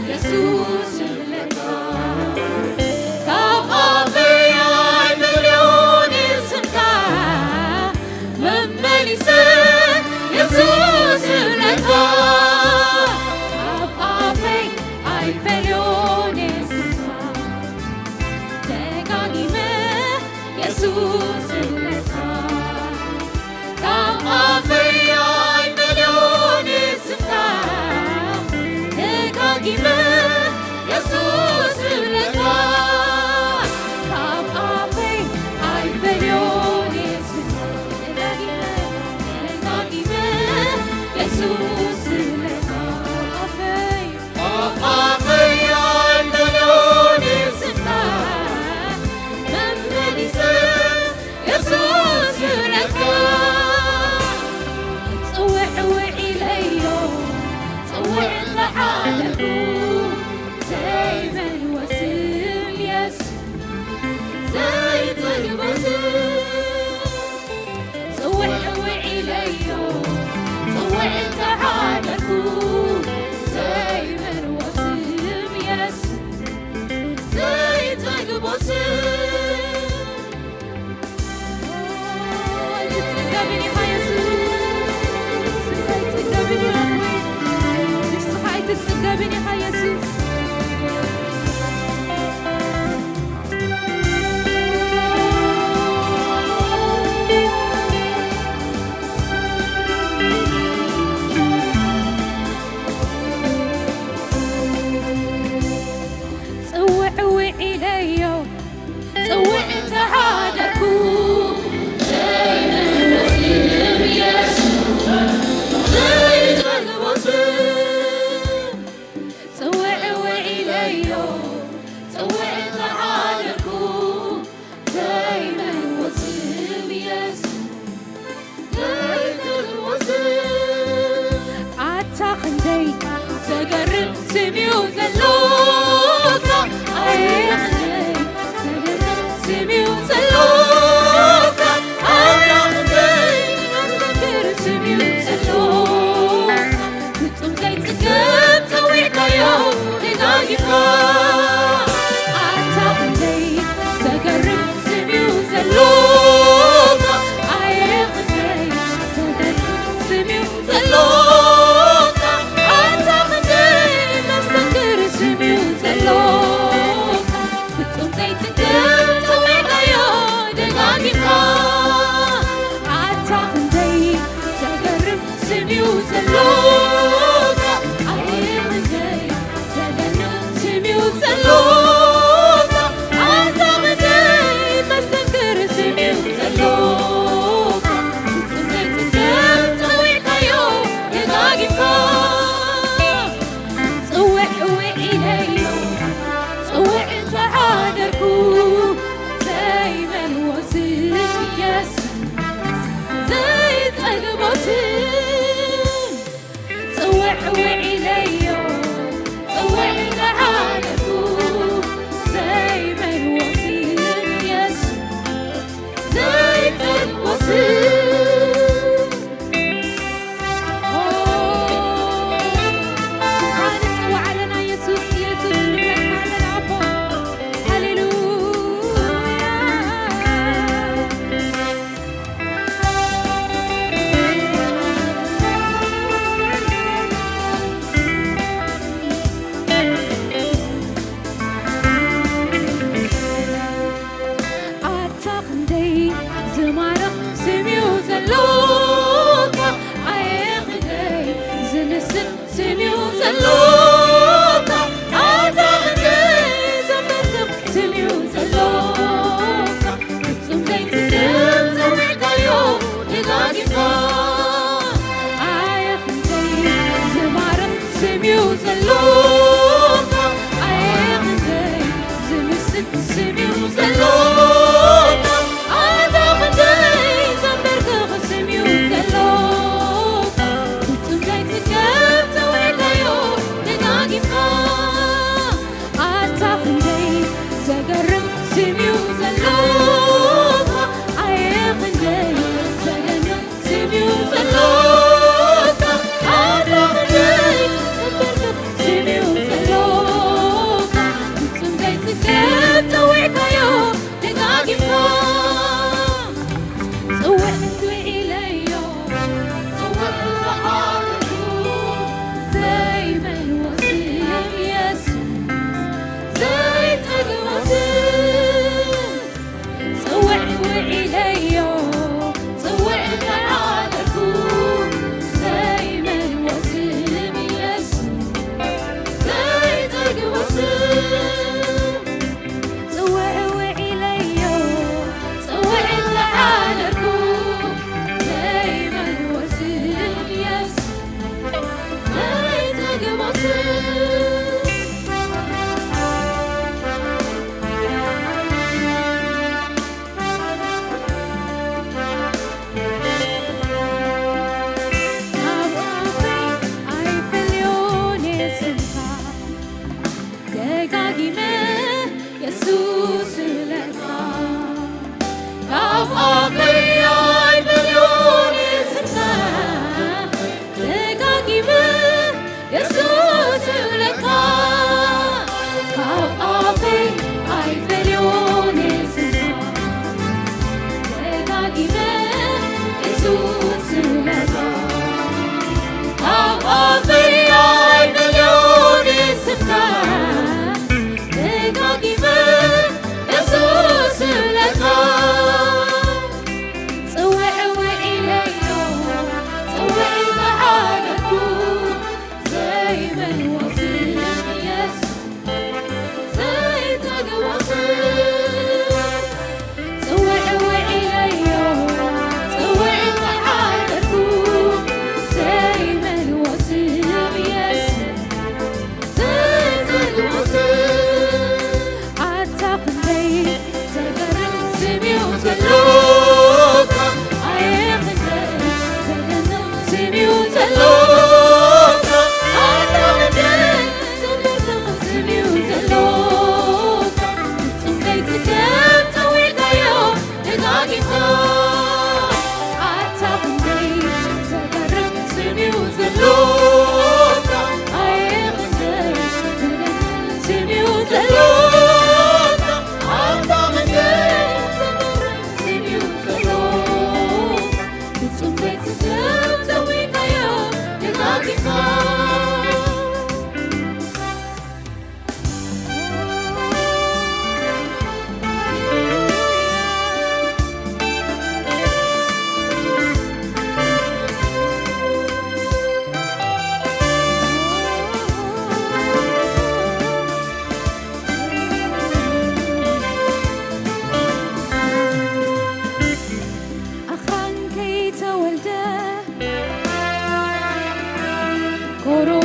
የሱስ ይብለካ፣ ካብ ኣፈይ ኣይፈልዮን ስምካ፣ መመሊሰ የሱስ ይብለካ፣ ካብ ኣፈይ ኣይፈልዮን ስምካ፣ ደጋጊመ የሱስ ይብለካ፣ ካብ ኣፈይ ኣይፈልዮን ስምካ፣ ደጋጊመ የሱስ ይብለካ፣ ካብ ኣፈይ ኣይፈልዮን ስምካ፣ ደጋጊመ፣ ደጋጊመ የሱስ ይብለካ፣ ኣፈይ ኣፈይ ኣይመልኦን ስምካ፣ መመሊሰ የሱስ ይብለካ። ጽውዕ ውዕ ኢለዮ፣ ጽውዕ እንተሓደርኩ፣ ዘይመልኦ ስም የሱስ፣ ዘይጸግቦ ስም። ጽውዕ ውዕ ኢለዮ፣ ጽውዕ እንተሓደርኩ፣ ዘይመልኦ ስም የሱስ፣ ዘይጸግቦ ስም። ኣይትጽገብን ኢኻ የሱስ፣ ኣይትጽገብን ኢኻ ኣቦይ፣ ንስኻ ኣይትጽገብን ኢኻ የሱስ። ጽውዕ ውዕ ኢለዮ፣ ጽውዕ እንተሓደርኩ፣ ዘይመልኦ ስም የሱስ፣ ዘይጸግቦ ስም። ጽውዕ ውዕ ኢለዮ፣ ጽውዕ እንተሓደርኩ፣ ዘይመልኦ ስም የሱስ፣ ዘይመልኦ ስም። ኣታ ክንደይ ዘገርም ስም እዩ ዘሎካ፣ ኣየ ክንደይ ዘገርም ስም እዩ ዘሎካ፣ ኣታ ክንደይ ዘገርም ስም እዩ ዘሎካ። ፍጹም ዘይጽገብ ጸዊዕካዮ ደጋጊምካ። ኣታ ክንደይ ዘገርም ስም እዩ ዘሎካ፣ ኣየ ክንደይ ዘገርም ስም እዩ ዘሎካ። ኣታ ክንደይ መስተንክር ስም እዩ ዘሎካ። ፍጹም ዘይጽገብ ጸዊዕካዮ ደጋጊምካ። ኣታ ክንደይ ዘገርም ስም እዩ ዘሎካ፣ ኣየ ክንደይ ዘገርም ስም እዩ ዘሎካ። ኣታ ክንደይ መስተንክር ስም እዩ ዘሎካ። ፍጹም ዘይጽገብ ጸዊዕካዮ ደጋጊምካ። ጽውዕ ውዕ ኢለዮ፣ ጽውዕ እንተሓደርኩ፣ ዘይመልኦ ስም የሱስ፣ ዘይጸግቦ ስም። ጽውዕ ውዕ ኢለዮ፣ ጽውዕ እንተሓደርኩ፣ ዘይመልኦ ስም የሱስ፣ ዘይጸግቦ ስም። ኦ፣ ስምኻ ንጽውዕ ኣለና የሱስ፣ የሱስ ንብለካ ኣለና ኣቦ። ሃሌሉያ። ኣታ ክንደይ ዝማርኽ ስም እዩ ዘሎካ፣ ኣየ ክንደይ ዝንስን ስም እዩ ዘሎካ፣ ኣታ ክንደይ ዘንበርክኽ ስም እዩ ዘሎካ። ፍጹም ዘይትስን ጸዊዕካዮ ደጋጊምካ። ኣየ ክንደይ ዝማርኽ ስም እዩ ዘሎካ፣ ኣየ ክንደይ ዝምስል ስም እዩ ዘሎካ። ኣታ ክንደይ ዘንበርክኽ ስም እዩ ዘሎካ። ፍጹም ዘይትስን ጸዊዕካዮ ደጋጊምካ። ኣታ ክንደይ ዘገርም ስም እዩ ዘሎካ፣ ኣየ ክንደይ ዘገርም ስም እዩ ዘሎካ፣ ኣታ ክንደይ ዘገርም ስም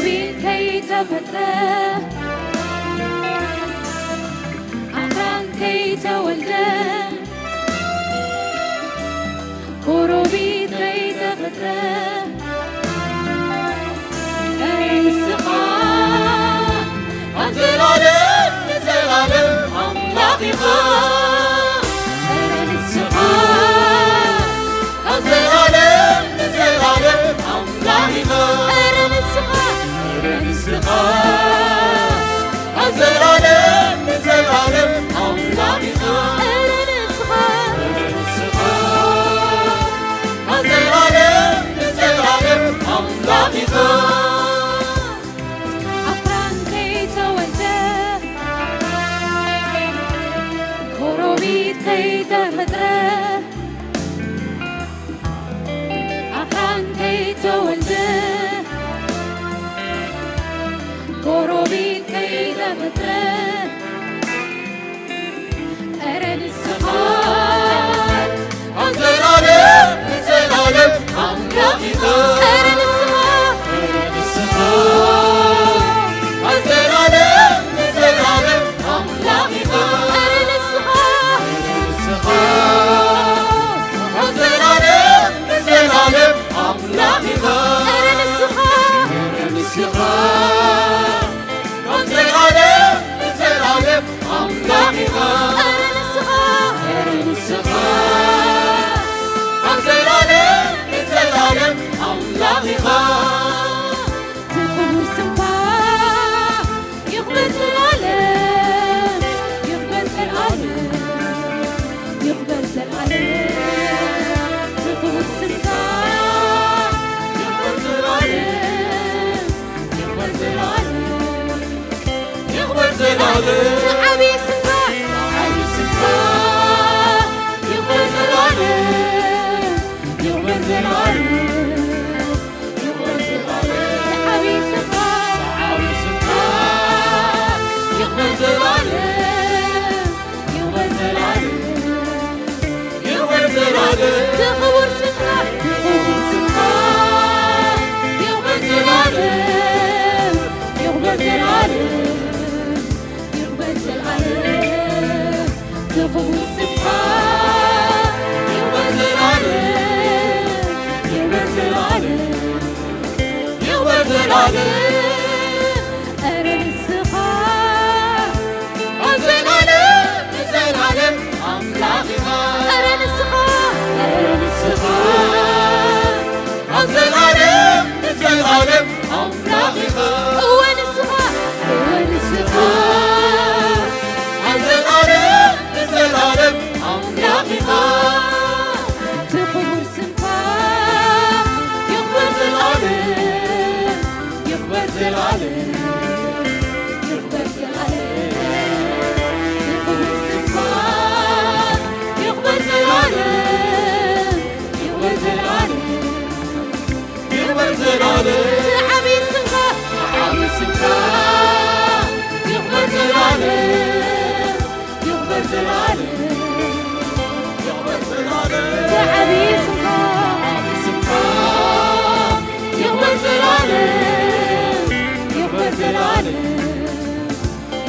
ከይተፈጥረ ኣኽራን ከይተወልደ ኮሮቢት ከይተፈጥረ ንስኻ ካብ ዘላለም ንዘላለም ኣምላኽ ኢኻ። ንስኻ ካብ ዘላለም ንዘላለም ኣምላኽ ኢኻ። ንስኻ ንስኻ ካብ ዘላለም ንዘላለም ኣምላኽ ኢኻ። ንስኻ ንስኻ ካብ ዘላለም ንዘላለም ኣምላኽ ኢኻ። ኣኽራን ከይተወልደ ኮሮቢት ከይተፈጥረ ኣኽራን ከይተወልደ ኮሮቢት ከይተፈጥረ ኧረ ንስኻ ካብ ዘላለም ንዘላለም ኣምላኽ ኢኻ። ኧረ ንስኻ ኧረ ንስኻ ካብ ዘላለም ንዘላለም ኣምላኽ ኢኻ። ኧረ ንስኻ ኧረ ንስኻ ካብ ዘላለም ንዘላለም ኣምላኽ ኢኻ። ኧረ ንስኻ ኧረ ንስኻ ካብ ዘላለም ንዘላለም ኣምላኽ ኢኻ። ኧረ ንስኻ ኧረ ንስኻ ካብ ዘላለም ንዘላለም ኣምላኽ ኢኻ። እቲ ክቡር ስምካ ይኽበር ዘላለም፣ ይኽበር ዘላለም፣ ይኽበር ዘላለም። እቲ ክቡር ስምካ ይኽበር ዘላለም፣ ይኽበር ዘላለም፣ ይኽበር ዘላለም። እቲ ዓብዪ ስምካ፣ ዓብዪ ስምካ ይኽበር ዘላለም፣ ይኽበር ዘላለም። ይኽበር ዘላለም፣ ይኽበር ዘላለም፣ እቲ ክቡር ስምካ ይኽበር ዘላለም፣ ይኽበር ዘላለም፣ ይኽበር ዘላለም። ኧረ ንስኻ ካብ ዘላለም ንዘላለም ኣምላኽ ኢኻ። ኧረ ንስኻ፣ ኧረ ንስኻ ካብ ዘላለም ንዘላለም ኣምላኽ ኢኻ። እወ ንስኻ፣ እወ ንስኻ ካብ ዘላለም ንዘላለም ኣምላኽ ኢኻ። እቲ ክቡር ስምካ ይኽበር ዘላለም፣ ይኽበር ዘላለም፣ ይኽበር ዘላለም። እቲ ክቡር ስምካ ይኽበር ዘላለም፣ ይኽበር ዘላለም። ይኽበር ዘላለም። እቲ ዓብዪ ስምካ፣ ዓብዪ ስምካ ይኽበር ዘላለም፣ ይኽበር ዘላለም፣ ይኽበር ዘላለም። እቲ ዓብዪ ስምካ፣ ዓብዪ ስምካ ይኽበር ዘላለም፣ ይኽበር ዘላለም።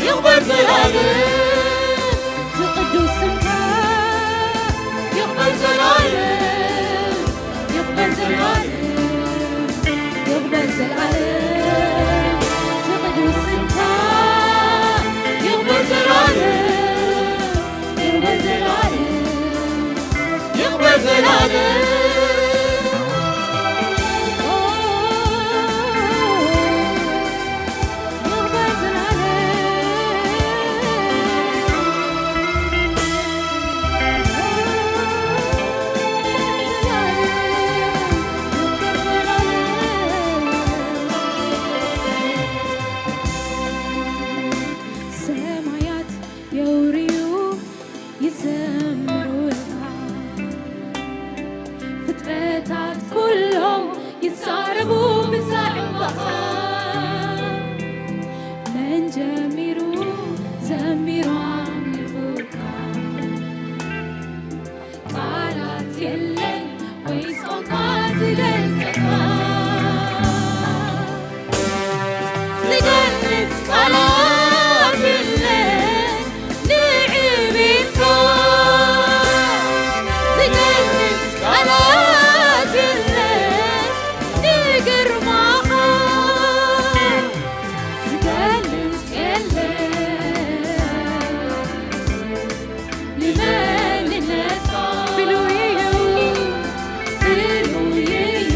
ይኽበር ዘላለም። እቲ ቅዱስ ስምካ ይኽበር ዘላለም፣ ይኽበር ዘላለም፣ ይኽበር ቃላት የለን ንዕቤትካ ዝገልጽ ቃላት የለን ንግርማኻ ዝገልጽ የለን። ንመንነትካ ፍሉይ እዩ፣ ፍሉይ እዩ።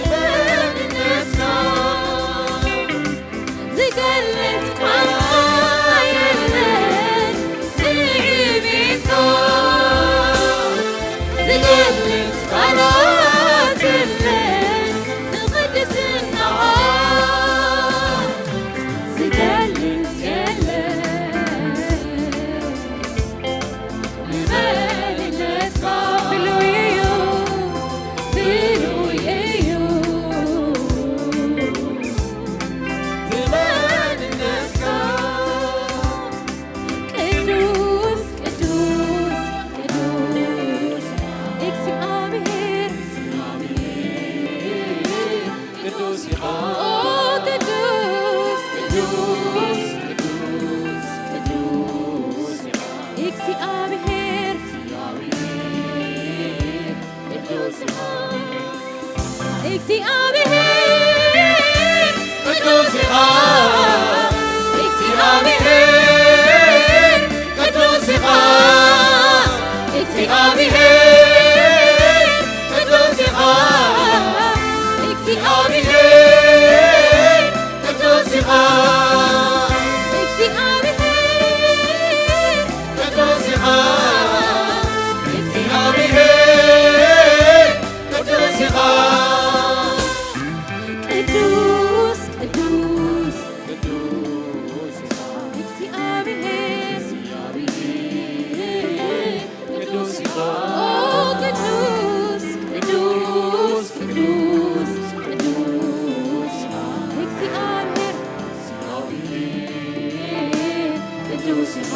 ንመንነትካ ዝገልጽ ቃል የለን፣ ንዕቤትካ ዝገልጽ ቃላት የለን፣ ንቕድስናኻ ዝገልጽ የለን። ንመንነትካ ፍሉይ እዩ፣ ፍሉይ እዩ። ንመንነትካ ቅዱስ፣ ቅዱስ፣ ቅዱስ እግዚኣብሔር። ቅዱስ ኢኻ። ኦ፣ ቅዱስ፣ ቅዱስ፣ ቅዱስ፣ ቅዱስ ኢኻ። እግዚኣብሔር። ቅዱስ ኢኻ። እግዚኣብሔር። ቅዱስ ኢኻ። እግዚኣብሔር። ቅዱስ ኢኻ። እግዚኣብሔር። ቅዱስ ኢኻ። እግዚኣብሔር። ቅዱስ ኢኻ። እግዚኣብሔር። ቅዱስ ኢኻ። እግዚኣብሔር። ቅዱስ ኢኻ። ቅዱስ፣ ቅዱስ፣ ቅዱስ ኢኻ። እግዚኣብሔር። ቅዱስ ኢኻ። ኦ፣ ቅዱስ፣ ቅዱስ፣ ቅዱስ፣ ቅዱስ እግዚኣብሔር። ቅዱስ ኢኻ።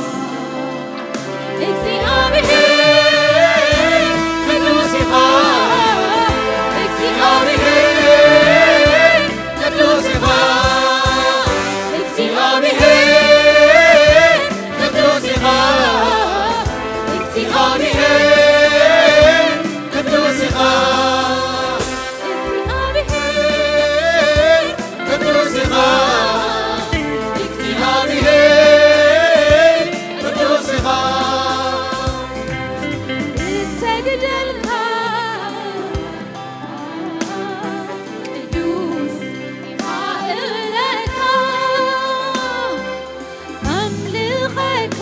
እግዚኣብሔር ቅዱስ ኢኻ። እግዚኣብሔር ቅዱስ ኢኻ። እግዚኣብሔር ቅዱስ ኢኻ። እግዚኣብሔር ቅዱስ ኢኻ። እግዚኣብሔር ቅዱስ ኢኻ። እግዚኣብሔር ቅዱስ ኢኻ። እሰግደልካ ቅዱስ ኢኻ እብለካ። ኣምልኸካ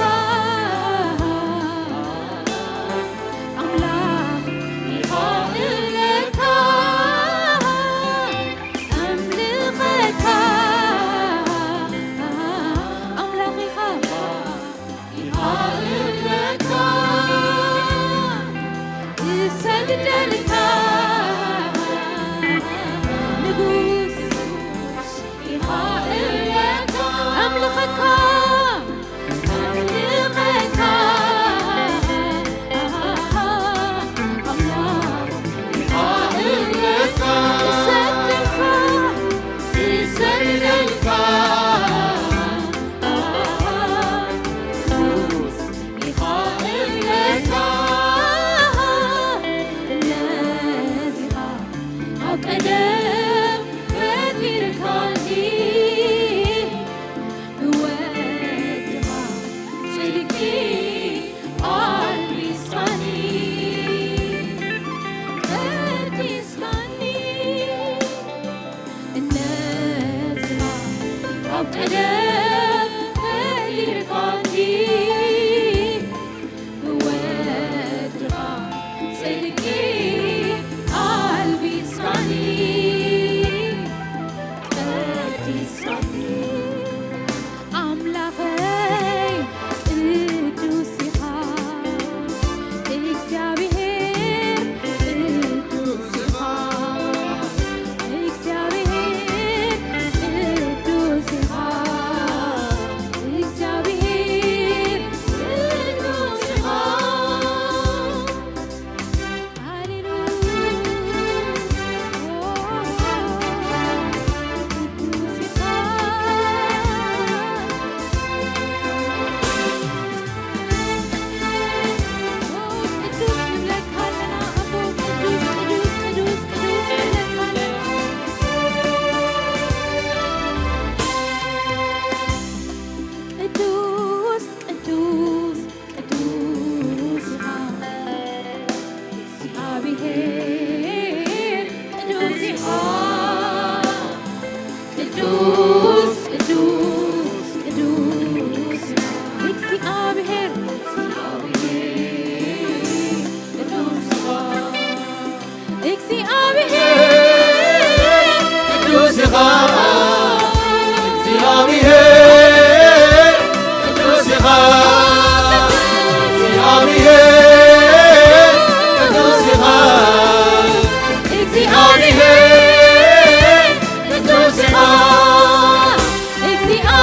ኣምላኽ ኢኻ እብለካ። ኣምልኸካ ኣምላኽ ኢኻ እብለካ። እሰግደልካ ንጉስ ኢኻ እብለካ። ኣምልኸካ፣ ኣምልኸካ፣ ኣምላኽ ኢኻ እብለካ። እሰግደልካ፣ እሰግደልካ፣ ንጉስ ኢኻ እብለካ። ነዚኻ ካብ ቀደም ፈጢርካኒ፣ ብወድኻ ጽድቂ ኣልቢስካኒ፣ ቀዲስካኒ። እነዚኻ ካብ ቀደም ፈጢርካኒ፣ ብወድኻ ጽድቂ ኣልቢስካኒ፣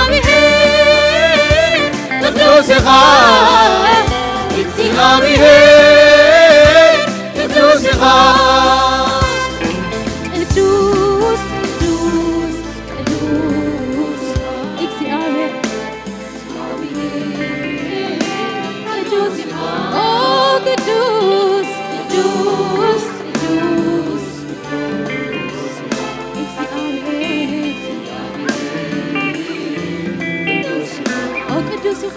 እግዚኣብሔር ቅዱስ ኢኻ፣ እግዚኣብሔር ቅዱስ ኢኻ። ቅዱስ፣ ቅዱስ፣ ቅዱስ እግዚኣብሔር። ቅዱስ፣ ኦ ቅዱስ፣ ቅዱስ፣ ቅዱስ፣ ቅዱስ እግዚኣብሔር። ኦ ቅዱስ ኢኻ።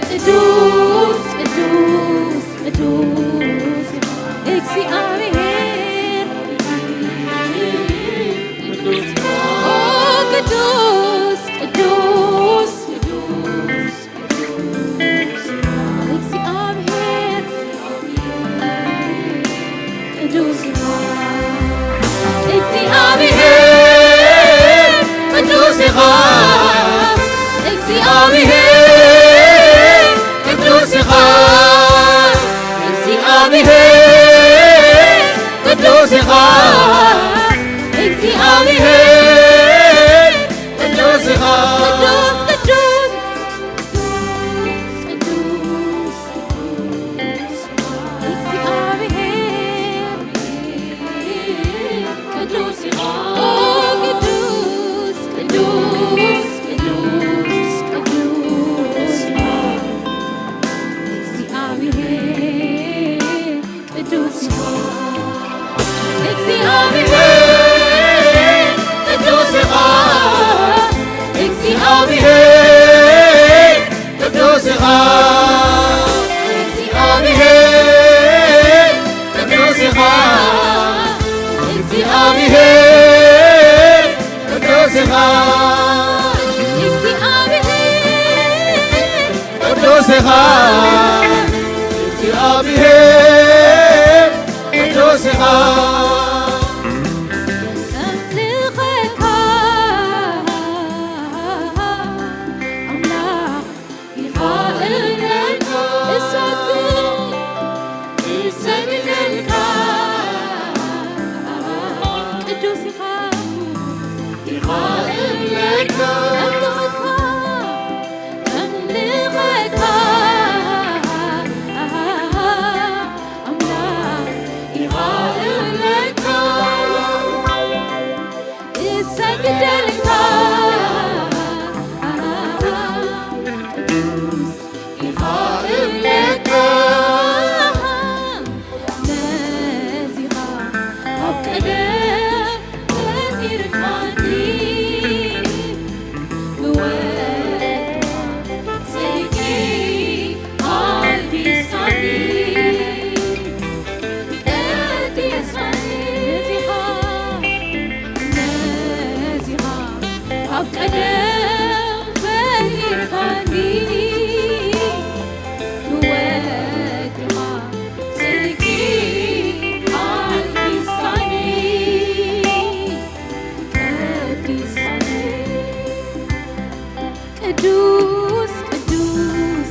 ቅዱስ፣ ቅዱስ፣ ቅዱስ እግዚኣብሔር። ኦ ቅዱስ፣ ቅዱስ፣ ቅዱስ እግዚኣብሔር። ቅዱስ እግዚኣብሔር ቅዱስ ኢኻ። እግዚኣብሔር ቅዱስ ኢኻ። እግዚኣብሔር ቅዱስ ኢኻ። እግዚኣብሔር ቅዱስ ኢኻ። ቅዱስ፣ ቅዱስ፣ ቅዱስ፣ ቅዱስ እግዚኣብሔር ቅዱስ ኢኻ። ኦ ቅዱስ፣ ቅዱስ፣ ቅዱስ፣ ቅዱስ እግዚኣብሔር ቅዱስ ኢኻ። እግዚኣብሔር ቅዱስ ኢኻ። እግዚኣብሔር ቅዱስ ኢኻ። እግዚኣብሔር ቅዱስ ኢኻ። እግዚኣብሔር ቅዱስ ኢኻ። እግዚኣብሔር ቅዱስ ኢኻ። እግዚኣብሔር ቅዱስ ኢኻ። እምልኸካ ኣምላኽ ኢኻ እብለካ፣ እሰግድ፣ እሰግደልካ። ቅዱስ ኢኻ፣ ኢኻ እብለካ፣ እምልኸካ፣ እምልኸካ፣ ኣምላኽ ኢኻ እብለካ። እሰግደልካ ቅዱስ ኢኻ እብለካ። ነዚኻ ካብ ቀደም ፈጢርካኒ፣ ብወድኻ ጽድቂ ኣልቢሳኒ። ቀዲስካኒ ነዚኻ፣ ነዚኻ ካብ ቀደም ፈጢርካኒ፣ ብወድኻ ጽድቂ ኣልቢስካኒ፣ ቀዲስካኒ። ቅዱስ፣ ቅዱስ፣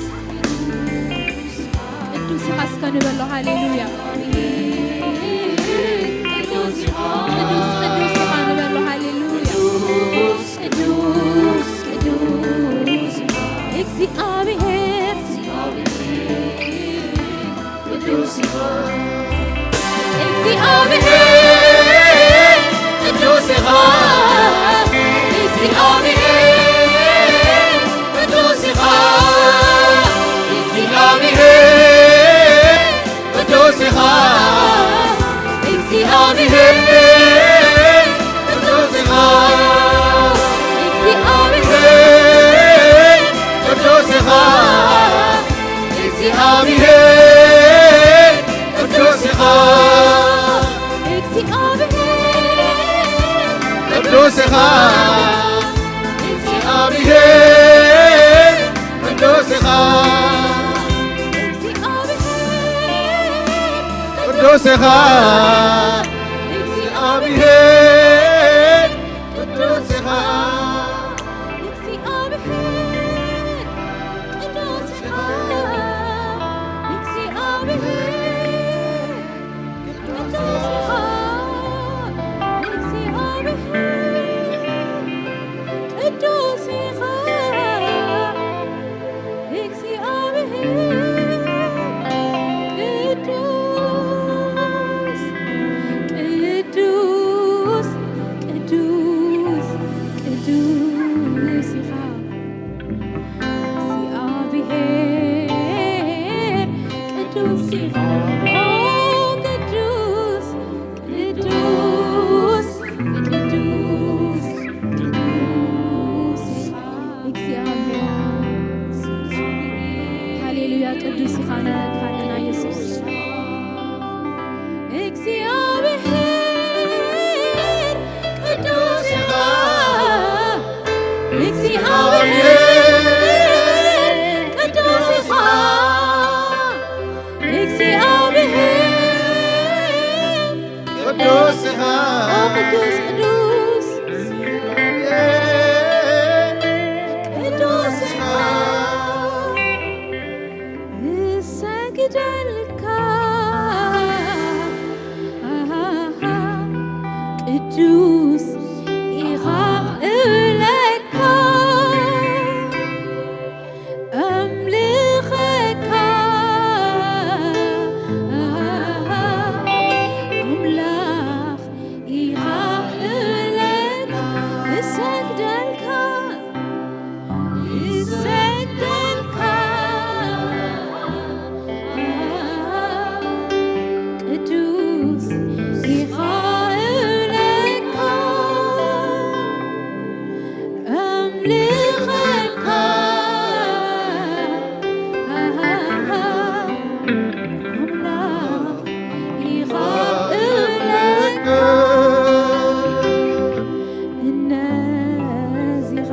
ቅዱስ ኢኻ እስከ ንበሎ። ሃሌሉያ። ቅዱስ፣ ቅዱስ ኢኻ ንበሎ። ሃሌሉያ። ቅዱስ፣ ቅዱስ፣ እግዚኣብሔር። ቅዱስ ኢኻ። እግዚኣብሔር ቅዱስ ኢኻ። እግዚኣብሔር ቅዱስ ኢኻ። እግዚኣብሔር ቅዱስ ኢኻ። እግዚኣብሔር ቅዱስ ኢኻ። እግዚኣብሔር ቅዱስ ኢኻ። እግዚኣብሔር ቅዱስ ኢኻ። እግዚኣብሔር ቅዱስ ኢኻ። እግዚኣብሔር ቅዱስ ኢኻ። እግዚኣብሔር ቅዱስ ኢኻ። እግዚኣብሔር ቅዱስ ኢኻ። እግዚኣብሔር ቅዱስ ኢኻ። እግዚኣብሔር ቅዱስ ኢኻ። እግዚኣብሔር ኦ ቅዱስ ቅዱስ ቅዱስ ኢኻ፣ እሰግደልካ። ቅዱስ ኢኻ እብለካ፣ ኣምልኸካ። ኣምላኽ ኢኻ እብለካ፣ እሰግደልካ፣ እሰግደልካ። ቅዱስ ኢኻ እብለካ፣ ኣምልኸካ። ኣምላኽ ኢኻ እብለካ፣ እነዚኻ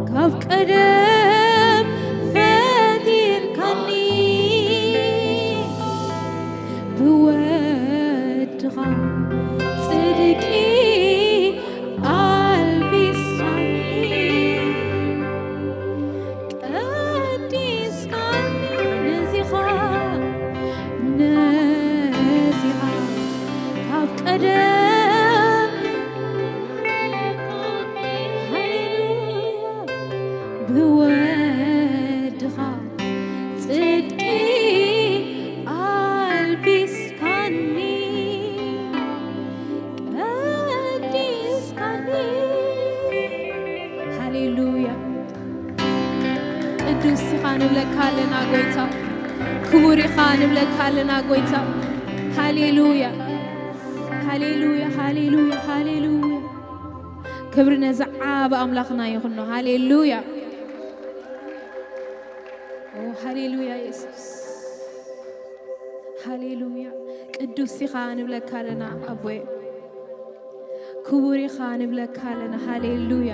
ካብ ቀደም ፈጢርካኒ፣ ብወድኻ ጽድቂ ኣልቢስካኒ፣ ቀዲስካኒ። ነዚኻ፣ ነዚኻ ካብ ቀደም፣ ሃሌሉያ፣ ብወድኻ ጽድቂ ኣልቢስካኒ፣ ቀዲስካኒ። ሃሌሉያ። ቅዱስ ኢኻ ንብለካ ኣለና ጎይታ። ክቡር ኢኻ ንብለካ ኣለና ጎይታ። ሃሌሉያ፣ ሃሌሉያ፣ ሃሌሉያ፣ ሃሌሉያ። ክብሪ ነዚ ዓቢ ኣምላኽና ይኹኖ። ሃሌሉያ። ኦ፣ ሃሌሉያ የሱስ። ሃሌሉያ። ቅዱስ ኢኻ ንብለካ ኣለና ኣቦየ። ክቡር ኢኻ ንብለካ ኣለና። ሃሌሉያ።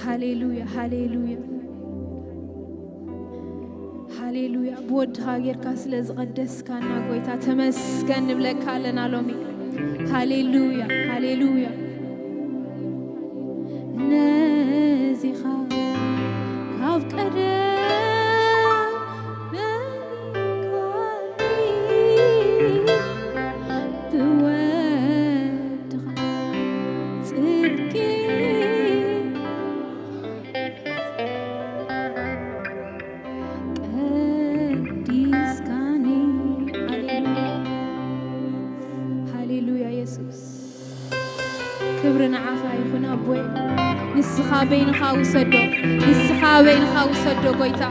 ሃሌሉያ፣ ሃሌሉያ። ሃሌሉያ። ብወድኻ ጌርካ ስለ ዝቐደስካና ጎይታ ተመስገን ንብለካ ኣለና ሎሚ። ሃሌሉያ፣ ሃሌሉያ። ነዚኻ ካብ ቀደም መሪካኒ፣ ብወድኻ ጽድቂ ቀዲስካኒ። ሃሌሉያ። ሃሌሉያ የሱስ። ክብሪ ንዓኻ ይኹን ኣቦይ። ንስኻ በይንኻ ውሰዶ። ንስኻ በይንኻ ውሰዶ ጎይታ።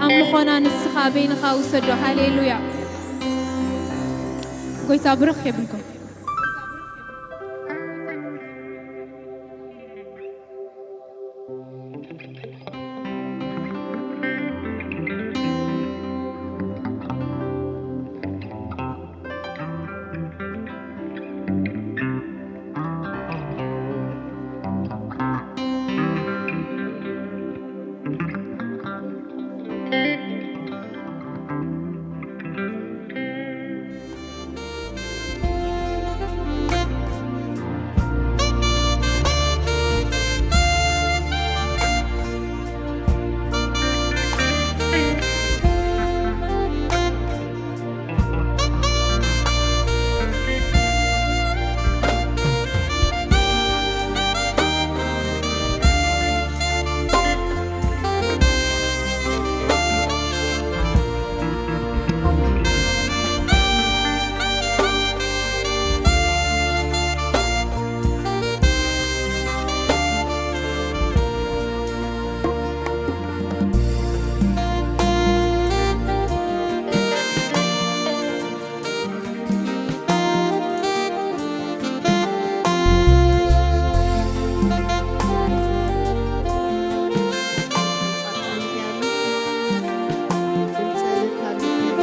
ኣምልኾና ንስኻ በይንኻ ውሰዶ። ሃሌሉያ። ጎይታ ብርኽ የብልኩም።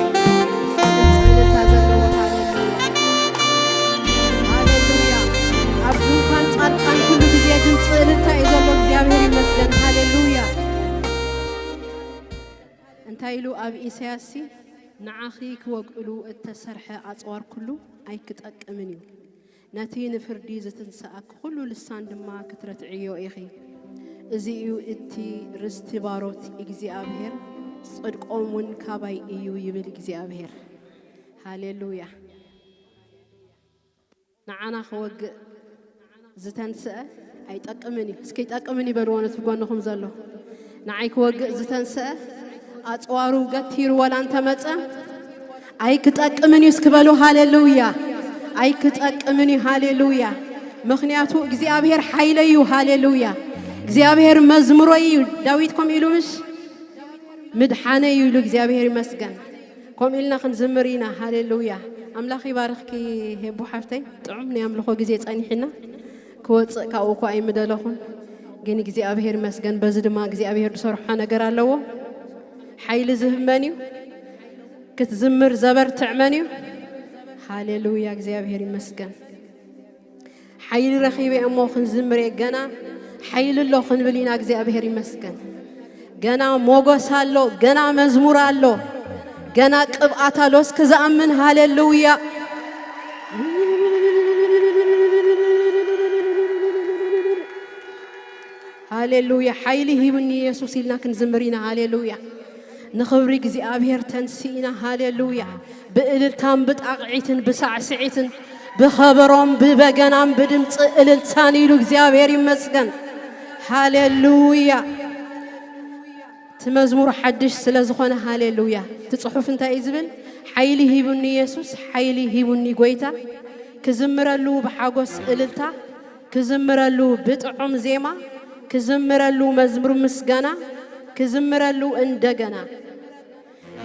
ድምፂ እልልታ ዘለዎ፣ ሃሌሉያ። ሃሌሉያ። ኣብ ድንኳን ጻድቃን ኩሉ ግዜ ድምፂ እልልታ እዩ ዘሎ። እግዚኣብሔር ይመስገን። ሃሌሉያ። እንታይ ኢሉ ኣብ ኢሳያስ ሲ፣ "ንዓኺ ክወግእሉ እተሰርሐ ኣጽዋር ኩሉ ኣይክጠቅምን እዩ፣ ነቲ ንፍርዲ ዝትንስኣኪ ኩሉ ልሳን ድማ ክትረትዕዮ ኢኺ። እዚ እዩ እቲ ርስቲ ባሮት እግዚኣብሔር፣ ጽድቆም እውን ካባይ እዩ ይብል እግዚኣብሔር። ሃሌሉያ። ንዓና ክወግእ ዝተንስአ ኣይጠቅምን እዩ። እስኪ ይጠቅምን እዩ በልዎ ነቲ ጎንኹም ዘሎ። ንዓይ ክወግእ ዝተንስአ ኣጽዋሩ ገቲሩ ወላ እንተመጸ ኣይክጠቅምን እዩ። እስኪ በሉ ሃሌሉያ። ኣይክጠቅምን እዩ። ሃሌሉያ። ምኽንያቱ እግዚኣብሔር ሓይለይ እዩ። ሃሌሉያ። እግዚኣብሔር መዝሙረይ እዩ። ዳዊት ከምኡ ኢሉ ምሽ? ምድሓነይ እዩ ኢሉ እግዚኣብሔር ይመስገን። ከምኡ ኢልና ክንዝምር ኢና። ሃሌሉያ። ኣምላኽ ይባርኽኪ ሄቡ ሓፍተይ። ጥዑም ናይ ኣምልኾ ግዜ ጸኒሕና። ክወጽእ ካብኡ እኳ ኣይምደለኹን። ግን እግዚኣብሔር ይመስገን። በዚ ድማ እግዚኣብሔር ዝሰርሖ ነገር ኣለዎ። ሓይሊ ዝህብ መን እዩ? ክትዝምር ዘበርትዕ መን እዩ? ሃሌሉያ። እግዚኣብሔር ይመስገን። ሓይሊ ረኺበ እሞ ክንዝምር እየ። ገና ሓይሊ ኣሎ ክንብል ኢና። እግዚኣብሔር ይመስገን። ገና ሞገስ ኣሎ፣ ገና መዝሙር ኣሎ፣ ገና ቅብኣት ኣሎ። እስኪ ዝኣምን ሃሌሉያ። ሃሌሉያ። ሓይሊ ሂብኒ የሱስ ኢልና ክንዝምር ኢና። ሃሌሉያ። ንኽብሪ እግዚኣብሔር ተንሲእና። ሃሌሉያ። ብእልልታን ብጣቕዒትን ብሳዕስዒትን ብኸበሮን ብበገናን ብድምፂ እልልታን ኢሉ እግዚኣብሔር ይመስገን። ሃሌሉያ። እቲ መዝሙር ሓድሽ ስለ ዝኾነ ሃሌሉያ። እቲ ጽሑፍ እንታይ እዩ ዝብል? ሓይሊ ሂቡኒ የሱስ፣ ሓይሊ ሂቡኒ ጎይታ፣ ክዝምረሉ ብሓጎስ እልልታ፣ ክዝምረሉ ብጥዑም ዜማ፣ ክዝምረሉ መዝሙር ምስጋና፣ ክዝምረሉ እንደገና።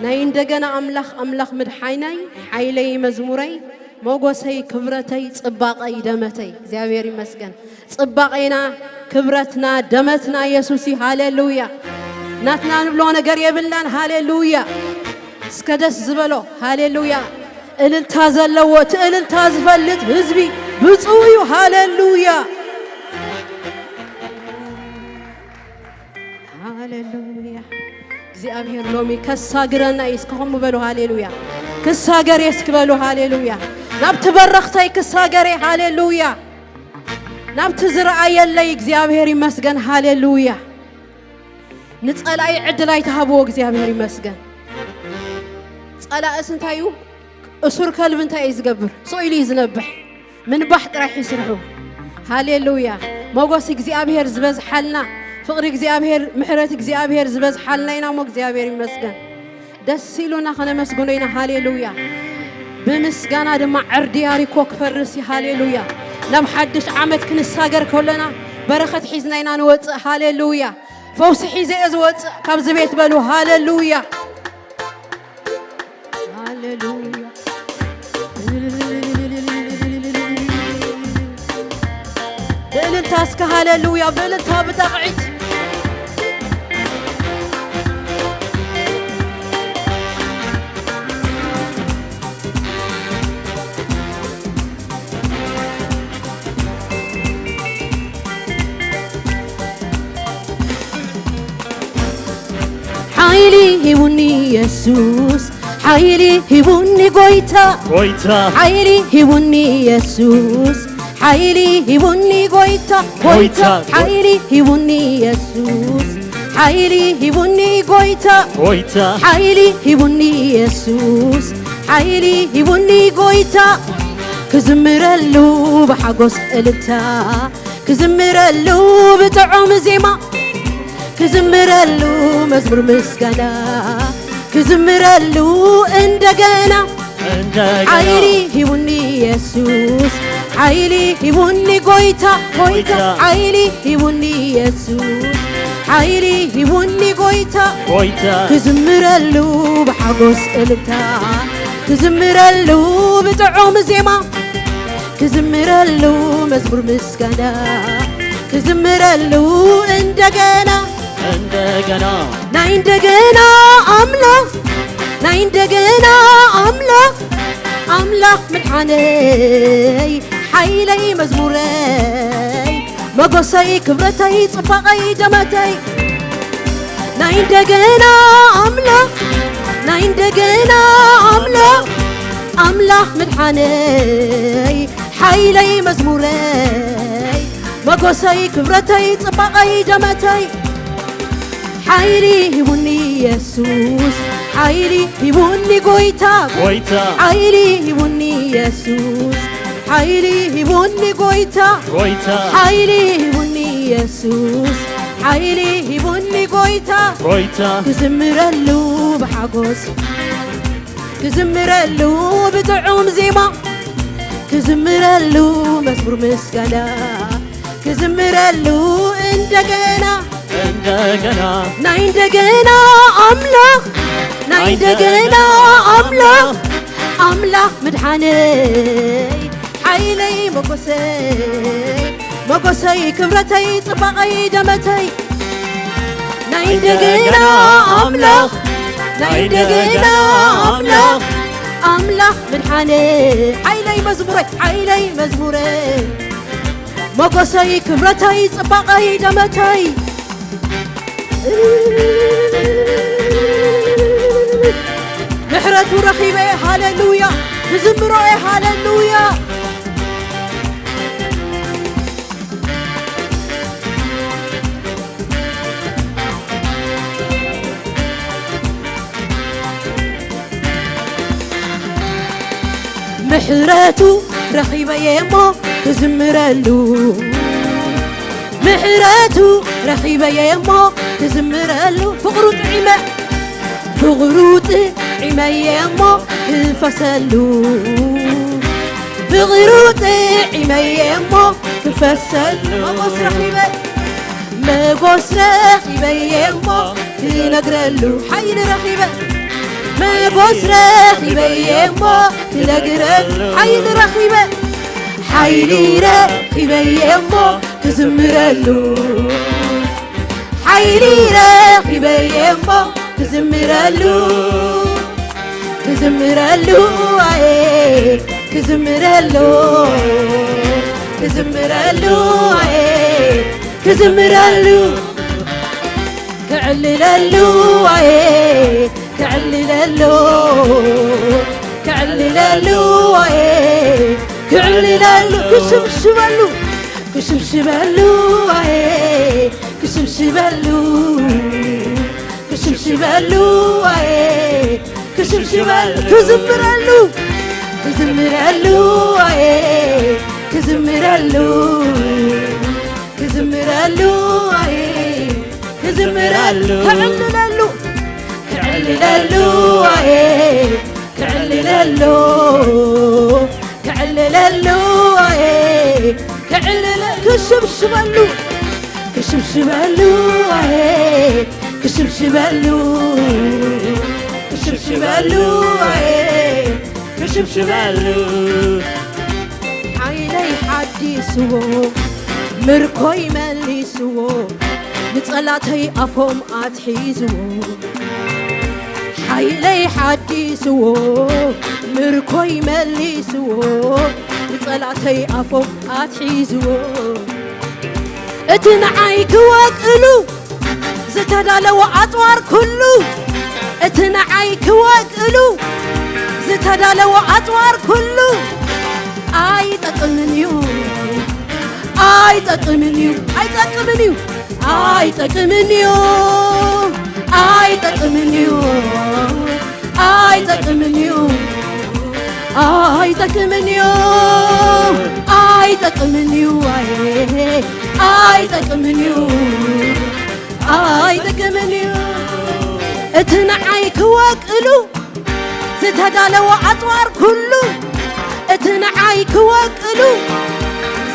ናይ እንደገና ኣምላኽ፣ ኣምላኽ ምድሓይናይ፣ ሓይለይ መዝሙረይ፣ ሞጎሰይ ክብረተይ፣ ጽባቐይ ደመተይ። እግዚኣብሔር ይመስገን። ጽባቐና፣ ክብረትና፣ ደመትና የሱስ እዩ። ሃሌሉያ። ናትና ንብሎ ነገር የብልናን። ሃሌሉያ። እስከ ደስ ዝበሎ። ሃሌሉያ። እልልታ ዘለዎ፣ እቲ እልልታ ዝፈልጥ ህዝቢ ብፁዕ እዩ። ሃሌሉያ። ሃሌሉያ። እግዚኣብሔር ሎሚ ከሳግረና እዩ። እስከ ከምኡ በሉ። ሃሌሉያ። ክሳገር እየ እስኪ በሉ። ሃሌሉያ። ናብቲ በረኽተይ ክሳገር እየ። ሃሌሉያ። ናብቲ ዝረኣየለይ እግዚኣብሔር ይመስገን። ሃሌሉያ። ንጸላኢ ዕድል ኣይትሃብዎ። እግዚኣብሔር ይመስገን። ጸላእስ እንታይ እዩ? እሱር ከልቢ እንታይ እዩ ዝገብር? ስቕ ኢሉ እዩ ዝነብሕ። ምንባሕ ጥራሕ እዩ ስርሑ። ሃሌሉያ። ሞጎስ እግዚኣብሔር ዝበዝሓልና፣ ፍቕሪ እግዚኣብሔር፣ ምሕረት እግዚኣብሔር ዝበዝሓልና ኢና እሞ እግዚኣብሔር ይመስገን። ደስ ኢሉና ከነመስግኖ ኢና። ሃሌሉያ። ብምስጋና ድማ ዕርዲ ያሪኮ ክፈርስ እዩ። ሃሌሉያ። ናብ ሓድሽ ዓመት ክንሳገር ከሎና በረኸት ሒዝና ኢና ንወጽእ። ሃሌሉያ። ፈውሲ ሒዘ እየ ዝወጽእ ካብዚ ቤት በሉ። ሃሌሉያ። ሃሌሉያ። ብእልልታ እስከ ሃሌሉያ፣ ብእልልታ ብጣቕዒት። ሓይሊ ሂቡኒ የሱስ፣ ሓይሊ ሂቡኒ ጎይታ፣ ጎይታ። ሓይሊ ሂቡኒ የሱስ፣ ሓይሊ ሂቡኒ ጎይታ፣ ጎይታ። ጎይታ። ሓይሊ ሂቡኒ የሱስ፣ ሓይሊ ሂቡኒ ጎይታ፣ ጎይታ። ሓይሊ ሂቡኒ የሱስ፣ ሓይሊ ሂቡኒ ጎይታ። ክዝምረሉ ብሓጎስ እልልታ፣ ክዝምረሉ ብጥዑም ዜማ፣ ክዝምረሉ መዝሙር ምስጋና፣ ክዝምረሉ እንደገና። እንደገና። ሓይሊ ሂቡኒ የሱስ፣ ሓይሊ ሂቡኒ ጎይታ፣ ጎይታ። ጎይታ። ሓይሊ ሂቡኒ የሱስ፣ ሓይሊ ሂቡኒ ጎይታ፣ ጎይታ። ክዝምረሉ ብሓጎስ እልልታ፣ ክዝምረሉ ብጥዑም ዜማ፣ ክዝምረሉ መዝሙር ምስጋና፣ ክዝምረሉ እንደገና። እንደገና። ናይ እንደገና ኣምላኽ፣ ናይ እንደገና ኣምላኽ፣ ኣምላኽ ምድሓነይ፣ ሓይለይ መዝሙረይ፣ መጎሰይ ክብረተይ፣ ጽባቐይ ደመተይ። ናይ እንደገና ኣምላኽ፣ ናይ እንደገና ኣምላኽ፣ ኣምላኽ ምድሓነይ፣ ሓይለይ መዝሙረይ፣ መጎሰይ ክብረተይ፣ ጽባቐይ ደመተይ። ሓይሊ ሂቡኒ የሱስ፣ ሓይሊ ሂቡኒ ጎይታ። ጎይታ። ሓይሊ ሂቡኒ የሱስ፣ ሓይሊ ሂቡኒ ጎይታ። ጎይታ። ሓይሊ ሂቡኒ የሱስ፣ ሓይሊ ሂቡኒ ጎይታ። ጎይታ። ክዝምረሉ ብሓጎስ፣ ክዝምረሉ ብጥዑም ዜማ፣ ክዝምረሉ መዝሙር ምስጋና፣ ክዝምረሉ እንደገና። እንደገና። ናይ እንደገና ኣምላኽ፣ ናይ እንደገና ኣምላኽ፣ ኣምላኽ ምድሓነይ፣ ሓይለይ መጎሰይ፣ መጎሰይ ክብረተይ፣ ጽባቐይ ደመተይ። ናይ እንደገና ኣምላኽ፣ ናይ እንደገና ኣምላኽ፣ ኣምላኽ ምድሓነይ፣ ሓይለይ መዝሙረይ፣ ሓይለይ መዝሙረይ፣ መጎሰይ ክብረተይ፣ ጽባቐይ ደመተይ። ምሕረቱ ረኺበ፣ ሃሌሉያ። ክዝምሮ እየ፣ ሃሌሉያ። ምሕረቱ ረኺበ እየ እሞ ክዝምረሉ፣ ምሕረቱ ረኺበ እየ እሞ ክዝምረሉ። ፍቕሩ ጥዒመ፣ ፍቕሩ ጥዒመ እየ እሞ ክፈሰሉ፣ ፍቕሩ ጥዒመ እየ እሞ ክፈሰሉ። መጎስ ረኺበ፣ መጎስ ረኺበ እየ እሞ ክነግረሉ። ሓይሊ ረኺበ፣ መጎስ ረኺበ እየ እሞ ክነግረሉ። ሓይሊ ረኺበ፣ ሓይሊ ረኺበ እየ እሞ ክዝምረሉ። ሓይሊ ረኺበ እየ እሞ ክዝምረሉ፣ ክዝምረሉ ኣየ፣ ክዝምረሉ፣ ክዝምረሉ ኣየ፣ ክዝምረሉ፣ ክዕልለሉ ኣየ፣ ክዕልለሉ፣ ክዕልለሉ ኣየ፣ ክዕልለሉ፣ ክሽብሽበሉ፣ ክሽብሽበሉ ኣየ፣ ክሽብሽበሉ፣ ክሽብሽበሉ ኣየ፣ ክሽብሽበሉ፣ ክዝምረሉ፣ ክዝምረሉ ኣየ፣ ክዝምረሉ፣ ክዝምረሉ ኣየ፣ ክዝምረሉ፣ ከዕልለሉ፣ ከዕልለሉ ኣየ፣ ከዕልለሉ፣ ከዕልለሉ ኣየ፣ ከዕልለ-፣ ክሽብሽበሉ፣ ክሽብሽበሉ ኣየ፣ ክሽብሽበሉ፣ ክሽብሽበሉ ኣየ፣ ክሽብሽበሉ። ሓይለይ ሓዲስዎ፣ ምርኮይ መሊስዎ፣ ንጸላተይ ኣፎም ኣትሒዝዎ። ሓይለይ ሓዲስዎ፣ ምርኮይ መሊስዎ፣ ንጸላተይ ኣፎም ኣትሒዝዎ። እቲ ንዓይ ክወቅሉ ዝተዳለወ ኣጽዋር ኩሉ፣ እቲ ንዓይ ክወቅሉ ዝተዳለወ ኣጽዋር ኩሉ ኣይጠቅምን እዩ፣ ኣይጠቅምን እዩ፣ ኣይጠቅምን እዩ፣ ኣይጠቅምን እዩ፣ ኣይጠቅምን እዩ፣ ኣይጠቅምን እዩ፣ ኣይጠቅምን እዩ፣ ኣይጠቅምን እዩ፣ ኣየ፣ ኣይጠቅምን እዩ፣ ኣይጠቅምን እዩ። እቲ ንዓይ ክወቅሉ ዝተዳለወ ኣጽዋር ኩሉ፣ እቲ ንዓይ ክወቅሉ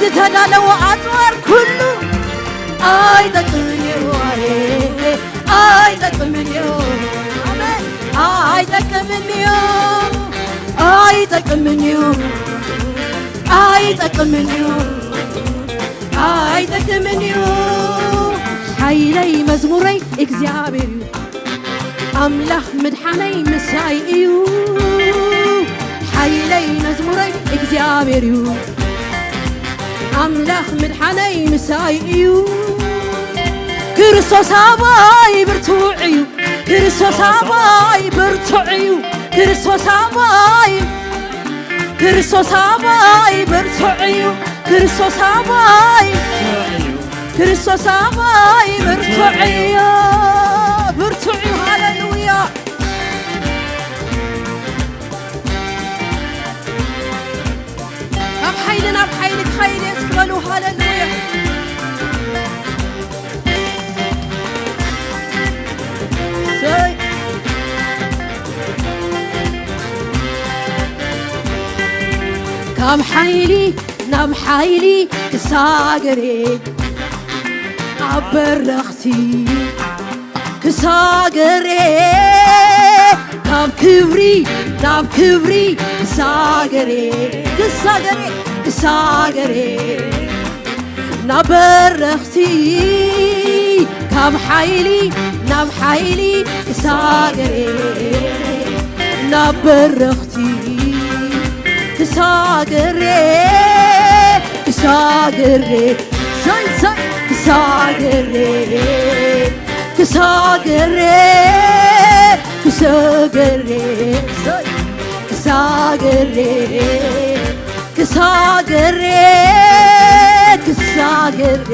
ዝተዳለወ ኣጽዋር ኩሉ ኣይጠቅምን እዩ፣ ኣየ፣ ኣይጠቅምን እዩ። ኣሜን። ኣይጠቅምን እዩ፣ ኣይጠቅምን እዩ፣ ኣይጠቅምን እዩ፣ ኣይጠቅምን እዩ። ሓይለይ መዝሙረይ እግዚኣብሔር እዩ፣ ኣምላኽ ምድሓነይ ምሳይ እዩ። ሓይለይ መዝሙረይ እግዚኣብሔር እዩ፣ ኣምላኽ ምድሓነይ ምሳይ እዩ። ክርስቶስ ኣባይ ብርቱዕ እዩ፣ ክርስቶስ ኣባይ ብርቱዕ እዩ፣ ክርስቶስ ኣባይ ክርስቶስ ኣባይ ብርቱዕ እዩ። ክርስቶስ ኣባይ፣ ክርስቶስ ኣባይ ብርቱዕ እዩ። ብርቱዕ እዩ። ሃሌሉያ። ካብ ሓይሊ ናብ ሓይሊ ክኸይድ እየ እስኪ በሉ። ሃሌሉያ። ሰይ። ካብ ሓይሊ ናብ ሓይሊ ክሳገሬ ኣብ በረኽቲ ክሳገሬ ካብ ክብሪ ናብ ክብሪ ክሳገሬ ክሳገሬ ክሳገሬ ናብ በረኽቲ ካብ ሓይሊ ናብ ሓይሊ ክሳገሬ ናብ በረኽቲ ክሳገሬ ክሳገሬ ሳይ ሳይ ክሳገሬ ክሳገሬ ክሳገሬ ሳይ ክሳገሬ ክሳገሬ ክሳገሬ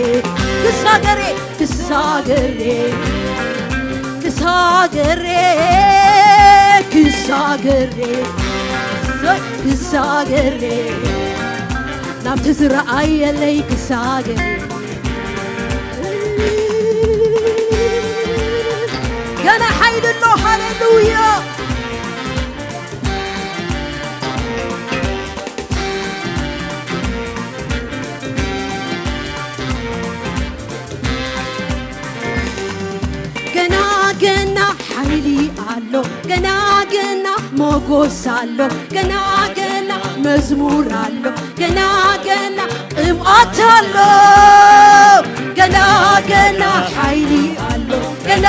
ክሳገሬ ክሳገሬ ክሳገሬ ክሳገሬ ክሳገሬ ናብቲ ዝረኣየለይ ክሳገሬ ገና ሓይሊ ኣሎ። ሃሌሉያ። ገና ገና ሓይሊ ኣሎ፣ ገና ገና ሞጎስ ኣሎ፣ ገና ገና መዝሙር ኣሎ፣ ገና ገና ቅብኣት ኣሎ፣ ገና ገና ሓይሊ ኣሎ፣ ገና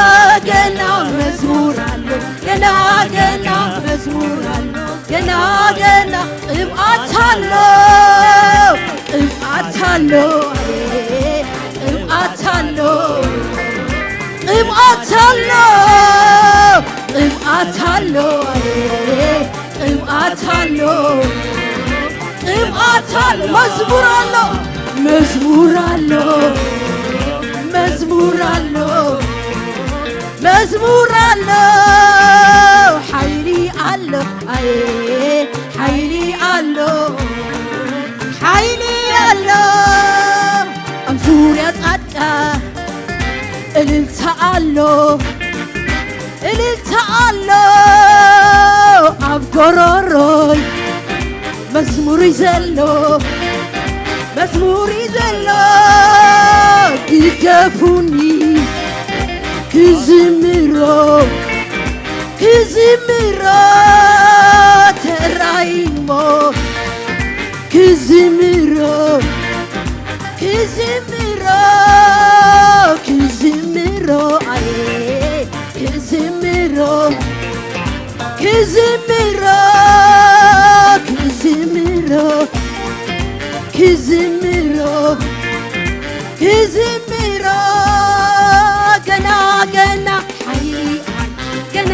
ገና መዝሙር ኣሎ፣ ገና ገና መዝሙር ኣሎ፣ ገና ገና ቅብኣት ኣሎ፣ ቅብኣት ኣሎ፣ ቅብኣት ኣሎ፣ ቅብኣት ኣሎ፣ ቅብኣት ኣሎ፣ ቅብኣት ኣሎ፣ ቅብኣት ኣሎ፣ መዝሙር ኣሎ፣ መዝሙር ኣሎ፣ መዝሙር ኣሎ፣ መዝሙር ኣሎ፣ ሓይሊ ኣሎ፣ ኣየ ሓይሊ ኣሎ፣ ሓይሊ ኣሎ፣ ኣብ ዙርያ ጻድቃን እልልታ ኣሎ፣ እልልታ ኣሎ፣ ኣብ ጎሮሮይ መዝሙር እዩ ዘሎ፣ መዝሙር እዩ ዘሎ፣ ግደፉኒ ክዝምሮ፣ ክዝምሮ ተራይሞ፣ ክዝምሮ፣ ክዝምሮ፣ ክዝምሮ፣ ኣየ፣ ክዝምሮ፣ ክዝምሮ፣ ክዝምሮ፣ ክዝምሮ፣ ክዝምሮ፣ ገና፣ ገና ሓይሊ ኣሎ፣ ገና፣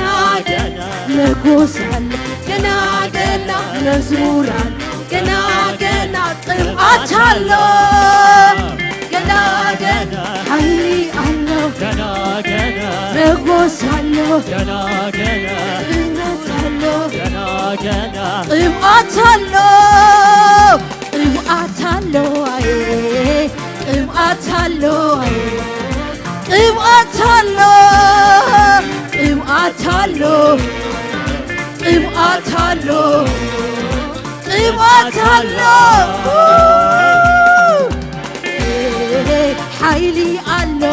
ገና መጎስ ኣሎ፣ ገና፣ ገና መዝሙር ኣሎ፣ ገና፣ ገና ቅብኣት ኣሎ፣ ገና፣ ገና ሓይሊ ኣሎ፣ ገና፣ ገና መጎስ ኣሎ፣ ገና፣ ገና እምነት ኣሎ፣ ገና፣ ገና ቅብኣት ኣሎ፣ ቅብኣት ኣሎ፣ ኣየ፣ ቅብኣት ኣሎ፣ ኣየ፣ ቅብኣት ኣሎ፣ ቅብኣት ኣሎ፣ ቅብኣት ኣሎ፣ ቅብኣት ኣሎ። ሓይሊ ኣሎ፣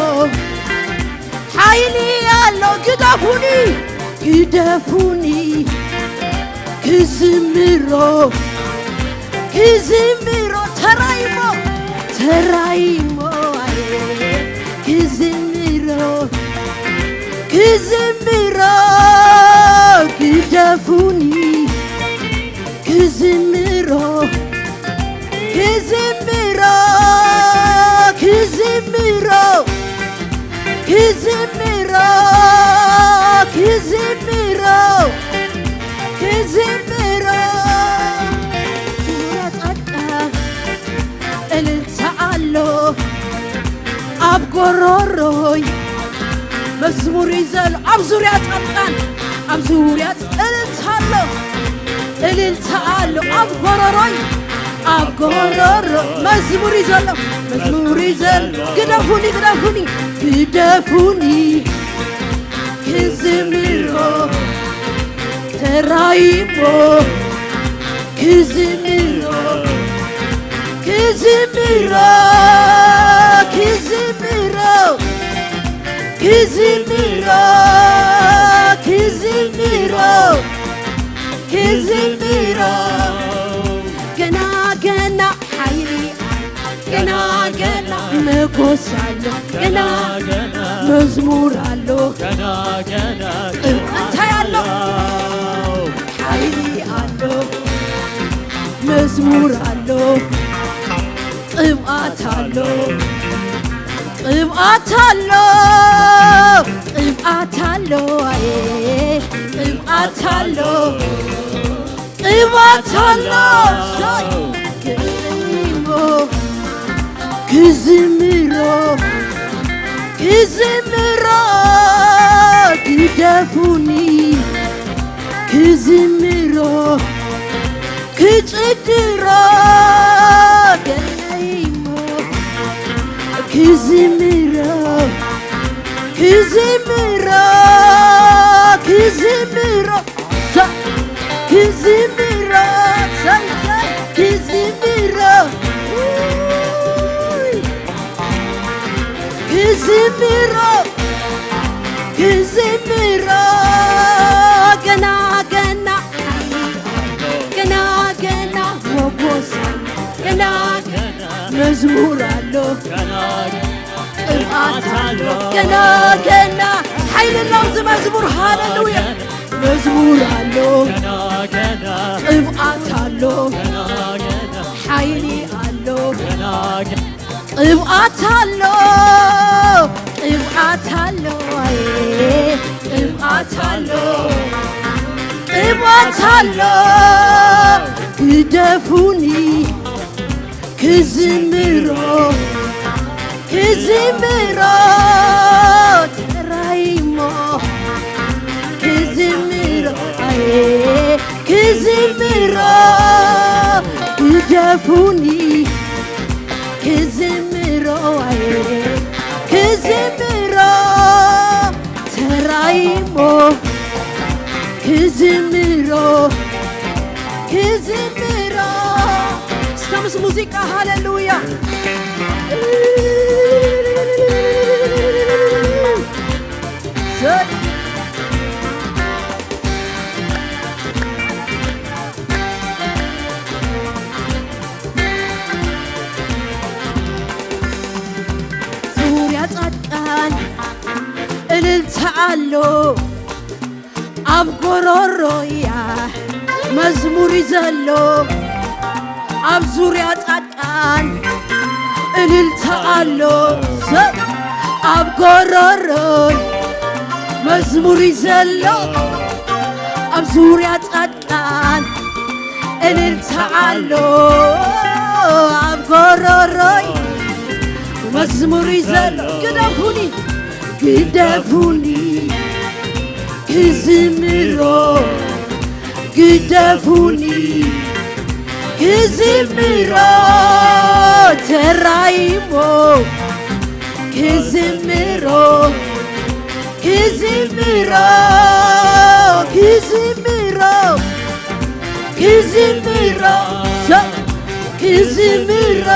ሓይሊ ኣሎ። ግደፉኒ፣ ግደፉኒ ክዝምሮ፣ ክዝምሮ ተራይሞ፣ ተራይሞ፣ ኣየ፣ ክዝምሮ፣ ክዝምሮ፣ ግደፉኒ ክዝምሮ፣ ክዝምሮ፣ ክዝምሮ፣ ክዝምሮ፣ ክዝምሮ፣ ክዝምሮ። እልልታ ኣሎ ኣብ ጎሮሮይ፣ መዝሙር እዩ ዘሎ ኣብ ዙርያ ጻድቃን፣ ኣብ ዙርያ ጻ- እልልታ ኣሎ፣ እልልታ ኣሎ ኣብ ጎሮሮይ፣ ኣብ ጎሮሮ መዝሙር እዩ ዘሎ፣ መዝሙር እዩ ዘሎ። ግደፉኒ፣ ግደፉኒ፣ ግደፉኒ ክዝምሮ ተራይሞ ክዝምሮ ክዝምሮ ክዝምሮ ክዝምሮ ክዝምሮ ክዝምሮ ገና ገና ሓይሊ ገና ገና መጎስ ኣሎ ገና መዝሙር ኣሎ እንታይ ኣሎ ሓይሊ ኣሎ መዝሙር ኣሎ ቅብኣት ኣሎ ቅብኣት ኣሎ ቅብኣት ኣሎ ኣየ ቅብኣት ኣሎ ቅብኣት ኣሎ ክዝምሮ ክዝምሮ ክዝምሮ ግደፉኒ ክዝምሮ ክጭድሮ ገለይሞ ክዝምሮ ክዝምሮ ክዝምሮ ክዝምሮ ሰንሰል ክዝምሮ ክዝምሮ ክዝምሮ ገና ገና ገና ገና ሞጎስ ገና መዝሙር ኣሎ ቅብኣት ኣሎ ገና ገና ሓይሊ ኣሎ እዚ መዝሙር ሃለሉያ መዝሙር ኣሎ ቅብኣት ኣሎ ሓይሊ ኣሎ ቅብኣት ኣሎ ቅብኣት ኣሎ ኣየ ቅብኣት ኣሎ ቅብኣት ኣሎ ግደፉኒ ክዝምሮ ክዝምሮ ተራይሞ ክዝምሮ ኣየ ክዝምሮ ግደፉኒ ክዝምሮ ኣየ ክዝምሮ ተራይሞ ክዝምሮ ክዝምሮ እስከ ምስ ሙዚቃ ሃለሉያ ዙርያ ጻድቃን እልልታ ኣሎ ኣብ ጎሮሮያ መዝሙር እዩ ዘሎ ኣብ ዙርያ ጻድቃን እልልታ ኣሎ ሰብ ኣብ ጎሮሮይ መዝሙር እዩ ዘሎ ኣብ ዙርያ ጻድቃን እልልታ ኣሎ ኣብ ጎሮሮይ መዝሙር እዩ ዘሎ ግደፉኒ ግደፉኒ ክዝምሮ ግደፉኒ ክዝምሮ ተራይሞ ክዝምሮ ክዝምሮ ክዝምሮ ክዝምሮ ክዝምሮ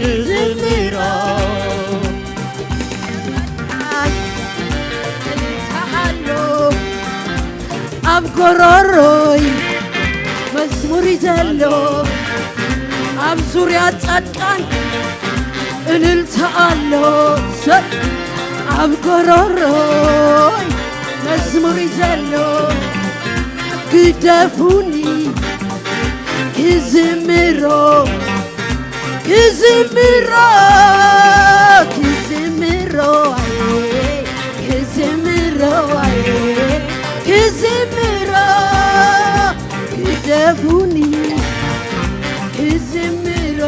ክዝምሮ ኣብ ጎሮሮይ መዝሙር እዩ ዘሎ ኣብ ዙርያ ጻድቃን እልልታ ኣሎ ሰብ ኣብ ጎሮሮይ መዝሙር እዩ ዘሎ ግደፉኒ ክዝምሮ ክዝምሮ ክዝምሮ ኣየ ክዝምሮ ኣየ ክዝምሮ ግደፉኒ ክዝምሮ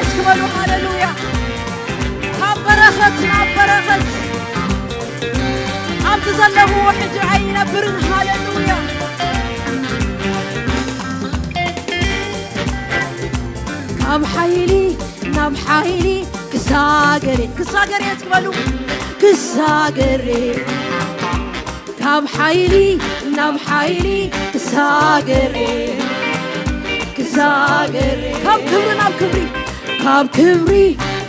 እስኪ በሉ ሃሌሉያ። ካብ በረኸት ናብ በረኸት ኣብቲ ዘለኹዎ ሕጂ ኣይነብርን። ሃሌሉያ። ካብ ሓይሊ ናብ ሓይሊ ክሳገሬ፣ ክሳገሬ እስኪ በሉ። ክሳገሬ ካብ ሓይሊ ናብ ሓይሊ ክሳገሬ፣ ክሳገሬ ካብ ክብሪ ናብ ክብሪ፣ ካብ ክብሪ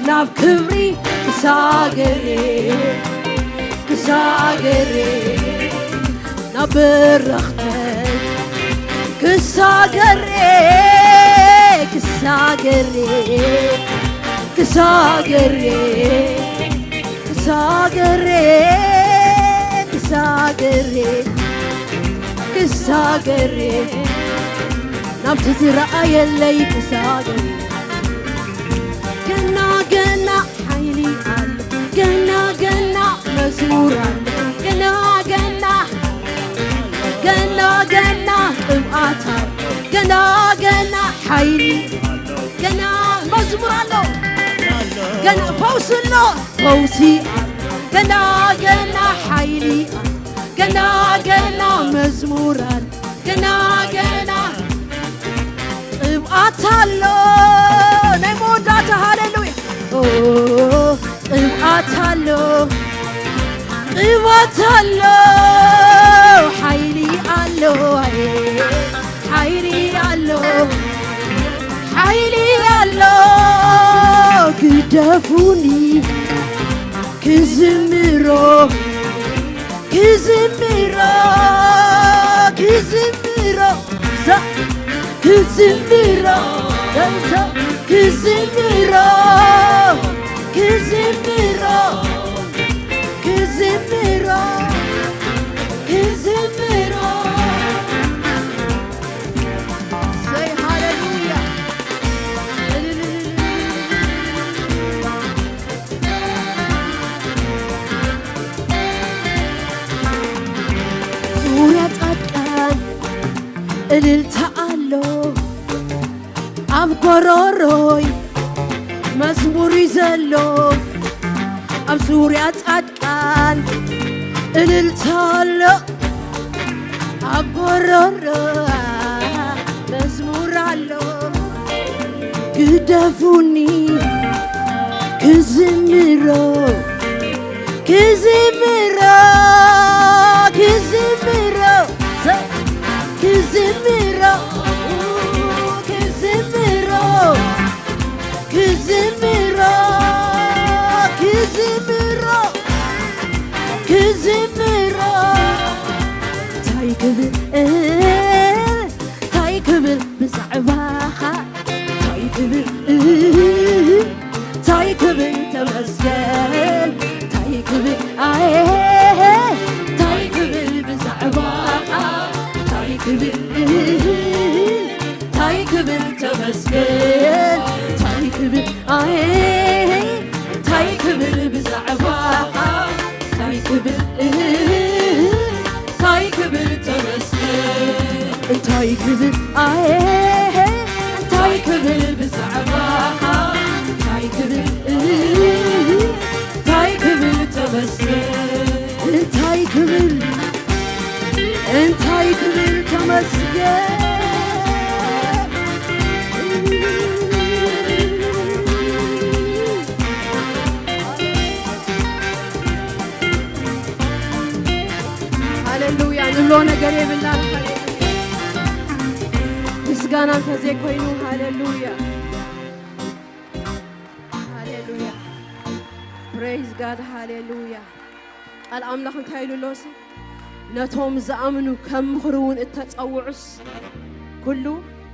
ናብ ክብሪ ክሳገሬ፣ ክሳገሬ ናብ በረኽተይ ክሳገሬ፣ ክሳገሬ፣ ክሳገሬ፣ ክሳገሬ፣ ክሳገሬ፣ ክሳገሬ ናብቲ ዝረኣየለይ ክሳገሬ። ገና ገና ሓይሊ ኣሎ፣ ገና ገና መዝሙር ኣሎ፣ ገና ገና፣ ገና ገና ቅብኣት ኣሎ፣ ገና ገና ሓይሊ፣ ገና መዝሙር ኣሎ፣ ገና ፈውሲ ኣሎ፣ ፈውሲ ኣሎ፣ ገና ገና ሓይሊ ኣሎ፣ ገና ገና መዝሙር ኣሎ፣ ገና ገና ቅብኣት ኣሎ። ናይ መወዳእታ ሃሌሉያ። ኦ፣ ቅብኣት ኣሎ፣ ቅብኣት ኣሎ፣ ሓይሊ ኣሎ፣ ኣየ፣ ሓይሊ ኣሎ፣ ሓይሊ ኣሎ። ግደፉኒ ክዝምሮ፣ ክዝምሮ፣ ክዝምሮ፣ ዛ-፣ ክዝምሮ፣ ዛ-፣ ክዝምሮ፣ ክዝምሮ፣ ክዝምሮ፣ ክዝምሮ። እሰይ፣ ሃሌሉያ። ዙርያ ጻድቃን እልልታ ኣሎ ኣብ ጎሮሮይ መዝሙር እዩ ዘሎ። ኣብ ዙርያ ጻድቃን እልልታ ኣሎ ኣብ ጎሮሮ መዝሙር ኣሎ። ግደፉኒ ክዝምሮ፣ ክዝምሮ፣ ክዝምሮ፣ ክዝምሮ፣ ክዝምሮ፣ ክዝምሮ፣ ክዝምሮ፣ ክዝምሮ። እንታይ ክብል፣ እንታይ ክብል ብዛዕባኻ፣ እንታይ ክብል፣ እንታይ ክብል ተመስገን፣ እንታይ ክብል፣ ኣየ፣ እንታይ ክብል ብዛዕባኻ፣ እንታይ ክብል፣ እንታይ ክብል ተመስገን፣ እንታይ ክብል፣ ኣየ፣ እንታይ ክብል ብዛዕባኻ፣ እንታይ ክብል፣ እንታይ ክብል ተመስገን፣ እንታይ ክብል፣ ኣየ፣ እንታይ ክብል ብዛዕባኻ፣ እንታይ ክብል፣ እንታይ ክብል ተመስገን፣ እንታይ ክብል፣ እንታይ ክብል ተመስገን። ሃሌሉያ፣ ንብሎ ነገር የብልናን። ምስጋና እንተዘይኮይኑ፣ ሃሌሉያ፣ ሃሌሉያ፣ praise God፣ ሃሌሉያ። ቃል ኣምላኽ እንታይ ኢሉ ኣሎ ሲ? ነቶም ዝኣምኑ ከም ምኽሩ እውን እተጸውዑስ፣ ኩሉ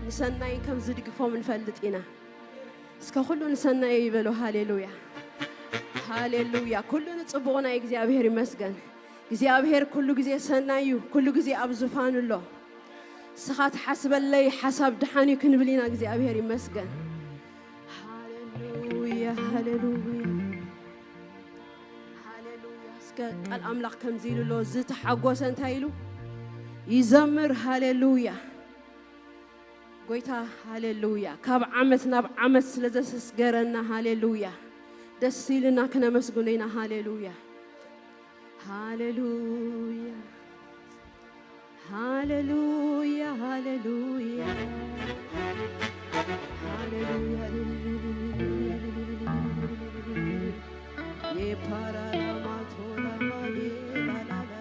ንሰናይ ከም ዝድግፎም ንፈልጥ ኢና። እስከ ኩሉ ንሰናይ ይበሉ። ሃሌሉያ፣ ሃሌሉያ። ኩሉ ንጽቡቕ ናይ እግዚኣብሔር ይመስገን። እግዚኣብሔር ኩሉ ግዜ ሰናይ እዩ፣ ኩሉ ግዜ ኣብ ዙፋኑ ኣሎ። ንስኻ ትሓስበለይ ሓሳብ ደሓን እዩ ክንብል ኢና። እግዚኣብሔር ይመስገን። ሃሌሉያ፣ ሃሌሉያ፣ ሃሌሉያ። እስከ ቃል ኣምላኽ ከምዚ ኢሉ ኣሎ፣ ዝተሓጎሰ እንታይ ኢሉ ይዘምር? ሃሌሉያ። ጎይታ፣ ሃሌሉያ። ካብ ዓመት ናብ ዓመት ስለ ዘሰስገረና፣ ሃሌሉያ። ደስ ኢልና ክነመስግኖ ኢና። ሃሌሉያ፣ ሃሌሉያ፣ ሃሌሉያ፣ ሃሌሉያ፣ ሃሌሉያ። የፓራላማቶላማዴ ላላላ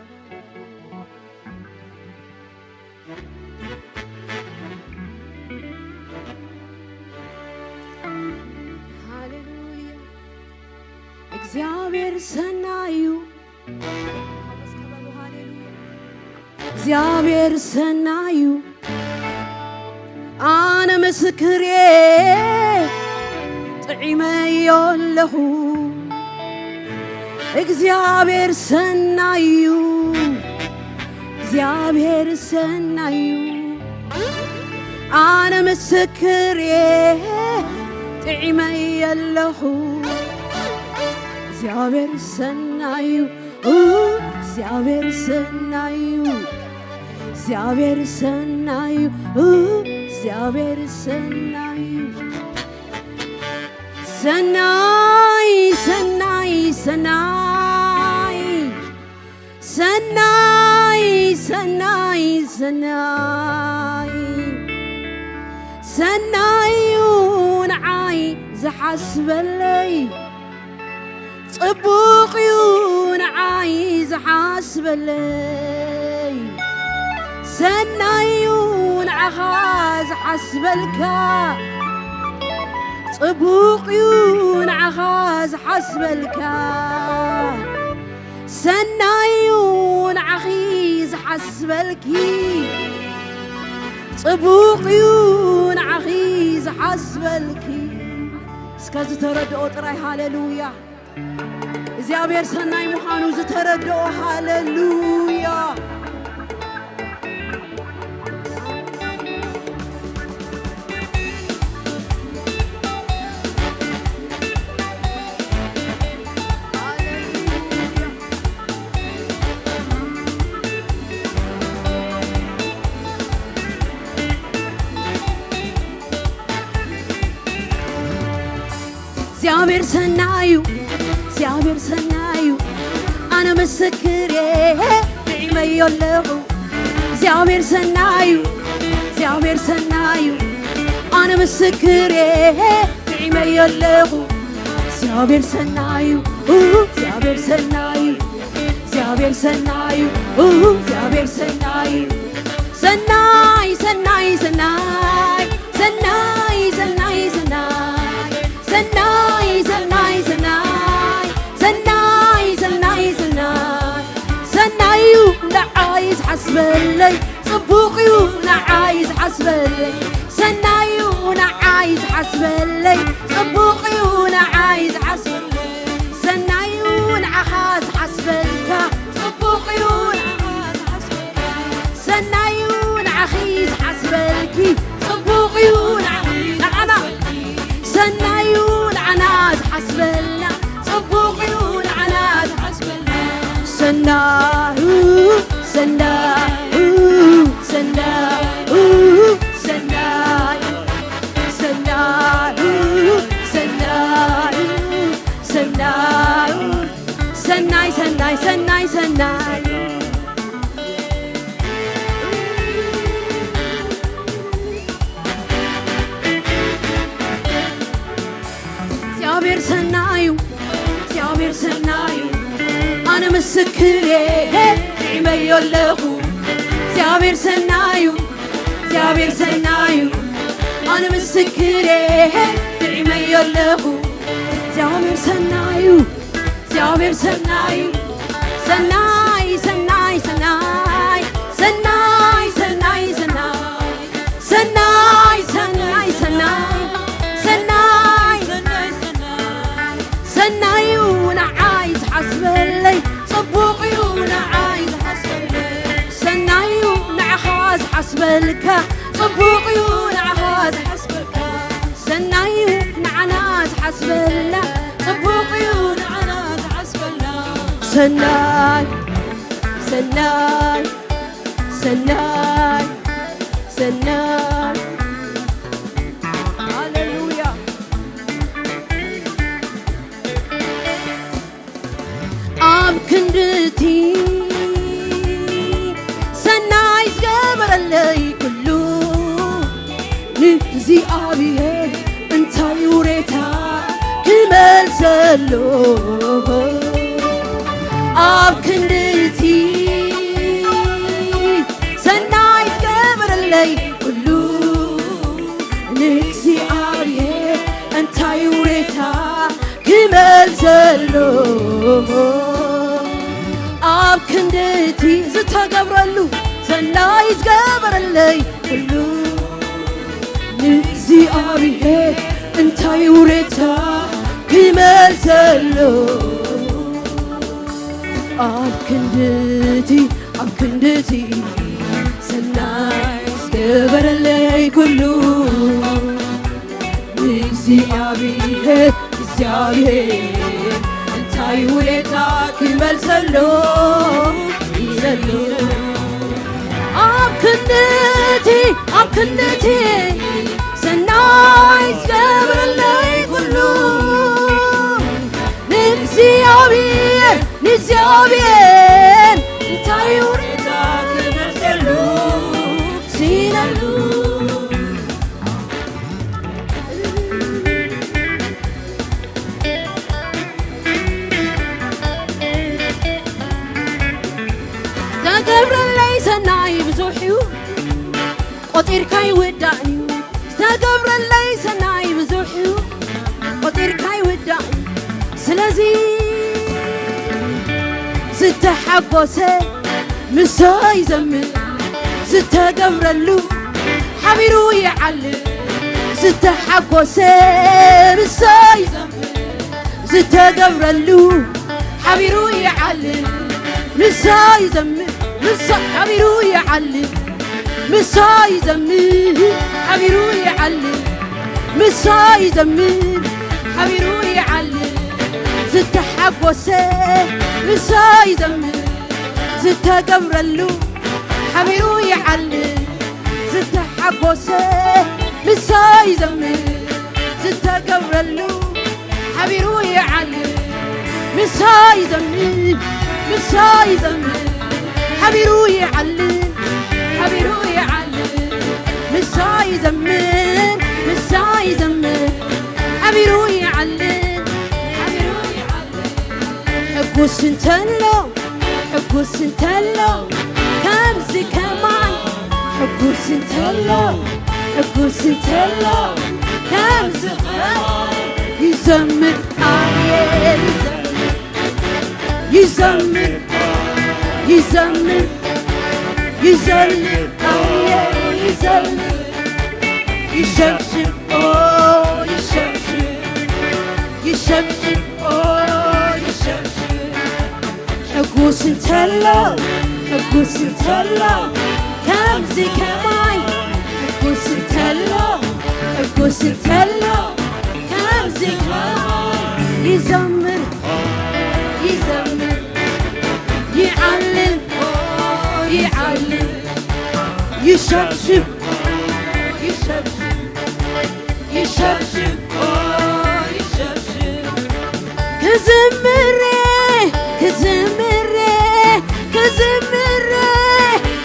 ሃሌሉያ። እግዚኣብሔር ሰናይ እዩ። እግዚኣብሔር ሰናይ እዩ። ኣነ ምስክር እየ፣ ጥዒመዮ ኣለኹ። እግዚኣብሔር ሰናይ እዩ። እግዚኣብሔር ሰናይ እዩ። ኣነ ምስክር እየ፣ ጥዒመዮ ኣለኹ። እግዚኣብሔር ሰናይ እዩ። ኡ፣ እግዚኣብሔር ሰናይ እዩ። እግዚኣብሔር ሰናይ እዩ። ኡ፣ እግዚኣብሔር ሰናይ እዩ። ሰናይ፣ ሰናይ፣ ሰናይ። ሰናይ፣ ሰናይ፣ ሰናይ። ሰናይ እዩ ንዓይ ዝሓስበለይ። ጽቡቕ እዩ ንዓይ ዝሓስበለይ። ሰናይ እዩ ንዓኻ ዝሓስበልካ። ጽቡቕ እዩ ንዓኻ ዝሓስበልካ። ሰናይ እዩ ንዓኺ ዝሓስበልኪ። ጽቡቕ እዩ ንዓኺ ዝሓስበልኪ። እስከ ዝተረድኦ ጥራይ ሃሌሉያ። እግዚኣብሔር ሰናይ ምዃኑ ዝተረድኦ ሃሌሉያ። እግዚኣብሔር ሰናይ እዩ፣ እግዚኣብሔር ሰናይ እዩ፣ ኣነ ምስክር እየ፣ ጥዒመዮ ኣለኹ። እግዚኣብሔር ሰናይ እዩ፣ እግዚኣብሔር ሰናይ እዩ፣ ኣነ ምስክር እየ፣ ጥዒመዮ ኣለኹ። እግዚኣብሔር ሰናይ እዩ፣ ኡ፣ እግዚኣብሔር ሰናይ እዩ፣ እግዚኣብሔር ሰናይ እዩ፣ ኡ፣ እግዚኣብሔር ሰናይ እዩ። ሰናይ፣ ሰናይ፣ ሰናይ፣ ሰናይ፣ ሰናይ፣ ሰናይ፣ ሰናይ፣ ሰናይ፣ ሰናይ፣ ሰናይ፣ ሰናይ፣ ሰናይ፣ ሰናይ እዩ ንዓይ ዝሓስበለይ፣ ጽቡቕ እዩ ንዓይ ዝሓስበለይ፣ ሰናይ እዩ ንዓይ ዝሓስበለይ፣ ጽቡቕ እዩ ንዓይ ዝሓስበለይ፣ ሰናይ እዩ ንዓኻ ዝሓስበልካ፣ ጽቡቕ እዩ ንዓኻ ዝሓስበልካ። ሰናዩ ንዓኺ ዝሓስበልኪ ጽቡቕ እዩ ንዓኺ ንዓና። ሰናዩ ንዓና ዝሓስበልና ጽቡቕ እዩ ንዓና ዝሓስበልና። ሰናዩ፣ ሰናዩ፣ ሰናዩ፣ ሰናዩ፣ ሰናዩ፣ ሰናዩ፣ ሰናዩ፣ ሰናይ፣ ሰናይ፣ ሰናይ፣ ሰናይ። እግዚኣብሔር ሰናዩ፣ እግዚኣብሔር ሰናዩ፣ ኣነ ምስክር እየ፣ ጥዒመዮ ኣለኹ። እግዚኣብሔር ሰናዩ፣ እግዚኣብሔር ሰናዩ፣ ኣነ ምስክር እየ፣ ጥዒመዮ ኣለኹ። እግዚኣብሔር ሰናዩ፣ እግዚኣብሔር ሰናይ፣ ሰናይ፣ ሰናይ፣ ሰናይ፣ ሰናይ፣ ሰናይ፣ ሰናይ፣ ሰናይ፣ ሰናይ፣ ሰናይ፣ ሰናይ፣ ሰናይ፣ ሰናይ እዩ ንዓይ ዝሓስበለይ፣ ጽቡቕ እዩ ንዓይ ዝሓስበለይ። ሰናይ እዩ ንዓኻ ዝሓስበልካ፣ ጽቡቕ እዩ ንዓኻ ዝሓስበልካ። ሰናይ እዩ ንዓና ዝሓስበልና፣ ጽቡቕ እዩ ንዓና ዝሓስበልና። ሰናይ፣ ሰናይ፣ ሰናይ፣ ሰናይ፣ ክንድቲ ሰናይ ዝገበረለይ ኩሉ ንእግዚኣብሔር እንታይ ውሬታ ክመልሰሉ ኣብ ክንድቲ ሰናይ ዝገበረለይ ኩሉ ንእግዚኣብሔር እንታይ ውሬታ ክመልሰሉ ኣብ ክንድቲ ዝተገብረሉ ሰናይ ዝገበረለይ ኩሉ ንእግዚኣብሔር እንታይ ውሬታ ክመልሰሉ ኣብ ክንድቲ ኣብ ክንድቲ ሰናይ ዝገበረለይ ኩሉ ንእግዚኣብሔር እግዚኣብሔር እንታይ ውሬታ ክመልሰሉ ይዘሉ ኣብ ክንድቲ ኣብ ክንድቲ ሰናይ ዝገበረለይ ኩሉ ንእግዚኣብሔር ንእግዚኣብሔር እንታይ ውሬታ ክመልሰሉ ሲነሉ ዘገብረለይ ሰናይ ብዙሕ እዩ ቆጺርካ ይውዳእ እዩ ዘገብረለይ ሰናይ ብዙሕ እዩ ቆጺርካ ይውዳእ እዩ ስለዚ ዝተሓጎሰ ምሳይ ዘምር ዝተገብረሉ ሓቢሩ ይዓልል ዝተሓጎሰ ምሳይ ዘምር ዝተገብረሉ ሓቢሩ ይዓልል ምሳይ ዘምር ምሳ ሓቢሩ ይዓልል ምሳይ ዘምር ሓቢሩ ይዓልል ምሳይ ዘምር ሓቢሩ ይዓልል ዝተሓጎሰ ምሳይ ዘምር ዝተገብረሉ ሓቢሩ ይዓልል ዝተሓጎሰ ምሳይ ዘምር ዝተገብረሉ ሓቢሩ ይዓልል ምሳይ ዘምር ምሳይ ዘምር ሓቢሩ ይዓልል ሓቢሩ ይዓልል ምሳይ ዘምር ምሳይ ዘምር ሓቢሩ ይዓልል ሓቢሩ ይዓልል ሕጉስ እንተሎ ሕጉስ እንተሎ ከምዚ ከማይ ሕጉስ እንተሎ ሕጉስ እንተሎ ከምዚ ከማይ ይዘምር ኣየ ይዘምር ይዘምር ይዘልል ኣየ ይዘልል ይሸብሽብ ኦ ይሸብሽብ ይሸብሽብ ኦ ይሸብሽብ ሕጉስ እንተሎ ሕጉስ እንተሎ ከምዚ ከማይ ሕጉስ እንተሎ ሕጉስ እንተሎ ከምዚ ከማይ ይዘምር ይዘምር ይዓልል ይዓልል ይሸብሽብ ይሸብሽብ ይሸብሽብ ይሸብሽብ ክዝምር ክዝምር ክዝምር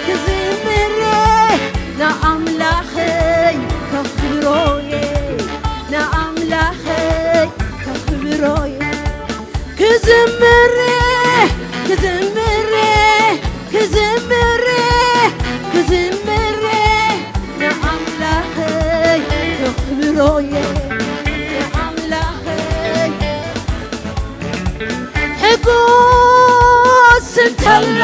ክዝምር ንኣምላኸይ ከኽብሮየ ንኣምላኸይ ከኽብሮየ ክዝምር ክዝምር ክዝምር ክዝምር ንኣምላኸይ ከኽብሮየ ንኣምላኸይ ሕጉስ እንተሎ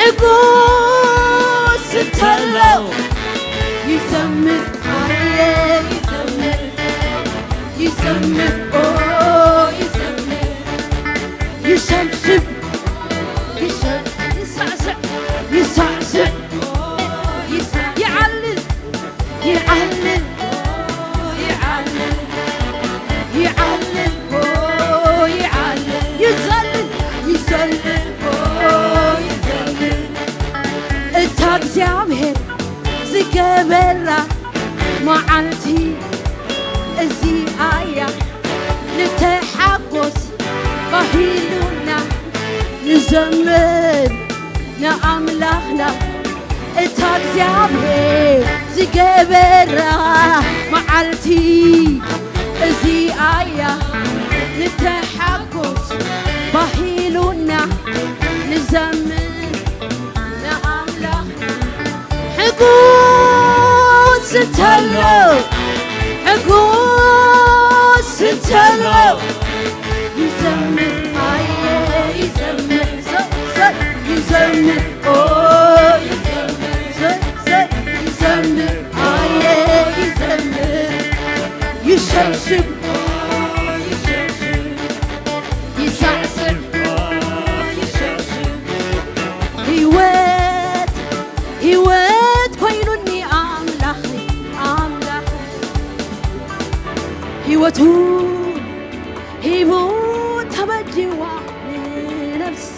ሕጉስ እንተሎ ይዘምር ኣየ ይዘምር ይዘምር ኦ ይዘምር ይሸብሽብ ይሸብሽብ ይሳዕስዕ ይሳዕስዕ ይዓልል ይዓልል ይዓልል ይዘልል ይዘልል ይዘልል እታ እግዚኣብሔር ዝገበራ መዓልቲ እዚኣያ ንኣምላኽና እታ እግዚኣብሔር ዝገበራ መዓልቲ እዚኣ እያ። ንተሓጎስ ባሂሉና ንዘምር ንኣምላኽና። ሕጉስ እንተሎ፣ ሕጉስ እንተሎ፣ ይዘምር፣ ኣየ፣ ይዘምር፣ ዘ-፣ ዘ-፣ ይዘምር፣ ኦ፣ ይዘምር፣ ዘ-፣ ዘ-፣ ይዘምር፣ ኣየ፣ ይዘምር፣ ይሸብሽብ፣ ኦ፣ ይሸብሽብ፣ ይሳዕስዕ፣ ኦ፣ ይሸብሽብ። ህይወት፣ ህይወት ኮይኑኒ ኣምላኽ፣ ኣምላኽ። ህይወቱ ሂቡ ተበጅዋ ንነፍሰ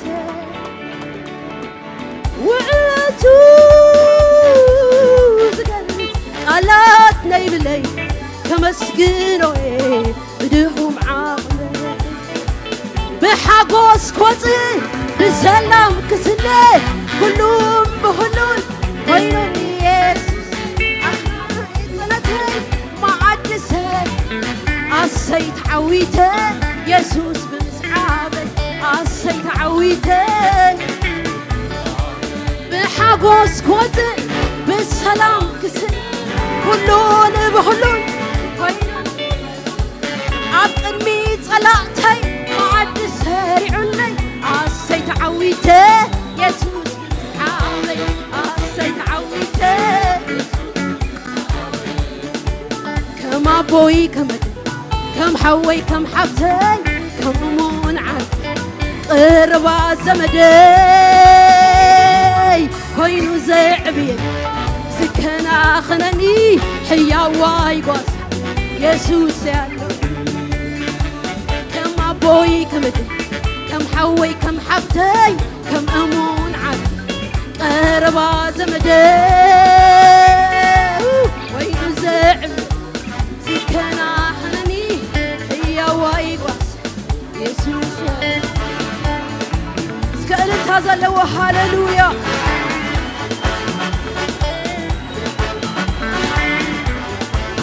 ውዕለቱ ዝገልጽ ቃላት ነይብለይ ከመስግኖ እየ ብድኹም ዓቕመይ። ብሓጎስ ክወጽእ ብሰላም ክስነ ኩሉም ብኹሉን ኮይኑኒ የሱስ። ኣኽብሮት ጽነተይ መዓዲ ሰብ ኣሰይ ተዓዊተ የሱስ ብምስዓበይ ኣሰይ ተዓዊተ። ብሓጎስ ክወጽእ ብሰላም ክስነ ኩሉን ብኹሉን ኮይኑኒ ኣብ ቅድሚ ጸላእተይ መዓዲ ሰሪዑለይ ኣሰይ ተዓዊተ የሱስ ምስዓበይ ኣሰይ ተዓዊተ። ከም ኣቦይ ከም ኣደይ ከም ሓወይ ከም ሓብተይ ከም እሙን ዓርኪ ቅርባ ዘመደይ ኮይኑ ዘዕብየኒ ዝከናኸነኒ ሕያዋይ ጓሳ የሱስ ኣሎ። ከም ኣቦይ ከም ኣደይ ከም ሓወይ ከም ሓብተይ ከም እሙን ዓርኪ ቀረባ ዘመደይ ኮይኑ ዘዕብየኒ ዝከናኸነኒ ሕያዋይ ጓሳ የሱስ። እስከ እልልታ ዘለዎ ሃሌሉያ።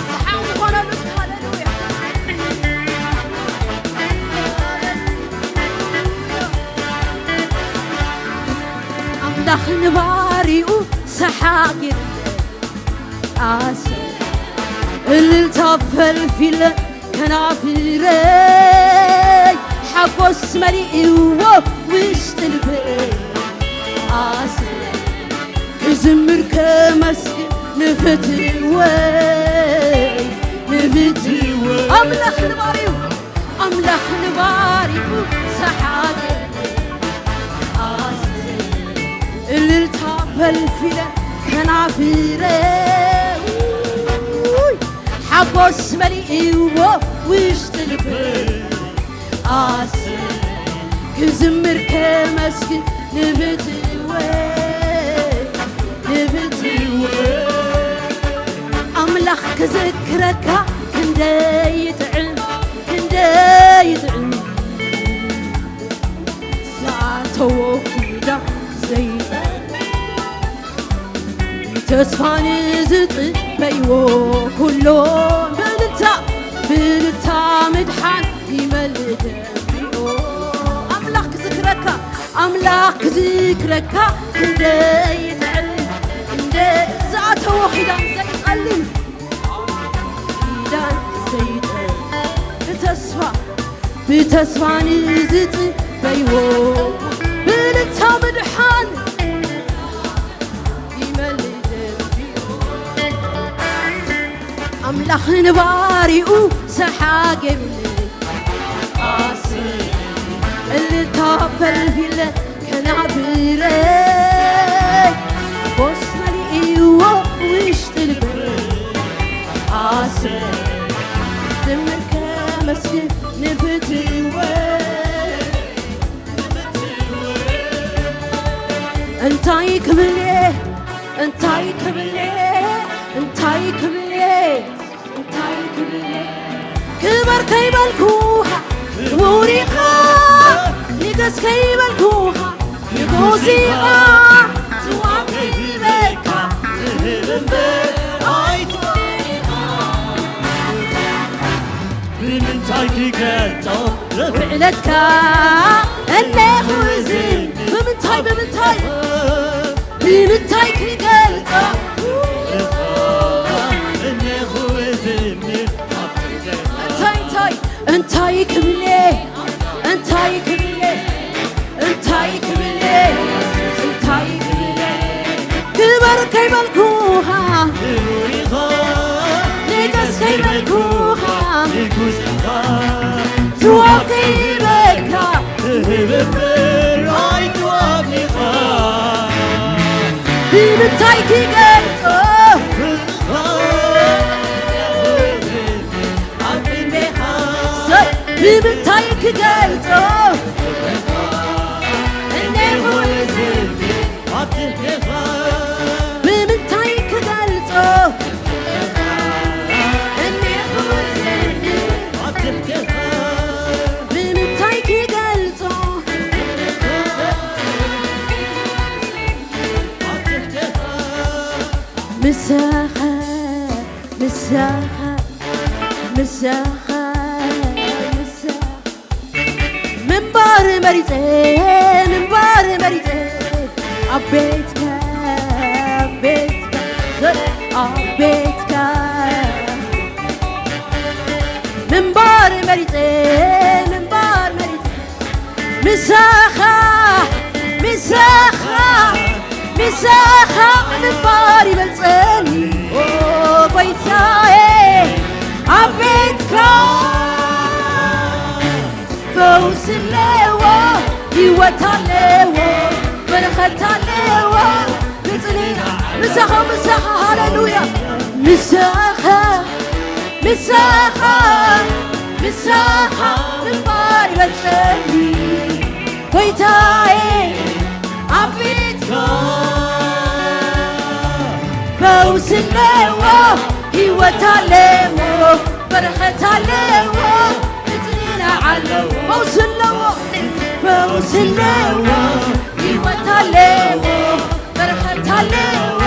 ሰሓቕ ዝኾነሉ እስከ ሃሌሉያ። ኣምላኽ ንባሪኡ ሰሓቕ ይርለ ኣሰ እልልታ ፈልፊለ ከናፍረይ ሓጎስ መሊእዎ ውሽጢ ልበይ ኣሰ ክዝምር ከመስግን ንፍትወይ ንፍትወይ ኣምላኽ ንባሪኡ ኣምላኽ ንባሪኡ ሰሓገ ኣሰ እልልታ ፈልፊለ ከናፍረ ሓጎስ መሊእዎ ውሽጢ ልበይ ኣሰ ክዝምር ከመስግን ንፍትወይ ንፍትወይ ኣምላኽ ክዝክረካ ክንደይ ይጥዕም ክንደይ ይጥዕም ዝኣተዎ ኪዳን ዘይጸ ተስፋ ንዝጽበይዎ ኩሎ ብእልልታ ብእልልታ ምድሓን ይመልእ ደንቢኦ ኣምላኽ ክዝክረካ ኣምላኽ ክዝክረካ ክንደይ ይጥዕም እንደ ዝኣተዎ ኪዳን ዘይጸልም ኪዳን ዘይጠ ብተስፋ ብተስፋ ንዝጽበይዎ ብእልልታ ምድሓን ይመልእ ደንቢኡ ኣምላኽ ንባሪኡ ሰሓገ ኣስ እልልታ ፈልፊለ ከናፍረይ ሓጎስ መሊእዎ ውሽጢ ልበይ ኣሰ ዝምር ከመስግን ንፍትወይ እንታይ ክብል እየ እንታይ ክብል እየ እንታይ ክብል እየ እንታይ ክብል እየ ክበር ከይበልኩኻ ክቡር ኢኻ ንገስ ከይበልኩኻ ንጉስ ኢኻ እምበር ኣይትኾን ኢኻ። ብምንታይ ክገልጾ ውዕለትካ እነኹ ዝም ብምንታይ ብምንታይ ብምንታይ ክገልጾ እነኹ ዝም እንታይ እንታይ እንታይ ክብሌ እንታይ ክብሌ እንታይ ክብሌ እንታይ ክብሌ ክበር ከይበልኩኻ ንገስ ከይበልኩኻ ዝዋብ ከይበልካ ትህብብር ኣይትዋብ ኢኻ ብምንታይ ክገልጾ ብምንታይ ክገልጾ እኔኹ ብምንታይ ክገልጾ እኔኹ ብምንታይ ክገልጾ ምሳኻ ምሳኻ ምሳኻ ምሳኻ ምንባር መሪጸ ምንባር መሪጸ ኣብ ቤትካ ኣብ ቤትካ ኣብ ቤትካ ምንባር መሪጸ ምንባር መሪጸ ምሳኻ ምሳኻ ምሳኻ ምንባር ይበልጸኒ ኦ ጎይታዬ ኣብ ቤትካ ፈውስ ኣለዎ ህይወት ኣለዎ በረኸት ኣለዎ ምሳኻ ምሳኻ ሃሌሉያ ምሳኻ ምሳኻ ምሳኻ ምንባር ይበልጸኒ ጎይታዬ ኣብ ቤትካ ፈውስ ኣለዎ ህይወት ኣለዎ በረኸት ኣለዎ እጽናዕ ኣለዎ ፈውስ ኣለዎ ፈውስ ኣለዎ ህይወት ኣለዎ በረኸት ኣለዎ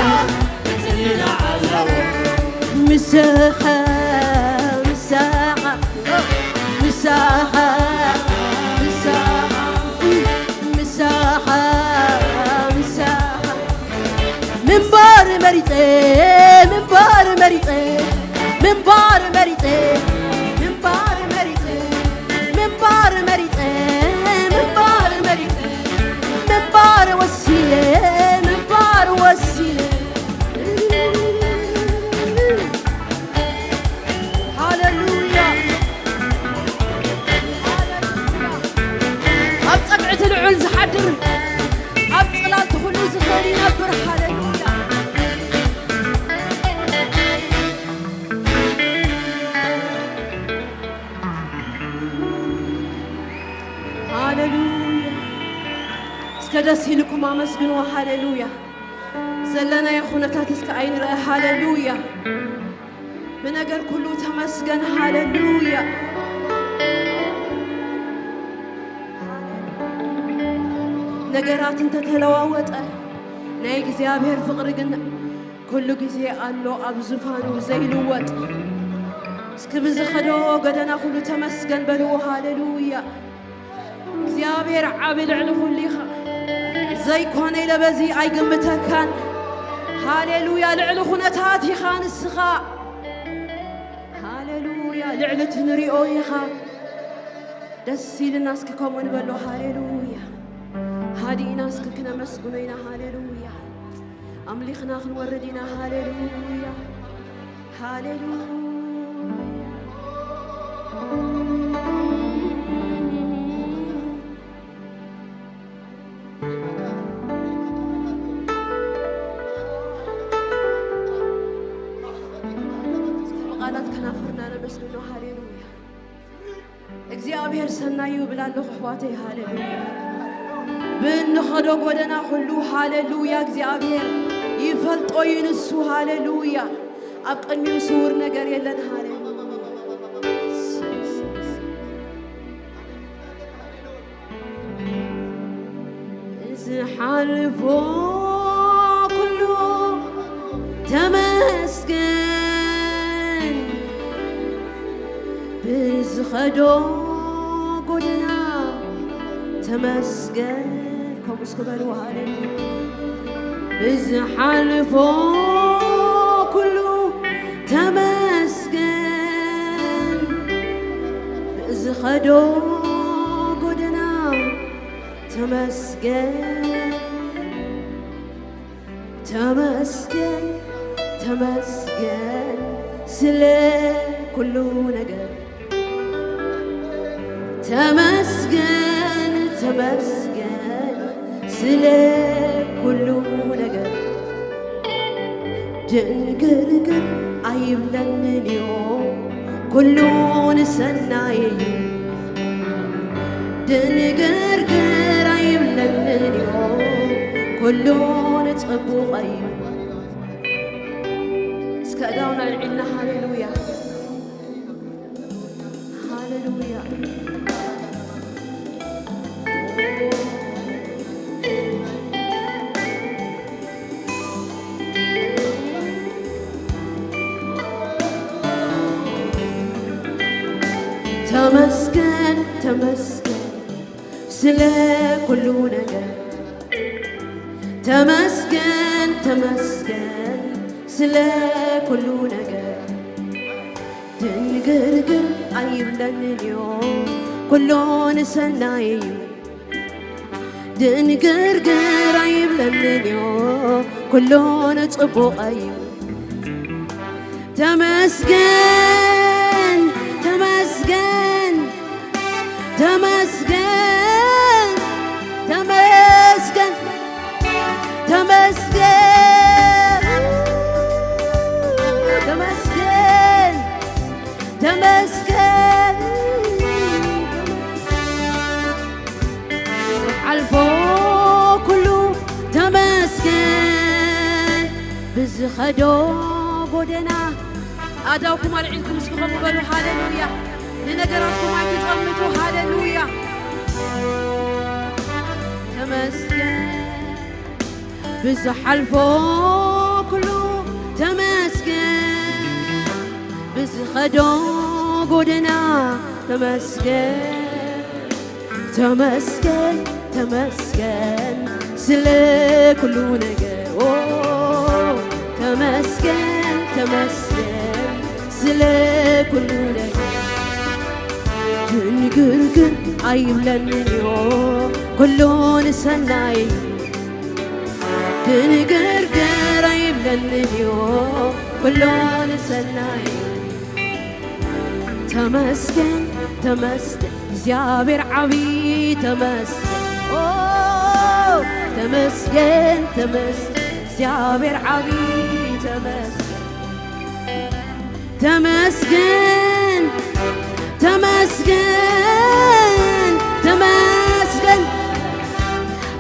እጽናዕ ኣለዎ ምሳኻ ምሳኻ ምሳኻ ምሳኻ ምሳኻ ምሳኻ ምንባር መሪጸ ምንባር መሪጸ ምንባር መሪጸ ምንባር መሪጸ ምንባር መሪጸ ምንባር መሪጸ ምንባር ወሲነ ምንባር ወሲነ ሃሌሉያ ኣብ ጸግዒ እቲ ልዑል ዝሓድር ኣብ ጽላል ኩሉ ዝኽእል ይነብር ሃሌሉያ ሃሌሉያ እስከ ደስ ኢልኩም ኣመስግንዎ ሃሌሉያ ዘለናዮ ኩነታት እስከ ኣይንርአ ሃሌሉያ ብነገር ኩሉ ተመስገን ሃሌሉያ ነገራት እንተተለዋወጠ ናይ እግዚኣብሔር ፍቕሪ ግን ኩሉ ግዜ ኣሎ ኣብ ዙፋኑ ዘይልወጥ እስኪ ብዝኸዶ ጎደና ኩሉ ተመስገን በልዎ ሃሌሉያ እግዚኣብሔር ዓቢ ልዕሊ ኩሉ ኢኻ ዘይኮነ ኢለ በዚ ኣይግምተካን ሃሌሉያ ልዕሊ ኩነታት ኢኻ ንስኻ ሃሌሉያ ልዕሊ እቲ ንሪኦ ኢኻ ደስ ኢልና እስኪ ከምኡ ንበሎ ሃሌሉያ ሃዲእና እስኪ ክነመስግኖ ኢና ሃሌሉያ ኣምሊኽና ክንወርድ ኢና ሃሌሉያ ሃሌሉያ ብቓላት ከናፍርና ነመስግኖ ሃሌሉያ እግዚኣብሔር ሰናዩ ይብል ኣለኹ ኣሕዋተይ ሃሌሉያ ብእንኸዶ ጎደና ኩሉ ሃሌሉያ እግዚኣብሔር ይፈልጦ እዩ ንሱ ሃሌሉያ ኣብ ቅድሚኡ ስውር ነገር የለን ሃሌሉያ ዝሓልፎ ኩሉ ተመ ኸዶ ጎደና ተመስገን። ከምኡ እስኪ በሉ፣ ሃሌሉያ። ብዝሓልፎ ኩሉ ተመስገን። ብዝኸዶ ጎደና ተመስገን። ተመስገን፣ ተመስገን ስለ ኩሉ ነገር። ተመስገን፣ ተመስገን ስለ ኩሉ ነገር። ድንግርግር ኣይብለንን እዩ፣ ኩሉ ንሰናይ እዩ። ድንግርግር ኣይብለንን እዩ፣ ኩሉ ንጽቡቕ እዩ። እስከ እዳውና ኣልዒልና፣ ሃሌሉያ፣ ሃሌሉያ። ተመስገን፣ ተመስገን ስለ ኩሉ ነገር። ተመስገን፣ ተመስገን ስለ ኩሉ ነገር። ድንግርግር ኣይብለንን እዩ፣ ኩሉ ንሰናይ እዩ። ድንግርግር ኣይብለንን እዩ፣ ኩሉ ንጽቡቕ እዩ። ተመስገን፣ ተመስገን፣ ተመስገን፣ ተመስገን፣ ተመስገን፣ ተመስገን፣ ተመስገን። ሓልፎ ኩሉ ተመስገን። ብዝኸዶ ጎደና ኣእዳውኩም ኣልዒልኩም እስኪ ከምኡ በሉ፣ ሃሌሉያ። ንነገራትኩም ኣይትጠምቱ፣ ሃሌሉያ። ተመስገን። ብዝሓልፎ ኩሉ ተመስገን። ብዝኸዶ ጎደና ተመስገን። ተመስገን፣ ተመስገን ስለ ኩሉ ነገር። ኦ፣ ተመስገን፣ ተመስገን ስለ ኩሉ ነገር። ድንግርግር ኣይብለንን እዩ፣ ኩሉ ንሰናይ። ድንግርግር ኣይብለንን እዩ፣ ኩሉ ንሰናይ። ተመስገን፣ ተመስገን እግዚኣብሔር ዓቢ፣ ተመስገን። ኦ፣ ተመስገን፣ ተመስገን እግዚኣብሔር ዓቢ፣ ተመስገን። ተመስገን፣ ተመስገን፣ ተመስገን፣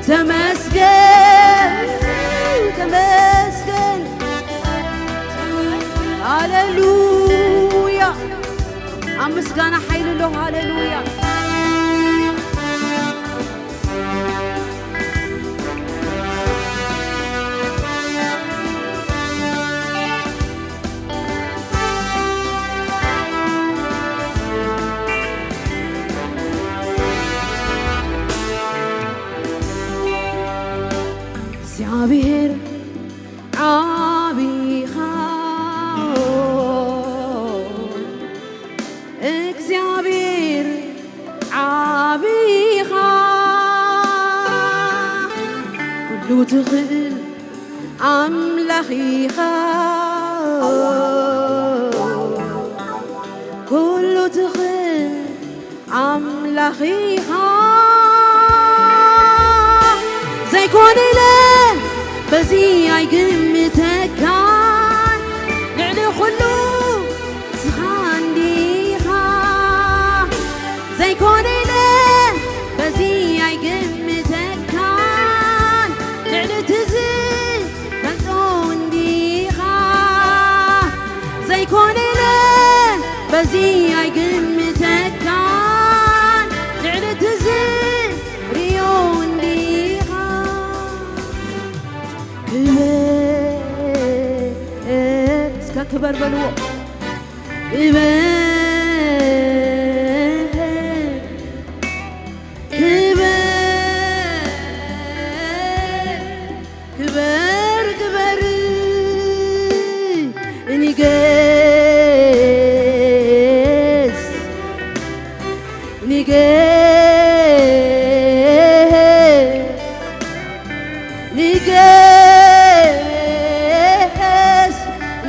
ተመስገን፣ ተመስገን። ሃሌሉያ። ኣብ ምስጋና ሓይሊ ኣሎ። ሃሌሉያ። እግዚኣብሔር ዓቢኻ፣ እግዚኣብሔር ዓቢኻ፣ ኩሉ ትኽእል ኣምላኽ ኢኻ፣ ኩሉ ትኽእል ኣምላኽ ኢኻ። ዘይኮነ ኢለ በዚ ኣይግምተካን፣ ልዕሊ ኩሉ ንስኻ እንዲኻ። ዘይኮነ ኢለ በዚ ኣይግምተካን፣ ልዕሊ እቲ ዝፈልጦ እንዲኻ። ዘይኮነ ኢለ በዚ ኣይግምተካን፣ ልዕሊ እቲ ዝርእዮ እንዲኻ። ክበር፣ እስከ ክበር በልዎ። ክበር፣ ንገስ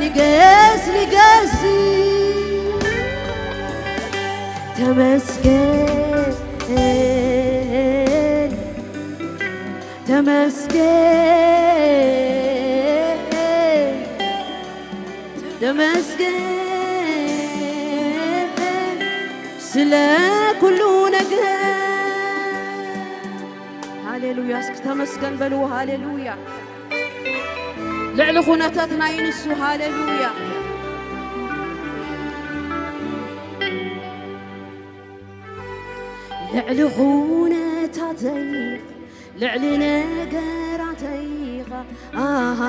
ንገስ ንገስ ንገስ። ተመስገን ተመስገን ተመስገን ስለ ኩሉ ነገር። ሃሌሉያ። እስኪ ተመስገን በልዎ። ሃሌሉያ። ልዕሊ ኩነታትና ይንሱ። ሃሌሉያ። ልዕሊ ኩነታተይ፣ ልዕሊ ነገራተይኻ፣ ኣሃ፣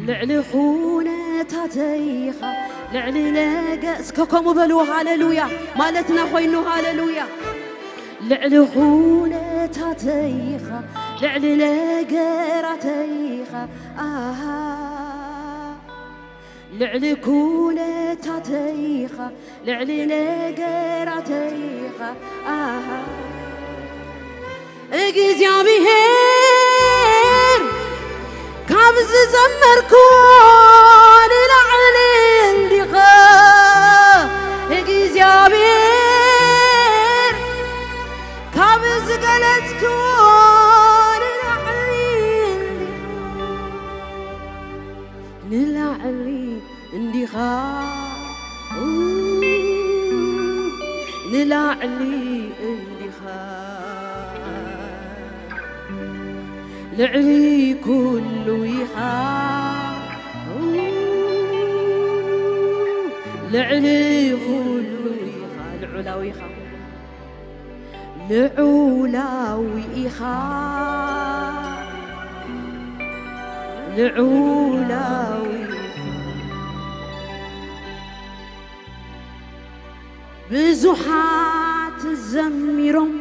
ልዕሊ ኩነታተይኻ፣ ልዕሊ ነገ-፣ እስከ ከምኡ በልዎ። ሃሌሉያ ማለትና ኮይኑ። ሃሌሉያ። ልዕሊ ኩነታተይኻ፣ ልዕሊ ነገራተይኻ፣ ኣሃ፣ ልዕሊ ኩነታተይኻ፣ ልዕሊ ነገራተይኻ፣ ኣሃ፣ እግዚኣብሔር ካብ ዝዘመርኩዎ ንላዕሊ እንዲኻ፣ እግዚኣብሔር ካብ ዝገለጽኩዎ ንላዕሊ እንዲኻ፣ ንላዕሊ እንዲኻ፣ ንላዕሊ እንዲኻ፣ ልዕሊ ኩሉ ኢኻ፣ ልዕሊ ኩሉ ኢኻ፣ ልዑላዊ ኢኻ። ልዑላዊ ኢኻ፣ ልዑላዊ ኢኻ። ብዙሓት ዘሚሮም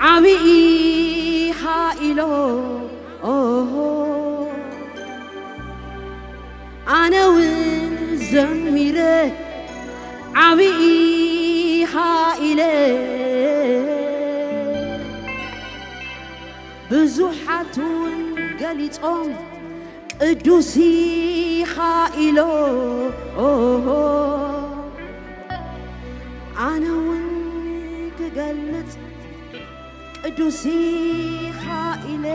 ዓብዪ ኢኻ ኢሎም፣ ኦሆ፣ ኣነ እውን ዘሚረ ዓብዪ ኢኻ ኢለ። ብዙሓት እውን ገሊጾም ቅዱስ ኢኻ ኢሎ። ኣነ እውን ክገልጽ ቅዱስ ኢኻ ኢለ።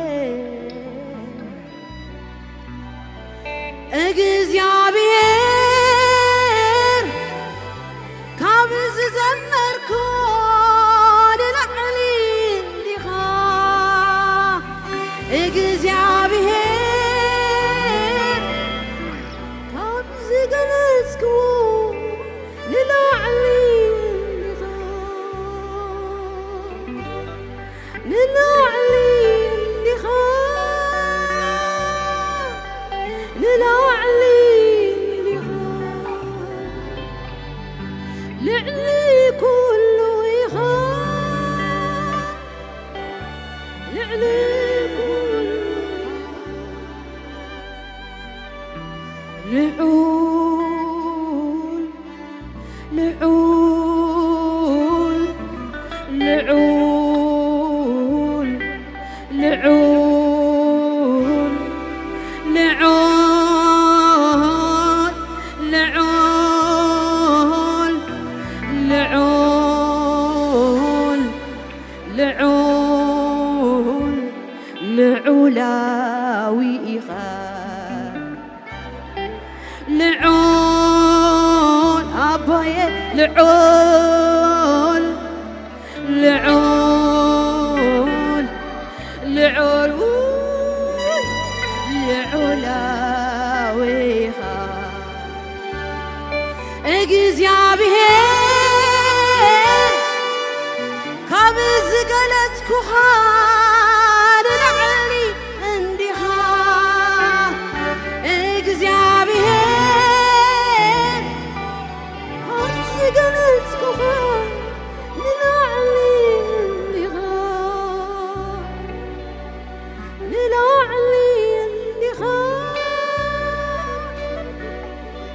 እግዚኣብሔር ካብ ዝዘመርኩ ንላዕሊ እንዲኻ። እግዚኣብሔር ካብ ዝገለጽኩ ንላዕሊ እንዲኻ። ንላዕሊ እንዲኻ፣ ንላዕሊ እንዲኻ፣ ልዕሊ ኩሉ ኢኻ፣ ልዕሊ ኩሉ ኢኻ። ልዑል፣ ልዑል፣ ልዑል፣ ልዑል፣ ልዑል፣ ልዑል፣ ልዑል፣ ልዑላዊ ኢኻ። ልዑል ኣቦየ፣ ልዑል፣ ልዑል፣ ልዑል፣ ውይ፣ ልዑላዊ ኢኻ። እግዚኣብሔር ካብ ዝገለጽኩኻ ንላዕሊ እንዲኻ። እግዚኣብሔር ካብ ዝገለጽኩኻ ንላዕሊ እንዲኻ። ንላዕሊ እንዲኻ፣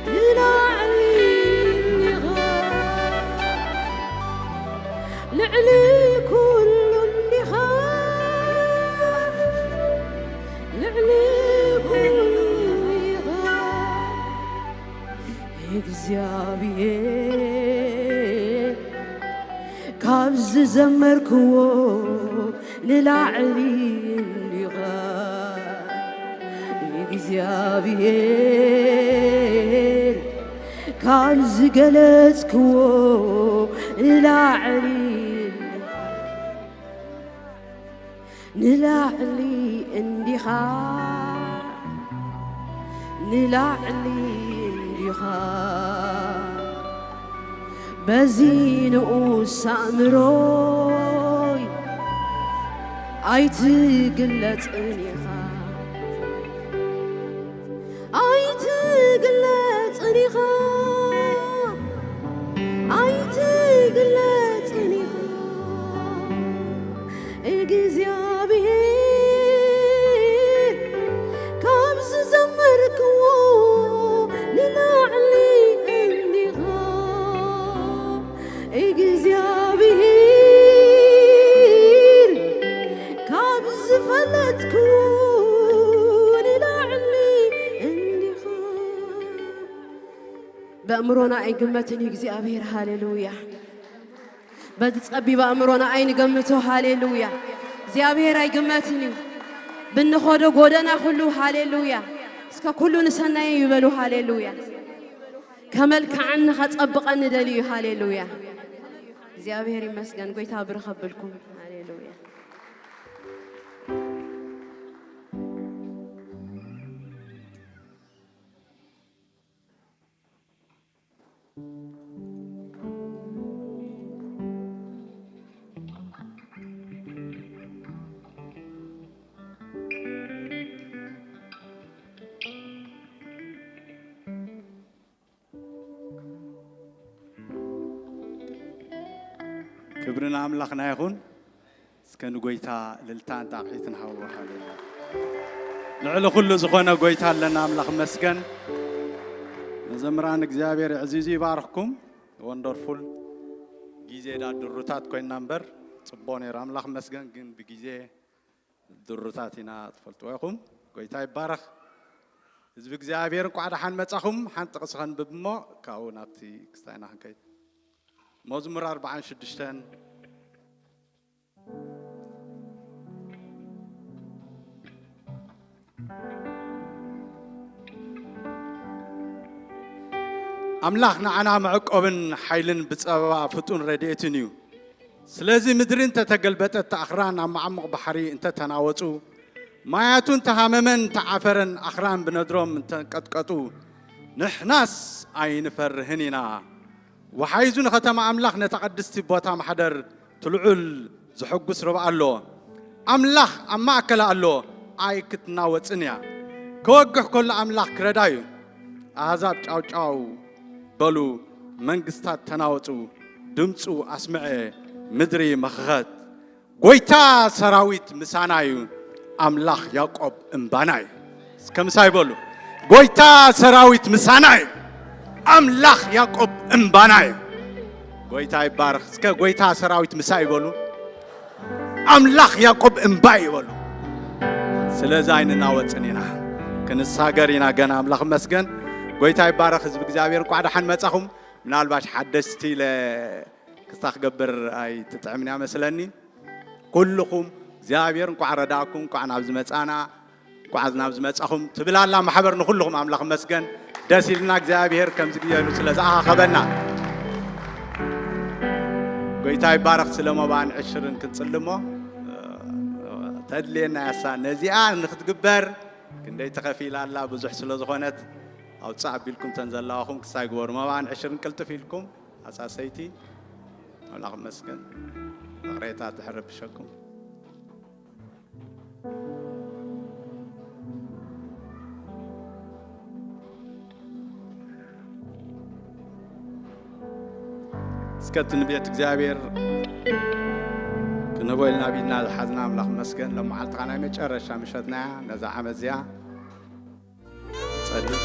ንላዕሊ እንዲኻ። ልዕሊ ኩሉ እንዲኻ፣ ልዕሊ ኩሉ ኢኻ እግዚኣብሔር። ካብ ዝዘመርክዎ ንላዕሊ እንዲኻ እግዚኣብሔር፣ ካብ ዝገለጽክዎ ንላዕሊ፣ ንላዕሊ እንዲኻ፣ ንላዕሊ እንዲኻ። በዚ ንኡስ ኣእምሮይ ኣይትግለጽን ኢኻ፣ ኣይትግለጽን ኢኻ፣ ኣይትግለጽን ኢኻ። እግዚኣብሔር ካብ ዝዘመርክዎ ንላዕሊ እንዲኻ። እግዚኣብሔር ካብ ዝፈለጥክዎ ንላዕሊ እንዲኻ። በእምሮና ኣይግመትን እዩ እግዚኣብሔር። ሃሌሉያ። በዚ ጸቢብ ኣእምሮና ኣይንገምቶ። ሃሌሉያ። እግዚኣብሔር ኣይግመትን እዩ። ብንኸዶ ጎደና ኩሉ፣ ሃሌሉያ። እስከ ኩሉ ንሰናየ ይበሉ። ሃሌሉያ። ከመልክዓኒ፣ ከጸብቐኒ ደልዩ እዩ። ሃሌሉያ። እግዚኣብሔር ይመስገን። ጎይታ ብርኽ ኣብልኩም። ሃሌሉያ። ክብሪ ንኣምላኽና ይኹን። እስከ ንጎይታ እልልታን ጣቕዒትን ሃብዎ። ሃሌሉያ። ልዕሊ ኩሉ ዝኾነ ጎይታ ኣለና። ኣምላኽ መስገን። መዘምራን እግዚኣብሔር ኣዕዚዙ ይባርኽኩም። ወንደርፉል። ግዜ ዳ ድሩታት ኮይና እምበር ጽቦ ነይሩ። ኣምላኽ መስገን ግን ብግዜ ድሩታት ኢና ትፈልጥዎ ኢኹም። ጎይታ ይባረኽ። ህዝቢ እግዚኣብሔር እንቋዕ ደሓን መጻኹም። ሓንቲ ጥቕሲ ከንብብ እሞ ካብኡ ናብቲ ክስታይና ክንከይድ። መዝሙር ኣርባዓን ሽዱሽተን። ኣምላኽ ንዓና መዕቆብን ሓይልን ብጸበባ ፍጡን ረድኤትን እዩ። ስለዚ ምድሪ እንተተገልበጠት፣ ኣኽራን ኣብ መዓሙቕ ባሕሪ እንተተናወጹ፣ ማያቱ እንተሃመመን እንተዓፈረን፣ ኣኽራን ብነድሮም እንተንቀጥቀጡ፣ ንሕናስ ኣይንፈርህን ኢና። ወሓይዙ ንኸተማ ኣምላኽ፣ ነታ ቅድስቲ ቦታ ማሕደር ትልዑል ዘሐጉስ ርብኣ ኣሎ። ኣምላኽ ኣብ ማእከላ ኣሎ፣ ኣይክትናወጽን እያ። ክወግሕ ከሎ ኣምላኽ ክረዳ እዩ። ኣህዛብ ጫውጫው በሉ፣ መንግስታት ተናወጹ፣ ድምጹ ኣስምዐ፣ ምድሪ መኸኸት። ጎይታ ሰራዊት ምሳና እዩ፣ ኣምላኽ ያዕቆብ እምባና እዩ። እስከ ምሳይ በሉ፣ ጎይታ ሰራዊት ምሳና እዩ፣ ኣምላኽ ያዕቆብ እምባና እዩ። ጎይታ ይባረኽ። እስከ ጎይታ ሰራዊት ምሳይ በሉ፣ ኣምላኽ ያዕቆብ እምባይ እዩ በሉ። ስለዚ ኣይንናወጽን ኢና፣ ክንሳገር ኢና ገና። ኣምላኽ መስገን። ጎይታ ይባረኽ። ህዝቢ እግዚኣብሔር እንቋዕ ደሓን መጻኹም። ምናልባሽ ሓደስቲ ኢለ ክስታ ክገብር ኣይትጥዕምን እያ መስለኒ። ኩልኹም እግዚኣብሔር እንቋዕ ረዳእኩም፣ እንቋዕ ናብዚ መጻና፣ እንቋዕ ናብዚ መጻኹም ትብል ኣላ ማሕበር። ንኹልኹም ኣምላኽ መስገን። ደስ ኢልና እግዚኣብሔር ከምዚ ገይሩ ስለ ዝኣኻኸበና። ጎይታ ይባረኽ። ስለ መባን ዕሽርን ክንጽሊ እሞ፣ ተድልየና ያሳ ነዚኣ ንክትግበር ክንደይ ተኸፊላ ኣላ፣ ብዙሕ ስለ ዝኾነት ኣውጻእ ኣቢልኩም ተን ዘለዋኹም ክሳይ ግበሩ። መባን ዕሽርን ቅልጥፍ ኢልኩም ኣሳሰይቲ። ኣምላኽ መስገን። ይቕሬታ ተሕረብሸኩም። እስከ ትንቢት እግዚኣብሔር ክንህቦ ኢልና ቢድና ዝሓዝና ኣምላኽ መስገን። ሎም መዓልትኻ ናይ መጨረሻ ምሸትና እያ። ነዛ ዓመት እዚኣ ጸልይ።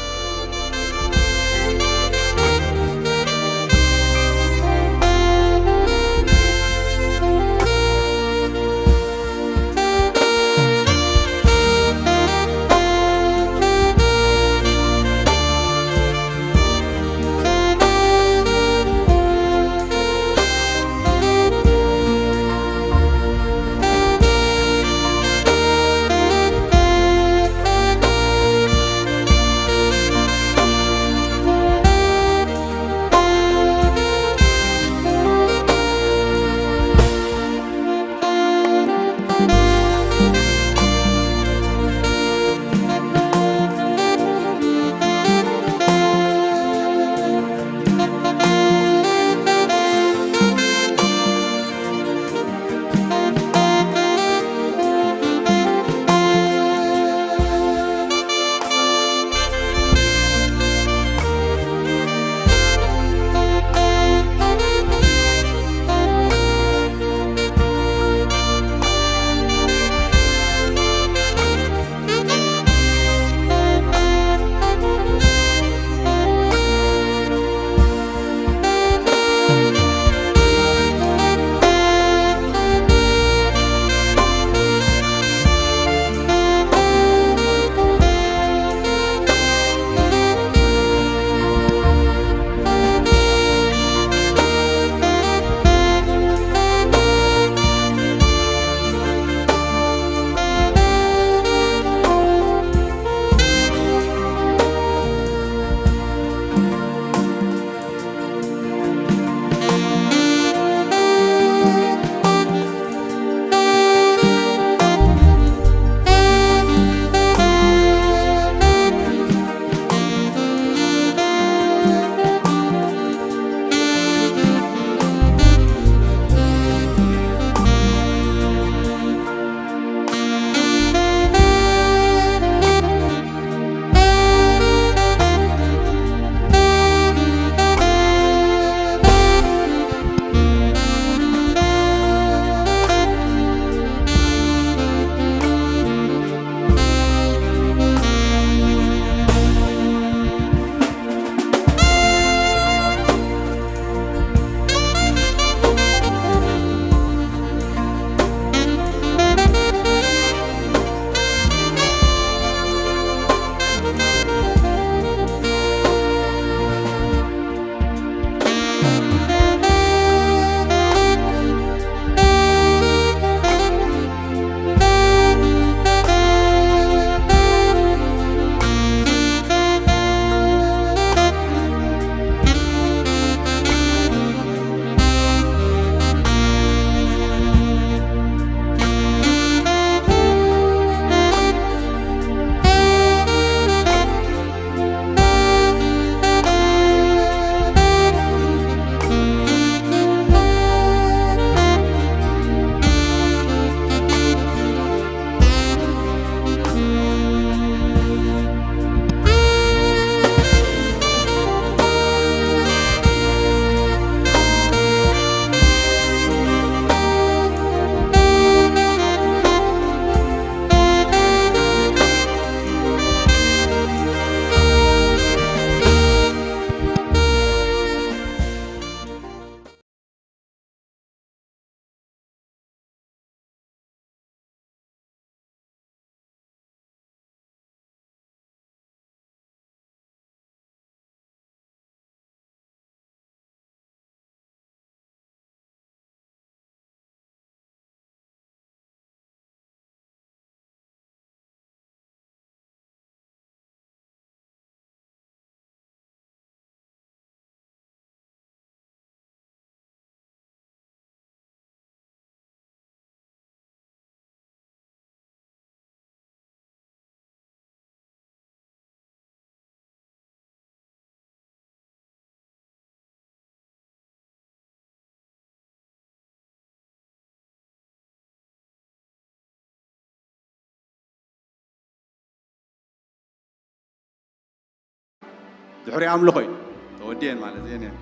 ድሕሪ ኣምልኾ እዩ ተወዲኤን ማለት እየን እየን።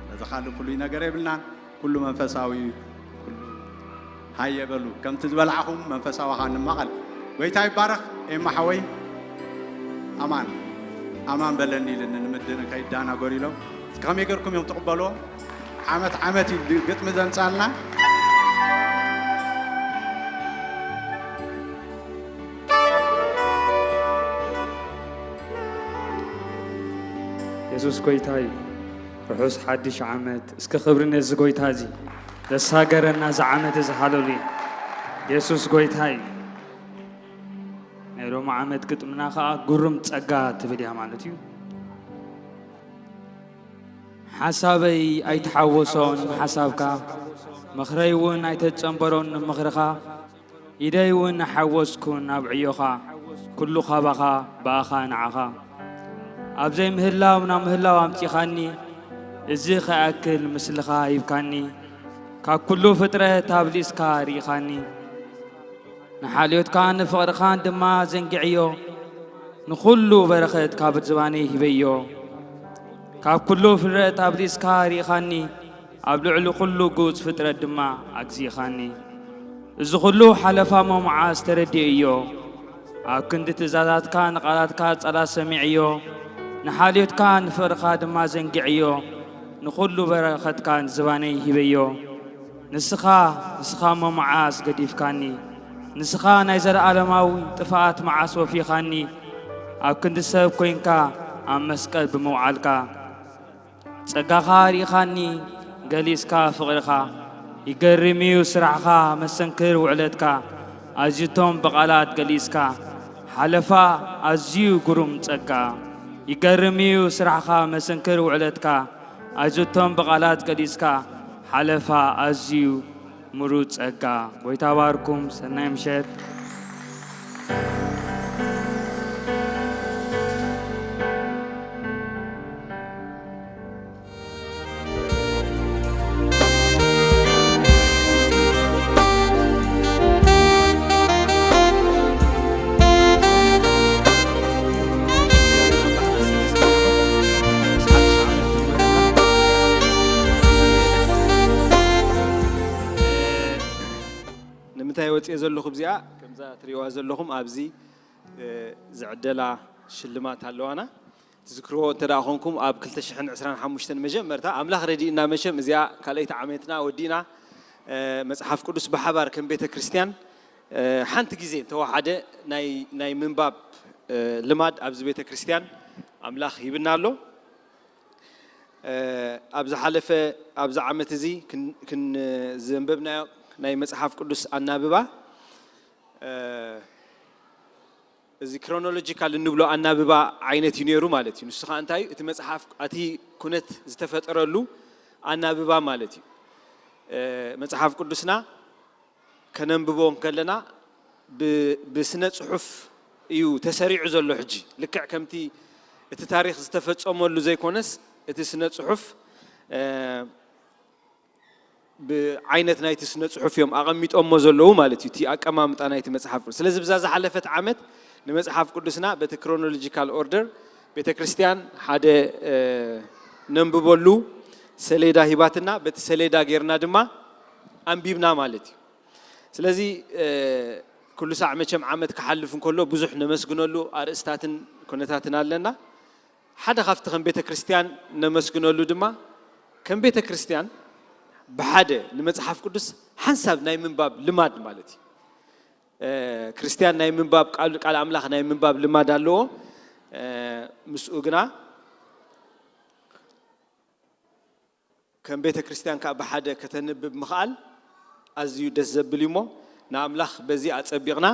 ስለዚ ካልእ ፍሉይ ነገር የብልናን። ኩሉ መንፈሳዊ እዩ። ኩሉ ሃየ በሉ። ከምቲ ዝበላዕኹም መንፈሳዊ ኸዓ ንማቐል። ጎይታ ይባረኽ። ኤማ ሓወይ ኣማን ኣማን በለኒ ኢልኒ ንምድን ከይዳናገሩ ኢሎም። ከመይ ገርኩም እዮም ትቕበልዎም? ዓመት ዓመት እዩ ግጥሚ ዘምጻልና። የሱስ ጎይታ እዩ። ርሑስ ሓድሽ ዓመት። እስከ ክብሪ ነዚ ጎይታ እዚ ዘሳገረና እዚ ዓመት እዚ ሃለሉያ። የሱስ ጎይታ እዩ። ናይ ሎሚ ዓመት ግጥምና ኸዓ ግሩም ጸጋ ትብል እያ ማለት እዩ። ሓሳበይ ኣይተሓወሶን ሓሳብካ፣ ምኽረይ እውን ኣይተጸንበሮን ንምኽርኻ፣ ኢደይ እውን ኣይሓወስኩን ኣብ ዕዮኻ፣ ኩሉ ካባኻ ብኣኻ ንዓኻ። ኣብ ዘይምህላው ናብ ምህላው ኣምጺኻኒ፣ እዚ ኸይኣክል ምስልኻ ሂብካኒ፣ ካብ ኩሉ ፍጥረት ኣብሊጽካ ርኢኻኒ። ንሓልዮትካ ንፍቕርኻን ድማ ዘንጊዐዮ፣ ንኹሉ በረኸት ካብ ዝባነይ ሂበዮ። ካብ ኩሉ ፍጥረት ኣብሊጽካ ርኢኻኒ፣ ኣብ ልዕሊ ኩሉ ግኡዝ ፍጥረት ድማ ኣግዚእኻኒ። እዚ ኹሉ ሓለፋ እሞ መዓስ ተረዲኤዮ፣ ኣብ ክንዲ ትእዛዛትካ ንቓላትካ ጸላት ሰሚዐዮ። ንሓልዮትካ ንፍቕርኻ ድማ ዘንጊዐዮ፣ ንኹሉ በረኸትካ ንዝባነይ ሂበዮ። ንስኻ ንስኻ እሞ መዓስ ገዲፍካኒ፣ ንስኻ ናይ ዘለኣለማዊ ጥፍኣት መዓስ ወፊኻኒ፣ ኣብ ክንዲ ሰብ ኮይንካ ኣብ መስቀል ብምውዓልካ። ጸጋኻ ኣርኢኻኒ ገሊጽካ ፍቕርኻ፣ ይገርም እዩ ስራሕኻ መሰንክር ውዕለትካ፣ ኣዝዩቶም ብቓላት ገሊጽካ ሓለፋ ኣዝዩ ግሩም ጸጋ። ይገርም እዩ ስራሕኻ መሰንክር ውዕለትካ፣ ኣዝዩቶም ብቓላት ገሊጽካ ሓለፋ ኣዝዩ ምሩጽ ጸጋ። ጎይታ ባርኩም። ሰናይ ምሸት። ንምንታይ ወፅየ ዘለኹ ብዚኣ ከምዛ ትሪእዋ ዘለኹም ኣብዚ ዝዕደላ ሽልማት ኣለዋና። ትዝክርዎ እንተ ደኣ ኾንኩም ኣብ ክልተ ሽሕን ዕስራን ሓሙሽተን መጀመርታ ኣምላኽ ረዲእና መቸም እዚኣ ካልኣይቲ ዓመትና ወዲእና መጽሓፍ ቅዱስ ብሓባር ከም ቤተ ክርስቲያን ሓንቲ ግዜ እንተወሓደ ናይ ምንባብ ልማድ ኣብዚ ቤተ ክርስቲያን ኣምላኽ ሂብና ኣሎ። ኣብ ዝሓለፈ ኣብዚ ዓመት እዚ ክን ዘንበብናዮ ናይ መጽሓፍ ቅዱስ ኣናብባ እዚ ክሮኖሎጂካል እንብሎ ኣናብባ ዓይነት እዩ ነይሩ ማለት እዩ። ንሱ ከዓ እንታይ እዩ? እቲ መጽሓፍ እቲ ኩነት ዝተፈጠረሉ ኣናብባ ማለት እዩ። መጽሓፍ ቅዱስና ከነንብቦ እንከለና ብስነ ጽሑፍ እዩ ተሰሪዑ ዘሎ። ሕጂ ልክዕ ከምቲ እቲ ታሪኽ ዝተፈጸመሉ ዘይኮነስ እቲ ስነ ጽሑፍ ብዓይነት ናይቲ ስነ ጽሑፍ እዮም ኣቐሚጦሞ ዘለዉ ማለት እዩ፣ እቲ ኣቀማምጣ ናይቲ መጽሓፍ ቅዱስ። ስለዚ ብዛ ዝሓለፈት ዓመት ንመጽሓፍ ቅዱስና በቲ ክሮኖሎጂካል ኦርደር ቤተ ክርስቲያን ሓደ ነንብበሉ ሰሌዳ ሂባትና፣ በቲ ሰሌዳ ጌርና ድማ ኣንቢብና ማለት እዩ። ስለዚ ኩሉ ሳዕ መቸም ዓመት ክሓልፍ እንከሎ ብዙሕ ነመስግነሉ ኣርእስታትን ኩነታትን ኣለና። ሓደ ካብቲ ከም ቤተ ክርስቲያን ነመስግነሉ ድማ ከም ቤተ ክርስቲያን ብሓደ ንመጽሓፍ ቅዱስ ሓንሳብ ናይ ምንባብ ልማድ ማለት እዩ። ክርስቲያን ናይ ምንባብ ቃል ኣምላኽ ናይ ምንባብ ልማድ ኣለዎ። ምስኡ ግና ከም ቤተ ክርስቲያን ከዓ ብሓደ ከተንብብ ምኽኣል ኣዝዩ ደስ ዘብል እዩ እሞ ንኣምላኽ በዚ ኣጸቢቕና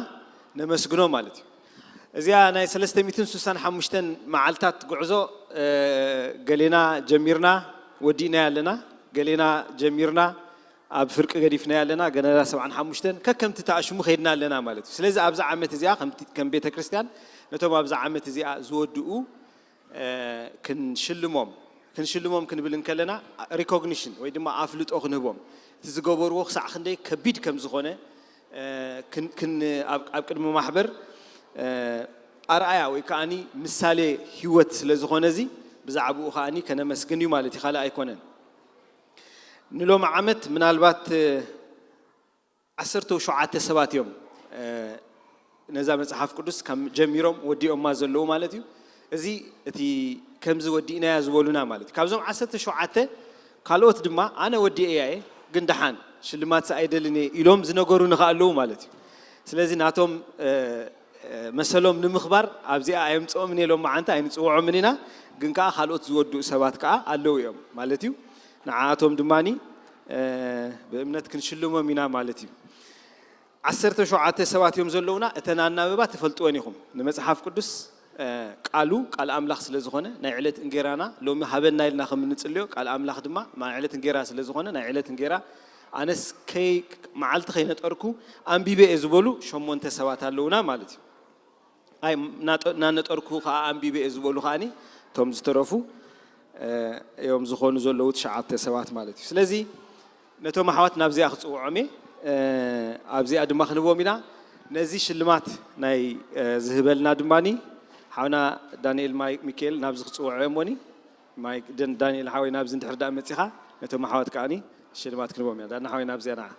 ነመስግኖ ማለት እዩ። እዚኣ ናይ ሰለስተ ሚእትን ስሳን ሓሙሽተን መዓልታት ጉዕዞ ገሌና ጀሚርና ወዲእናያ ኣለና፣ ገሌና ጀሚርና ኣብ ፍርቂ ገዲፍናያ ኣለና፣ ገና ሰብዓን ሓሙሽተን ከከምቲ ተኣሽሙ ከይድና ኣለና ማለት እዩ። ስለዚ ኣብዛ ዓመት እዚኣ ከም ቤተ ክርስቲያን ነቶም ኣብዛ ዓመት እዚኣ ዝወድኡ ክንሽልሞም ክንሽልሞም ክንብል እንከለና ሪኮግኒሽን ወይ ድማ ኣፍልጦ ክንህቦም እቲ ዝገበርዎ ክሳዕ ክንደይ ከቢድ ከም ዝኾነ ኣብ ቅድሚ ማሕበር ኣርኣያ ወይ ከዓኒ ምሳሌ ህይወት ስለ ዝኾነ እዚ ብዛዕባኡ ከኣኒ ከነመስግን እዩ ማለት እዩ፣ ካልእ ኣይኮነን። ንሎሚ ዓመት ምናልባት ዓሰርተ ሸውዓተ ሰባት እዮም ነዛ መጽሓፍ ቅዱስ ከም ጀሚሮም ወዲኦማ ዘለዉ ማለት እዩ። እዚ እቲ ከምዚ ወዲእናያ ዝበሉና ማለት እዩ። ካብዞም ዓሰርተ ሸውዓተ ካልኦት ድማ ኣነ ወዲኤያ እየ ግን ደሓን ሽልማት ኣይደልን እየ ኢሎም ዝነገሩኒ ከኣ ኣለዉ ማለት እዩ። ስለዚ ናቶም መሰሎም ንምኽባር ኣብዚኣ ኣየምጽኦምን እየ ሎማዓንቲ ኣይንጽውዖምን ኢና፣ ግን ከኣ ካልኦት ዝወድኡ ሰባት ከኣ ኣለዉ እዮም ማለት እዩ። ንዓኣቶም ድማ ብእምነት ክንሽልሞም ኢና ማለት እዩ። ዓሰርተ ሸውዓተ ሰባት እዮም ዘለዉና። እተን ኣናብባ ትፈልጥወን ኢኹም። ንመጽሓፍ ቅዱስ ቃሉ ቃል ኣምላኽ ስለ ዝኾነ ናይ ዕለት እንጌራና ሎሚ ሃበና ኢልና ከም እንጽልዮ ቃል ኣምላኽ ድማ ናይ ዕለት እንጌራ ስለ ዝኾነ ናይ ዕለት እንጌራ ኣነስ ከይ መዓልቲ ከይነጠርኩ ኣንቢበ እየ ዝበሉ ሸሞንተ ሰባት ኣለዉና ማለት እዩ። ኣይ እናነጠርኩ ከዓ ኣንቢበ እየ ዝበሉ ከዓኒ እቶም ዝተረፉ እዮም ዝኾኑ ዘለዉ ትሽዓተ ሰባት ማለት እዩ። ስለዚ ነቶም ኣሕዋት ናብዚኣ ክፅውዖም እየ። ኣብዚኣ ድማ ክንቦም ኢና። ነዚ ሽልማት ናይ ዝህበልና ድማ ሓውና ዳንኤል ሚካኤል ናብዚ ክፅውዖ እሞኒ። ዳንኤል ሓወይ ናብዚ እንድሕር ዳኣ መፂኻ ነቶም ኣሕዋት ከዓኒ ሽልማት ክንቦም ኢና። ዳና ሓወይ ናብዚኣ ንዓ።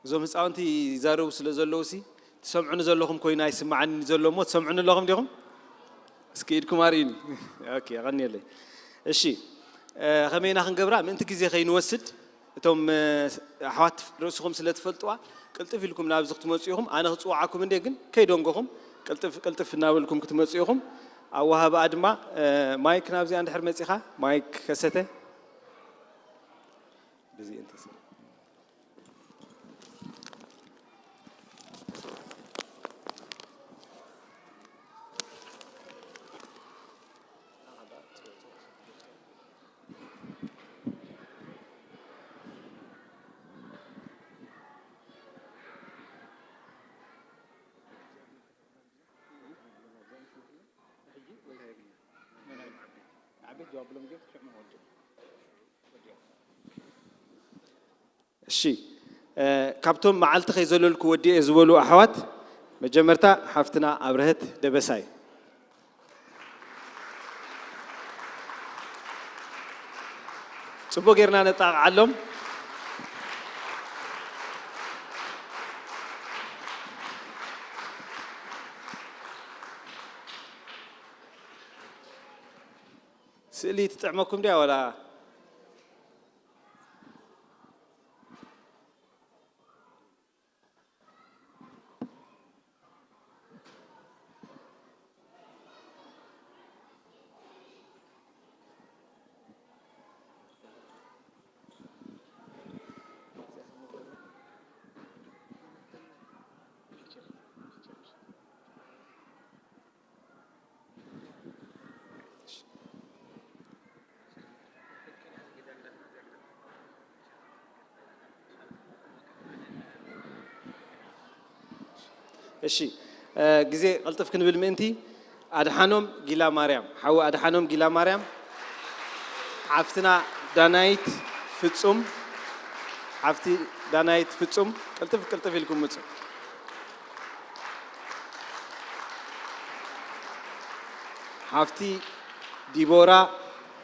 እዞም ህፃውንቲ ይዛረቡ ስለ ዘለዉ ሲ ትሰምዑኒ ዘለኹም ኮይኑ ኣይስማዓኒ ዘሎ እሞ ትሰምዑኒ ኣለኹም ዲኹም? እስኪ ኢድኩም ኣርእዩኒ። ኦኬ፣ ቀኒየለይ። እሺ፣ ከመይና ክንገብራ ምእንቲ ግዜ ከይንወስድ እቶም ኣሕዋት ርእስኹም ስለ ትፈልጥዋ ቅልጥፍ ኢልኩም ናብዚ ክትመፁ ኢኹም። ኣነ ክፅውዓኩም እንደ ግን ከይደንጎኹም ቅልጥፍ ቅልጥፍ እናበልኩም ክትመፁ ኢኹም። ኣወሃብኣ ድማ ማይክ ናብዚኣ እንድሕር መፂኻ ማይክ ከሰተ ብዚ እንተስ እሺ፣ ካብቶም መዓልቲ ከይዘለልኩ ወዲኤ ዝበሉ ኣሕዋት መጀመርታ ሓፍትና ኣብረሀት ደበሳይ። ጽቡቅ ጌርና ነጣቕዓሎም። ስእሊ ትጥዕመኩም ድያ ወላ? እሺ፣ ግዜ ቅልጥፍ ክንብል ምእንቲ ኣድሓኖም ጊላ ማርያም፣ ሓዊ ኣድሓኖም ጊላ ማርያም፣ ሓፍትና ዳናይት ፍጹም፣ ሓፍቲ ዳናይት ፍጹም ቅልጥፍ ቅልጥፍ ኢልኩም ምጹ። ሓፍቲ ዲቦራ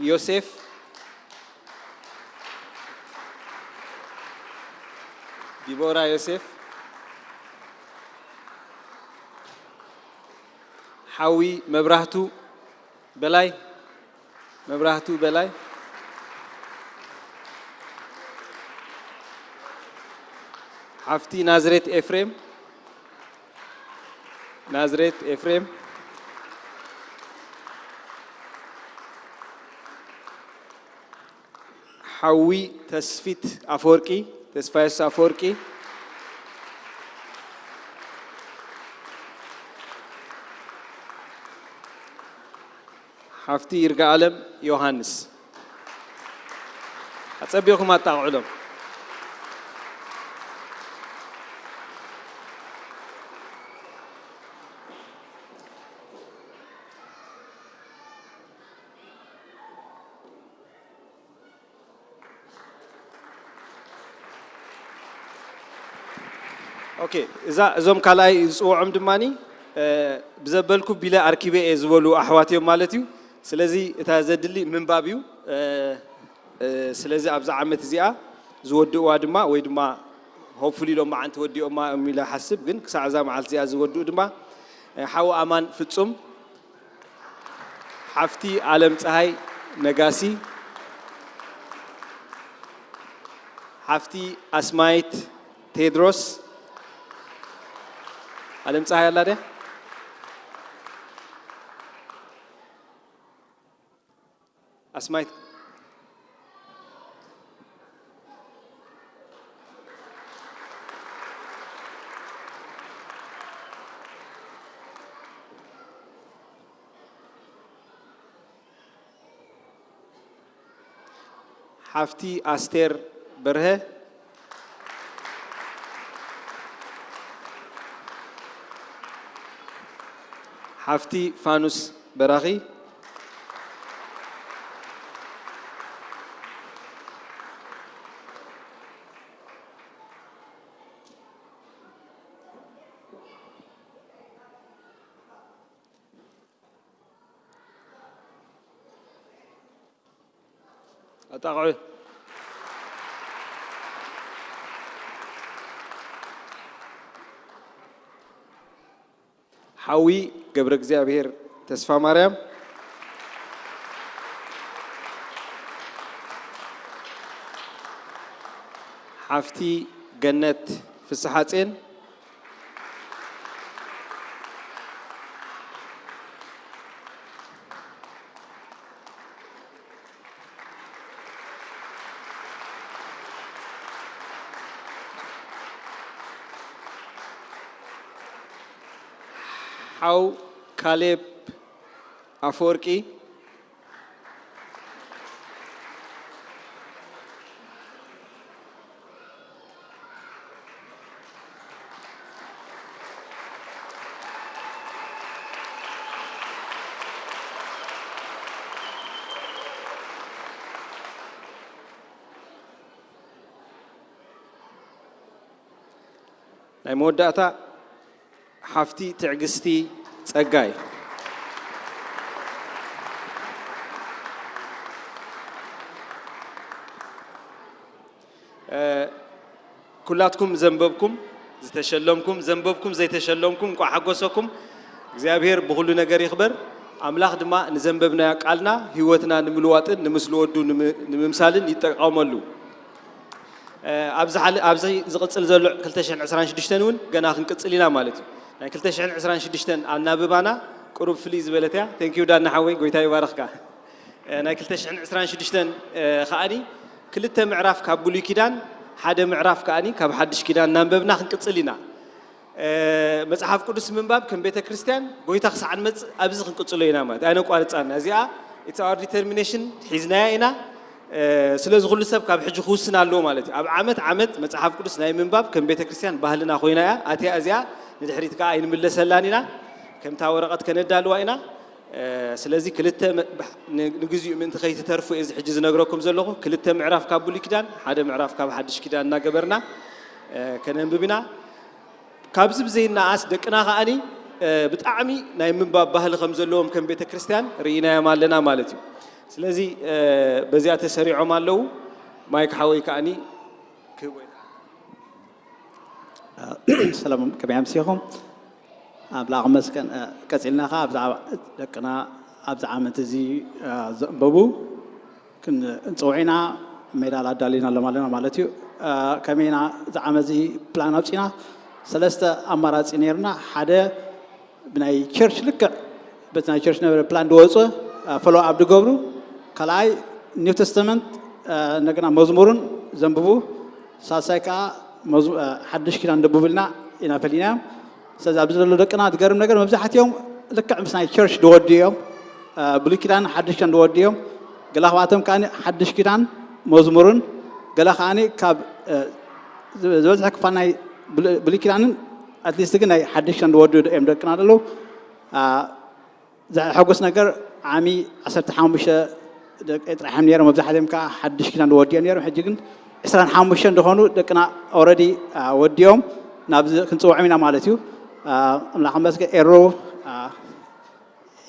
ዮሴፍ፣ ዲቦራ ዮሴፍ፣ ሓዊ መብራህቱ በላይ፣ መብራህቱ በላይ፣ ሓፍቲ ናዝሬት ኤፍሬም፣ ናዝሬት ኤፍሬም፣ ሓዊ ተስፊት ኣፈወርቂ፣ ተስፋየሱስ ኣፈወርቂ፣ ሓፍቲ ይርጋኣለም ዮሃንስ። ኣጸቢቕኩም ኣጣቕዑሎም። ኦኬ፣ እዛ፣ እዞም ካልኣይ ዝፅውዖም ድማኒ፣ እ፣ ብዘበልኩ ቢለ ኣርኪበ እየ ዝበሉ ኣሕዋት እዮም ማለት እዩ። ስለዚ እታ ዘድሊ ምንባብ እዩ። እ፣ እ፣ ስለዚ ኣብዛ ዓመት እዚኣ ዝወድእዋ ድማ፣ ወይ ድማ ሆፕፉሊ ሎም መዓንቲ ወዲኦማ እዮም ኢለ ሓስብ፣ ግን ክሳዕ እዛ መዓልቲ እዚኣ ዝወድኡ ድማ፣ እ፣ ሓው ኣማን ፍጹም፣ ሓፍቲ ኣለም ፀሃይ ነጋሲ፣ ሓፍቲ ኣስማይት ቴድሮስ፣ ኣለም ፀሃይ ኣላ ድያ? ኣስማይት ሓፍቲ ኣስቴር በርሀ፣ ሓፍቲ ፋኑስ በራኺ፣ ኣጣቕዑ። ሓዊ ገብረ እግዚኣብሔር ተስፋ ማርያም፣ ሓፍቲ ገነት ፍስሓጼን፣ ሓው ካሌብ ኣፈወርቂ፣ ናይ መወዳእታ ሓፍቲ ትዕግስቲ ጸጋይ። እ፣ ኩላትኩም ዘንበብኩም፣ ዝተሸለምኩም፣ ዘንበብኩም፣ ዘይተሸለምኩም፣ እንኳዕ ሓጎሰኩም። እግዚኣብሔር ብኹሉ ነገር ይኽበር። ኣምላኽ ድማ ንዘንበብናዮ ቃልና ህይወትና ንምልዋጥን ንምስሊ ወዱ ንም-፣ ንምምሳልን ይጠቀመሉ። እ፣ ኣብዚ ሓል-፣ ኣብዚ ዝቕጽል ዘሎ ክልተ ሽሕን ዕስራን ሽዱሽተን እውን ገና ክንቅጽል ኢና ማለት እዩ። ናይ ክልተ ሽሕን ዕስራን ሽዱሽተን ኣናብባና ቁሩብ ፍልይ ዝበለት እያ። ቴንኪዩ ዳና ሓወይ፣ ጎይታ ይባርኽካ። እ፣ ናይ ክልተ ሽሕን ዕስራን ሽዱሽተን፣ እ፣ ከኣኒ ክልተ ምዕራፍ ካብ ብሉይ ኪዳን፣ ሓደ ምዕራፍ ከኣኒ ካብ ሓድሽ ኪዳን እናንበብና ክንቅጽል ኢና። እ፣ መጽሓፍ ቅዱስ ምንባብ ከም ቤተ ክርስቲያን ጎይታ ክሳዕ ንመጽእ ኣብዚ ክንቅጽሎ ኢና ማለት እዩ። ኣይነቋርጻን። እዚኣ it's our determination፣ ሒዝናያ ኢና። እ፣ ስለዚ ኩሉ ሰብ ካብ ሕጂ ክውስን ኣለዎ ማለት እዩ። ኣብ ዓመት ዓመት መጽሓፍ ቅዱስ ናይ ምንባብ ከም ቤተ ክርስቲያን ባህልና ኮይና እያ ኣትያ። እዚኣ ንድሕሪት ከኣ ኣይንምለሰላን ኢና። ከምታ ወረቐት ከነዳልዋ ኢና። እ፣ ስለዚ ክልተ መ-፣ ን-፣ ንግዚኡ ምእንቲ ከይትተርፉ እየ እዚ ሕጂ ዝነግረኩም ዘለኹ። ክልተ ምዕራፍ ካብ ብሉይ ኪዳን፣ ሓደ ምዕራፍ ካብ ሓድሽ ኪዳን እናገበርና፣ እ፣ ከነንብብ ኢና። ካብዚ ብዘይነኣስ ደቅና ከኣኒ፣ እ፣ ብጣዕሚ ናይ ምንባብ ባህሊ ከም ዘለዎም ከም ቤተ ክርስቲያን ርኢናዮም ኣለና ማለት እዩ። ስለዚ፣ እ፣ በዚኣ ተሰሪዖም ኣለዉ። ማይክ ሓወይ ከኣኒ ክህቦ እየ። ሰላም፣ ከመይ ኣምሲኹም? ኣምላኽ ይመስገን። እ፣ ቀጺልና ኸኣ ብዛዕባ ደቅና ኣብዚ ዓመት እዚ፣ እ፣ ዘንበቡ ክንጽውዕ ኢና። ሜዳል ኣዳሊና ኣለና ማለት እዩ። እ፣ ከመይ ኢና እዚ ዓመት እዚ ፕላን ኣውጺና? ሰለስተ ኣማራጺ ነይርና። ሓደ ብናይ ቸርች ልክዕ በቲ ናይ ቸርች ነበረ ፕላን ዝወፀ፣ እ፣ ፎሎ ኣፕ ዝገብሩ። ካልኣይ ኒው ተስተመንት፣ እ፣ እንደገና መዝሙርን ዘንብቡ። ሳልሳይ ከዓ መዝ-፣ እ፣ ሓድሽ ኪዳን ደቡብልና ኢና ፈሊናዮም። ስለዚ ኣብዚ ዘሎ ደቅና ዝገርም ነገር መብዛሕትኦም ልክዕ ምስ ናይ ቸርች ዝወዱ እዮም። እ፣ ብሉይ ኪዳን ሓድሽ ኪዳን ዝወዱ እዮም። ገላ ካብኣቶም ከዓ ሓድሽ ኪዳን መዝሙርን ገላ ከዓ ካብ፣ እ፣ ዝበዝሐ ክፋል ናይ ብሉ-፣ ብሉይ ኪዳንን ኣትሊስት ግን ናይ ሓድሽ ኪዳን ዝወዱ እዮም ደቅና ዘለዉ። እ፣ ዘሐጉስ ነገር ዓሚ ዓሰርተ ሓሙሽተ ደቂ ጥራሕ እዮም ነይሮም። መብዛሕትኦም ከዓ ሓድሽ ኪዳን ወዲኦም ነይሮም። ሕጂ ግን ዕስራን ሓሙሽተን ዝኾኑ ደቅና ኦልሬዲ፣ አ፣ ወዲኦም። ናብዚ ክንፅውዖም ኢና ማለት እዩ። ኣምላኽ መስገን። ኤሩ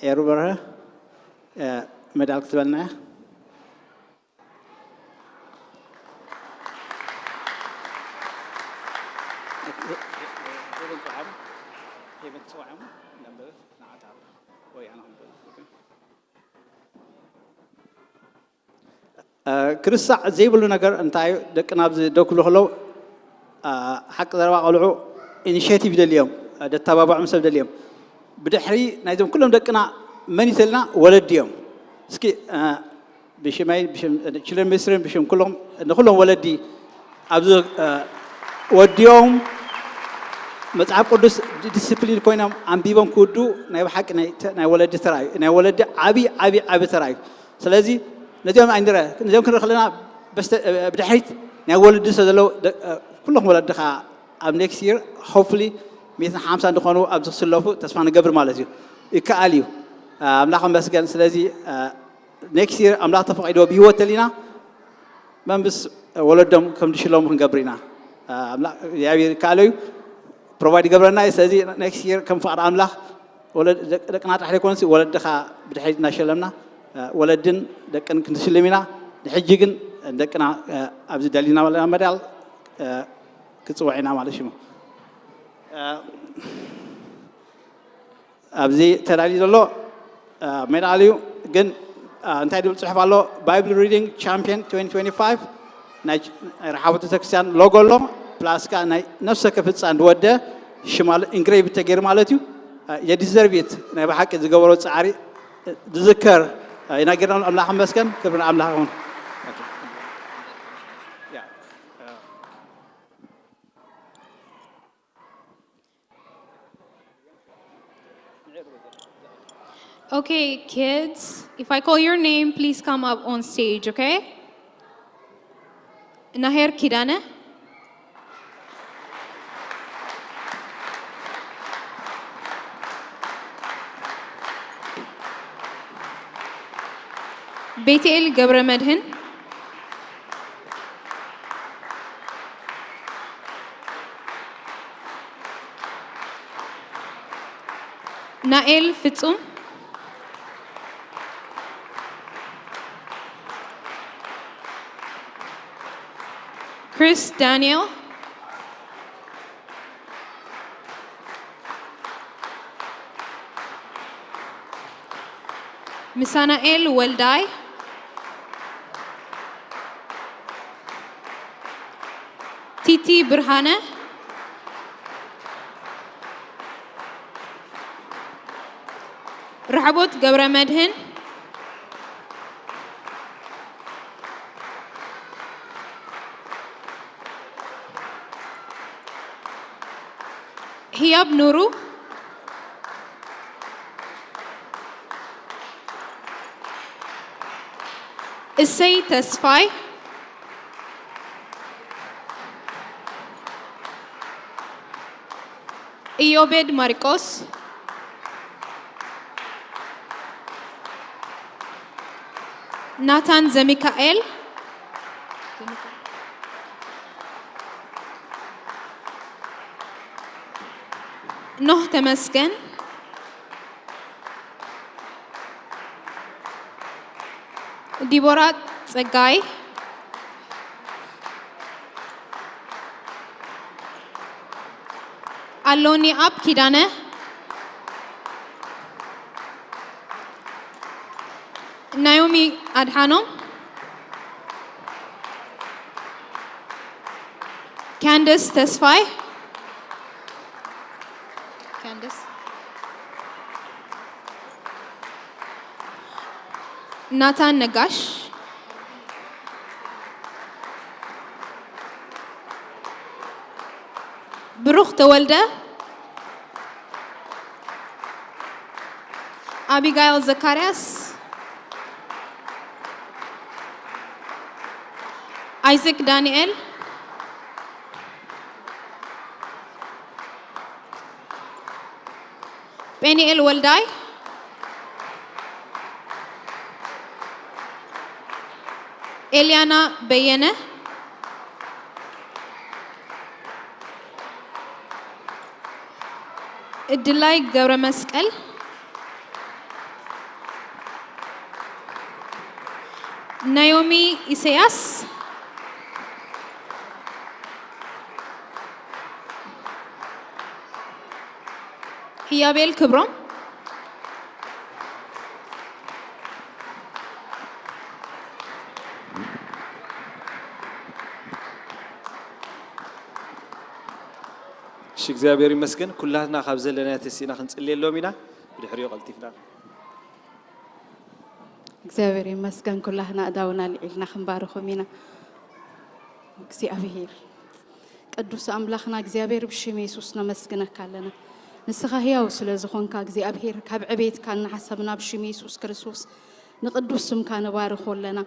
ኤሩ በርሀ ሜዳል ክትበልና እያ። ክርስዕ ዘይብሉ ነገር እንታይ እዩ? ደቅና ኣብዚ ደው ክብሉ ከለዉ ሓቂ ዘረባ ቆልዑ ኢኒሽቲቭ ይደልዮም፣ ደተባብዖም ሰብ ደልዮም። ብድሕሪ ናይዞም ኩሎም ደቅና መን እዩ ተልና? ወለዲ እዮም። እስኪ ብሽመይ ችልድረን ሚኒስትሪን ብሽም ኩሎም ንኩሎም ወለዲ ኣብዚ ወዲኦም መፅሓፍ ቅዱስ ዲስፕሊን ኮይኖም ኣንቢቦም ክውዱ ናይ ብሓቂ ናይ ወለዲ ተራ እዩ። ናይ ወለዲ ዓብዪ ዓብዪ ዓብዪ ተራ እዩ። ስለዚ ነዚኦም ኣይንረ ነዚኦም ክንርኢ ከለና ብድሕሪት ናይ ወለዲ ስለ ዘለዉ ኩሎም ወለዲ ከዓ ኣብ ኔክስት ይር ሆፕፉሊ ሚእትን ሓምሳን ዝኾኑ ኣብዚ ክስለፉ ተስፋ ንገብር ማለት እዩ። ይከኣል እዩ። ኣምላኽ መስገን። ስለዚ ኔክስት ይር ኣምላኽ ተፈቒድዎ ብህይወት ተሊና መንብስ ወለዶም ከም ዝሽለሙ ክንገብር ኢና። እግዚኣብሔር ይከኣሎ እዩ፣ ፕሮቫይድ ይገብረና እዩ። ስለዚ ኔክስት ይር ከም ፍቓድ ኣምላኽ ደቅና ጥራሕ ዘይኮነሲ ወለድኻ ብድሕሪት እናሸለምና ወለድን ደቅን ክንሽልም ኢና። ንሕጂ ግን ደቅና ኣብዚ ደሊና መዳል ክፅውዕ ኢና ማለት ሽሙ ኣብዚ ተዳልዩ ዘሎ ሜዳል እዩ። ግን እንታይ ድብል ፅሑፍ ኣሎ? ባይብል ሪዲንግ ቻምፒየን ትዌንቲ ትዌንቲ ፋይቭ ናይ ረሓቦት ቤተክርስትያን ሎጎ ኣሎ። ፕላስ ከዓ ናይ ነፍሰ ከፍፃን ዝወደ ሽማ ኢንግሬቭ ተገይሩ ማለት እዩ። የዲዘርቭ ኢት ናይ ብሓቂ ዝገበሮ ፃዕሪ ዝዝከር ይናገርና። ኣምላኽ መስገን። ክብሪ ንኣምላኽ ይኹን። Okay, kids, if I call your name, please come up on stage, okay? Naher Kidane. Betiel Gebremedhin. ናኤል ፍጹም፣ ክሪስ ዳንኤል፣ ምሳናኤል ወልዳይ፣ ቲቲ ብርሃነ፣ ራሕቦት ገብረመድህን፣ ህያብ ኑሩ፣ እሰይ ተስፋይ፣ ኢዮቤድ ማርቆስ፣ ናታን ዘሚካኤል፣ ኖህ ተመስገን፣ ዲቦራ ጸጋይ፣ ኣሎኒ ኣብ ኪዳነ፣ ናዮሚ ኣድሓኖም፣ ካንደስ ተስፋይ፣ ካንደስ፣ ናታን ነጋሽ፣ ብሩኽ ተወልደ፣ ኣቢጋይል ዘካርያስ፣ ኣይዘክ ዳንኤል፣ ጴኒኤል ወልዳይ፣ ኤልያና በየነ፣ እድላይ ገብረ መስቀል፣ ናዮሚ ኢሰያስ፣ ህያቤል ክብሮም። እሺ እግዚኣብሔር ይመስገን። ኩላትና ካብ ዘለና ተሲእና ክንጽልየሎም ኢና። ብድሕሪኡ ቀልጢፍና እግዚኣብሔር ይመስገን። ኩላህና እዳውና ልዒልና ክንባርኾም ኢና። እግዚኣብሔር ቅዱስ ኣምላኽና እግዚኣብሔር ብሽም የሱስ ነመስግነካ ኣለና። ንስኻ ህያው ስለ ዝኾንካ እግዚኣብሔር ካብ ዕቤትካ እናሓሰብና ብሽም የሱስ ክርስቶስ ንቅዱስ ስምካ ንባርኾ ኣለና።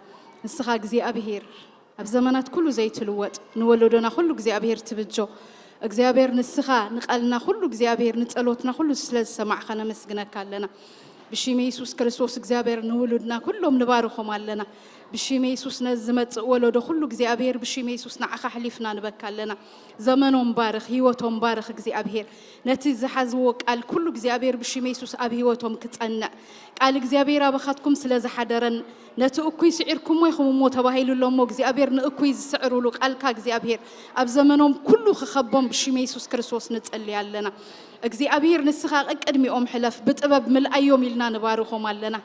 ንስኻ እግዚኣብሔር ኣብ ዘመናት ኩሉ ዘይትልወጥ ንወለዶና ኩሉ እግዚኣብሔር ትብጆ እግዚኣብሔር ንስኻ ንቃልና ኩሉ እግዚኣብሔር ንጸሎትና ኩሉ ስለ ዝሰማዕኻ ነመስግነካ ኣለና። ብሽም የሱስ ክርስቶስ እግዚኣብሔር ንውሉድና ኩሎም ንባርኾም ኣለና። ብሽም የሱስ ነዚ ዝመጽእ ወለዶ ኩሉ እግዚኣብሔር ብሽም የሱስ ንዓኻ ኣሕሊፍና ንበካ ኣለና። ዘመኖም ባርኽ፣ ህይወቶም ባርኽ እግዚኣብሔር። ነቲ ዝሓዝዎ ቃል ኩሉ እግዚኣብሔር ብሽም የሱስ ኣብ ህይወቶም ክጸንዕ ቃል እግዚኣብሔር ኣባኻትኩም ስለ ዝሓደረን ነቲ እኩይ ስዒርኩሞ ኢኹም እሞ ተባሂሉ ኣሎ እሞ እግዚኣብሔር ንእኩይ ዝስዕሩሉ ቃልካ እግዚኣብሔር ኣብ ዘመኖም ኩሉ ክኸቦም ብሽም የሱስ ክርስቶስ ንጸሊ ኣለና። እግዚኣብሔር ንስኻ ቅድሚኦም ሕለፍ ብጥበብ ምልኣዮም ኢልና ንባርኾም ኣለና።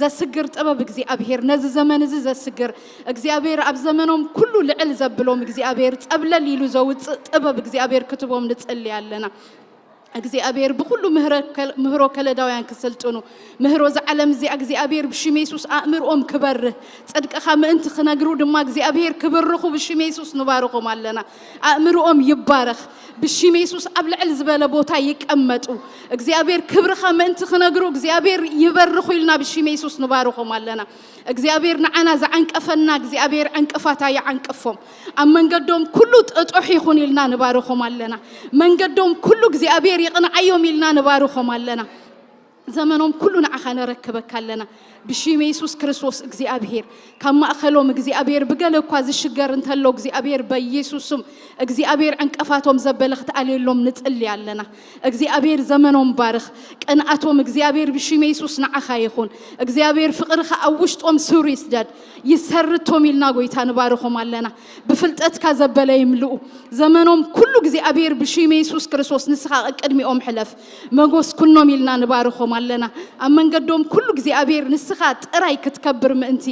ዘስግር ጥበብ እግዚኣብሔር ነዚ ዘመን እዚ ዘስግር እግዚኣብሔር ኣብ ዘመኖም ኩሉ ልዕል ዘብሎም እግዚኣብሔር ጸብለል ኢሉ ዘውፅእ ጥበብ እግዚኣብሔር ክትቦም ንጸሊ ኣለና። እግዚኣብሔር ብኩሉ ምህሮ ከለዳውያን ክስልጥኑ ምህሮ እዚ ዓለም እዚኣ እግዚኣብሔር ብሽም የሱስ ኣእምርኦም ክበርህ ጽድቅኻ ምእንቲ ክነግሩ ድማ እግዚኣብሔር ክብርኹ ብሽም የሱስ ንባርኾም ኣለና። ኣእምርኦም ይባረኽ ብሽም የሱስ ኣብ ልዕል ዝበለ ቦታ ይቀመጡ። እግዚኣብሔር ክብርኻ ምእንቲ ክነግሩ እግዚኣብሔር ይበርኹ ኢልና ብሽም የሱስ ንባርኾም ኣለና። እግዚኣብሔር ንዓና ዝዓንቀፈና እግዚኣብሔር ዕንቅፋት ኣይዓንቅፎም። ኣብ መንገዶም ኩሉ ጥጡሕ ይኹን ኢልና ንባርኾም ኣለና። መንገዶም ኩሉ እግዚኣብሔር ይቕንዓዮም ኢልና ንባርኾም ኣለና። ዘመኖም ኩሉ ንዓኻ ነረክበካ ኣለና። ብሽም የሱስ ክርስቶስ እግዚኣብሔር ካብ ማእኸሎም እግዚኣብሔር ብገለ እኳ ዝሽገር እንተሎ እግዚኣብሔር በየሱስም እግዚኣብሔር ዕንቀፋቶም ዘበለ ክትኣልየሎም ንጽሊ ኣለና። እግዚኣብሔር ዘመኖም ባርኽ። ቅንኣቶም እግዚኣብሔር ብሽም የሱስ ንዓኻ ይኹን። እግዚኣብሔር ፍቕርኻ ኣብ ውሽጦም ሱር ይስደድ። ይሰርቶም ኢልና ጎይታ ንባርኾም ኣለና። ብፍልጠትካ ዘበለ ይምልኡ። ዘመኖም ኩሉ እግዚኣብሔር ብሽም የሱስ ክርስቶስ ንስኻ ቅድሚኦም ሕለፍ። መጎስ ኩኖም ኢልና ንባርኾም ኣለና። ኣብ መንገዶም ኩሉ እግዚኣብሔር ንስኻ ጥራይ ክትከብር ምእንቲ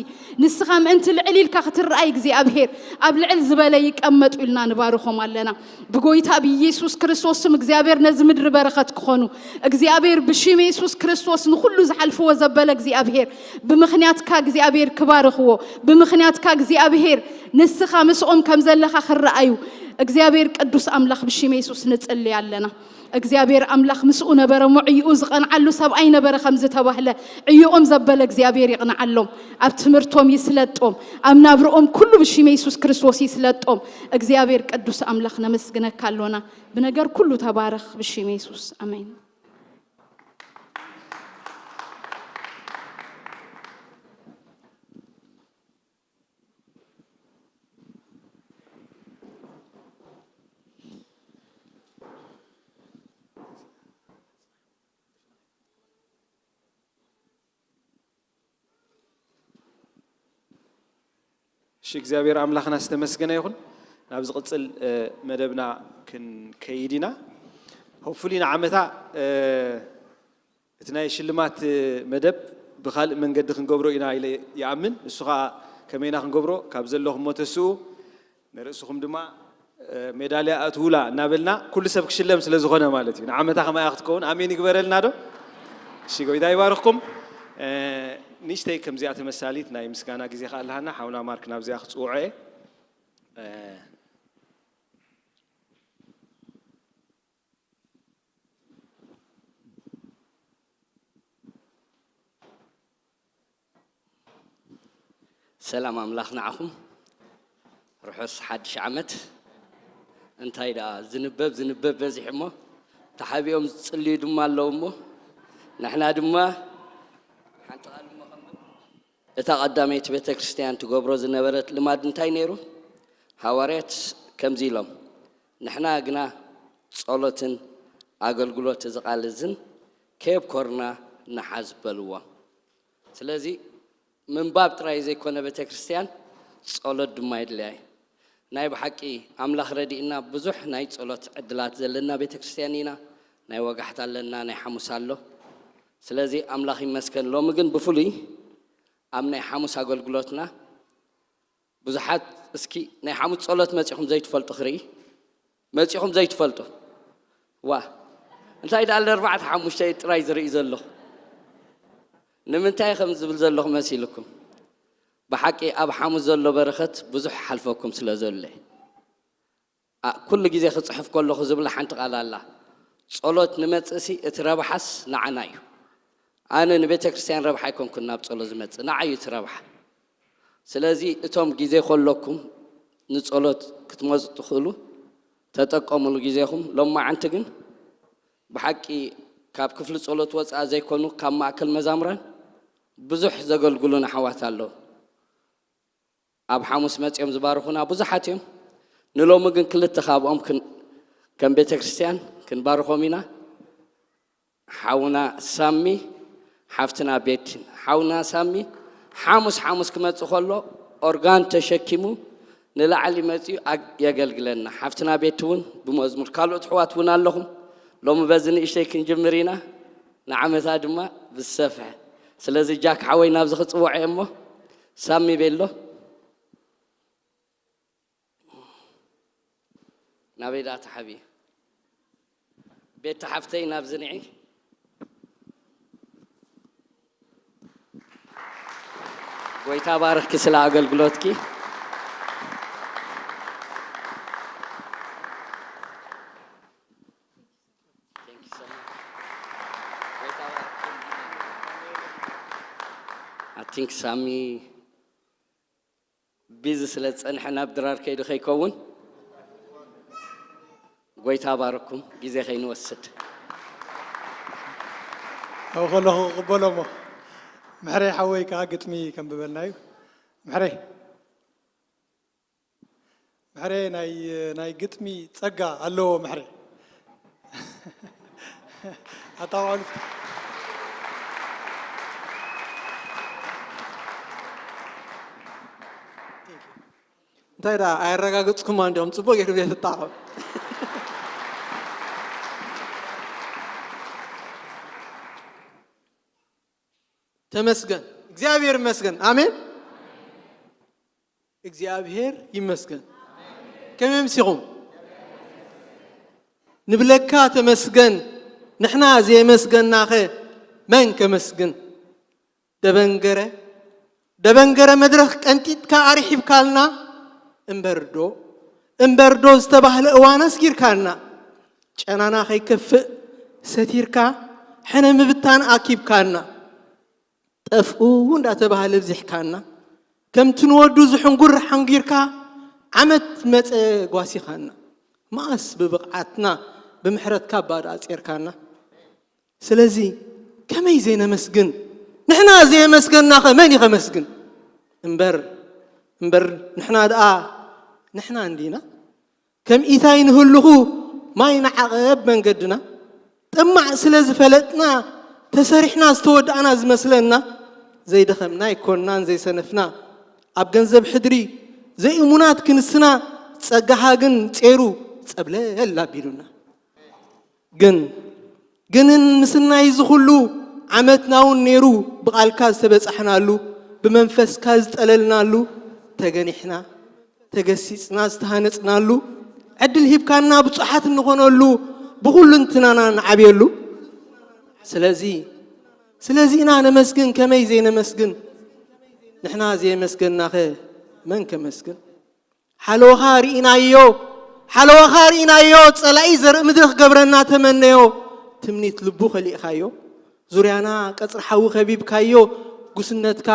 ንስኻ ምእንቲ ልዕል ኢልካ ክትረኣይ እግዚኣብሔር ኣብ ልዕል ዝበለ ይቀመጡ ኢልና ንባርኾም ኣለና። ብጎይታ ብኢየሱስ ክርስቶስ ስም እግዚኣብሔር ነዚ ምድሪ በረኸት ክኾኑ እግዚኣብሔር ብሽም የሱስ ክርስቶስ ንኹሉ ዝሓልፍዎ ዘበለ እግዚኣብሔር ብምኽንያትካ እግዚኣብሔር ክባርኽዎ ብምኽንያትካ እግዚኣብሔር ንስኻ ምስኦም ከም ዘለኻ ክረኣዩ እግዚኣብሔር ቅዱስ ኣምላኽ ብሽም የሱስ ንጽሊ ኣለና። እግዚኣብሔር ኣምላኽ ምስኡ ነበረ እሞ ዕይኡ ዝቐንዓሉ ሰብኣይ ነበረ ከም ዝተባህለ ዕይኦም ዘበለ እግዚኣብሔር ይቕንዓሎም። ኣብ ትምህርቶም ይስለጦም። ኣብ ናብርኦም ኩሉ ብሽም የሱስ ክርስቶስ ይስለጦም። እግዚኣብሔር ቅዱስ ኣምላኽ ነመስግነካ ኣሎና። ብነገር ኩሉ ተባረኽ ብሽም የሱስ ኣሜን። እሺ እግዚኣብሔር ኣምላኽና ዝተመስገነ ይኹን። ናብ ዝቕጽል መደብና ክንከይድ ኢና። ሆፕፉሊ ንዓመታ እቲ ናይ ሽልማት መደብ ብኻልእ መንገዲ ክንገብሮ ኢና ኢለ ይኣምን። እሱ ኸዓ ከመይና ክንገብሮ ካብ ዘለኹም ተስኡ ንርእስኹም ድማ ሜዳልያ ኣእትውላ እናበልና ኩሉ ሰብ ክሽለም ስለ ዝኾነ ማለት እዩ። ንዓመታ ከማያ ክትከውን ኣሜን ይግበረልና ዶ? እሺ ጎይታ ይባርኽኩም። ንእሽተይ ከምዚኣ ተመሳሊት ናይ ምስጋና ግዜ ከኣ ኣለሃና ሓውና ማርክ ናብዚኣ ክጽውዖ እየ። ሰላም ኣምላኽ ንዓኹም። ርሑስ ሓድሽ ዓመት። እንታይ ደኣ ዝንበብ ዝንበብ በዚሑ እሞ ተሓቢኦም ዝጽልዩ ድማ ኣለዉ እሞ ንሕና ድማ ሓንቲ ቃል እሞ ከንብብ። እታ ቀዳመይቲ ቤተ ክርስቲያን ትገብሮ ዝነበረት ልማድ እንታይ ነይሩ? ሃዋርያት ከምዚ ኢሎም ንሕና ግና ጸሎትን ኣገልግሎት እዚ ቃል እዝን ከየብኮርና ንሓዝ በልዎም። ስለዚ ምንባብ ጥራይ ዘይኮነ ቤተ ክርስቲያን ጸሎት ድማ የድልያ እዩ። ናይ ብሓቂ ኣምላኽ ረዲእና ብዙሕ ናይ ጸሎት ዕድላት ዘለና ቤተ ክርስቲያን ኢና። ናይ ወጋሕታ ኣለና፣ ናይ ሓሙስ ኣሎ። ስለዚ ኣምላኽ ይመስገን። ሎሚ ግን ብፍሉይ ኣብ ናይ ሓሙስ ኣገልግሎትና ብዙሓት እስኪ ናይ ሓሙስ ጸሎት መጺኹም ዘይትፈልጡ ክርኢ፣ መጺኹም ዘይትፈልጡ። ዋ፣ እንታይ ደኣ ኣርባዕተ ሓሙሽተ ጥራይ ዝርኢ ዘለኹ? ንምንታይ ከም ዝብል ዘለኹ መሲልኩም? ብሓቂ ኣብ ሓሙስ ዘሎ በረኸት ብዙሕ ሓልፈኩም ስለ ዘሎ። ኣ፣ ኩሉ ግዜ ክጽሕፍ ከለኹ ዝብላ ሓንቲ ቃል ኣላ። ጸሎት ንመጽእሲ እቲ ረብሓስ ንዓና እዩ። ኣነ ንቤተ ክርስቲያን ረብሓ ኣይኮንኩን ናብ ጸሎት ዝመጽእ፣ ንዓይ እዩ እቲ ረብሓ። ስለዚ እቶም ግዜ ከለኩም ንጸሎት ክትመጹ ትኽእሉ፣ ተጠቀሙሉ ግዜኹም። ሎማዓንቲ ግን ብሓቂ ካብ ክፍሊ ጸሎት ወጻኢ ዘይኮኑ ካብ ማእከል መዛሙራን ብዙሕ ዘገልግሉና ኣሕዋት ኣለዉ። ኣብ ሓሙስ መጺኦም ዝባርኹና ብዙሓት እዮም። ንሎሚ ግን ክልተ ካብኦም ክን-፣ ከም ቤተ ክርስቲያን ክንባርኾም ኢና። ሓውና ሳሚ፣ ሓፍትና ቤቲን። ሓውና ሳሚ ሓሙስ ሓሙስ ክመጽእ ከሎ ኦርጋን ተሸኪሙ ንላዕሊ መጺኡ ኣግ-፣ የገልግለና። ሓፍትና ቤቲ እውን ብመዝሙር፣ ካልኦት ኣሕዋት እውን ኣለኹም። ሎሚ በዚ ንእሽተይ ክንጅምር ኢና፣ ንዓመታ ድማ ብዝሰፍሐ። ስለዚ ጃክ ሓወይ ናብዚ ክጽውዖ እየ እሞ ሳሚ ቤሎ። ናበይ ደኣ ተሓብየ? ቤቲ ሓፍተይ ናብዚ ንዒ። ጎይታ ባርኽኪ ስለ ኣገልግሎትኪ። Thank you so much. ጎይታ ባርኽኪ። I think ሳሚ ቢዚ ስለ ዝጸንሐ ናብ ድራር ከይዱ ከይከውን። ጎይታ ባርኩም፣ ግዜ ከይንወስድ። ኣብኡ ከለኹ ክቕበሎ እሞ። ምሕረይ ሓወይ ከዓ ግጥሚ ከንብበልና እዩ። ምሕረይ፣ ምሕረይ ናይ፣ ናይ ግጥሚ ጸጋ ኣለዎ ምሕረይ። ኣታ ባዕሉ። እንታይ ደኣ ኣየረጋገጽኩማ እንዲኹም ጽቡቕ ጌርኩም ዘይትጣቐሙ። ተመስገን እግዚኣብሔር ይመስገን። ኣሜን። እግዚኣብሔር ይመስገን። ከመይ ኣምሲኹም? ንብለካ ተመስገን። ንሕና ዘየመስገናኸ መን ከመስግን? ደበንገረ ደበንገረ መድረኽ ቀንጢጥካ ኣርሒብካልና። እምበርዶ እምበርዶ ዝተባህለ እዋን ኣስጊርካና። ጨናና ከይከፍእ ሰቲርካ ሕነ ምብታን ኣኪብካና። ጠፍኡ እንዳተባህለ ኣብዚሕካና። ከምቲ ንወዱ ዝሕንጉር ሓንጒርካ ዓመት መጸ ጓሲኻና። መኣስ ብብቕዓትና ብምሕረትካ እባ ደኣ ጼርካና። ስለዚ ከመይ ዘይነመስግን? ንሕና ዘየመስገንናኸ መን እዩ ከመስግን? እምበር እምበር ንሕና ደኣ ንሕና እንዲና ከም ኢታይ ንህልኹ ማይ ንዓቐብ መንገድና። ጥማዕ ስለ ዝፈለጥና ተሰሪሕና ዝተወዳእና ዝመስለና። ዘይደኸምና ኣይኮንናን ዘይሰነፍና ኣብ ገንዘብ ሕድሪ ዘይእሙናት ክንስና። ጸጋኻ ግን ጼሩ ጸብለል ኣቢሉና። ግን ግንን ምስናይ እዚ ኹሉ ዓመትና እውን ነይሩ ብቓልካ ዝተበጻሕናሉ ብመንፈስካ ዝጠለልናሉ ተገኒሕና ተገሲጽና ዝተሃነጽናሉ ዕድል ሂብካና ብጹሓት እንኾነሉ ብኹልንትናና ንዓብየሉ። ስለዚ ስለዚ ኢና ነመስግን ከመይ ዘይነመስግን ንሕና ዘየመስገናኸ መን ከመስግን? ሓለዋኻ ርኢናዮ ሓለዋኻ ርኢናዮ ጸላኢ ዘርኢ ምድሪ ክገብረና ተመነዮ ትምኒት ልቡ ከሊእኻዮ ዙርያና ቀጽሪ ሓዊ ከቢብካዮ ጉስነትካ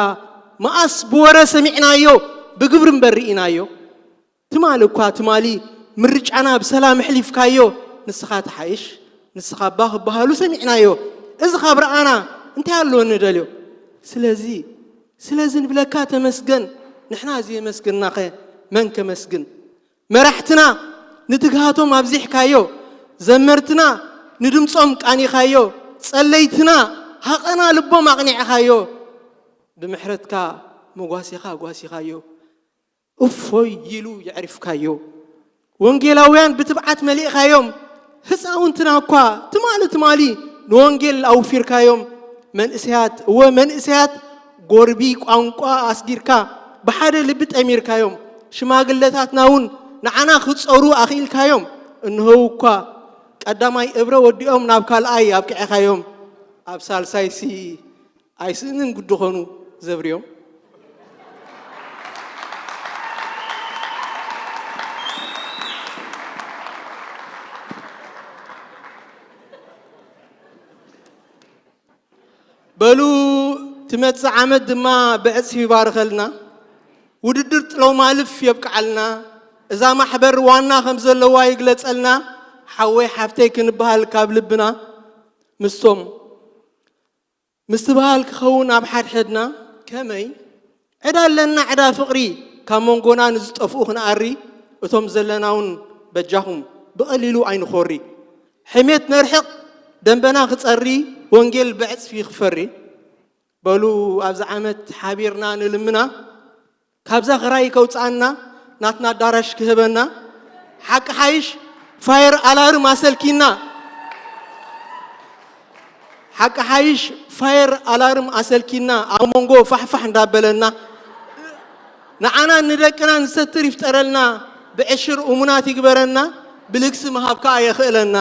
መኣስ ብወረ ሰሚዕናዮ ብግብሪ እምበር ርኢናዮ ትማሊ እኳ ትማሊ ምርጫና ብሰላም ኣሕሊፍካዮ ንስኻ ትሓይሽ ንስኻ እባ ክበሃሉ ሰሚዕናዮ እዚ ካብ ረኣና እንታይ ኣለዎ ንደልዮ ስለዚ ስለዚ ንብለካ ተመስገን ንሕና ዘየመስገንናኸ መን ከመስግን መራሕትና ንትግሃቶም ኣብዚሕካዮ ዘመርትና ንድምጾም ቃኒኻዮ፣ ጸለይትና ሃቐና ልቦም ኣቕኒዕኻዮ፣ ብምሕረትካ መጓሲኻ ጓሲኻዮ፣ እፎይ ኢሉ የዕሪፍካዮ። ወንጌላውያን ብትብዓት መሊእኻዮም፣ ህፃውንትና እኳ ትማሊ ትማሊ ንወንጌል ኣውፊርካዮም። መንእሰያት፣ እወ መንእሰያት ጎርቢ ቋንቋ ኣስጊርካ ብሓደ ልቢ ጠሚርካዮም። ሽማግለታትና እውን ንዓና ክጸሩ ኣኽኢልካዮም። እንሆው እኳ ቀዳማይ እብረ ወዲኦም ናብ ካልኣይ ኣብቅዕኻዮም። ኣብ ሳልሳይሲ ኣይስእንን ግዲ ኾኑ ዘብርዮም። በሉ ትመጽእ ዓመት ድማ ብዕጽፊ ይባርኸልና። ውድድር ጥሎ ማልፍ የብቅዓልና። እዛ ማሕበር ዋና ከም ዘለዋ ይግለጸልና። ሓወይ ሓፍተይ ክንበሃል ካብ ልብና ምስቶም ምስትብሃል ክኸውን ኣብ ሓድሕድና ከመይ ዕዳ ኣለና ዕዳ ፍቕሪ ካብ መንጎና ንዝጠፍኡ ክንኣሪ እቶም ዘለና እውን በጃኹም ብቐሊሉ ኣይንኾሪ ሕሜት ነርሕቕ ደንበና ክጸሪ ወንጌል ብዕጽፊ ክፈሪ በሉ ኣብዚ ዓመት ሓቢርና ንልምና ካብዛ ክራይ ከውፅኣና ናትና ኣዳራሽ ክህበና ሓቂ ሓይሽ ፋየር ኣላርም ኣሰልኪና ሓቂ ሓይሽ ፋየር ኣላርም ኣሰልኪና ኣብ መንጎ ፋሕፋሕ እንዳበለና ንዓና ንደቅና ንሰትር ይፍጠረልና ብዕሽር እሙናት ይግበረና ብልግሲ ምሃብ ከዓ የኽእለና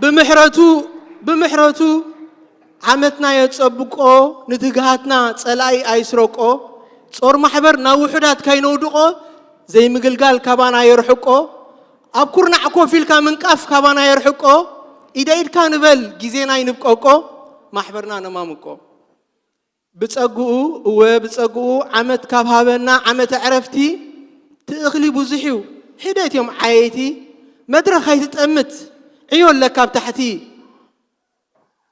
ብምሕረቱ ብምሕረቱ ዓመትና የጸብቆ ንትግሃትና ጸላኢ ኣይስረቆ ጾር ማሕበር ናብ ውሑዳት ካይነውድቆ ዘይምግልጋል ካባና የርሕቆ ኣብ ኩርናዕ ኮፍ ኢልካ ምንቃፍ ካባና የርሕቆ ኢደ ኢድካ ንበል ግዜና ይንብቀቆ ማሕበርና ነማምቆ ብጸግኡ እወ ብጸግኡ ዓመት ካብ ሃበና ዓመተ ዕረፍቲ ትእኽሊ ብዙሕ እዩ ሒደት እዮም ዓየይቲ መድረኽ ኣይትጠምት ዕዮ ኣለካ ኣብ ታሕቲ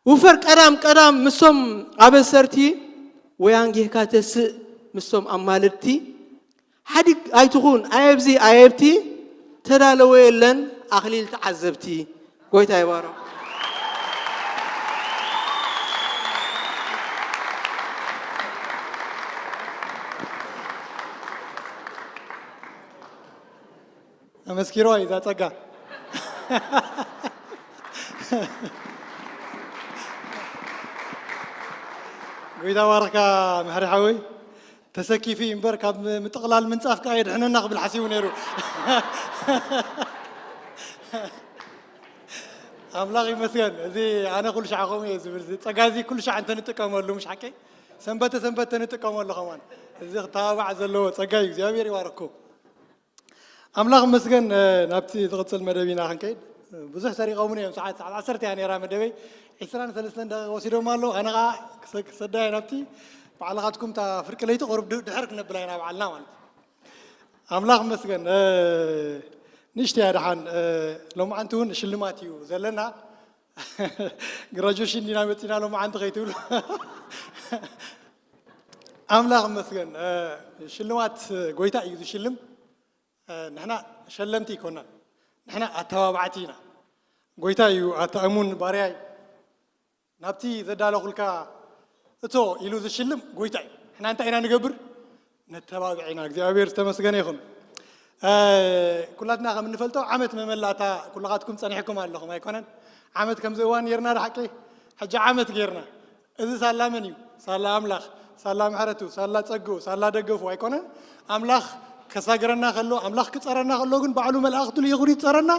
ውፈር ቀዳም ቀዳም ምስቶም ኣበሰርቲ ወያን ጌህካ ተስእ ምስቶም ኣማልድቲ ሓዲግ ኣይትኹን ኣየብዚ ኣየብቲ ተዳለወ የለን ኣኽሊል ተዓዘብቲ ጎይታ ይባሮ ኣመስኪሮ እዛ ጸጋ ጎይታ ባርካ ምሕሪ ሓወይ ተሰኪፊ እምበር ካብ ምጥቕላል ምንጻፍ ከዓ የድሕነና ክብል ሓሲቡ ነይሩ ኣምላኽ ይመስገን እዚ ኣነ ኩሉ ሻዕ ከምኡ እየ ዝብል ጸጋ እዚ ኩሉ ሻዕ እንተንጥቀመሉ ምሽ ሓቀይ ሰንበተ ሰንበት ተንጥቀመሉ ከማን እዚ ክተባባዕ ዘለዎ ጸጋ እዩ እግዚኣብሔር ይባረኩም ኣምላኽ መስገን ናብቲ ዝቕፅል መደብ ኢና ክንከይድ ብዙሕ ሰሪቐሙን እዮም ሰዓት ሰዓት ዓሰርተ እያ ነራ መደበይ ዕስራን ሰለስተን ደቂቕ ወሲዶም ኣለዉ ኣነ ከዓ ክሰዳየ ናብቲ ባዕልኻትኩም እታ ፍርቂ ለይቲ ቁሩብ ድሕር ክነብላ ኢና ባዕልና ማለት ኣምላኽ መስገን ንእሽተያ ደሓን ሎማዓንቲ እውን ሽልማት እዩ ዘለና ግራጁዌሽን ዲና መፂና ሎማዓንቲ ከይትብሉ ኣምላኽ መስገን ሽልማት ጎይታ እዩ ዝሽልም ንሕና ሸለምቲ ይኮናን ንሕና ኣተባባዕቲ ኢና ጎይታ እዩ ኣተእሙን ባርያይ ናብቲ ዘዳለኹልካ እቶ ኢሉ ዝሽልም ጎይታ እዩ ንሕና እንታይ ኢና ንገብር ነተባብዕ ኢና እግዚኣብሔር ዝተመስገነ ይኹን ኩላትና ከም እንፈልጦ ዓመት መመላእታ ኩላኻትኩም ጸኒሕኩም ኣለኹም ኣይኮነን ዓመት ከምዚ እዋን ጌርና ዶ ሓቂ ሕጂ ዓመት ጌርና እዚ ሳላ መን እዩ ሳላ ኣምላኽ ሳላ ምሕረቱ ሳላ ጸግኡ ሳላ ደገፉ ኣይኮነን ኣምላኽ ከሳግረና ከሎ ኣምላኽ ክጸረና ከሎ ግን ባዕሉ መላእኽቱ ልኢኹ ይጸረና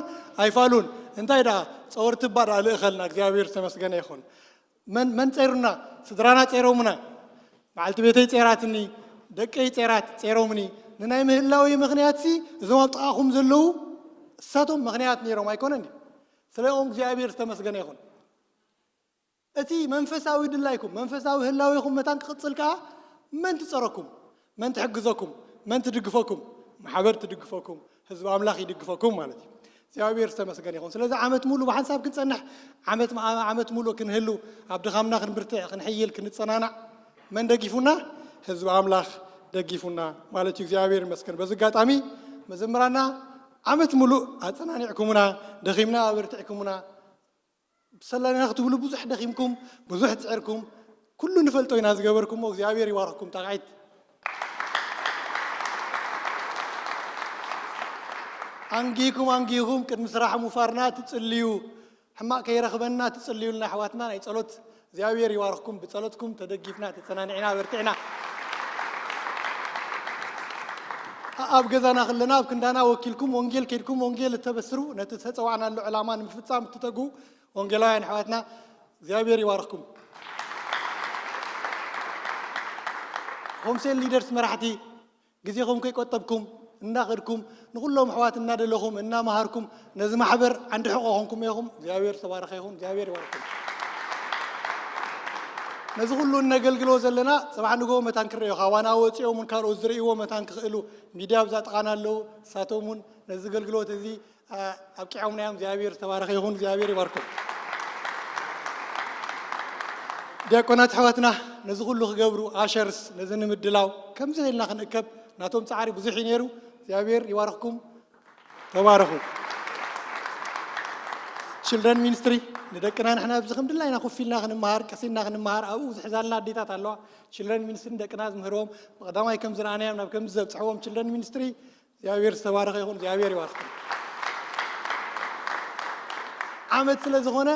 ኣይፋሉን እንታይ ደኣ ጸወርቲ እባ ደኣ ልእኸልና እግዚኣብሔር ዝተመስገነ ይኹን መን መን ጸይሩና ስድራና ጸይሮሙና በዓልቲ ቤተይ ጸይራትኒ ደቀይ ጸይራት ጸይሮምኒ ንናይ ምህላወይ ምኽንያትሲ እዞም ኣብ ጥቓኹም ዘለዉ እሳቶም ምኽንያት ነይሮም ኣይኮነን ስለኦም እግዚኣብሔር ዝተመስገነ ይኹን እቲ መንፈሳዊ ድላይኩም መንፈሳዊ ህላዌኹም መታን ክቕጽል ከኣ መን ትጸረኩም መን ትሕግዘኩም መን ትድግፈኩም ማሕበር ትድግፈኩም ህዝቢ ኣምላኽ ይድግፈኩም ማለት እዩ እግዚኣብሔር ዝተመስገነ ይኹን ስለዚ ዓመት ሙሉ ብሓንሳብ ክንጸንሕ ዓመት ዓመት ሙሉ ክንህሉ ኣብ ድኻምና ክንብርትዕ ክንሕይል ክንጸናናዕ መን ደጊፉና ህዝቢ ኣምላኽ ደጊፉና ማለት እዩ እግዚኣብሔር ይመስገን በዚ ኣጋጣሚ መዘምራና ዓመት ሙሉእ ኣጸናኒዕኩምና፣ ደኺምና ኣበርቲዕኩምና፣ ብሰላና ክትብሉ ብዙሕ ደኺምኩም፣ ብዙሕ ጽዕርኩም፣ ኩሉ ንፈልጦ ኢና ዝገበርኩሞ፣ እግዚኣብሔር ይባርኽኩም። ጣቕዒት። ኣንጊህኩም ኣንጊህኩም ቅድሚ ስራሕ ምውፋርና ትጽልዩ፣ ሕማቕ ከይረኽበና ትጽልዩልና ኣሕዋትና፣ ናይ ጸሎት እግዚኣብሔር ይባርኽኩም። ብጸሎትኩም ተደጊፍና፣ ተጸናኒዕና፣ በርቲዕና። ኣብ ገዛና ከለና ኣብ ክንዳና ወኪልኩም ወንጌል ከይድኩም ወንጌል እተበስሩ፣ ነቲ ዝተጸዋዕናሉ ዕላማ ንምፍጻም እትተጉ ወንጌላውያን ኣሕዋትና እግዚኣብሔር ይባርኽኩም። ሆምሴል ሊደርስ መራሕቲ፣ ግዜኹም ከይቆጠብኩም እናኸድኩም ንኹሎም ኣሕዋት እናደለኹም እናመሃርኩም ነዚ ማሕበር ዓንዲ ሕቖ ኾንኩም ኢኹም። እግዚኣብሔር ዝተባረኸ ይኹን። እግዚኣብሔር ይባርኩም። ነዚ ኩሉ እነገልግሎ ዘለና ጽባሕ ንግሆ መታን ክርእዮ፣ ካብ ዋና ወፂኦም እውን ካልኦት ዝርእይዎ መታን ክኽእሉ፣ ሚድያ ኣብዛ ጥቓና ኣለዉ። እሳቶም እውን ነዚ ኣገልግሎት እዚ ኣብቂዖምና እዮም። እግዚኣብሔር ዝተባረኸ ይኹን። እግዚኣብሔር ይባርኩም። ዲያቆናት ኣሕዋትና ነዚ ኩሉ ክገብሩ፣ ኣሸርስ ነዚ ንምድላው ከምዚ ኢልና ክንእከብ ናቶም ጻዕሪ ብዙሕ እዩ ነይሩ። እግዚኣብሔር ይባርኽኩም። ተባረኹ። ችልድረን ሚኒስትሪ ንደቅና ንሕና ኣብዚ ከም ድላይና ኮፍ ኢልና ክንመሃር፣ ቀሲና ክንመሃር ኣብኡ ዝሕዛልና ኣዴታት ኣለዋ። ችልድረን ሚኒስትሪ ንደቅና ዝምህርዎም ብቐዳማይ ከም ዝረኣናዮም ናብ ከምዚ ዘብጽሕዎም ችልድረን ሚኒስትሪ እግዚኣብሔር ዝተባረኸ ይኹን። እግዚኣብሔር ይባርኽኩም። ዓመት ስለ ዝኾነ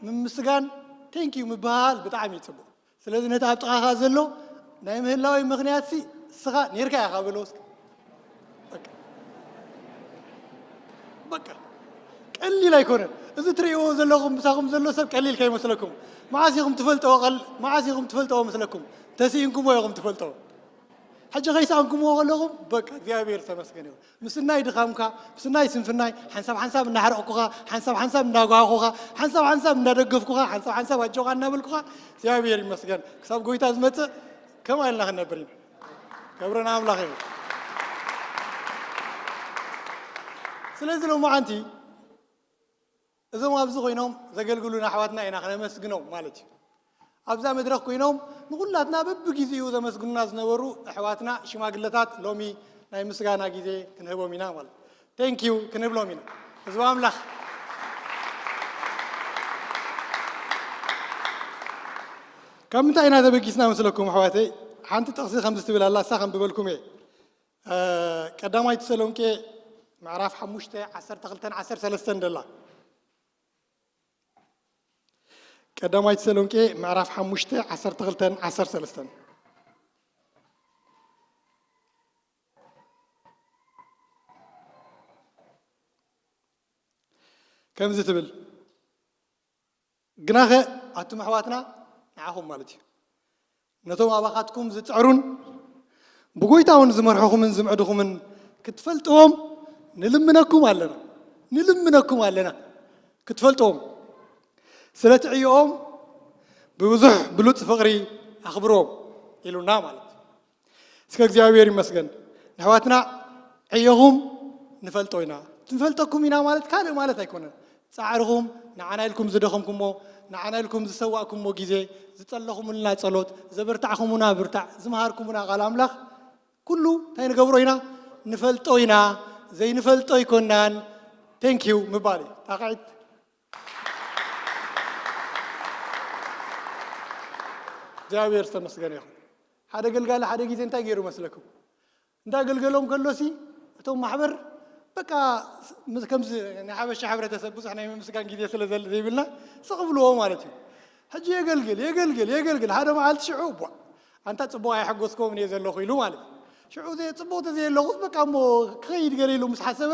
ምምስጋን፣ ቴንኪዩ ምብሃል ብጣዕሚ እዩ ጽቡቕ። ስለዚ ነቲ ኣብ ጥቓኻ ዘሎ ናይ ምህላወይ ምኽንያትሲ እስኻ ኔርካ ኢኻ በሎ እስኪ። በቃ። በቃ። ቀሊል ኣይኮነን። እዚ ትርእይዎ ዘለኹም ምሳኹም ዘሎ ሰብ ቀሊል ከይመስለኩም። መዓስ ኢኹም ትፈልጥዎ ቀል-፣ መዓስ ኢኹም ትፈልጥዎ መስለኩም? ተስኢንኩሞ ኢኹም ትፈልጥዎ። ሕጂ ከይሰኣንኩምዎ ከለኹም በቃ እግዚኣብሔር ዝተመስገነ ይኹን። ምስናይ ድኻምካ፣ ምስናይ ስንፍናይ፣ ሓንሳብ ሓንሳብ እናሕረቕኩኻ፣ ሓንሳብ ሓንሳብ እናጓሃኹኻ፣ ሓንሳብ ሓንሳብ እናደገፍኩኻ፣ ሓንሳብ ሓንሳብ ኣጆኻ እናበልኩኻ፣ እግዚኣብሔር ይመስገን። ክሳብ ጎይታ ዝመጽእ ከምኣ ኢልና ክንነብር ኢና። ክብሪ ንኣምላኽ ይኹን። ስለዚ ሎማዓንቲ እዞም ኣብዚ ኮይኖም ዘገልግሉና ኣሕዋትና ኢና ክነመስግኖም ማለት እዩ። ኣብዛ መድረኽ ኮይኖም ንኹላትና በብግዜኡ ዘመስግኑና ዝነበሩ ኣሕዋትና ሽማግለታት ሎሚ ናይ ምስጋና ግዜ ክንህቦም ኢና ማለት እዩ። ቴንኪዩ ክንብሎም ኢና። ህዝቢ ኣምላኽ። ካብ ምንታይ ኢና ተበጊስና መስለኩም ኣሕዋተይ? ሓንቲ ጥቕሲ ከምዚ ትብል ኣላ፣ እሳ ከንብበልኩም እየ። እ፣ ቀዳማይ ተሰሎንቄ ምዕራፍ ሓሙሽተ፣ ዓሰርተ ክልተን ዓሰርተ ሰለስተን ደላ። ቀዳማይ ተሰሎንቄ ምዕራፍ ሓሙሽተ፣ ዓሰርተ ክልተን ዓሰርተ ሰለስተን። ከምዚ ትብል፣ ግናኸ ኣቱም ኣሕዋትና ንዓኹም ማለት እዩ፣ ነቶም ኣባኻትኩም ዝጽዕሩን ብጎይታ እውን ዝመርሑኹምን ዝምዕድኹምን ክትፈልጥዎም ንልምነኩም ኣለና፣ ንልምነኩም ኣለና ክትፈልጥዎም። ስለቲ ዕዮኦም ብብዙሕ ብሉጽ ፍቕሪ ኣኽብርዎም ኢሉና ማለት እዩ። እስከ እግዚኣብሔር ይመስገን። ንኣሕዋትና ዕዮኹም ንፈልጦ ኢና። ንፈልጠኩም ኢና ማለት ካልእ ማለት ኣይኮነን። ጻዕርኹም፣ ንዓና ኢልኩም ዝደኸምኩሞ፣ ንዓና ኢልኩም ዝሰዋእኩሞ ግዜ፣ ዝጸለኹምልና ጸሎት፣ ዘበርታዕኩሙና ብርታዕ፣ ዝመሃርኩሙና ቃል ኣምላኽ፣ ኩሉ እንታይ ንገብሮ ኢና? ንፈልጦ ኢና። ዘይንፈልጦ ኣይኮናን። ቴንኪዩ ምባል እዩ። ጣቕዒት። እግዚኣብሔር ዝተመስገነ ይኹን። ሓደ ገልጋሊ ሓደ ግዜ እንታይ ገይሩ መስለኩም? እንዳገልገሎም ከሎሲ እቶም ማሕበር በቃ ምስ-፣ ከምዚ ናይ ሓበሻ ሕብረተሰብ ብዙሕ ናይ ምምስጋን ግዜ ስለ ዘል-፣ ዘይብልና ስቕ ብልዎ ማለት እዩ። ሕጂ የገልግል፣ የገልግል፣ የገልግል። ሓደ መዓልቲ ሽዑ፣ "ቧ፣ ኣንታ ጽቡቕ ኣይሐጎስኮምን እየ ዘለኹ" ኢሉ ማለት እዩ። ሽዑ ዘየ-፣ ጽቡቕ ተዘየለኹስ በቃ እሞ ክኸይድ ገለ ኢሉ ምስ ሓሰበ፣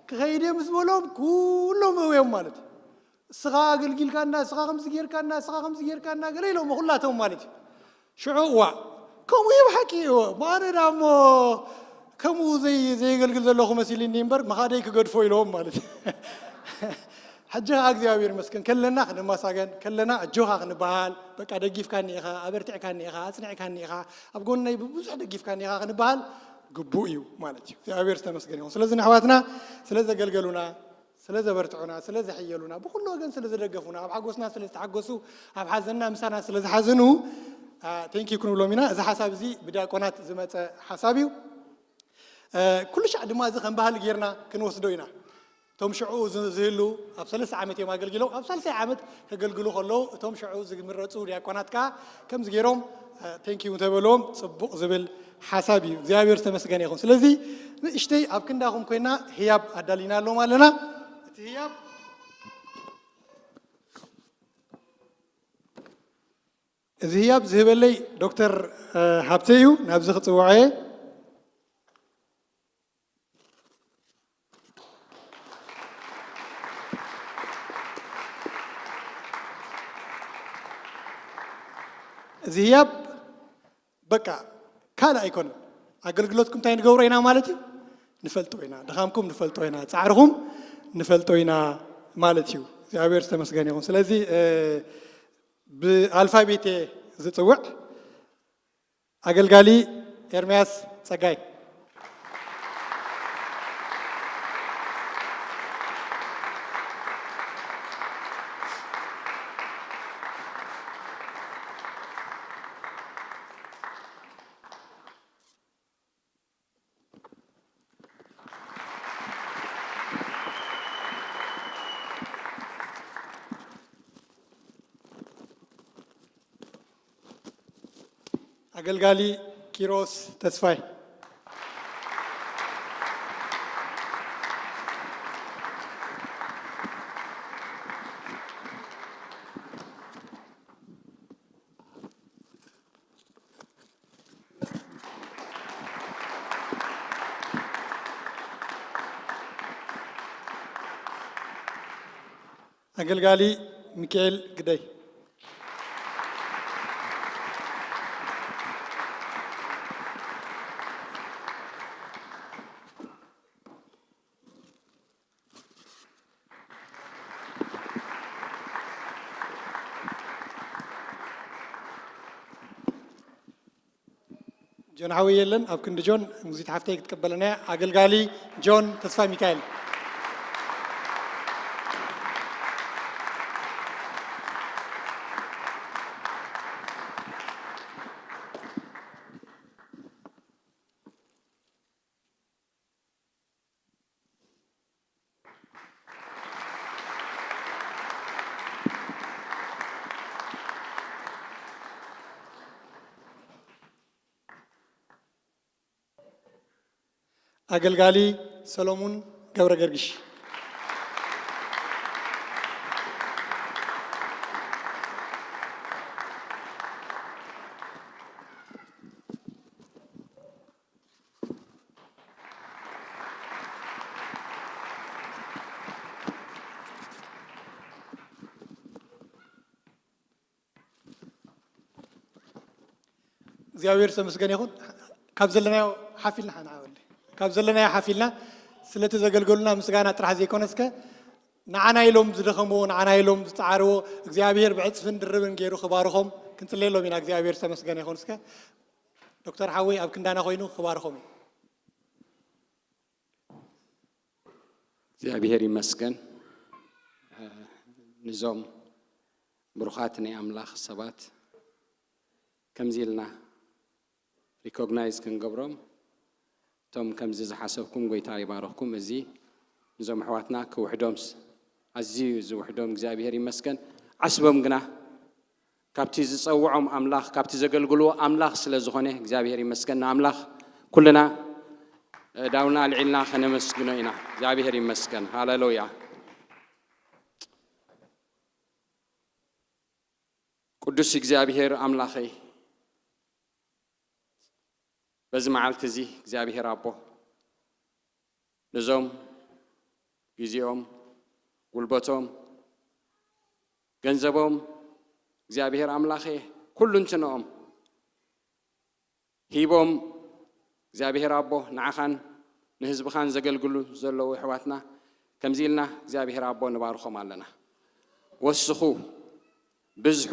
ክኸይድ እየ ምስ በሎም ኩሎም እውዮም ማለት እዩ። "እስኻ ኣገልጊልካና፣ እስኻ ከምዚ ጌርካና፣ እስኻ ከምዚ ጌርካና" ገለ ኢሎም ኩላቶም ማለት እዩ። ሽዑ፣ "እዋ፣ ከምኡ እዩ ብሓቂ፣ እወ፣ እሞ ኣነ ደኣ እሞ ከምኡ ዘይ-፣ ዘየገልግል ዘለኹ መሲልኒ እምበር፣ ምኻደይ ክገድፎ" ኢሎም ማለት እዩ። ሕጂ ኸዓ እግዚኣብሔር ይመስገን፣ ከለና ክንመሳገን፣ ከለና ኣጆኻ ክንበሃል፣ በቃ፣ "ደጊፍካኒ ኢኻ፣ ኣበርቲዕካኒ ኢኻ፣ ኣጽኒዕካኒ ኢኻ፣ ኣብ ጎነይ ብብዙሕ ደጊፍካኒ ኢኻ" ክንበሃል ግቡእ እዩ ማለት እዩ። እግዚኣብሔር ዝተመስገነ ይኹን። ስለዚ ንኣሕዋትና ስለ ዘገልገሉና፣ ስለ ዘበርትዑና፣ ስለ ዘሕየሉና፣ ብኹሉ ወገን ስለ ዝደገፉና፣ ኣብ ሓጎስና ስለ ዝተሓጎሱ፣ ኣብ ሓዘንና ምሳና ስለ ዝሓዘኑ፣ አ፣ ቴንኪዩ ክንብሎም ኢና። እዚ ሓሳብ እዚ ብዲያቆናት ዝመጸ ሓሳብ እዩ። ኩሉ ሻዕ ድማ እዚ ከም ባህሊ ጌርና ክንወስዶ ኢና። እቶም ሽዑ ዝ- ዝህሉ ኣብ ሰለስተ ዓመት እዮም ኣገልግሎም፣ ኣብ ሳልሳይ ዓመት ከገልግሉ ከለዉ እቶም ሽዑ ዝምረፁ ዲያቆናት ከዓ ከምዚ ገይሮም ቴንኪዩ እንተበልዎም ፅቡቕ ዝብል ሓሳብ እዩ። እግዚኣብሔር ዝተመስገነ ይኹን። ስለዚ ንእሽተይ ኣብ ክንዳኹም ኮይና ህያብ ኣዳሊና ኣለዎም ኣለና። እቲ ህያብ እዚ ህያብ ዝህበለይ ዶክተር ሃብተ እዩ። ናብዚ ክፅውዖ እየ። እዚ ህያብ በቃ ካልእ ኣይኮነን። ኣገልግሎትኩም እንታይ ንገብሮ ኢና ማለት እዩ? ንፈልጦ ኢና። ድኻምኩም ንፈልጦ ኢና። ፃዕርኹም ንፈልጦ ኢና ማለት እዩ። እግዚኣብሔር ዝተመስገነ ይኹን። ስለዚ ብኣልፋቤት እየ ዝፅውዕ። ኣገልጋሊ ኤርምያስ ጸጋይ። ኣገልጋሊ ኪሮስ ተስፋይ። ኣገልጋሊ ሚካኤል ግደይ። ጆን ሓወይ የለን፣ ኣብ ክንዲ ጆን ሙዚት ሓፍተይ ክትቀበለና እያ። ኣገልጋሊ ጆን ተስፋ ሚካኤል። ኣገልጋሊ ሰሎሙን ገብረ ገርግሽ። እግዚኣብሔር ዝተመስገነ ይኹን። ካብ ዘለናዮ ሓፊልና ሓና ወለ ካብ ዘለናዮ ሓፊልና ስለቲ ዘገልገሉና ምስጋና ጥራሕ ዘይኮነ እስከ ንዓና ኢሎም ዝደኸምዎ ንዓና ኢሎም ዝፀዓርዎ እግዚኣብሔር ብዕፅፍን ድርብን ገይሩ ክባርኾም ክንፅለየሎም ኢና። እግዚኣብሔር ዝተመስገነ ይኹን። እስከ ዶክተር ሓወይ ኣብ ክንዳና ኮይኑ ክባርኾም እዩ። እግዚኣብሔር ይመስገን። ንዞም ብሩኻት ናይ ኣምላኽ ሰባት ከምዚ ኢልና ሪኮግናይዝ ክንገብሮም እቶም ከምዚ ዝሓሰብኩም ጎይታ ይባርኽኩም። እዚ ንዞም ኣሕዋትና ክውሕዶምስ ኣዝዩ ዝውሕዶም እግዚኣብሔር ይመስገን። ዓስቦም ግና ካብቲ ዝጸውዖም ኣምላኽ ካብቲ ዘገልግልዎ ኣምላኽ ስለ ዝኾነ እግዚኣብሔር ይመስገን። ንኣምላኽ ኩልና ኣእዳውና ኣልዒልና ከነመስግኖ ኢና። እግዚኣብሔር ይመስገን። ሃሌሉያ። ቅዱስ እግዚኣብሔር ኣምላኸይ በዚ መዓልቲ እዚ እግዚኣብሔር ኣቦ ነዞም ግዜኦም ጉልበቶም ገንዘቦም እግዚኣብሔር ኣምላኸ ኩሉ እንትንኦም ሂቦም እግዚኣብሔር ኣቦ ንዓኻን ንህዝብኻን ዘገልግሉ ዘለዉ ኣሕዋትና ከምዚ ኢልና እግዚኣብሔር ኣቦ ንባርኾም ኣለና። ወስኹ፣ ብዝሑ፣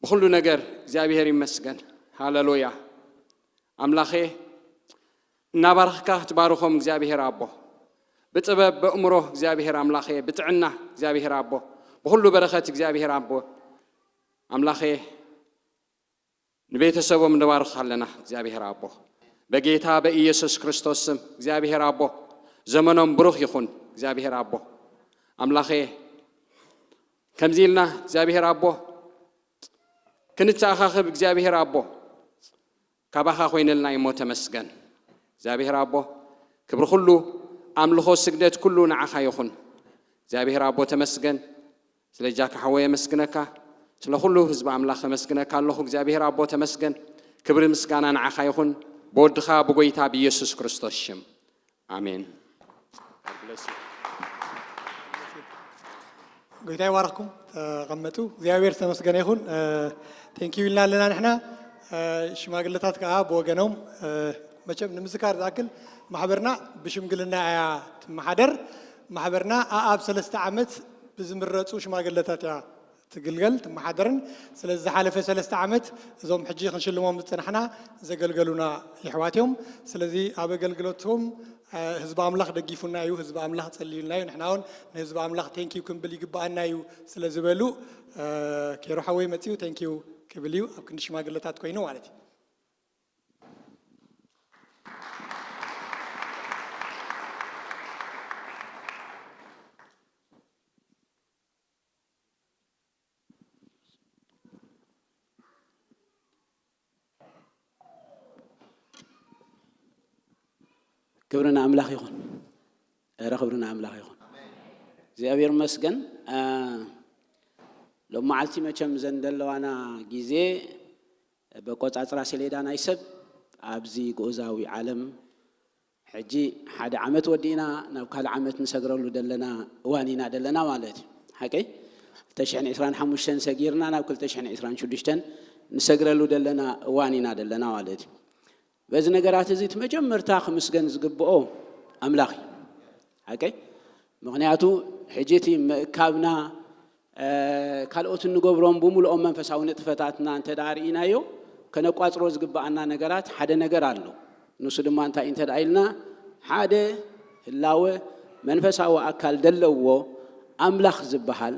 ብኹሉ ነገር እግዚኣብሔር ይመስገን። ሃለሉያ። ኣምላኸ እናባረኽካ ክትባርኾም እግዚኣብሔር ኣቦ ብጥበብ በእምሮ እግዚኣብሔር ኣምላኸ ብጥዕና እግዚኣብሔር ኣቦ ብኹሉ በረኸት እግዚኣብሔር ኣቦ ኣምላኸ ንቤተሰቦም ንባርኽ ኣለና እግዚኣብሔር ኣቦ በጌታ በኢየሱስ ክርስቶስ ስም እግዚኣብሔር ኣቦ፣ ዘመኖም ብሩኽ ይኹን። እግዚኣብሔር ኣቦ ኣምላኸ፣ ከምዚ ኢልና እግዚኣብሔር ኣቦ ክንተኣኻኸብ እግዚኣብሔር ኣቦ ካባኻ ኮይንልና እሞ ተመስገን። እግዚኣብሔር ኣቦ ክብሪ ኩሉ፣ ኣምልኾ፣ ስግደት ኩሉ ንዓኻ ይኹን። እግዚኣብሔር ኣቦ ተመስገን። ስለ ጃካ ሓወይ የመስግነካ፣ ስለ ኩሉ ህዝቢ ኣምላኽ የመስግነካ ኣለኹ። እግዚኣብሔር ኣቦ ተመስገን። ክብሪ ምስጋና ንዓኻ ይኹን፣ ብወድኻ ብጎይታ ብኢየሱስ ክርስቶስ ሽም፣ ኣሜን። ጎይታ ይባርኽኩም። ተቐመጡ። እግዚኣብሔር ዝተመስገነ ይኹን። ቴንኪዩ ኢልና ኣለና ንሕና። ሽማግለታት ከዓ ብወገኖም፣ መቸም ንምዝካር ዝኣክል፣ ማሕበርና ብሽምግልና እያ ትመሓደር። ማሕበርና ኣኣብ ሰለስተ ዓመት ብዝምረፁ ሽማግለታት እያ ትግልገል ትመሓደርን። ስለዚ ዝሓለፈ ሰለስተ ዓመት እዞም ሕጂ ክንሽልሞም ዝፅናሕና ዘገልገሉና የሕዋት እዮም። ስለዚ ኣብ ኣገልግሎቶም ህዝቢ ኣምላኽ ደጊፉና እዩ፣ ህዝቢ ኣምላኽ ጸልዩልና እዩ። ንሕና እውን ንህዝቢ ኣምላኽ ቴንኪዩ ክንብል ይግባኣና እዩ ስለ ዝበሉ፣ ኬሮ ሓወይ መጺኡ ቴንኪዩ ክብል እዩ፣ ኣብ ክንዲ ሽማግለታት ኮይኑ ማለት እዩ። ክብሪ ንኣምላኽ ይኹን። እረ ክብሪ ንኣምላኽ ይኹን። እግዚኣብሔር ይመስገን። ሎም መዓልቲ መቸም ዘን ዘለዋና ግዜ በቆጻጽራ ሰሌዳ ናይ ሰብ ኣብዚ ግኡዛዊ ዓለም ሕጂ ሓደ ዓመት ወዲእና ናብ ካልእ ዓመት ንሰግረሉ ደለና እዋን ኢና ደለና ማለት እዩ። ሓቀይ? ክልተ ሽሕን ዕስራን ሓሙሽተን ሰጊርና ናብ ክልተ ሽሕን ዕስራን ሽዱሽተን ንሰግረሉ ደለና እዋን ኢና ደለና ማለት እዩ። በዚ ነገራት እዚ እቲ መጀመርታ ክምስገን ዝግብኦ ኣምላኽ እዩ። ሓቀይ? ምኽንያቱ ሕጂ እቲ ምእካብና ካልኦት እንገብሮም ብምልኦም መንፈሳዊ ንጥፈታትና እንተ ደኣ ርኢናዮ ከነቋጽሮ ዝግብኣና ነገራት ሓደ ነገር ኣሎ። ንሱ ድማ እንታይ እንተ ደኣ ኢልና ሓደ ህላወ መንፈሳዊ ኣካል ዘለዎ ኣምላኽ ዝበሃል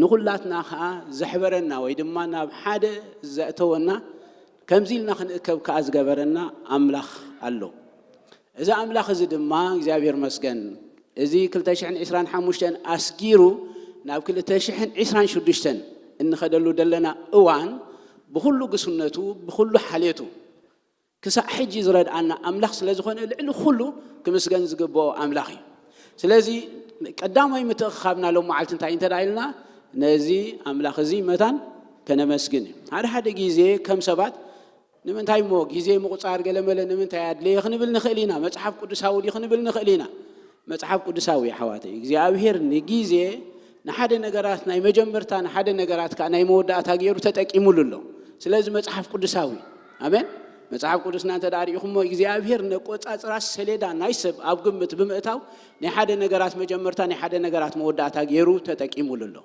ንኹላትና ኸዓ ዘሕበረና ወይ ድማ ናብ ሓደ ዘእተወና ከምዚ ኢልና ክንእከብ ከኣ ዝገበረና ኣምላኽ ኣሎ። እዚ ኣምላኽ እዚ ድማ እግዚኣብሔር መስገን እዚ ክልተ ሽሕን ዕስራን ሓሙሽተን ኣስጊሩ ናብ ክልተ ሽሕን ዕስራን ሽዱሽተን እንኸደሉ ደለና እዋን ብኹሉ ግስነቱ ብኹሉ ሓልየቱ ክሳዕ ሕጂ ዝረድኣና ኣምላኽ ስለ ዝኾነ ልዕሊ ኩሉ ክምስገን ዝግብኦ ኣምላኽ እዩ። ስለዚ ቀዳማይ ምትእኽኻብና ሎም መዓልቲ እንታይ እንተ ኢልና ነዚ ኣምላኽ እዚ መታን ከነመስግን እዩ። ሓደ ሓደ ግዜ ከም ሰባት ንምንታይ እሞ ግዜ ምቑጻር ገለመለ ንምንታይ ኣድለየ ክንብል ንኽእል ኢና። መጽሓፍ ቅዱሳዊ ድዩ ክንብል ንኽእል ኢና። መጽሓፍ ቅዱሳዊ ኣሕዋተይ እግዚኣብሄር ንግዜ ንሓደ ነገራት ናይ መጀመርታ ንሓደ ነገራት ከዓ ናይ መወዳእታ ገይሩ ተጠቂሙሉ ኣሎ። ስለዚ መጽሓፍ ቅዱሳዊ ኣሜን። መጽሓፍ ቅዱስና እንተ ዳኣ ርኢኹሞ እግዚኣብሄር ነቆጻጽራ ሰሌዳ ናይ ሰብ ኣብ ግምት ብምእታው ናይ ሓደ ነገራት መጀመርታ ናይ ሓደ ነገራት መወዳእታ ገይሩ ተጠቂሙሉ ኣሎ።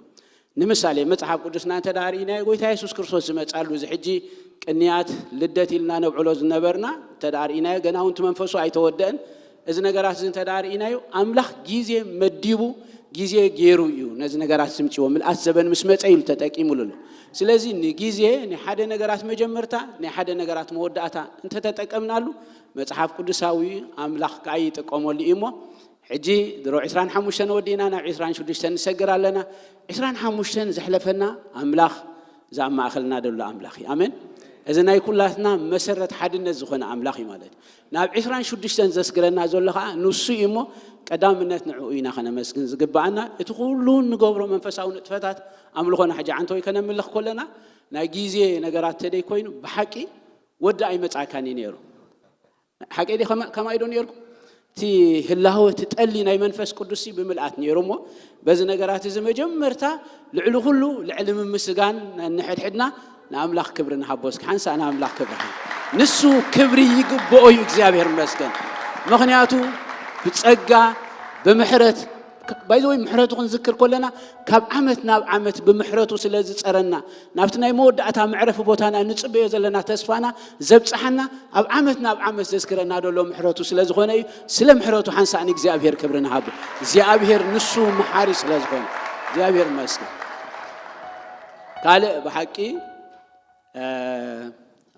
ንምሳሌ መጽሓፍ ቅዱስና እንተ ደኣ ርኢናዮ ጎይታ የሱስ ክርስቶስ ዝመጻሉ እዚ ሕጂ ቅንያት ልደት ኢልና ነብዕሎ ዝነበርና እንተ ደኣ ርኢናዮ ገና እውን እቲ መንፈሱ ኣይተወደአን። እዚ ነገራት እዚ እንተ ደኣ ርኢናዮ ኣምላኽ ግዜ መዲቡ ግዜ ገይሩ እዩ ነዚ ነገራት ዝምፅዎ ምልኣት ዘበን ምስ መፀ ኢሉ ተጠቂሙሉ ኣሎ። ስለዚ ንግዜ ናይ ሓደ ነገራት መጀመርታ ናይ ሓደ ነገራት መወዳእታ እንተተጠቀምናሉ መፅሓፍ ቅዱሳዊ ኣምላኽ ከዓ ይጥቀመሉ እዩ እሞ ሕጂ ድሮ ዕስራን ሓሙሽተን ወዲእና ናብ ዕስራን ሽዱሽተን ንሰግር ኣለና። ዕስራን ሓሙሽተን ዘሕለፈና ኣምላኽ እዛ ኣብ ማእኸልና ደሎ ኣምላኽ እዩ። ኣሜን። እዚ ናይ ኩላትና መሰረት ሓድነት ዝኾነ ኣምላኽ እዩ ማለት እዩ። ናብ ዕስራን ሽዱሽተን ዘስግረና ዘሎ ከዓ ንሱ እዩ እሞ ቀዳምነት ንዕኡ ኢና ከነመስግን ዝግብኣና። እቲ ኩሉ እንገብሮ መንፈሳዊ ንጥፈታት ኣምልኾና ሕጂ ዓንተወይ ከነምልኽ ከለና ናይ ግዜ ነገራት ተደይ ኮይኑ ብሓቂ ወዲ ኣይመጻእካን እዩ ነይሩ። ሓቀይ ዲ ከማይ ዶ ነርኩም? እቲ ህላወ እቲ ጠሊ ናይ መንፈስ ቅዱስ ብምልኣት ነይሩ እሞ በዚ ነገራት እዚ መጀመርታ ልዕሊ ኩሉ ልዕሊ ምምስጋን ንሕድሕድና ንኣምላኽ ክብሪ ንሃቦ እስኪ ሓንሳእ ንኣምላኽ ክብሪ ሃብ። ንሱ ክብሪ ይግብኦ እዩ እግዚኣብሔር ይመስገን። ምኽንያቱ ብጸጋ ብምሕረት ባይዘወይ ምሕረቱ ክንዝክር ከለና ካብ ዓመት ናብ ዓመት ብምሕረቱ ስለ ዝጸረና ናብቲ ናይ መወዳእታ መዕረፊ ቦታና ንጽበዮ ዘለና ተስፋና ዘብጽሓና ኣብ ዓመት ናብ ዓመት ዘዝክረና ዘሎ ምሕረቱ ስለ ዝኾነ እዩ። ስለ ምሕረቱ ሓንሳእ ንእግዚኣብሔር ክብሪ ንሃቦ። እግዚኣብሔር ንሱ መሓሪ ስለ ዝኾነ እግዚኣብሔር ይመስገን። ካልእ ብሓቂ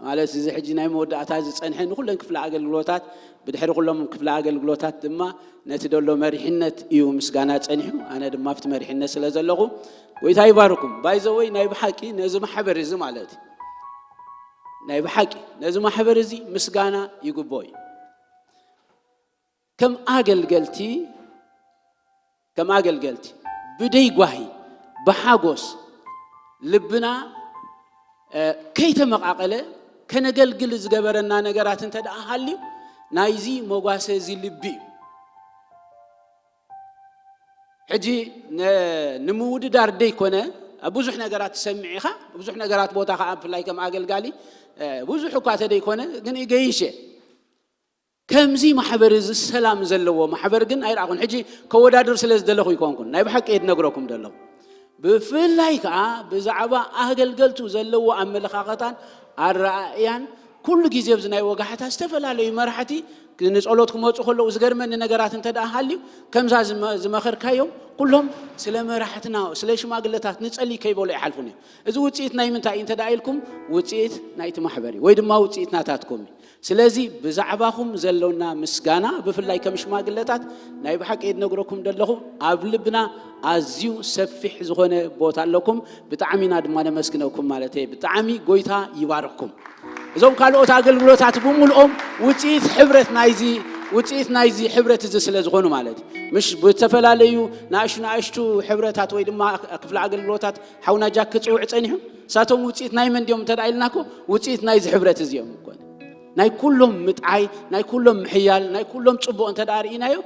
ማለት እዚ ሕጂ ናይ መወዳእታ ዝጸንሐ ንኹለን ክፍለ ኣገልግሎታት፣ ብድሕሪ ኩሎም ክፍለ ኣገልግሎታት ድማ ነቲ ደሎ መሪሕነት እዩ ምስጋና ጸኒሑ። ኣነ ድማ ኣብቲ መሪሕነት ስለ ዘለኹ፣ ጎይታ ይባርኩም። ባይዘወይ ናይ ብሓቂ ነዚ ማሕበር እዚ ማለት እዩ፣ ናይ ብሓቂ ነዚ ማሕበር እዚ ምስጋና ይግብኦ እዩ። ከም ኣገልገልቲ ከም ኣገልገልቲ ብደይ ጓሂ፣ ብሓጎስ፣ ልብና ከይተመቓቐለ ከነገልግል ዝገበረና ነገራት እንተ ደኣ ሃልዩ፣ ናይዚ መጓሰ እዚ ልቢ እዩ። ሕጂ ንምውድዳር ደይኮነ፣ ኣብ ብዙሕ ነገራት ትሰምዕ ኢኻ፣ ብዙሕ ነገራት ቦታ ከዓ ብፍላይ ከም ኣገልጋሊ ብዙሕ እኳ ተደይኮነ ግን ይገይሸ። ከምዚ ማሕበር እዚ ሰላም ዘለዎ ማሕበር ግን ኣይረኣኹን። ሕጂ ከወዳድር ስለ ዝደለኹ ይኮንኩን፣ ናይ ብሓቂ እየ ዝነግረኩም ዘለኹ። ብፍላይ ከዓ ብዛዕባ ኣገልገልቱ ዘለዎ ኣመለኻኸታን ኣረኣእያን ኩሉ ግዜ ኣብዚ ናይ ወጋሕታ ዝተፈላለዩ መራሕቲ ንጸሎት ክመፁ ከለዉ ዝገርመኒ ነገራት እንተ ደኣ ሃልዩ፣ ከምዛ ዝመ- ዝመኸርካዮም ኩሎም ስለ መራሕትና ስለ ሽማግለታት ንጸሊ ከይበሉ ኣይሓልፉን እዮም። እዚ ውፅኢት ናይ ምንታይ እዩ እንተ ደኣ ኢልኩም፣ ውፅኢት ናይቲ ማሕበር እዩ ወይ ድማ ውፅኢት ናታትኩም እዩ። ስለዚ ብዛዕባኹም ዘሎና ምስጋና ብፍላይ ከም ሽማግለታት ናይ ብሓቂ እየ ዝነግረኩም ዘለኹ፣ ኣብ ልብና ኣዝዩ ሰፊሕ ዝኾነ ቦታ ኣለኩም። ብጣዕሚ ኢና ድማ ነመስግነኩም ማለት እየ። ብጣዕሚ ጎይታ ይባርኽኩም። እዞም ካልኦት ኣገልግሎታት ብምልኦም ውፅኢት ሕብረት ናይዚ ውፅኢት ናይዚ ሕብረት እዚ ስለ ዝኾኑ ማለት እዩ። ምሽ ብዝተፈላለዩ ንኣሽቱ ንኣሽቱ ሕብረታት ወይ ድማ ክፍለ ኣገልግሎታት ሓውና ጃክ ክፅውዕ ፀኒሑ፣ ንሳቶም ውፅኢት ናይ መን ድዮም እንተ ደኣ ኢልናኮ፣ ውፅኢት ናይዚ ሕብረት እዚ እዮም እኮ። ናይ ኩሎም ምጥዓይ፣ ናይ ኩሎም ምሕያል፣ ናይ ኩሎም ፅቡቕ እንተ ደኣ ርኢናዮ፣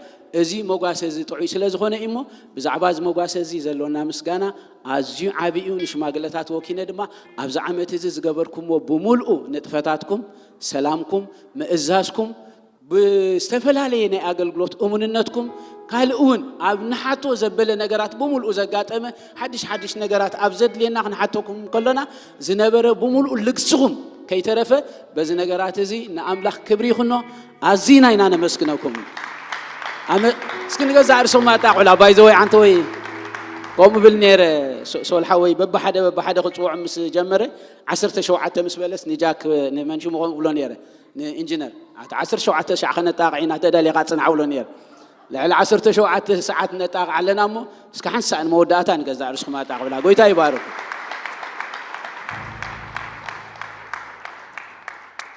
እዚ መጓሰ እዚ ጥዑይ ስለ ዝኾነ እዩ እሞ፣ ብዛዕባ እዚ መጓሰ እዚ ዘሎና ምስጋና ኣዝዩ ዓቢ እዩ። ንሽማግለታት ወኪነ ድማ ኣብዚ ዓመት እዚ ዝገበርኩምዎ ብምልኡ ንጥፈታትኩም፣ ሰላምኩም፣ ምእዛዝኩም፣ ብዝተፈላለየ ናይ ኣገልግሎት እሙንነትኩም፣ ካልእ እውን ኣብ ንሓቶ ዘበለ ነገራት ብምልኡ ዘጋጠመ ሓድሽ ሓድሽ ነገራት ኣብ ዘድልየና ክንሓተኩም ከሎና ዝነበረ ብምልኡ ልግስኹም ከይተረፈ በዚ ነገራት እዚ ንኣምላኽ ክብሪ ይኹኖ። ኣዚና ኢና ነመስግነኩም። ኣመ- እስኪ ንገዛእ ርእስኹም ኣጣቕዑላ። ባይዘወይ ዓንተ ወይ ከምኡ ብል ነይረ። ሶ- ሶል ሓወይ በብሓደ በብሓደ ክፅውዖም ምስ ጀመረ ዓሰርተ ሸውዓተ ምስ በለስ ንጃክ ንመን ሽሙ ከምኡ ብሎ ነይረ። ንኢንጂነር ኣቲ ዓሰርተ ሸውዓተ ሻዕ ከነጣቕዕ ኢና፣ ተዳሊኻ ጽንዓ ብሎ ነይሩ። ልዕሊ ዓሰርተ ሸውዓተ ሰዓት ነጣቕዕ ኣለና እሞ እስከ ሓንሳእ ንመወዳእታ ንገዛእ ርእስኹም ኣጣቕብላ። ጎይታ ይባርኩ።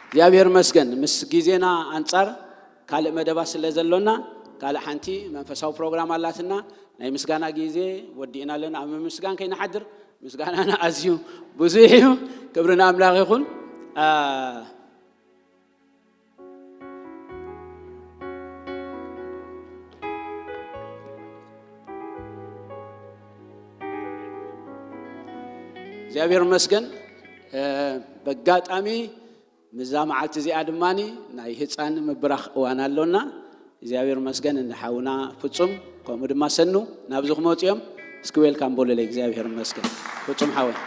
እግዚኣብሔር መስገን ምስ ግዜና ኣንጻር ካልእ መደባት ስለ ዘሎና ካልእ ሓንቲ መንፈሳዊ ፕሮግራም ኣላትና። ናይ ምስጋና ግዜ ወዲእና ኣለና። ኣብ ምምስጋን ከይንሓድር ምስጋናና ኣዝዩ ብዙሕ እዩ። ክብሪ ንኣምላኽ ይኹን። እግዚኣብሔር ይመስገን። በጋጣሚ ምዛ መዓልቲ እዚኣ ድማ ናይ ህፃን ምብራኽ እዋን ኣሎና። እግዚኣብሔር ይመስገን። እንሓውና ፍጹም ከምኡ ድማ ሰኑ ናብዚ ክመፁ እዮም። እስኪ ዌልካም በሉለይ። እግዚኣብሔር ይመስገን ፍጹም ሓወይ።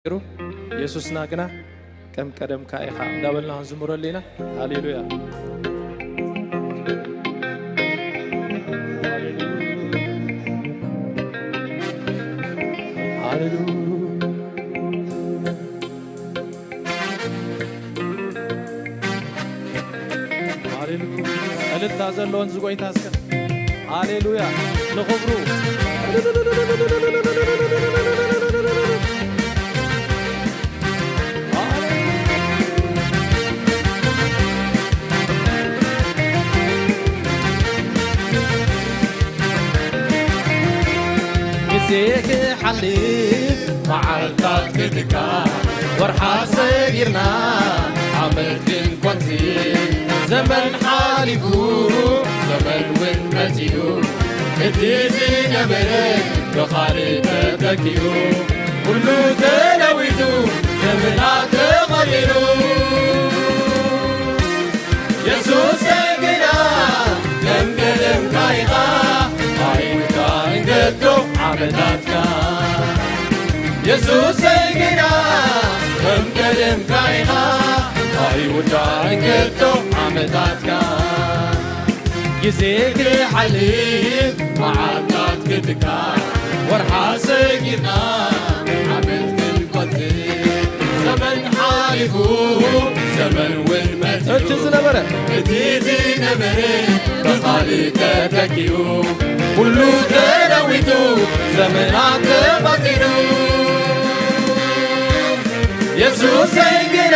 ነይሩ። ኢየሱስና ግና ከም ቀደምካ ኢኻ እንዳበልና ክንዝምረሉ ኢና። ሃሌሉያ። ሃሌሉያ። ሃሌሉያ። እልልታ ዘለዎን ዝጎይታ እስከ። ሃሌሉያ። ንኽብሩ። ግዜ ክሓልፍ መዓልታት ክትካ ወርሓ ሰጊርና ዓመት ክንቆጽር ዘመን ሓሊፉ ዘመን እውን መጺኡ እቲ ዝነበረ ብኻልእ ተተኪኡ ኩሉ ተለዊጡ ዘመናት ተቐይሩ። የሱሰይ ግና ከም ቀደምካ ኢኻ ኣይውዳእን ከቶ ዓመታትካ። የሱሰይ ግና ከም ቀደምካ ኢኻ ኣይውዳእን ከቶ ዓመታትካ። ግዜ ክሓልፍ መዓልታት ክትካ ወርሓ ሰጊርና ዓመት ክንቆጽር ዘመን ሓሊፉ ዘመን እውን መጺኡ እቲ ዝነበረ እቲ ዝነበረ ብኻልእ ተተኪኡ ኩሉ ተለዊጡ ዘመናት ተቐጺሩ። የሱሰይ ግና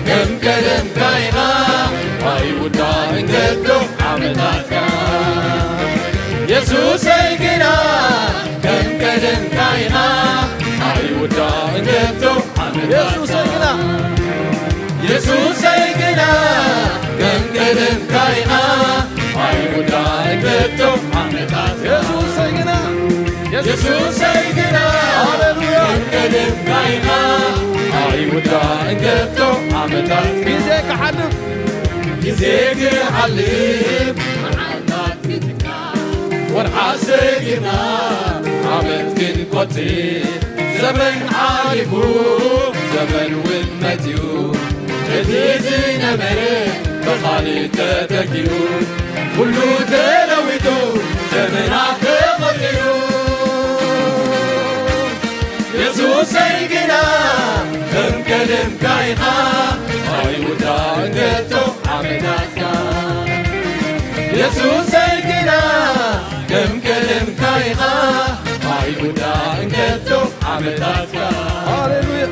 ከም ቀደምካ ኢኻ ኣይውዳእን ከቶ ዓመታትካ። የሱሰይ ግና ከም ቀደምካ ኢኻ ኣይውዳእን ከቶ ዓመታትካ። የሱሰይ ግና የሱሰይ ግና ከም ቀደምካ ኢኻ ኣይውዳእን ከቶ ዓመታት። የሱሰይ ግና የሱሰይ ግና ሃሌሉያ። ከም ቀደምካ ኢኻ ኣይውዳእን ከቶ ዓመታት። ግዜ ክሓልፍ ግዜ ክሓልፍ መዓልታት ክትካ ወርሓ ሰጊርና ዓመት ክንቆጽር ዘመን ሓሊፉ ዘመን እውን መጺኡ እቲ ዝነበረ ብኻልእ ተተኪኡ ኩሉ ተለዊጡ ዘመናት ተቐጺሩ። የሱሰይ ግና ከም ቀደምካ ኢኻ ኣይውዳእን ከቶ ዓመታትካ። የሱሰይ ግና ከም ቀደምካ ኢኻ ኣይውዳእን ከቶ ዓመታትካ። ሃሌሉያ።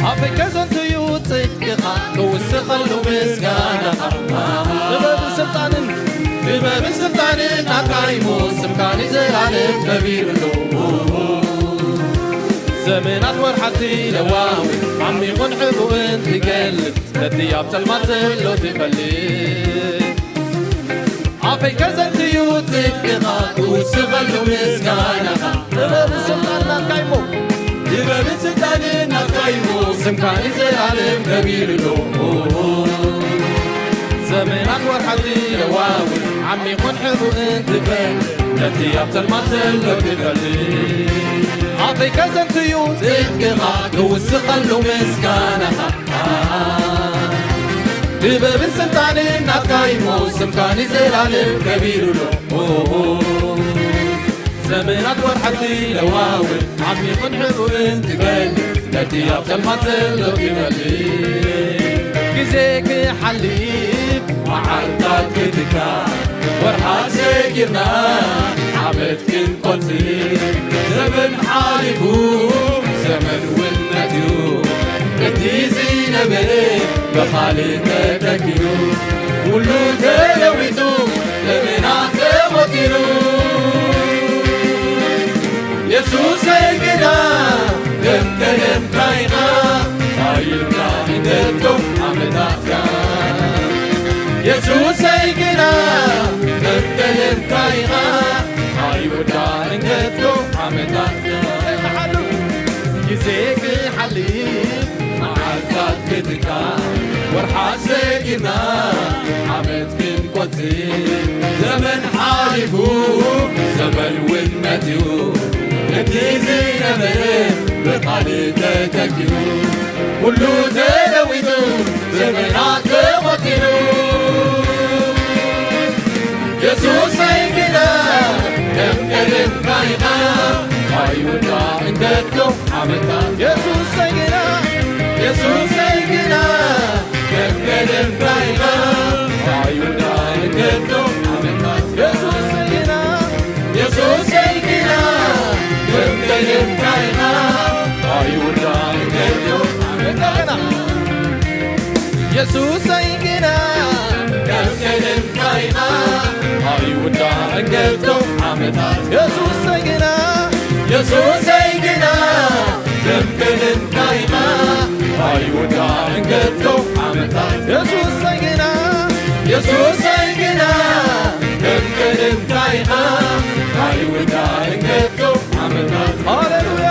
ኣፈይ ከዘንትዩ ጽድቅኻ ክውስኸሉ ምስጋናኻ። ጥበብን ስልጣንን ጥበብን ስልጣንን ኣቃይሞ ስምካ ንዘላለም ከቢሩ ኣሎ። ዘመናት ወርሓት ትለዋውጥ ዓሚቑን ሕቡእን ትገልጽ ነቲ ኣብ ጸልማት ዘሎ ትፈልጥ። ኣፈይ ከዘንትዩ ጽድቅኻ ክውስኸሉ ምስጋናኻ። ጥበብን ስልጣንን ኣቃይሞ ጥበብን ስልጣንን ኣቃይሞ ስምካ ንዘላለም ከቢሩ ኣሎ። ዘመናት ወርሓት ትለዋውጥ ዓሚቑን ሕቡእን ትፈልጥ ነቲ ኣብ ጸልማት ዘሎ ትፈልጥ። ኣፈይ ከዘንትዩ ጽድቅኻ ክውስኸሉ ምስጋናኻ። ጥበብን ስልጣንን ኣቃይሞ ስምካ ንዘላለም ከቢሩ ኣሎ። ዘመናት ወርሓት ትለዋውጥ ዓሚቑን ሕቡእን ትገልጽ ነቲ ኣብ ጸልማት ዘሎ ትፈልጥ። ግዜ ክሓልፍ መዓልታት ክትካ ወርሓት ሰጊርና ዓመት ክንቆጽር ዘመን ሓሊፉ ዘመን እውን መጺኡ እቲ ዝነበረ ብኻልእ ተተኪኡ ኩሉ ተለዊጡ ዘመናት ተቖጺሩ። የሱሰይ ግና ከም ቀደምካ ኢኻ ኣይውዳእን ከቶ ዓመታትካ። የሱሰይ ግና ከም ቀደምካ ኢኻ ኣይውዳእን ከቶ ዓመታትካ። ትካ ወርሓት ሰጊርና ዓመት ክንቆጽር፣ ዘመን ሓሊፉ ዘመን እውን መጺኡ፣ እቲ ዝነበረ ብቓል ተተኪኡ፣ ኩሉ ተለዊጡ ዘመናት ተቖጺሩ። የሱሰይ ግና ከም ቀደምካ ኢኻ፣ ኣይውዳእን ከቶ ዓመታት። የሱሰይ ግና፣ የሱሰይ ግና ከም ቀደምካ ኢኻ፣ ኣይውዳእን ከቶ ዓመታት። የሱሰይ ግና፣ የሱሰይ ግና ከም ቀደምካ ኢኻ፣ ኣይውዳእን ከቶ ዓመታት። እንደገና። የሱሰይ ግና ከም ቀደምካ ኢኻ፣ ኣይውዳእን ከቶ ዓመታት። የሱሰይ ግና፣ የሱሰይ ግና ከም ቀደምካ ኢኻ፣ ኣይውዳእን ከቶ ዓመታት። የሱሰይ ግና፣ የሱሰይ ግና ከም ቀደምካ ኢኻ፣ ኣይውዳእን ከቶ ዓመታት። ሃሌሉያ።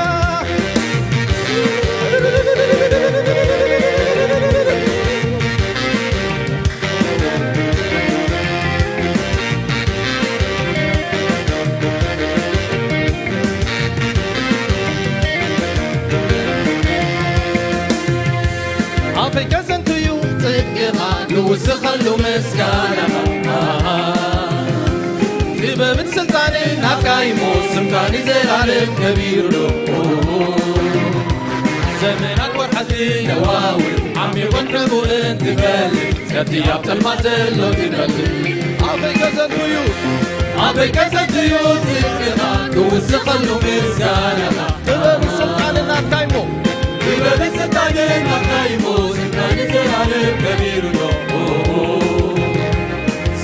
ኣፈይ ከዘንቱ እዩ ጽድቅኻ፣ ክውስኸሉ ምስጋናኻ። ጥበብን ስልጣንን ናትካ እሞ፣ ስምካ ንዘላለም ከቢሩ ኣሎ። ዘመናት ወርሓት ይለዋወጥ፣ ዓሚቑን ሕቡእን ትፈልጥ፣ ነቲ ኣብ ጸልማት ዘሎ ትፈልጥ። ኣፈይ ከዘንቱ እዩ፣ ኣፈይ ከዘንቱ እዩ ጽድቅኻ፣ ክውስኸሉ ምስጋናኻ። ጥበብን ስልጣንን ናትካ እሞ፣ ጥበብን ስልጣንን ናትካ እሞ፣ ስምካ ንዘላለም ከቢሩ ኣሎ።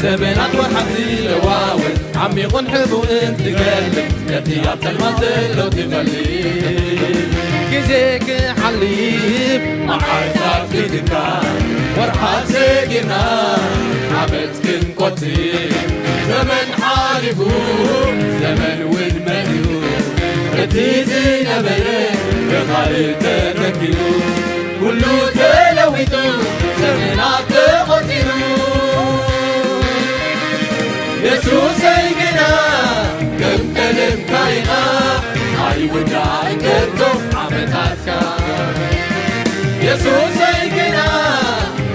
ዘመናት ወርሓት ዝለዋወጥ፣ ዓሚቑን ሕቡእን ትገልጥ፣ ነቲ ኣብ ጸልማት ዘሎ ትፈልጥ። ግዜ ክሓልፍ፣ መዓልታት ክትካእ፣ ወርሓት ሰጊርና፣ ዓመት ክንቆጽር፣ ዘመን ሓሊፉ፣ ዘመን እውን መጺኡ፣ እቲ ዝነበረ ብኻልእ ተተኪኡ፣ ኩሉ ተለዊጡ ዘመናት ተቖጺሩ። የሱሰይ ግና ከም ቀደምካ ኢኻ፣ ኣይውዳእን ከቶ ዓመታትካ። የሱሰይ ግና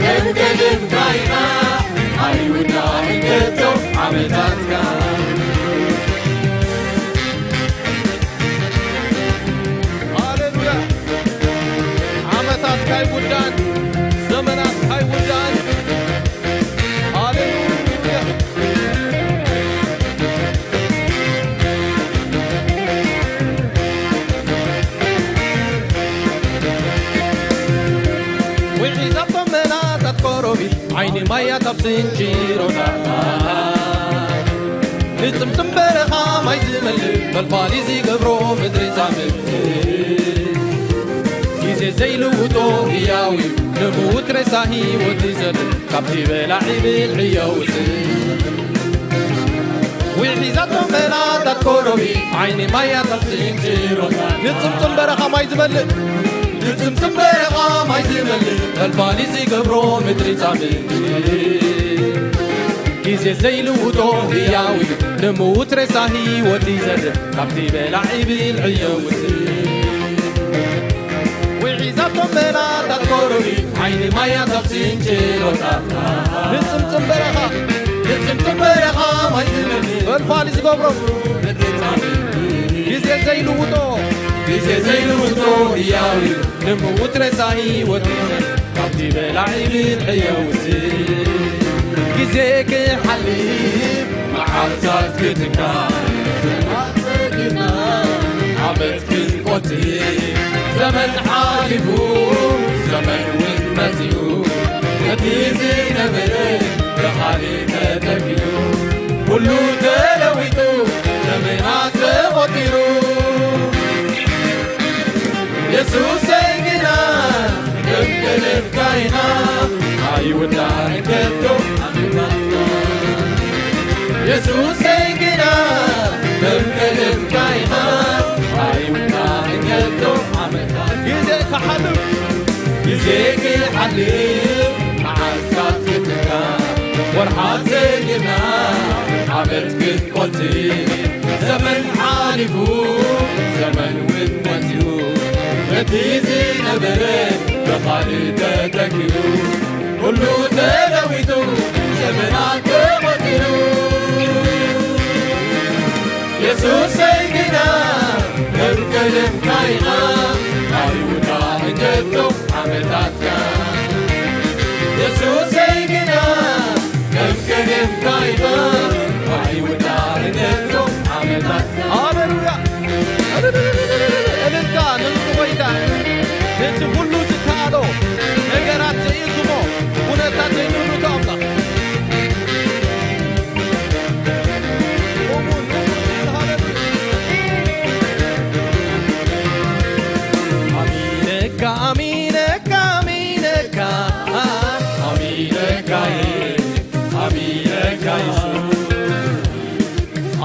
ከም ቀደምካ ኢኻ፣ ኣይውዳእን ከቶ ዓመታትካ። ሃሌሉያ። ዓመታትካ ኣይውዳእን፣ ዘመናትካ ኣይውዳእን። ሃሌሉያ። ውሒዛቶም መናታት ኮሮቢት፣ ዓይኒ ማያት ኣብ ስንጭሮታት። ንጽምጽም በረኻ ማይ ዝመልእ፣ ፈልፋሊ ዝገብሮ ምድሪ ጻምእ። ግዜ ዘይልውጦ ህያው እዩ፣ ንምዉት ሬሳ ህይወት ይዘርእ፣ ካብቲ በላዒ ብልዒ የውጽእ። ውሒዛቶ መናታት ኮሮቢ፣ ዓይኒ ማያት ኣብ ስንጭሮታት። ንጽምጽም በረኻ ማይ ዝመልእ፣ ንጽምጽም በረኻ ማይ ዝመልእ፣ ፈልፋሊ ዝገብሮ ምድሪ ጻምእ። ግዜ ዘይልውጦ ህያው እዩ፣ ንምዉት ሬሳ ህይወት ይዘርእ፣ ካብቲ በላዒ ብልዒ የውጽእ። ውሒዛቶም መናታት ኮሮቢ፣ ዓይኒ ማያት ኣብ ስንጭሮታት። ንጽምጽም በረኻ፣ ንጽምጽም በረኻ ማይ ዝመልእ፣ ፈልፋሊ ዝገብሮ፣ ግዜ ዘይልውጦ፣ ግዜ ዘይልውጦ ህያው እዩ፣ ንምዉት ሬሳ ህይወት ይዘርእ፣ ካብቲ በላዒ ብልዒ የውጽእ። ግዜ ክሓልፍ፣ መዓልታት ክትካእ፣ ዓመት ክንቆጽር፣ ዘመን ሓሊፉ፣ ዘመን እውን መጺኡ፣ እቲ ዝነበረ ብኻልእ ተተኪኡ፣ ኩሉ ተለዊጡ፣ ዘመናት ተቖጺሩ። የሱሰይ ግና ከም ቀደምካ ኢኻ፣ ኣይውዳእን ከቶ ዓመታትካ። የሱሰይ ግና ከም ቀደምካ ኢኻ፣ ኣይውዳእን ከቶ ዓመታት። ግዜ ክሓልፍ፣ ግዜ ጌጊ ሓልፍ መዓልታት ክትካ ወርሓት ዘይና ዓመት ክትቆጽር ዘመን ሓሊፉ ዘመን እውን መጺኡ እቲ ዝነበረ ብኻልእ ተተኪኡ ኩሉ ተለዊጡ ዘመናት ተቖጺሩ የሱሰይ ግና ከም ቀደምካ ኢኻ ኣይውዳእን ከቶ ዓመታትካ የሱሰይ ግና ከም ቀደምካ ኢኻ ኣይውዳእን ከቶ ዓመታትካ ሃሌሉያ እልልታ ንጉሱ ጐይታ ነቲ ኩሉ ዝከኣሎ ነገራት ዘኢልኩሞ ኩነታት ዘይንብሉቶ ኣምላኽ ኣሚነካ ኣሚነካ ኣሚነካ ኣሚነካ ኣሚነካ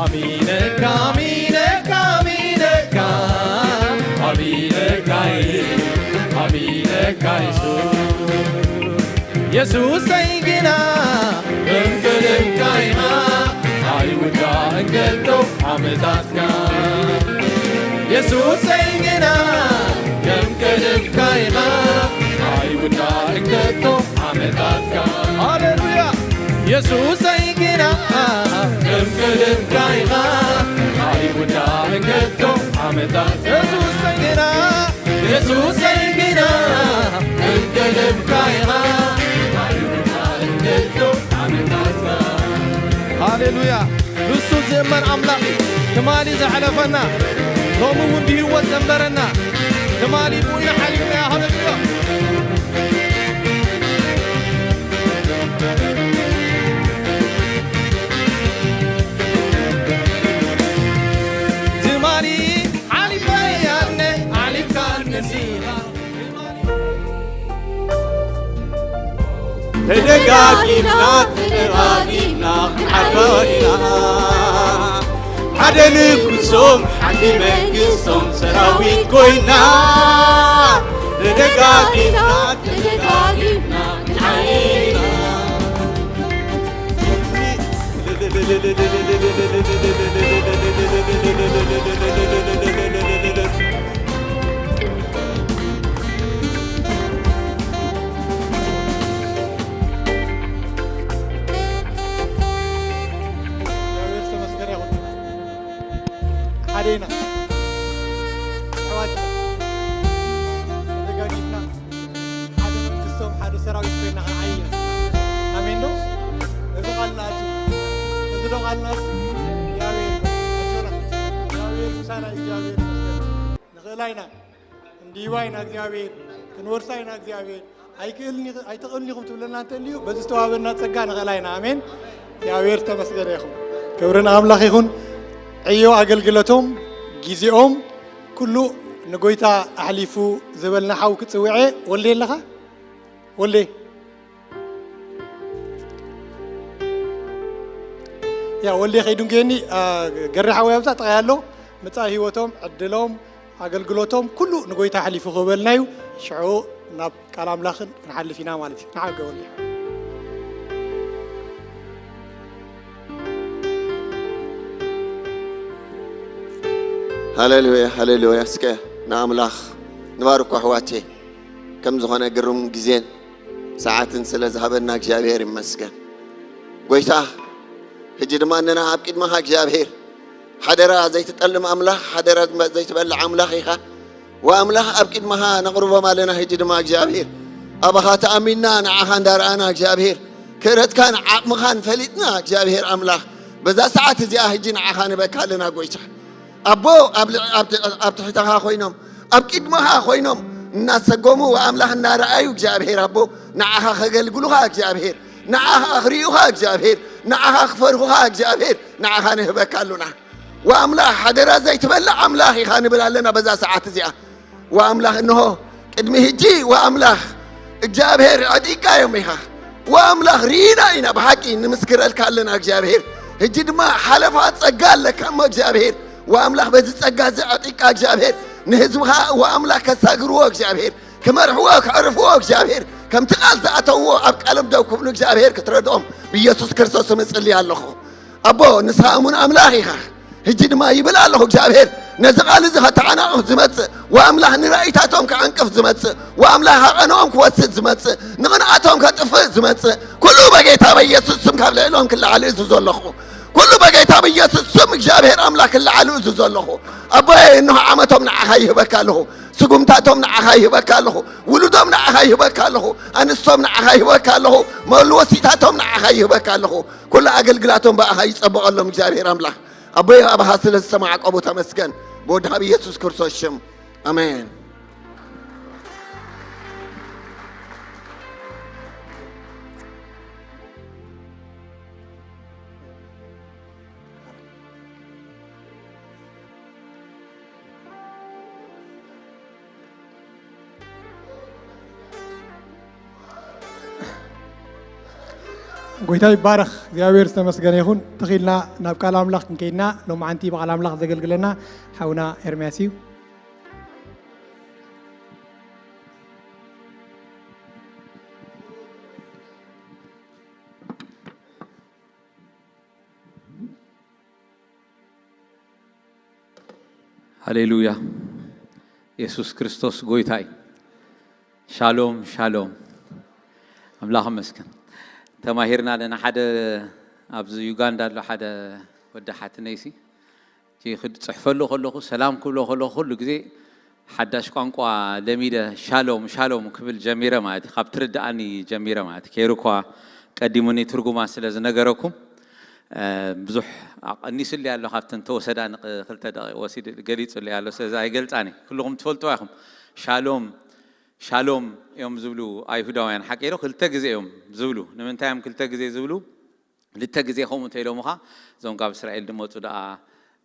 ኣሚነካ ኣሚነካ ኣሚነካ ኣሚነካ ኣሚነካ የሱስ የሱሰይ ግና እንክልካ ኢኻ ኣይውዳእን ከቶ ዓመታትካ የሱሰይ ግና ከም ቀደምካ ኢኻ ኣይውዳእን ከቶ ዓመታትካ ሃሌሉያ የሱሰይ ግና ከም ቀደምካ ኢኻ ኣይውዳእን ከቶ ዓመታት የሱሰይ ግና የሱሰይ ግና ከም ቀደምካ ኢኻ ኣይውዳእን ከቶ ዓመታትካ ሃሌሉያ ንሱ ዝእመን ኣምላኽ እዩ ትማሊ ዘሕለፈና ሎሚ እውን ብህይወት ዘንበረና ትማሊ ብኡ ኢና ሓሊፍናዮ ሃለሉያ ትማሊ ሓሊፈያነ ሓሊፍካኒ እንዲኻ ተደጋጊምና ተደጋጊምና ክንዓርፋ ኢና ሓደ ንጉሶም ሓንቲ መንግስቶም ሰራዊት ኮይና ተደጋጊምና ተደጋጊምና ክንዓይና ሓደ ኢና ኣሕዋት ተደጋጊፍና ሓደ መንግስቶም ሓደ ሰራዊት ኮይና ክንዓይ ኢና ኣሜን ዶ እዚ ቃል ንኣቱ እዚ ዶ ቃል ንኣቱ እግዚኣብሔር ኣጆና እግዚኣብሔር ምሳና እግዚኣብሔር ይመስገን ንኽእላ ኢና እንዲህባ ኢና እግዚኣብሔር ክንወርሳ ኢና እግዚኣብሔር ኣይክእልን ኣይትኽእልን ኢኹም ትብለና እንተልዩ በዚ ዝተዋበና ጸጋ ንኽእላ ኢና ኣሜን እግዚኣብሔር ዝተመስገነ ይኹን ክብሪ ንኣምላኽ ይኹን ዕዮ ኣገልግለቶም ግዜኦም ኩሉ ንጎይታ ኣሕሊፉ ዝበልና ሓው ክጽውዐ ወልዴ ኣለኻ ወልዴ ያ ወልዴ ከይዱንገየኒ ገሪ ሓወይ ኣብዛ ጥቓይ ኣሎ ምጻእ ህይወቶም ዕድሎም ኣገልግሎቶም ኩሉ ንጎይታ ኣሕሊፉ ክህበልና እዩ ሽዑ ናብ ቃል ኣምላኽን ክንሓልፍ ኢና ማለት እዩ ንዓገ ወልዴ ሃሌሉያ ሃሌሉያ እስከ ንኣምላኽ ንባርኮ ኣሕዋቴ ከም ዝኾነ ግሩም ግዜን ሰዓትን ስለ ዝሃበና እግዚኣብሔር ይመስገን ጎይታ ሕጂ ድማ ንና ኣብ ቅድመኻ እግዚኣብሔር ሓደራ ዘይትጠልም ኣምላኽ ሓደራ ዘይትበልዕ ኣምላኽ ኢኻ ወኣምላኽ ኣብ ቅድመኻ ነቕርቦም ኣለና ሕጂ ድማ እግዚኣብሔር ኣባኻ ተኣሚንና ንዓኻ እንዳረኣና እግዚኣብሔር ክእለትካን ዓቕምኻን ፈሊጥና እግዚኣብሔር ኣምላኽ በዛ ሰዓት እዚኣ ሕጂ ንዓኻ ንበካ ኣለና ጎይታ ኣቦ ኣብ ትሕተኻ ኮይኖም ኣብ ቅድመኻ ኮይኖም እናሰጎሙ ኣምላኽ እናረኣዩ እግዚኣብሔር ኣቦ ንዓኻ ከገልግሉኻ እግዚኣብሔር ንዓኻ ክርእዩኻ እግዚኣብሔር ንዓኻ ክፈርሁኻ እግዚኣብሔር ንዓኻ ንህበካ ኣሉና ወኣምላኽ ሓደራ ዘይትበልዕ ኣምላኽ ኢኻ ንብል ኣለና በዛ ሰዓት እዚኣ ወኣምላኽ እንሆ ቅድሚ ህጂ ወኣምላኽ እግዚኣብሔር ኣዲቃዮም ኢኻ ወኣምላኽ ርኢና ኢና ብሓቂ ንምስክረልካ ኣለና እግዚኣብሔር ህጂ ድማ ሓለፋ ጸጋ ኣለካ እሞ እግዚኣብሔር ወኣምላኽ በዚ ጸጋ እዚ ኣጢቃ እግዚኣብሔር ንህዝብኻ ወኣምላኽ ከሳግርዎ እግዚኣብሔር ክመርሕዎ፣ ከዕርፍዎ እግዚኣብሔር ከምቲ ቃል ዝኣተውዎ ኣብ ቃሎም ደው ክብሉ እግዚኣብሔር ክትረድኦም ብኢየሱስ ክርስቶስ ስም እጽሊ ኣለኹ። ኣቦ፣ ንስኻ እሙን ኣምላኽ ኢኻ። ሕጂ ድማ ይብል ኣለኹ እግዚኣብሔር፣ ነዚ ቃል እዚ ከተዓናቕፍ ዝመጽእ፣ ወኣምላኽ ንራእይታቶም ክዓንቅፍ ዝመጽእ፣ ወኣምላኽ ሃቐኖም ክወስድ ዝመጽእ፣ ንቕንኣቶም ከጥፍእ ዝመጽእ፣ ኩሉ በጌታ በኢየሱስ ስም ካብ ልዕሎም ክለዓል እዝዞ ኣለኹ። ኩሉ በጌታ በኢየሱስ ስም እግዚኣብሔር ኣምላኽ ክለዓል እዝዞ ኣለኹ። ኣቦየ፣ እንሆ ዓመቶም ንዓኻ ይህበካ ኣለኹ። ስጉምታቶም ንዓኻ ይህበካ ኣለኹ። ውሉዶም ንዓኻ ይህበካ ኣለኹ። ኣንስቶም ንዓኻ ይህበካ ኣለኹ። መወልወሲታቶም ንዓኻ ይህበካ ኣለኹ። ኩሉ ኣገልግላቶም ብኣኻ ይጸበቐሎም እግዚኣብሔር ኣምላኽ። ኣቦይ፣ ኣብኻ ስለ ዝሰማዕቆቡ ተመስገን። ብወድኻ ብኢየሱስ ክርስቶስ ሽም፣ ኣሜን። ጎይታ ይባረኽ። እግዚኣብሔር ዝተመስገነ ይኹን። ተኺልና ናብ ቃል ኣምላኽ ክንከይድና፣ ሎማዓንቲ ብቃል ኣምላኽ ዘገልግለና ሓውና ኤርምያስ እዩ። ሃሌሉያ። የሱስ ክርስቶስ ጎይታ እዩ። ሻሎም፣ ሻሎም። ኣምላኽ ይመስገን። ተማሂርና ኣለና። ሓደ ኣብዚ ዩጋንዳ ኣሎ ሓደ ወዲ ሓትነይሲ፣ እቲ ክጽሕፈሉ ከለኹ፣ ሰላም ክብሎ ከለኹ፣ ኩሉ ግዜ ሓዳሽ ቋንቋ ለሚደ፣ ሻሎም፣ ሻሎም ክብል ጀሚረ ማለት እዩ። ካብ ትርድኣኒ ጀሚረ ማለት እዩ። ከይሩ እኳ ቀዲሙኒ ትርጉማ ስለ ዝነገረኩም፣ እ፣ ብዙሕ ኣቐኒሱለይ ኣሎ። ካብተን ተወሰዳ ንቕ-፣ ክልተ ደቂቕ ወሲዱ ገሊጹለይ ኣሎ። ስለዚ ኣይገልጻን እየ። ኩልኹም ትፈልጥዋ ኢኹም። ሻሎም፣ ሻሎም እዮም ዝብሉ ኣይሁዳውያን። ሓቂ ዶ? ክልተ ግዜ እዮም ዝብሉ። ንምንታይ እዮም ክልተ ግዜ ዝብሉ? ክልተ ግዜ ከምኡ እንተኢሎምኻ፣ እዞም ካብ እስራኤል ዝመጹ ደኣ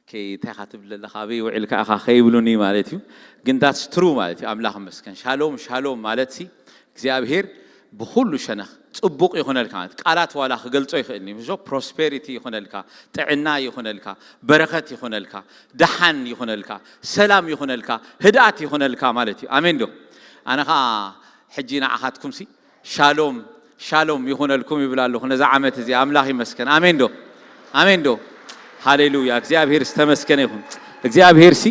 ከይ-፣ እንታይ ኢኻ ትብል ዘለኻ? ኣበይ ውዒልካ ኢኻ ከይብሉኒ ማለት እዩ። ግን that's true ማለት እዩ። ኣምላኽ ይመስገን። ሻሎም፣ ሻሎም ማለት ሲ እግዚኣብሔር ብኹሉ ሸነኽ ጽቡቕ ይኹነልካ ማለት፣ ቃላት ዋላ ክገልጾ ይኽእልኒ። ምሾ ፕሮስፔሪቲ ይኹነልካ፣ ጥዕና ይኹነልካ፣ በረኸት ይኹነልካ፣ ደሓን ይኹነልካ፣ ሰላም ይኹነልካ፣ ህድኣት ይኹነልካ ማለት እዩ። ኣሜን ዶ? ኣነ ኸኣ ሕጂ ንዓኻትኩምሲ ሻሎም፣ ሻሎም ይኹነልኩም ይብል ኣለኹ ነዛ ዓመት እዚኣ። ኣምላኽ ይመስገን። ኣሜን ዶ? ኣሜን ዶ? ሃሌሉያ። እግዚኣብሔር ዝተመስገነ ይኹን። እግዚኣብሔር ሲ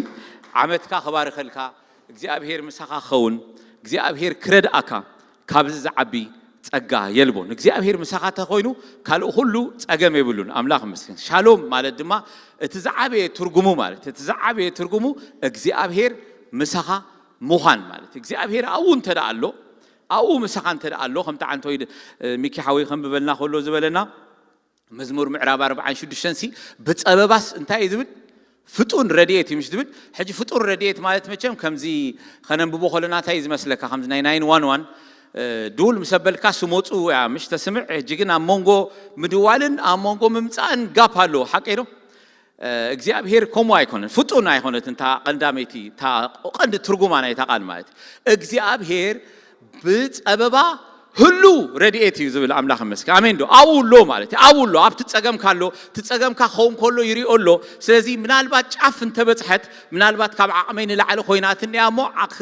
ዓመትካ ክባርከልካ፣ እግዚኣብሔር ምሳኻ ክኸውን፣ እግዚኣብሔር ክረድኣካ፣ ካብዚ ዝዓቢ ጸጋ የልቦን። እግዚኣብሔር ምሳኻ ተኾይኑ ካልእ ኩሉ ጸገም የብሉን። ኣምላኽ ይመስገን። ሻሎም ማለት ድማ እቲ ዝዓበየ ትርጉሙ ማለት፣ እቲ ዝዓበየ ትርጉሙ እግዚኣብሔር ምሳኻ ምዃን ማለት። እግዚኣብሔር ኣብኡ እንተ ደኣ ኣሎ፣ ኣብኡ ምሳኻ እንተ ደኣ ኣሎ፣ ከምቲ ዓንቶይ ድ-፣ ሚኪ ሓወይ ከንብበልና ከሎ ዝበለና፣ መዝሙር ምዕራፍ ኣርብዓን ሽዱሽተን ሲ፣ ብጸበባስ እንታይ እዩ ዝብል? ፍጡን ረድኤት እዩ ምሽ ዝብል። ሕጂ ፍጡን ረድኤት ማለት መቸም ከምዚ ከነንብቦ ከለና እንታይ እዩ ዝመስለካ? ከምዚ ናይ ናይን ዋን ዋን፣ እ፣ ድውል ምስ ኣበልካ ስሞጹ እያ ምሽ ተስምዕ። ሕጂ ግን ኣብ መንጎ ምድዋልን ኣብ መንጎ ምምጻእን ጋፕ ኣሎ። ሓቀይ ዶ? እ፣ እግዚኣብሔር ከምኡ ኣይኮነን። ፍጡን ኣይኮነትን። እታ ቀንዳመይቲ፣ እታ ቀንዲ ትርጉማ ናይታ ቃል ማለት እዩ። እግዚኣብሔር ብጸበባ ህሉ ረድኤት እዩ ዝብል ኣምላኽ ይመስገን። ኣሜን ዶ? ኣብኡ ኣሎ ማለት እዩ። ኣብኡ ኣሎ። ኣብቲ ጸገምካ ኣሎ። እቲ ጸገምካ ክኸውን ከሎ ይሪኦ ኣሎ። ስለዚ ምናልባት ጫፍ እንተበጽሐት፣ ምናልባት ካብ ዓቕመይ ንላዕሊ ኮይናትኒ እያ እሞ፣ ዓኽ-፣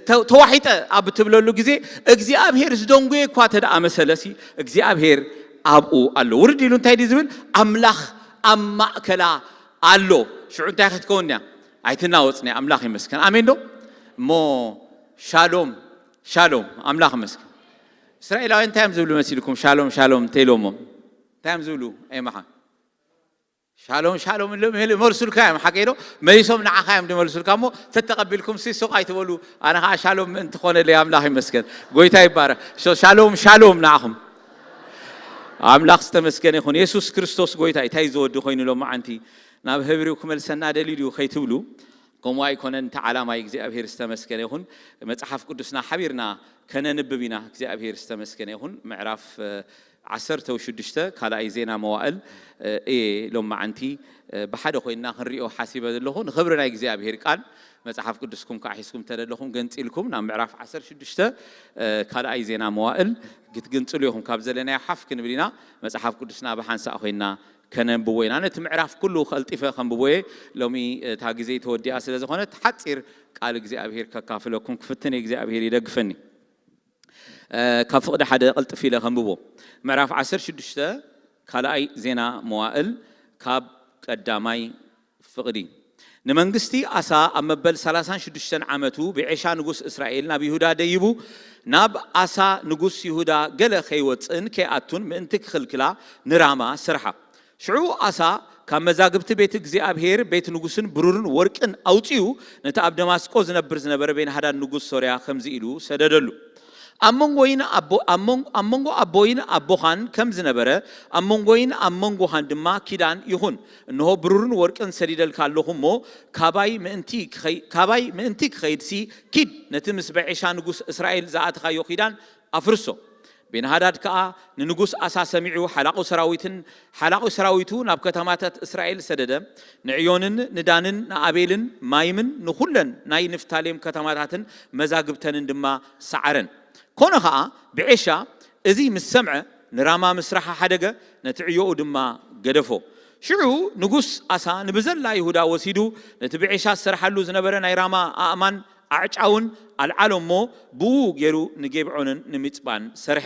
ተ-፣ ተዋሒጠ ኣብ እትብለሉ ግዜ፣ እግዚኣብሔር ዝደንጉየ እኳ ተደኣ መሰለሲ፣ እግዚኣብሔር ኣብኡ ኣሎ። ውርድ ኢሉ እንታይ ድዩ ዝብል? ኣምላኽ ኣብ ማእከላ ኣሎ። ሽዑ እንታይ ክትከውን እያ? ኣይትናወጽን እያ። ኣምላኽ ይመስገን። ኣሜን ዶ? እሞ ሻሎም፣ ሻሎም። ኣምላኽ ይመስገን። እስራኤላውያን እንታይ እዮም ዝብሉ መሲልኩም? ሻሎም፣ ሻሎም እንተኢሎሞም እንታይ እዮም ዝብሉ? ኣይመሓ ሻሎም፣ ሻሎም ኢሎም ይመልሱልካ እዮም። ሓቀይ ዶ? መሊሶም ንዓኻ እዮም ዝመልሱልካ። እሞ ተተቐቢልኩም ሲ ሱቕ ኣይትበሉ። ኣነ ኸዓ ሻሎም ምእንቲ ኾነለይ ኣምላኽ ይመስገን። ጎይታ ይባረኽ። ሾ-፣ ሻሎም፣ ሻሎም ንዓኹም። ኣምላኽ ዝተመስገነ ይኹን። የሱስ ክርስቶስ ጎይታ እዩ። እንታይ እዩ ዘወዲ ኮይኑ ሎማዓንቲ ናብ ህብሪው ክመልሰና ደልዩ ድዩ ከይትብሉ፣ ከምኡ ኣይኮነን። እቲ ዓላማ እግዚኣብሔር ዝተመስገነ ይኹን። መጽሓፍ ቅዱስና ሓቢርና ከነንብብ ኢና። እግዚኣብሔር ዝተመስገነ ይኹን። ምዕራፍ፣ እ፣ ዓሰርተ ሽዱሽተ ካልኣይ ዜና መዋእል፣ እ፣ እየ ሎማዓንቲ፣ እ፣ ብሓደ ኮይንና ክንሪኦ ሓሲበ ዘለኹ። ንኽብሪ ናይ እግዚኣብሔር ቃል መጽሓፍ ቅዱስኩም ከዓ ሒዝኩም ተደለኹም ገንጺልኩም ናብ ምዕራፍ ዓሰርተ ሽዱሽተ፣ እ፣ ካልኣይ ዜና መዋእል ክትግንጽሉ ኢኹም። ካብ ዘለናዮ ሓፍ ክንብል ኢና። መጽሓፍ ቅዱስና ብሓንሳእ ኮይንና ከነንብቦ ኢና። ነቲ ምዕራፍ ኩሉ ቀልጢፈ ከንብቦ እየ። ሎሚ እታ ግዜ ተወዲኣ ስለ ዝኾነት ሓጺር ቃል እግዚኣብሔር ከካፍለኩም ክፍትን እየ። እግዚኣብሔር ይደግፈኒ። እ፣ ካብ ፍቕዲ ሓደ ቅልጥፍ ኢለ ከንብቦ። ምዕራፍ ዓሰርተ ሽዱሽተ ካልኣይ ዜና መዋእል ካብ ቀዳማይ ፍቕዲ። ንመንግስቲ ኣሳ ኣብ መበል ሰላሳን ሽዱሽተን ዓመቱ ብዔሻ ንጉስ እስራኤል ናብ ይሁዳ ደይቡ፣ ናብ ኣሳ ንጉስ ይሁዳ ገለ ከይወጽእን ከይኣቱን ምእንቲ ክኽልክላ ንራማ ስርሓ። ሽዑ ኣሳ ካብ መዛግብቲ ቤት እግዚኣብሔር ቤት ንጉስን ብሩርን ወርቅን ኣውጺኡ ነቲ ኣብ ደማስቆ ዝነብር ዝነበረ ቤንሃዳድ ንጉስ ሶርያ ከምዚ ኢሉ ሰደደሉ። ኣብ መንጎይን ኣቦ-፣ ኣብ መንጎ፣ ኣብ መንጎ ኣቦይን ኣቦኻን ከም ዝነበረ፣ ኣብ መንጎይን ኣብ መንጎኻን ድማ ኪዳን ይኹን። እንሆ ብሩርን ወርቅን ሰዲደልካ ኣለኹ እሞ፣ ካባይ ምእንቲ ክኸይ-፣ ካባይ ምእንቲ ክኸይድሲ ኪድ፣ ነቲ ምስ በዒሻ ንጉስ እስራኤል ዝኣተኻዮ ኪዳን ኣፍርሶ። ቤንሃዳድ ከኣ ንንጉስ ኣሳ ሰሚዑ፣ ሓላቑ ሰራዊትን ሓላቑ ሰራዊቱ ናብ ከተማታት እስራኤል ሰደደ። ንዕዮንን ንዳንን ንኣቤልን ማይምን ንኹለን ናይ ንፍታሌም ከተማታትን መዛግብተንን ድማ ሰዓረን። ኮነ ኸኣ ብዔሻ እዚ ምስ ሰምዐ ንራማ ምስራሕ ሓደገ፣ ነቲ ዕዮኡ ድማ ገደፎ። ሽዑ ንጉስ ኣሳ ንብዘላ ይሁዳ ወሲዱ ነቲ ብዔሻ ዝሰርሓሉ ዝነበረ ናይ ራማ ኣእማን ኣዕጫውን ኣልዓሎ እሞ ብኡ ገይሩ ንጌብዖንን ንሚጽጳን ሰርሐ።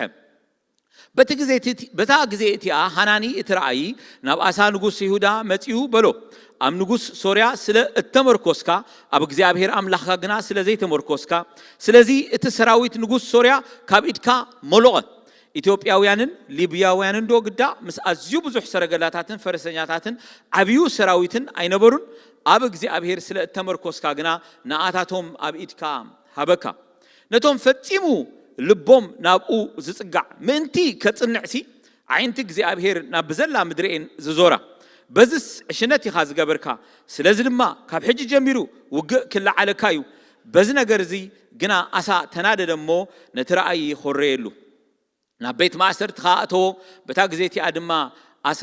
በቲ ግዜ እቲ፣ በታ ግዜ እቲኣ ሃናኒ እቲ ረኣዪ ናብ ኣሳ ንጉስ ይሁዳ መጺኡ በሎ፣ ኣብ ንጉስ ሶርያ ስለ እተመርኮስካ፣ ኣብ እግዚኣብሔር ኣምላኽካ ግና ስለ ዘይተመርኮስካ፣ ስለዚ እቲ ሰራዊት ንጉስ ሶርያ ካብ ኢድካ መሎቐ። ኢትዮጵያውያንን ሊብያውያንን ዶ ግዳ ምስ ኣዝዩ ብዙሕ ሰረገላታትን ፈረሰኛታትን ዓብዩ ሰራዊትን ኣይነበሩን? ኣብ እግዚኣብሔር ስለ እተመርኮስካ ግና ንኣታቶም ኣብ ኢድካ ሃበካ። ነቶም ፈጺሙ ልቦም ናብኡ ዝጽጋዕ ምእንቲ ከጽንዕሲ፣ ኣዒንቲ እግዚኣብሔር ናብ ብዘላ ምድሪ እየን ዝዞራ። በዝስ ዕሽነት ኢኻ ዝገበርካ፣ ስለዚ ድማ ካብ ሕጂ ጀሚሩ ውግእ ክለዓለካ እዩ። በዚ ነገር እዚ ግና ኣሳ ተናደደ እሞ ነቲ ረኣይ ኾረየሉ። ናብ ቤት ማእሰርቲ ኸኣ ኣእተዎ። በታ ግዜ እቲኣ ድማ ኣሳ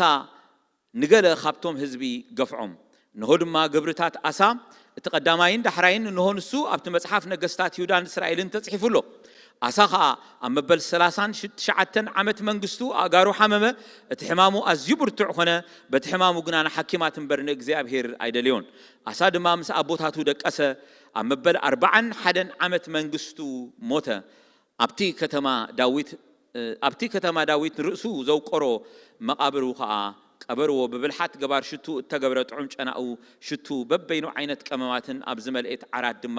ንገለ ካብቶም ህዝቢ ገፍዖም። እንሆ ድማ ግብርታት ኣሳ እቲ ቀዳማይን ዳሕራይን፣ እንሆ ንሱ ኣብቲ መጽሓፍ ነገስታት ይሁዳን እስራኤልን ተጽሒፉ ኣሎ። ኣሳ ኸኣ ኣብ መበል ሰላሳን ትሽዓተን ዓመት መንግስቱ ኣእጋሩ ሓመመ። እቲ ሕማሙ ኣዝዩ ብርቱዕ ኾነ። በቲ ሕማሙ ግና ንሓኪማት እምበር ንእግዚኣብሔር ኣይደለዮን። ኣሳ ድማ ምስ ኣቦታቱ ደቀሰ። ኣብ መበል ኣርባዓን ሓደን ዓመት መንግስቱ ሞተ። ኣብቲ ከተማ ዳዊት፣ እ፣ ኣብቲ ከተማ ዳዊት ንርእሱ ዘውቀሮ መቓብሩ ኸኣ ቀበርዎ። ብብልሓት ገባር ሽቱ እተገብረ ጥዑም ጨናኡ ሽቱ በበይኑ ዓይነት ቀመማትን ኣብ ዝመልኤት ዓራት ድማ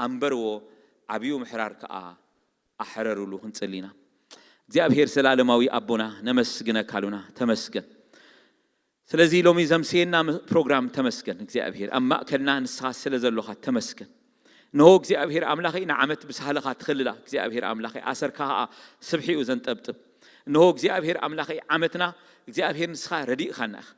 ኣንበርዎ። ዓብዩ ምሕራር ከኣ ኣሕረሩሉ። ክንጽሊ ኢና። እግዚኣብሔር ዘላለማዊ ኣቦና ነመስግነካ ኣሉና። ተመስገን። ስለዚ ሎሚ ዘምስየና ም-፣ ፕሮግራም ተመስገን እግዚኣብሔር። ኣብ ማእከልና ንስኻ ስለ ዘሎኻ ተመስገን። እንሆ እግዚኣብሔር ኣምላኸይ ንዓመት ብሳህልኻ ትኽልላ እግዚኣብሔር ኣምላኸይ፣ ኣሰርካ ኸኣ ስብሒኡ ዘንጠብጥብ። እንሆ እግዚኣብሔር ኣምላኸይ ዓመትና እግዚኣብሔር ንስኻ ረዲእኻና ኢኻ።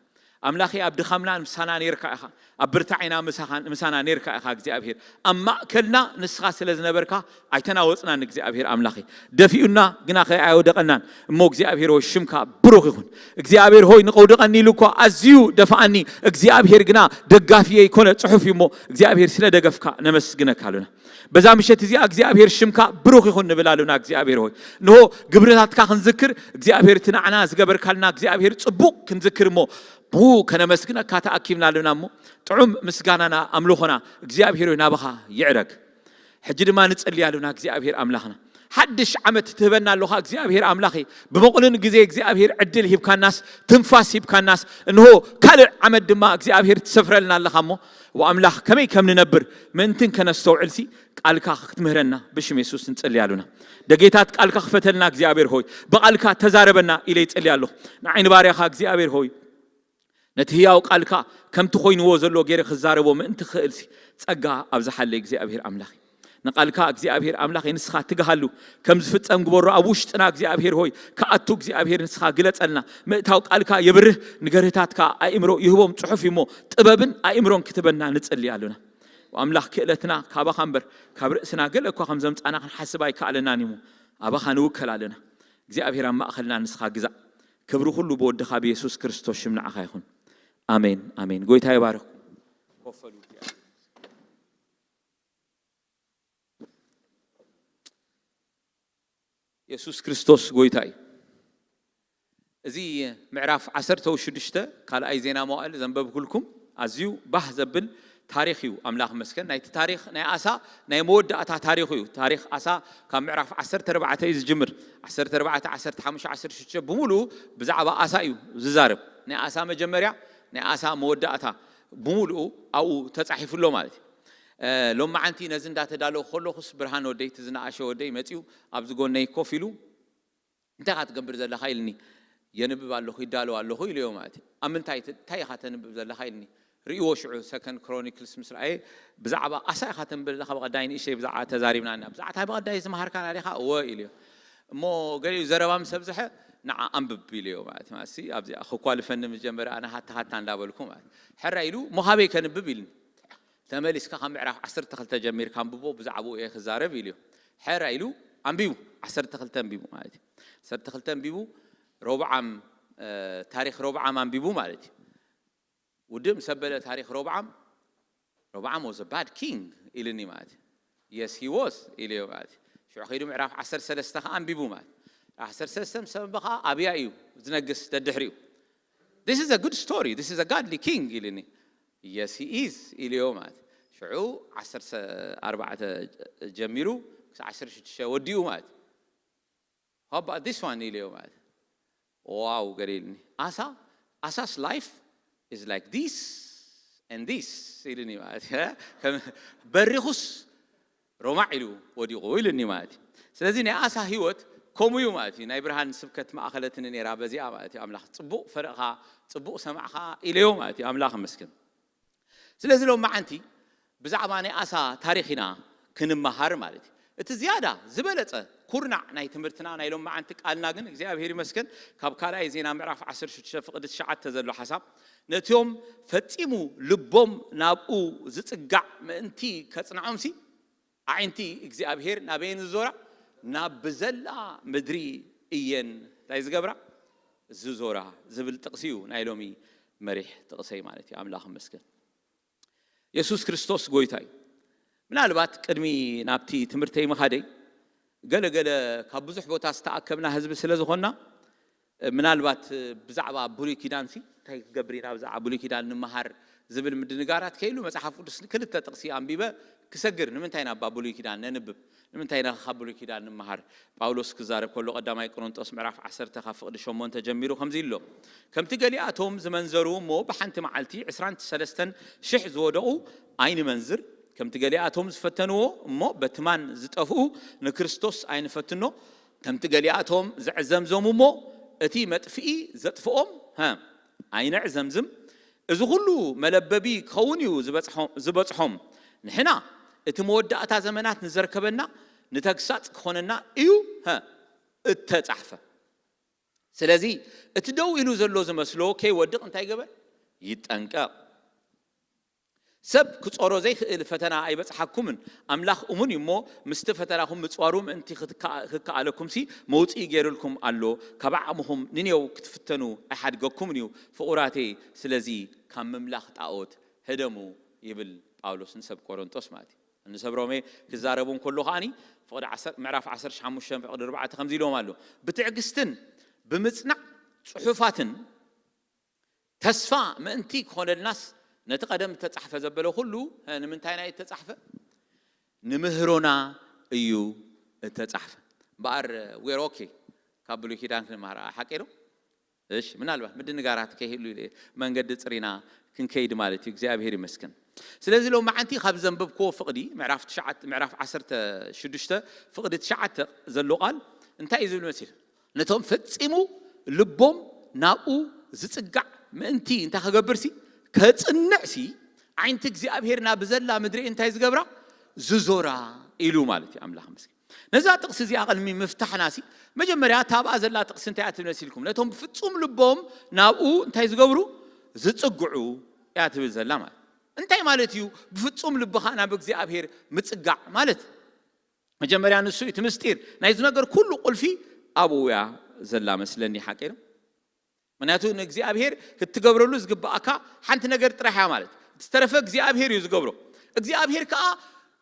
ኣምላኸይ ኣብ ድኻምና ምሳና ኔርካ ኢኻ፣ ኣብ ብርታዒና ምሳኻ-፣ ምሳና ኔርካ ኢኻ እግዚኣብሔር። ኣብ ማእከልና ንስኻ ስለ ዝነበርካ ኣይተናወጽናን እግዚኣብሔር ኣምላኸይ። ደፊኡና ግና ከ ኣየወደቐናን። እሞ እግዚኣብሔር ሆይ ሽምካ ብሩኽ ይኹን። እግዚኣብሔር ሆይ ንኸውድቐኒ ኢሉ እኳ ኣዝዩ ደፍኣኒ፣ እግዚኣብሔር ግና ደጋፊየይ ኮነ ጽሑፍ እዩ እሞ እግዚኣብሔር ስለ ደገፍካ ነመስግነካ ኣሉና። በዛ ምሸት እዚኣ እግዚኣብሔር ሽምካ ብሩኽ ይኹን ንብል ኣሉና። እግዚኣብሔር ሆይ ንሆ ግብርታትካ ክንዝክር እግዚኣብሔር እቲ ንዓና ዝገበርካልና እግዚኣብሔር ጽቡቕ ክንዝክር እሞ ብኡ ከነመስግነካ ተኣኪብና ኣሉና እሞ ጥዑም ምስጋናና ኣምልኾና እግዚኣብሔር ሆይ ናባኻ ይዕረግ። ሕጂ ድማ ንጽሊ ኣሉና እግዚኣብሔር ኣምላኽና። ሓድሽ ዓመት ትህበና ኣለኻ እግዚኣብሔር ኣምላኸይ። ብመቑንን ግዜ እግዚኣብሔር ዕድል ሂብካናስ፣ ትንፋስ ሂብካናስ፣ እንሆ ካልእ ዓመት ድማ እግዚኣብሔር ትሰፍረልና ኣለኻ እሞ፣ ወኣምላኽ ከመይ ከም ንነብር ምእንትን ከነስተውዕልሲ ቃልካ ክትምህረና ብሽም የሱስ ንጽሊ ኣሉና። ደጌታት ቃልካ ክፈተልና እግዚኣብሔር ሆይ፣ ብቃልካ ተዛረበና ኢለ ይጽሊ ኣለኹ። ንዓይ ንባርያኻ እግዚኣብሔር ሆይ፣ ነቲ ህያው ቃልካ ከምቲ ኮይንዎ ዘሎ ገይረ ክዛረቦ ምእንቲ ክኽእልሲ ጸጋ ኣብዝሓለይ እግዚኣብሔር ኣምላኽ። ንቃልካ እግዚኣብሔር ኣምላኽ ንስኻ ትግሃሉ ከም ዝፍጸም ግበሮ። ኣብ ውሽጥና እግዚኣብሔር ሆይ ክኣቱ እግዚኣብሔር ንስኻ ግለጸልና። ምእታው ቃልካ የብርህ፣ ንገርህታትካ ኣእምሮ ይህቦም ጽሑፍ እሞ ጥበብን ኣእምሮን ክትበና ንጽሊ ኣሉና። ኣምላኽ ክእለትና ካባኻ እምበር ካብ ርእስና ገለ እኳ ከም ዘምጻና ክንሓስብ ኣይከኣለናን እዩ። ኣባኻ ንውከል ኣለና። እግዚኣብሔር ኣብ ማእኸልና ንስኻ ግዛእ። ክብሪ ኩሉ ብወድኻ ብየሱስ ክርስቶስ ሽም ንዓኻ ይኹን። ኣሜን፣ ኣሜን። ጎይታ ይባርኽኩም። ኮፍ በሉ። የሱስ ክርስቶስ ጎይታ እዩ። እዚ ምዕራፍ ዓሰርተ ሽዱሽተ ካልኣይ ዜና መዋእል ዘንበብኩልኩም ኣዝዩ ባህ ዘብል ታሪኽ እዩ። ኣምላኽ መስከን ናይቲ ታሪኽ ናይ ኣሳ ናይ መወዳእታ ታሪኹ እዩ። ታሪኽ ኣሳ ካብ ምዕራፍ ዓሰርተ ኣርባዕተ እዩ ዝጅምር። ዓሰርተ ኣርባዕተ፣ ዓሰርተ ሓሙሽተ፣ ዓሰርተ ሽዱሽተ ብምሉኡ ብዛዕባ ኣሳ እዩ ዝዛረብ። ናይ ኣሳ መጀመርያ፣ ናይ ኣሳ መወዳእታ ብምሉኡ ኣብኡ ተጻሒፉ ኣሎ ማለት እዩ። ሎማዓንቲ ነዚ እንዳተዳለኹ ከለኹስ ብርሃን ወደይ፣ እቲ ዝነኣሸ ወደይ መጺኡ ኣብዚ ጎነይ ኮፍ ኢሉ፣ እንታይ ኢኻ ትገብር ዘለኻ ኢልኒ። የንብብ ኣለኹ፣ ይዳለዉ ኣለኹ ኢለዮ ማለት እዩ። ኣብ ምንታይ ት- እንታይ ኢኻ ተንብብ ዘለኻ ኢልኒ። ርእይዎ ሽዑ ሰከንድ ክሮኒክልስ ምስ ረኣየ፣ ብዛዕባ ኣሳ ኢኻ ተንብብ ዘለኻ፣ ብቐዳይ ንእሽተይ ብዛዕባ ተዛሪብና ኢና። ብዛዕባ እንታይ ብቐዳይ ዝመሃርካና ዲኻ? እወ ኢለዮ። እሞ ገሊኡ ዘረባ ምስ ኣብዝሐ፣ ንዓ ኣንብብ ኢለዮ ማለት እዩ። ማለት ኣብዚኣ ክኳልፈኒ ምስ ጀመረ፣ ኣነ ሃታ ሃታ እንዳበልኩ ማለት እዩ። ሕራይ ኢሉ፣ እሞ ካበይ ከንብብ ኢልኒ። ተመሊስካ ካብ ምዕራፍ ዓሰርተ ክልተ ጀሚርካ ኣንብቦ፣ ብዛዕባኡ እየ ክዛረብ ኢልዮ። ሕራይ ኢሉ ኣንቢቡ፣ ዓሰርተ ክልተ ኣንቢቡ ማለት እዩ። ዓሰርተ ክልተ ኣንቢቡ፣ ሮብዓም ታሪኽ ሮብዓም ኣንቢቡ ማለት እዩ። ውድእ ምስ ኣበለ ታሪኽ ሮብዓም፣ ሮብዓም was a bad king ኢልኒ ማለት እዩ። Yes, he was ኢልዮ ማለት እዩ። ሽዑ ከይዱ ምዕራፍ ዓሰርተ ሰለስተ ከዓ ኣንቢቡ ማለት እዩ። ዓሰርተ ሰለስተ ምስ ኣንበበ ከዓ ኣብያ እዩ ዝነግስ ደድሕሪኡ። This is a good story, this is a godly king ኢልኒ። Yes, he is ኢልዮ ማለት እዩ። ሽዑ ዓሰርተ ኣርባዕተ ጀሚሩ ክሳብ ዓሰርተ ሽዱሽተ ወዲኡ ማለት እዩ። How about this one ኢልዮ ማለት እዩ። ዋው ገለ ኢልኒ። ኣሳ ኣሳስ life is like this and this ኢልኒ ማለት እዩ። ከም በሪኹስ ሮማዕ ኢሉ ወዲቑ ኢልኒ ማለት እዩ። ስለዚ ናይ ኣሳ ህይወት ከምኡ እዩ ማለት እዩ። ናይ ብርሃን ስብከት ማእኸለትኒ ነይራ በዚኣ ማለት እዩ። ኣምላኽ ጽቡቕ ፈረቕኻ፣ ጽቡቕ ሰማዕኻ ኢለዮ ማለት እዩ። ኣምላኽ ይመስገን። ስለዚ ሎማዓንቲ ብዛዕባ ናይ ኣሳ ታሪኽ ኢና ክንመሃር ማለት እዩ። እቲ ዝያዳ ዝበለጸ ኩርናዕ ናይ ትምህርትና ናይ ሎማዓንቲ ቃልና ግን እግዚኣብሔር ይመስገን ካብ ካልኣይ ዜና ምዕራፍ ዓሰርተ ሽዱሽተ ፍቕዲ ትሽዓተ ዘሎ ሓሳብ ነቲኦም ፈጺሙ ልቦም ናብኡ ዝጽጋዕ ምእንቲ ከጽንዖምሲ ኣዒንቲ እግዚኣብሔር ናበየን ዝዞራ ናብ ብዘላ ምድሪ እየን እንታይ ዝገብራ ዝዞራ ዝብል ጥቕሲ እዩ ናይ ሎሚ መሪሕ ጥቕሰይ ማለት እዩ። ኣምላኽ ይመስገን። የሱስ ክርስቶስ ጎይታ እዩ። ምናልባት ቅድሚ ናብቲ ትምህርተይ ምኻደይ ገለ ገለ ካብ ብዙሕ ቦታ ዝተኣከብና ህዝቢ ስለ ዝኾንና ምናልባት ብዛዕባ ብሉይ ኪዳን ሲ እንታይ ክገብር ኢና ብዛዕባ ብሉይ ኪዳን ንምሃር ዝብል ምድንጋራት ከይሉ መጽሓፍ ቅዱስ ክልተ ጥቕሲ ኣንቢበ ክሰግር ንምንታይ ኢና እባ ብሉይ ኪዳን ነንብብ ንምንታይ ኢና ካብ ብሉይ ኪዳን ንምሃር ጳውሎስ ክዛረብ ከሎ ቀዳማይ ቆሮንጦስ ምዕራፍ ዓሰርተ ካብ ፍቕዲ ሸሞንተ ጀሚሩ ከምዚ ኣሎ ከምቲ ገሊኣቶም ዝመንዘሩ እሞ ብሓንቲ መዓልቲ ዕስራን ሰለስተን ሽሕ ዝወደቑ ኣይንመንዝር ከምቲ ገሊኣቶም ዝፈተንዎ እሞ በትማን ዝጠፍኡ ንክርስቶስ ኣይንፈትኖ ከምቲ ገሊኣቶም ዘዕዘምዘሙ እሞ እቲ መጥፍኢ ዘጥፍኦም ኣይነዕዘምዝም። እዚ ኩሉ መለበቢ ክኸውን እዩ ዝበጽሖም። ንሕና እቲ መወዳእታ ዘመናት ንዘርከበና ንተግሳጽ ክኾነና እዩ እተጻሕፈ። ስለዚ እቲ ደው ኢሉ ዘሎ ዝመስሎ ከይወድቕ እንታይ ገበር? ይጠንቀቕ። ሰብ ክጾሮ ዘይክእል ፈተና ኣይበጽሓኩምን ኣምላኽ እሙን እዩ እሞ ምስቲ ፈተናኹም ምጽዋሩ ምእንቲ ክከኣለኩምሲ መውፅኢ ገይሩልኩም ኣሎ ካብ ዓቕምኹም ንኔው ክትፍተኑ ኣይሓድገኩምን እዩ ፍቑራተይ ስለዚ ካብ ምምላኽ ጣኦት ህደሙ ይብል ጳውሎስ ንሰብ ቆሮንጦስ ማለት እዩ ንሰብ ሮሜ ክዛረቡ እንከሎ ከዓኒ ፍቕዲ ምዕራፍ ዓሰርተ ሓሙሽተ ፍቕዲ ኣርባዕተ ከምዚ ኢልዎም ኣሎ ብትዕግስትን ብምጽናዕ ጽሑፋትን ተስፋ ምእንቲ ክኾነልናስ ነቲ ቀደም እተጻሕፈ ዘበለ ኩሉ ንምንታይ ናይ እተጻሕፈ ንምህሮና እዩ እተጻሕፈ እምበኣር we're okay ካብ ብሉይ ኪዳን ክንመሃር ሓቂ ነው እሺ ምናልባት ምድንጋራት ከይህሉ መንገዲ ፅሪና ክንከይድ ማለት እዩ እግዚኣብሄር ይመስገን ስለዚ ሎም መዓንቲ ካብ ዘንበብክዎ ፍቕዲ ምዕራፍ ትሽዓት ምዕራፍ ዓሰርተ ሽዱሽተ ፍቕዲ ትሽዓተ ዘሎ ቃል እንታይ እዩ ዝብል መሲል ነቶም ፈጺሙ ልቦም ናብኡ ዝጽጋዕ ምእንቲ እንታይ ክገብርሲ ከጽንዕሲ ዓይንቲ እግዚኣብሄር ናብ ዘላ ምድሪ እንታይ ዝገብራ ዝዞራ ኢሉ ማለት እዩ ኣምላኽ ምስኪን ነዛ ጥቕሲ እዚኣ ቅድሚ ምፍታሕና ሲ መጀመርያ እታ ኣብኣ ዘላ ጥቕሲ እንታይ እያ ትብል መሲልኩም ነቶም ብፍጹም ልቦም ናብኡ እንታይ ዝገብሩ ዝጽግዑ እያ ትብል ዘላ ማለት እንታይ ማለት እዩ ብፍጹም ልብኻ ናብ እግዚኣብሄር ምጽጋዕ ማለት መጀመርያ ንሱ እቲ ምስጢር ናይዚ ነገር ኩሉ ቁልፊ ኣብኡ እያ ዘላ መስለኒ ሓቂ ነው ምክንያቱ ንእግዚኣብሔር ክትገብረሉ ዝግብኣካ ሓንቲ ነገር ጥራሕ እያ ማለት ዝተረፈ እግዚኣብሔር እዩ ዝገብሮ እግዚኣብሔር ከዓ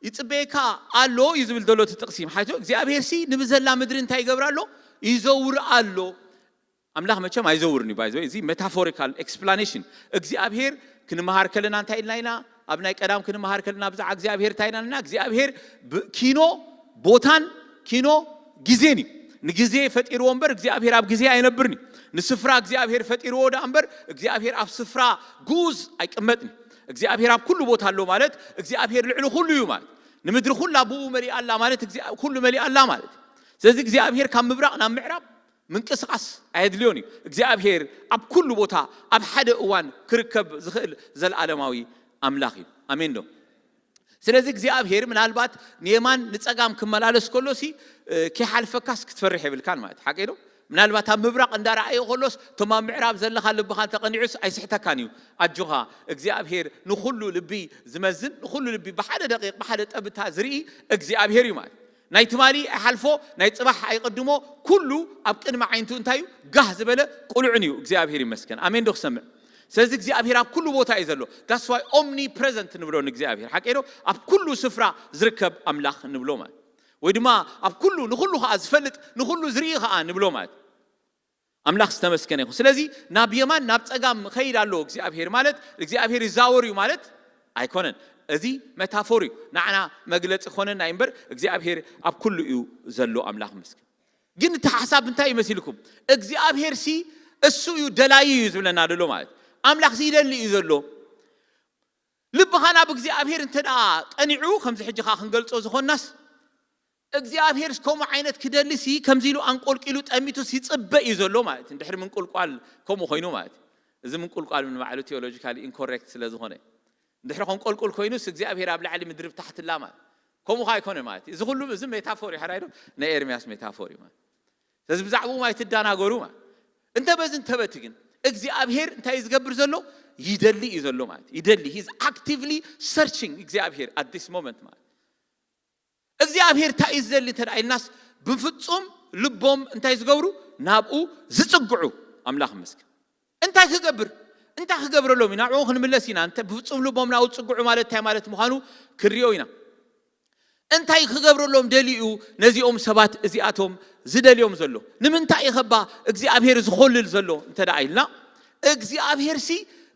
ይፅበየካ ኣሎ እዩ ዝብል ዘሎ እቲ ጥቕሲ ሓይቶ እግዚኣብሔር ሲ ንብዘላ ምድሪ እንታይ ይገብር ኣሎ ይዘውር ኣሎ ኣምላኽ መቸም ኣይዘውርን እዩ። ባይዘ እዚ ሜታፎሪካል ኤክስፕላኔሽን። እግዚኣብሔር ክንመሃር ከለና እንታይ ኢልና ኢና? ኣብ ናይ ቀዳም ክንመሃር ከለና ብዛዕባ እግዚኣብሔር እንታይ ኢና ኢልና? እግዚኣብሔር ብ- ኪኖ፣ ቦታን፣ ኪኖ፣ ግዜን እዩ። ንግዜ ፈጢርዎ እምበር እግዚኣብሔር ኣብ ግዜ ኣይነብርን እዩ። ንስፍራ እግዚኣብሔር ፈጢርዎ ደኣ እምበር እግዚኣብሔር ኣብ ስፍራ ግኡዝ ኣይቅመጥን እዩ። እግዚኣብሔር ኣብ ኩሉ ቦታ ኣሎ ማለት እግዚኣብሔር ልዕሊ ኩሉ እዩ ማለት። ንምድሪ ኩላ ብኡ መሊኣ ኣላ ማለት እግዚኣብ- ኩሉ መሊኣ ኣላ ማለት እዩ። ስለዚ እግዚኣብሔር ካብ ምብራቕ ናብ ምዕራብ ምንቅስቃስ ኣየድልዮን እዩ። እግዚኣብሔር ኣብ ኩሉ ቦታ ኣብ ሓደ እዋን ክርከብ ዝኽእል ዘለዓለማዊ ኣምላኽ እዩ። ኣሜን ዶ? ስለዚ እግዚኣብሔር ምናልባት ንየማን ንጸጋም ክመላለስ ከሎ ሲ እ፣ ከይሓልፈካስ ክትፈርሕ የብልካን ማለት ሓቂ ዶ? ምናልባት ኣብ ምብራቕ እንዳረኣየ ከሎስ እቶም ኣብ ምዕራብ ዘለኻ ልብኻ እንተቐኒዑስ ኣይስሕተካን እዩ። ኣጆኻ፣ እግዚኣብሔር ንኹሉ ልቢ ዝመዝን፣ ንኹሉ ልቢ ብሓደ ደቂቕ ብሓደ ጠብታ ዝርኢ እግዚኣብሔር እዩ ማለት። ናይ ትማሊ ኣይሓልፎ፣ ናይ ጽባሕ ኣይቕድሞ፣ ኩሉ ኣብ ቅድሚ ዓይንቱ እንታይ እዩ? ጋህ ዝበለ ቅሉዕን እዩ። እግዚኣብሔር ይመስገን። ኣሜን ዶ ክሰምዕ? ስለዚ እግዚኣብሔር ኣብ ኩሉ ቦታ እዩ ዘሎ። That's why ኦምኒ ፕሬዘንት ንብሎ ንእግዚኣብሔር ሓቂ ዶ? ኣብ ኩሉ ስፍራ ዝርከብ ኣምላኽ ንብሎ ማለት፣ ወይ ድማ ኣብ ኩሉ ንኹሉ ከዓ ዝፈልጥ ንኹሉ ዝርኢ ከዓ ንብሎ ማለት። ኣምላኽ ዝተመስገነ ይኹን። ስለዚ ናብ የማን ናብ ጸጋም ኸይድ ኣሎ እግዚኣብሔር ማለት እግዚኣብሔር ይዛወር እዩ ማለት ኣይኮነን። እዚ መታፎር እዩ፣ ንዓና መግለጺ ኮነና እዩ እምበር እግዚኣብሔር ኣብ ኩሉ እዩ ዘሎ። ኣምላኽ ይመስገን። ግን እቲ ሓሳብ እንታይ ይመስልኩም? እግዚኣብሔር ሲ እሱ እዩ ደላዩ እዩ ዝብለና ዘሎ ማለት ኣምላኽ ሲ ይደሊ እዩ ዘሎ። ልብኻ ናብ እግዚኣብሔር እንተ ደኣ ቀኒዑ ከምዚ ሕጂ ኸዓ ክንገልጾ ዝኾንናስ እግዚኣብሔር ከምኡ ዓይነት ክደሊ ሲ ከምዚ ኢሉ ኣንቆልቂሉ ጠሚቱ ሲጽበ እዩ ዘሎ ማለት እዩ። እንድሕሪ ምንቁልቋል ከምኡ ኮይኑ ማለት እዩ። እዚ ምንቁልቋል ንባዕሉ ቴዎሎጂካሊ ኢንኮሬክት ስለ ዝኾነ እንድሕሪ ከንቆልቁል ኮይኑስ እግዚኣብሔር ኣብ ላዕሊ ምድሪ ብታሕትላ ማለት ከምኡ ኸዓ ኣይኮነ ማለት እዩ። እዚ ኩሉ እዚ ሜታፎር እዩ ሓራይ ዶ? ናይ ኤርምያስ ሜታፎር እዩ ማለት። ስለዚ ብዛዕባኡ ኣይትዳናገሩ ማለት። እንተ በዚ እንተ በቲ ግን እግዚኣብሔር እንታይ እዩ ዝገብር ዘሎ? ይደሊ እዩ ዘሎ ማለት ይደሊ። He's actively searching እግዚኣብሔር at this moment ማለት። እግዚኣብሔር እንታይ እዩ ዝደሊ እንተ ኢልናስ ብፍጹም ልቦም እንታይ ዝገብሩ? ናብኡ ዝጽግዑ። ኣምላኽ ይመስገን። እንታይ ክገብር? እንታይ ክገብረሎም እዩ? ናብኡ ክንምለስ ኢና። እንተ ብፍጹም ልቦም ናብኡ ዝጽግዑ ማለት እንታይ ማለት ምዃኑ ክንሪኦ ኢና። እንታይ ክገብረሎም ደልዩ ነዚኦም ሰባት እዚኣቶም ዝደልዮም ዘሎ? ንምንታይ እዩ ኸባ እግዚኣብሔር ዝኾልል ዘሎ እንተ ደኣ ኢልና እግዚኣብሔር ሲ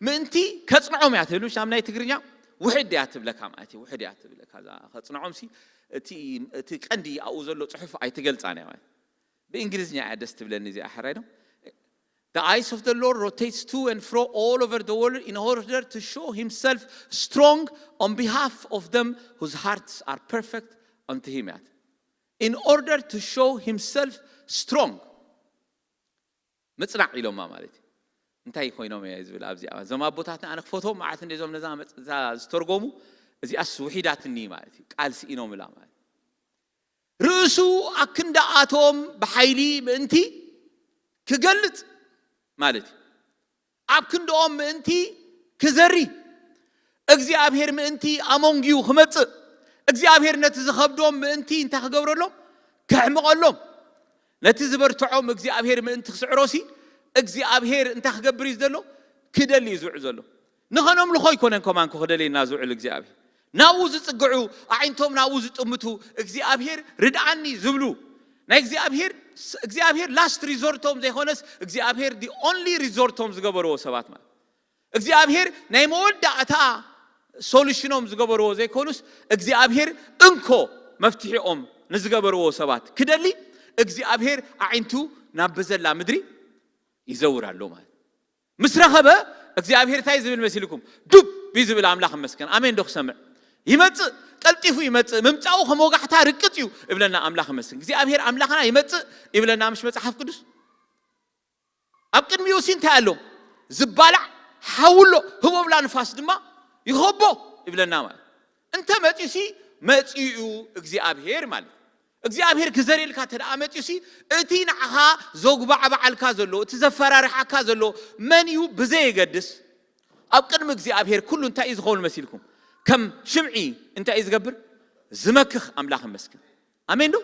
ምእንቲ ከጽንዖም እያ ትብል። ምሽ ኣብ ናይ ትግርኛ ውሕድ እያ ትብለካ ማለት እዩ። ውሕድ እያ ትብለካ እዛ ከጽንዖም ሲ እቲ እቲ ቀንዲ ኣብኡ ዘሎ ጽሑፍ ኣይትገልጻን እያ ማለት። ብእንግሊዝኛ እያ ደስ ትብለኒ እዚኣ ሕራይ ዶ? The eyes of the Lord rotates to and fro all over the world in order to show himself strong on behalf of them whose hearts are perfect unto him እያ። In order to show himself strong ምጽናዕ ኢሎማ ማለት እዩ። እንታይ ኮይኖም እየ ዝብል ኣብዚኣ እዞም ኣቦታትና ኣነ ክፈትዎም መዓት እንደ እዞም ነዛ መጽ- እዛ ዝተርጎሙ እዚኣስ ውሒዳትኒ ማለት እዩ። ቃል ስኢኖምላ ማለት ርእሱ ኣክንዳኣቶም ብሓይሊ ምእንቲ ክገልጽ ማለት እዩ። ኣብ ክንድኦም ምእንቲ ክዘሪ እግዚኣብሔር ምእንቲ ኣሞንግዩ ክመጽእ እግዚኣብሔር ነቲ ዝኸብዶም ምእንቲ እንታይ ክገብረሎም? ከሕምቐሎም። ነቲ ዝበርትዖም እግዚኣብሔር ምእንቲ ክስዕሮሲ እግዚኣብሔር እንታይ ክገብር እዩ ዘሎ? ክደሊ እዩ ዝውዕ ዘሎ። ንኸነምልኾ ኣይኮነን ከማን ክደልየና ዝውዕል እግዚኣብሔር። ናብኡ ዝጽግዑ ኣዒንቶም ናብኡ ዝጥምቱ እግዚኣብሔር ርድኣኒ ዝብሉ ናይ እግዚኣብሔር እግዚኣብሔር ላስት ሪዞርቶም ዘይኮነስ እግዚኣብሔር ዲ ኦንሊ ሪዞርቶም ዝገበርዎ ሰባት ማለት እግዚኣብሔር ናይ መወዳእታ ሶሉሽኖም ዝገበርዎ ዘይኮኑስ እግዚኣብሔር እንኮ መፍትሒኦም ንዝገበርዎ ሰባት ክደሊ እግዚኣብሔር ኣዒንቱ ናብ ብዘላ ምድሪ ይዘውር ኣሎ ማለት ምስ ረኸበ እግዚኣብሔር እንታይ ዝብል መሲልኩም? ዱብ እዩ ዝብል። ኣምላኽ መስከን ኣሜን ዶ ክሰምዕ? ይመፅእ፣ ቀልጢፉ ይመፅእ። ምምፃኡ ከም ወጋሕታ ርቅፅ እዩ እብለና ኣምላኽ መስገን እግዚኣብሔር ኣምላኽና ይመፅእ ይብለና ምሽ መፅሓፍ ቅዱስ ኣብ ቅድሚኡ ሲ እንታይ ኣሎ? ዝባላዕ ሓዊ ኣሎ። ህቦብላ ንፋስ ድማ ይኸቦ ይብለና ማለት እንተ መፂኡ ሲ መፂኡ እግዚኣብሔር ማለት እግዚኣብሔር ክዘርየልካ እንተ ደኣ መፂኡ ሲ እቲ ንዓኻ ዘጉባዕባዓልካ ዘሎ እቲ ዘፈራርሓካ ዘሎ መን እዩ ብዘየገድስ ኣብ ቅድሚ እግዚኣብሔር ኩሉ እንታይ እዩ ዝኸውን መሲልኩም ከም ሽምዒ እንታይ እዩ ዝገብር ዝመክኽ ኣምላኽ መስክን ኣሜን ዶ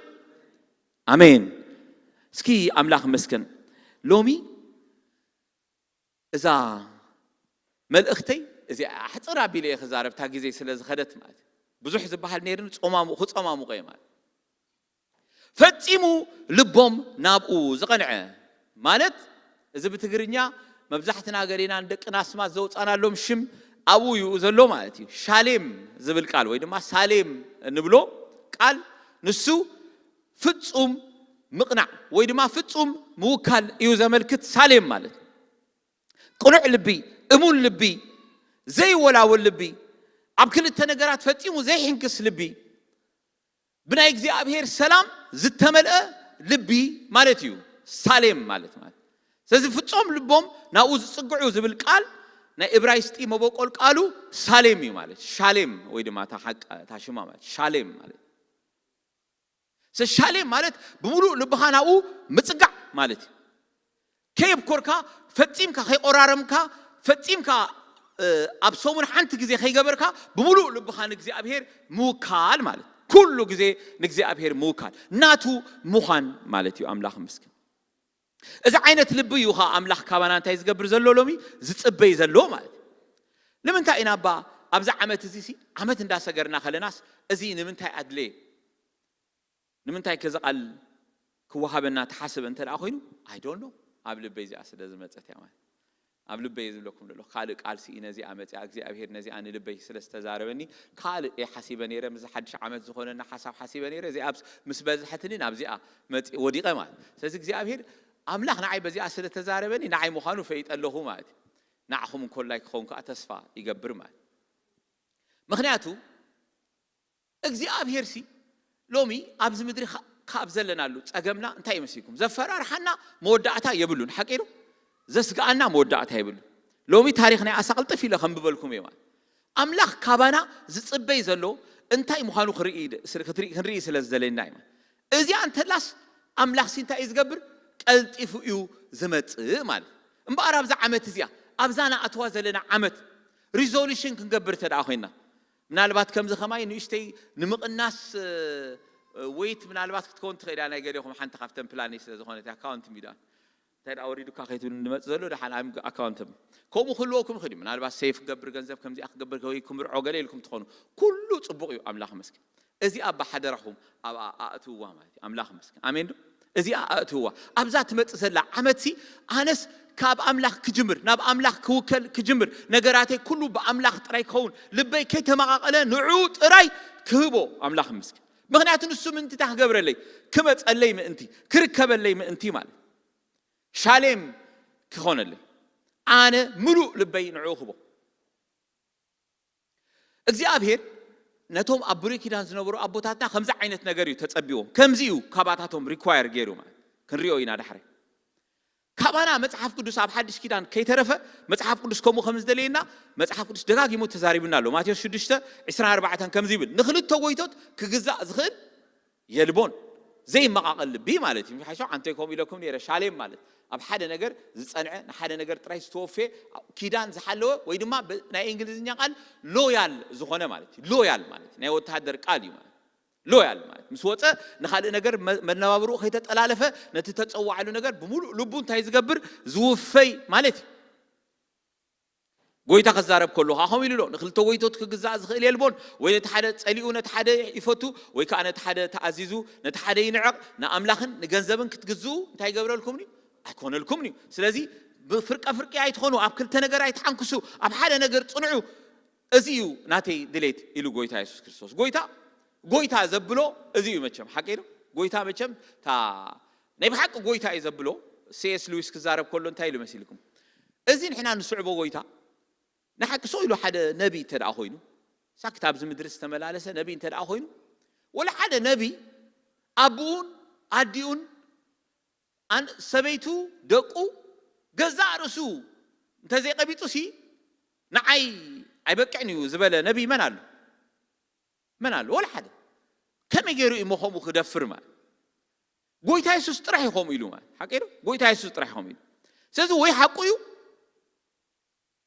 ኣሜን እስኪ ኣምላኽ መስክን ሎሚ እዛ መልእኽተይ እዚ ኣሕፅር ኣቢለ እየ ክዛረብ እታ ግዜ ስለ ዝኸደት ማለት ብዙሕ ዝበሃል ነይርኒ ፆማሙ ክፀማሙቀ እየ ማለት ፈፂሙ ልቦም ናብኡ ዝቐንዐ ማለት እዚ ብትግርኛ መብዛሕትና ገሌና ንደቅና ኣስማት ዘውፃናሎም ሽም ኣብኡ እዩ ዘሎ ማለት እዩ። ሻሌም ዝብል ቃል ወይ ድማ ሳሌም እንብሎ ቃል ንሱ ፍጹም ምቕናዕ ወይ ድማ ፍጹም ምውካል እዩ ዘመልክት። ሳሌም ማለት ቅኑዕ ልቢ፣ እሙን ልቢ፣ ዘይወላወል ልቢ፣ ኣብ ክልተ ነገራት ፈጺሙ ዘይሕንክስ ልቢ፣ ብናይ እግዚኣብሔር ሰላም ዝተመልአ ልቢ ማለት እዩ። ሳሌም ማለት ማለት ስለዚ ፍጹም ልቦም ናብኡ ዝጽግዑ ዝብል ቃል ናይ እብራይስጢ መበቆል ቃሉ ሳሌም እዩ ማለት። ሻሌም ወይ ድማ እታ ሓቃ እታ ሽማ ማለት ሻሌም ማለት ሰሻሌ ማለት ብምሉእ ልብኻ ናብኡ ምጽጋዕ ማለት እዩ። ከየብኮርካ ፈጺምካ ከይቆራረምካ ፈጺምካ ኣብ ሰሙን ሓንቲ ግዜ ከይገበርካ ብምሉእ ልብኻ ንእግዚኣብሔር ምውካል ማለት ኩሉ ግዜ ንእግዚኣብሔር ምውካል ናቱ ምዃን ማለት እዩ። ኣምላኽ ምስክን እዚ ዓይነት ልቢ እዩ ኸዓ ኣምላኽ ካባና እንታይ ዝገብር ዘሎ ሎሚ ዝጽበይ ዘሎ ማለት እዩ። ንምንታይ ኢና እባ ኣብዛ ዓመት እዚ ሲ ዓመት እንዳሰገርና ከለናስ እዚ ንምንታይ ኣድለየ ንምንታይ ከዚ ቃል ክወሃበና ተሓስበ እንተ ደኣ ኮይኑ ኣይ ዶንት ኖ ኣብ ልበይ እዚኣ ስለ ዝመፀት እያ ማለት ኣብ ልበይ ዝብለኩም ዘሎ ካልእ ቃል ስኢነ እዚኣ መፅያ እግዚኣብሄር ነዚኣ ንልበይ ስለ ዝተዛረበኒ ካልእ እየ ሓሲበ ነይረ ምስ ሓድሽ ዓመት ዝኾነና ሓሳብ ሓሲበ ነይረ እዚኣ ምስ በዝሐትኒ ናብዚኣ መፅ ወዲቐ ማለት ስለዚ እግዚኣብሄር ኣምላኽ ንዓይ በዚኣ ስለ ተዛረበኒ ንዓይ ምዃኑ ፈይጠ ኣለኹ ማለት እዩ ንዓኹም እንኮላይ ክኸውን ከዓ ተስፋ ይገብር ማለት ምኽንያቱ እግዚኣብሄርሲ ሎሚ ኣብዚ ምድሪ ካብ ዘለናሉ ጸገምና እንታይ ይመስልኩም? ዘፈራርሓና መወዳእታ የብሉን። ሓቂ ዶ? ዘስግኣና መወዳእታ የብሉን። ሎሚ ታሪኽ ናይ ኣሳ ቅልጥፍ ኢለ ከንብበልኩም እየ ማለት ኣምላኽ ካባና ዝጽበይ ዘሎ እንታይ ምዃኑ ክንርኢ ስለ ዝደለየና እዩ። እዚኣ እንተላስ ኣምላኽሲ እንታይ እዩ ዝገብር? ቀልጢፉ እዩ ዝመጽእ ማለት እምበኣር ኣብዛ ዓመት እዚኣ ኣብዛ ንኣትዋ ዘለና ዓመት ሪዞሉሽን ክንገብር እንተ ኮይንና ምናልባት ከምዚ ከማይ ንእሽተይ ንምቕናስ ወይት ምናልባት ክትከውን ትኽእል እያ ናይ ገሌኹም ሓንቲ ካብተን ፕላነይ ስለ ዝኾነት ኣካውንት ሚዳ እንታይ ደኣ ወሪዱካ ከይትብል ንመፅ ዘሎ ደሓን ኣም ኣካውንት ከምኡ ክህልወኩም ይኽእል እዩ ምናልባት ሴፍ ክገብር ገንዘብ ከምዚኣ ክገብር ወይ ክምርዖ ገለ ኢልኩም ትኾኑ ኩሉ ፅቡቕ እዩ ኣምላኽ መስኪን እዚኣ ብሓደራኹም ኣብኣ ኣእትውዋ ማለት እዩ ኣምላኽ መስኪን ኣሜን ዶ እዚኣ ኣእትውዋ ኣብዛ ትመፅእ ዘላ ዓመትሲ ኣነስ ካብ ኣምላኽ ክጅምር ናብ ኣምላኽ ክውከል ክጅምር ነገራተይ ኩሉ ብኣምላኽ ጥራይ ክኸውን ልበይ ከይተመቓቐለ ንዑ ጥራይ ክህቦ ኣምላኽ ምስኪን ምኽንያቱ ንሱ ምእንቲ እንታይ ክገብረለይ ክመፀለይ ምእንቲ ክርከበለይ ምእንቲ ማለት ሻሌም ክኾነለይ ኣነ ምሉእ ልበይ ንዑ ክቦ እግዚኣብሄር ነቶም ኣብ ብሉይ ኪዳን ዝነበሩ ኣቦታትና ከምዚ ዓይነት ነገር እዩ ተጸቢዎም ከምዚ እዩ ካባታቶም ሪኳየር ገይሩ ማለት ክንሪኦ ኢና ዳሕረ ካባና መጽሓፍ ቅዱስ ኣብ ሓድሽ ኪዳን ከይተረፈ መጽሓፍ ቅዱስ ከምኡ ከም ዝደለየና መጽሓፍ ቅዱስ ደጋጊሙ ተዛሪቡና ኣሎ ማቴዎስ ሽዱሽተ ዕስራን ኣርባዕተን ከምዚ ይብል ንክልተ ጎይቶት ክግዛእ ዝኽእል የልቦን ዘይመቓቐል ልቢ ማለት እዩ ሓሾ ኣንተ ከምኡ ኢለኩም ነረ ሻሌም ማለት ኣብ ሓደ ነገር ዝፀንዐ ንሓደ ነገር ጥራይ ዝተወፈየ ኪዳን ዝሓለወ ወይ ድማ ናይ እንግሊዝኛ ቃል ሎያል ዝኾነ ማለት እዩ ሎያል ማለት ናይ ወታሃደር ቃል እዩ ማለት ሎያል ማለት ምስ ወፀ ንካልእ ነገር መነባብርኡ ከይተጠላለፈ ነቲ ተፀዋዕሉ ነገር ብምሉእ ልቡ እንታይ ዝገብር ዝውፈይ ማለት እዩ ጎይታ ክዛረብ ከሎ ከዓ ከምኡ ኢሉ ኣሎ ንክልተ ጎይቶት ክግዛእ ዝኽእል የልቦን ወይ ነቲ ሓደ ፀሊኡ ነቲ ሓደ ይፈቱ ወይ ከዓ ነቲ ሓደ ተኣዚዙ ነቲ ሓደ ይንዕቕ ንኣምላኽን ንገንዘብን ክትግዝኡ እንታይ ይገብረልኩምን እዩ ኣይኮነልኩምን እዩ ስለዚ ብፍርቀ ፍርቂ ኣይትኾኑ ኣብ ክልተ ነገር ኣይትሓንክሱ ኣብ ሓደ ነገር ፅንዑ እዚ እዩ ናተይ ድሌት ኢሉ ጎይታ የሱስ ክርስቶስ ጎይታ ጎይታ ዘብሎ እዚ እዩ መቸም ሓቂ ዶ ጎይታ መቸም ታ ናይ ብሓቂ ጎይታ እዩ ዘብሎ ሴስ ሉዊስ ክዛረብ ከሎ እንታይ ኢሉ መሲልኩም እዚ ንሕና ንስዕቦ ጎይታ ንሓቂ ሰው ኢሉ ሓደ ነቢ እንተ ደኣ ኮይኑ ሳክት ኣብዚ ምድሪ ዝተመላለሰ ነቢ እንተ ደኣ ኮይኑ ወላ ሓደ ነቢ ኣቡኡን ኣዲኡን ኣን ሰበይቱ ደቁ ገዛእ ርእሱ እንተዘይቀቢጡ ሲ ንዓይ ኣይበቅዕን እዩ ዝበለ ነቢ መን ኣሎ መን ኣሎ ወላ ሓደ ከመይ ገይሩ እዩ መኸምኡ ክደፍር ማለት ጎይታ የሱስ ጥራሕ ይኸምኡ ኢሉ ማለት ሓቂ ዶ ጎይታ የሱስ ጥራሕ ይኸምኡ ኢሉ ስለዚ ወይ ሓቁ እዩ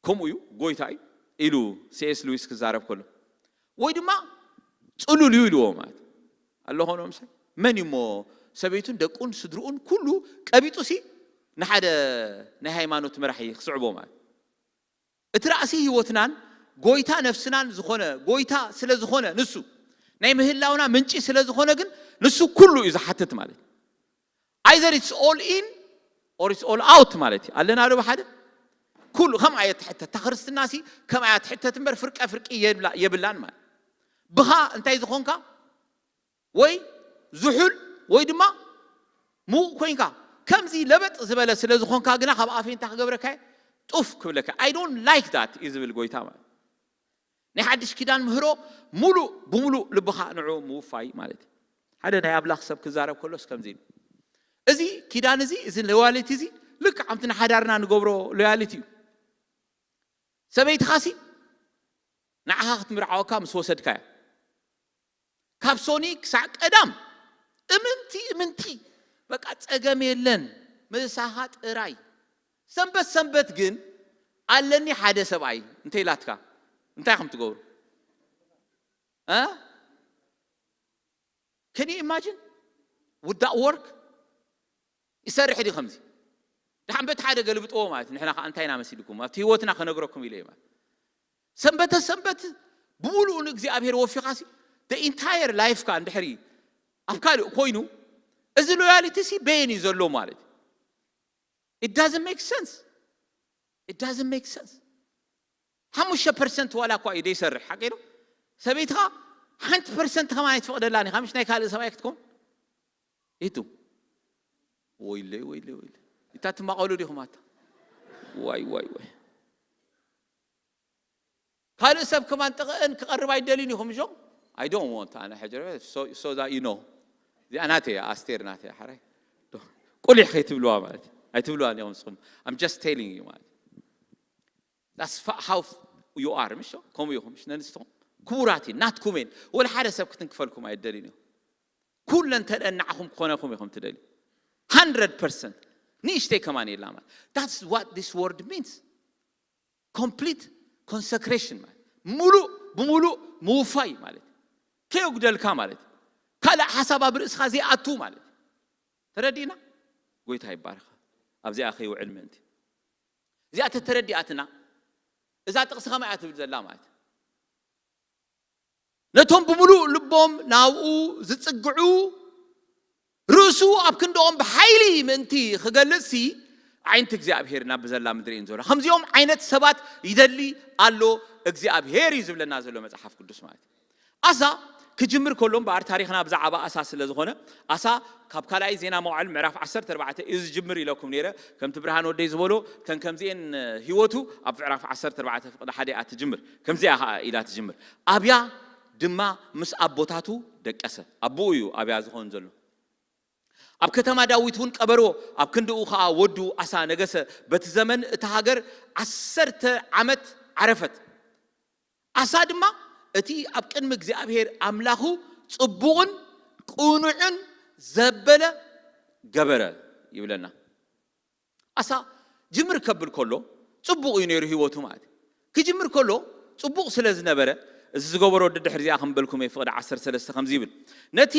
ከምኡ እዩ ጎይታ እዩ ኢሉ ሴስ ሉዊስ ክዛረብ ከሎ ወይ ድማ ፅሉል እዩ ኢልዎ ማለት ኣሎ ኾኖ ምሳይ መን እዩ እሞ ሰበይቱን ደቁን ስድርኡን ኩሉ ቀቢጡ ሲ ንሓደ ናይ ሃይማኖት መራሒ ክስዕቦ ማለት እቲ ራእሲ ህይወትናን ጎይታ ነፍስናን ዝኾነ ጎይታ ስለ ዝኾነ ንሱ ናይ ምህላውና ምንጪ ስለ ዝኾነ ግን ንሱ ኩሉ እዩ ዝሓትት ማለት either it's all in or it's all out ማለት እዩ። ኣለና ዶ ብሓደ? ኩሉ ከምኣ እየ ትሕተት። እታ ክርስትናሲ ከምኣ እያ ትሕተት እምበር ፍርቀ ፍርቂ የብላ-፣ የብላን ማለት። ብኻ እንታይ ዝኾንካ? ወይ ዝሑል ወይ ድማ ምዉቕ ኮይንካ። ከምዚ ለበጥ ዝበለ ስለ ዝኾንካ ግና ካብ ኣፈይ እንታይ ክገብረካ እየ? ጡፍ ክብለካ። I don't like that እዩ ዝብል ጎይታ ማለት። ናይ ሓድሽ ኪዳን ምህሮ ሙሉእ ብሙሉእ ልብኻ ንዑ ምውፋይ ማለት እዩ። ሓደ ናይ ኣምላኽ ሰብ ክዛረብ ከሎስ ከምዚ ኢሉ፣ እዚ ኪዳን እዚ፣ እዚ ሎያሊቲ እዚ ልክዕ ከምቲ ንሓዳርና ንገብሮ ሎያሊቲ እዩ። ሰበይትኻሲ ንዓኻ ክትምርዓወካ ምስ ወሰድካያ፣ ካብ ሶኒ ክሳዕ ቀዳም እምንቲ እምንቲ፣ በቃ ጸገም የለን፣ ምሳኻ ጥራይ። ሰንበት ሰንበት ግን ኣለኒ ሓደ ሰብኣይ እንተ ኢላትካ፣ እንታይ ከም ትገብሩ? እ? Can you imagine? Would that work? ይሰርሕ ድዩ ከምዚ? ደሓን በቲ ሓደ ገልብጥዎ ማለት እዩ። ንሕና ከኣ እንታይ ኢና መሲልኩም? ኣብቲ ህይወትና ከነግረኩም ኢለ እየ ማለት። ሰንበተ ሰንበት ብምሉኡ ንእግዚኣብሔር ወፊኻሲ፣ the entire life ካ እንድሕሪ ኣብ ካልእ ኮይኑ፣ እዚ ሎያሊቲ ሲ በየን እዩ ዘሎ ማለት እዩ? It doesn't make sense. It doesn't make sense. ሓሙሽተ ፐርሰንት ዋላ እኳ እዩ ዘይሰርሕ፣ ሓቂ ዶ? ሰበይትኻ ሓንቲ ፐርሰንት ከማን ኣይትፈቕደላን ኢኻ፣ ምሽ ናይ ካልእ ሰብኣይ ክትከውን? ኢቱ። ወይለይ፣ ወይለይ፣ ወይለይ። እታ ትማቐሉ ዲኹም ኣታ? ዋይ፣ ዋይ፣ ዋይ። ካልእ ሰብ ከማን ጥቕአን ክቐርብ ኣይደልን ኢኹም፣ እሾ? I don't want፣ ኣነ ሕጂ so, so that you know። እዚኣ ናተይ እያ፣ ኣስቴር ናተይ እያ፣ ሓራይ። ዶ-፣ ቁሊሕ ከይትብልዋ ማለት እዩ። ኣይትብልዋን ኢኹም ንስኹም። I'm just telling you ማለት እዩ። That's fa-, how f-, you are፣ ምሽ? ከምኡ ኢኹም፣ ምሽ? ነንስትኹም ክቡራት እየን፣ ናትኩም እየን። ወላ ሓደ ሰብ ክትንክፈልኩም ኣይደልን እዩ። ኩለን ተደን ንዓኹም ክኾነኹም ኢኹም ትደልዩ። Hundred percent። ንእሽተይ ከማን የላ ማለት። That's what this word means. Complete consecration ማለት ሙሉእ ብሙሉእ ምውፋይ ማለት፣ ከየጉደልካ ማለት፣ ካልእ ሓሳብ ኣብ ርእስኻ ዘይኣቱ ማለት። ተረዲእና? ጎይታ ይባርኻ። ኣብዚኣ ከይውዕል ምእንቲ። እዚኣ ተተረዲኣትና፣ እዛ ጥቕሲ ከመይ እያ ትብል ዘላ ማለት? ነቶም ብምሉእ ልቦም ናብኡ ዝጽግዑ፣ ርእሱ ኣብ ክንድኦም ብሓይሊ ምእንቲ ክገልጽሲ፣ ኣዒንቲ እግዚኣብሔር ናብ ዘላ ምድሪ እየን ዘሎ። ከምዚኦም ዓይነት ሰባት ይደሊ ኣሎ እግዚኣብሔር እዩ ዝብለና ዘሎ መጽሓፍ ቅዱስ ማለት እዩ። ኣሳ ክጅምር ከሎ እምበኣር ታሪኽና ብዛዕባ ኣሳ ስለ ዝኾነ፣ ኣሳ ካብ ካልኣይ ዜና መዋዕል ምዕራፍ ዓሰርተ ኣርባዕተ እዩ ዝጅምር ኢለኩም ነይረ። ከምቲ ብርሃን ወደይ ዝበሎ፣ እተን ከምዚኤን ህይወቱ ኣብ ምዕራፍ ዓሰርተ ኣርባዕተ ፍቕዲ ሓደ እያ ትጅምር። ከምዚኣ ኸኣ ኢላ ትጅምር። ኣብያ ድማ ምስ ኣቦታቱ ደቀሰ። ኣቦኡ እዩ ኣብያ ዝኾን ዘሎ። ኣብ ከተማ ዳዊት እውን ቀበርዎ፣ ኣብ ክንድኡ ኸኣ ወዱ ኣሳ ነገሰ። በቲ ዘመን እታ ሃገር ዓሰርተ ዓመት ዓረፈት። ኣሳ ድማ እቲ ኣብ ቅድሚ እግዚኣብሔር ኣምላኹ ጽቡቕን ቅኑዕን ዘበለ ገበረ ይብለና። ኣሳ ጅምር ከብል ከሎ ጽቡቕ እዩ ነይሩ ህይወቱ ማለት እዩ። ክጅምር ከሎ ጽቡቕ ስለ ዝነበረ፣ እዚ ዝገበሮ ድድሕር እዚኣ ከም በልኩም እየ፣ ፍቕዲ ዓሰርተ ሰለስተ ከምዚ ይብል፣ ነቲ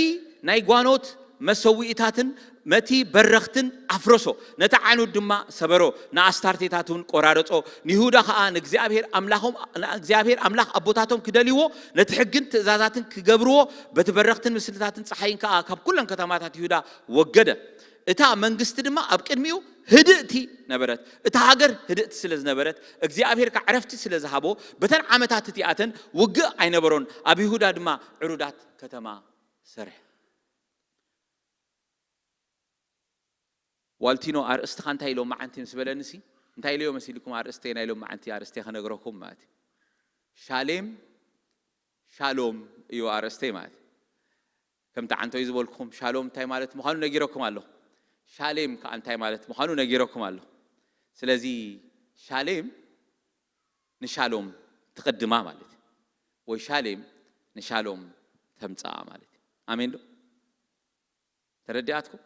ናይ ጓኖት መሰዊእታትን ነቲ በረኽትን ኣፍረሶ፣ ነቲ ዓኑድ ድማ ሰበሮ፣ ንኣስታርቴታት እውን ቆራረጾ። ንይሁዳ ኸኣ ንእግዚኣብሔር ኣምላኾም፣ ንእግዚኣብሔር ኣምላኽ ኣቦታቶም ክደልይዎ፣ ነቲ ሕግን ትእዛዛትን ክገብርዎ፣ በቲ በረኽትን ምስልታትን ጸሓይን ከኣ ካብ ኩለን ከተማታት ይሁዳ ወገደ። እታ መንግስቲ ድማ ኣብ ቅድሚኡ ህድእቲ ነበረት። እታ ሃገር ህድእቲ ስለ ዝነበረት፣ እግዚኣብሔር ከኣ ዕረፍቲ ስለ ዝሃቦ፣ በተን ዓመታት እቲኣተን ውግእ ኣይነበሮን። ኣብ ይሁዳ ድማ ዕሩዳት ከተማ ሰርሐ። ዋልቲኖ፣ ኣርእስትኻ እንታይ ኢሎም መዓንቲ ምስ በለንሲ፣ እንታይ ኢለዮ መሲልኩም? ኣርእስተይ ናይ ሎም መዓንቲ ኣርእስተይ ከነግረኩም ማለት እዩ። ሻሌም ሻሎም እዩ ኣርእስተይ ማለት እዩ። ከምቲ ዓንቶይ ዝበልኩኹም፣ ሻሎም እንታይ ማለት ምዃኑ ነጊረኩም ኣለኹ። ሻሌም ከኣ እንታይ ማለት ምዃኑ ነጊረኩም ኣለኹ። ስለዚ ሻሌም ንሻሎም ትቕድማ ማለት እዩ። ወይ ሻሌም ንሻሎም ተምጽኣ ማለት እዩ። ኣሜን ዶ? ተረዲኣትኩም?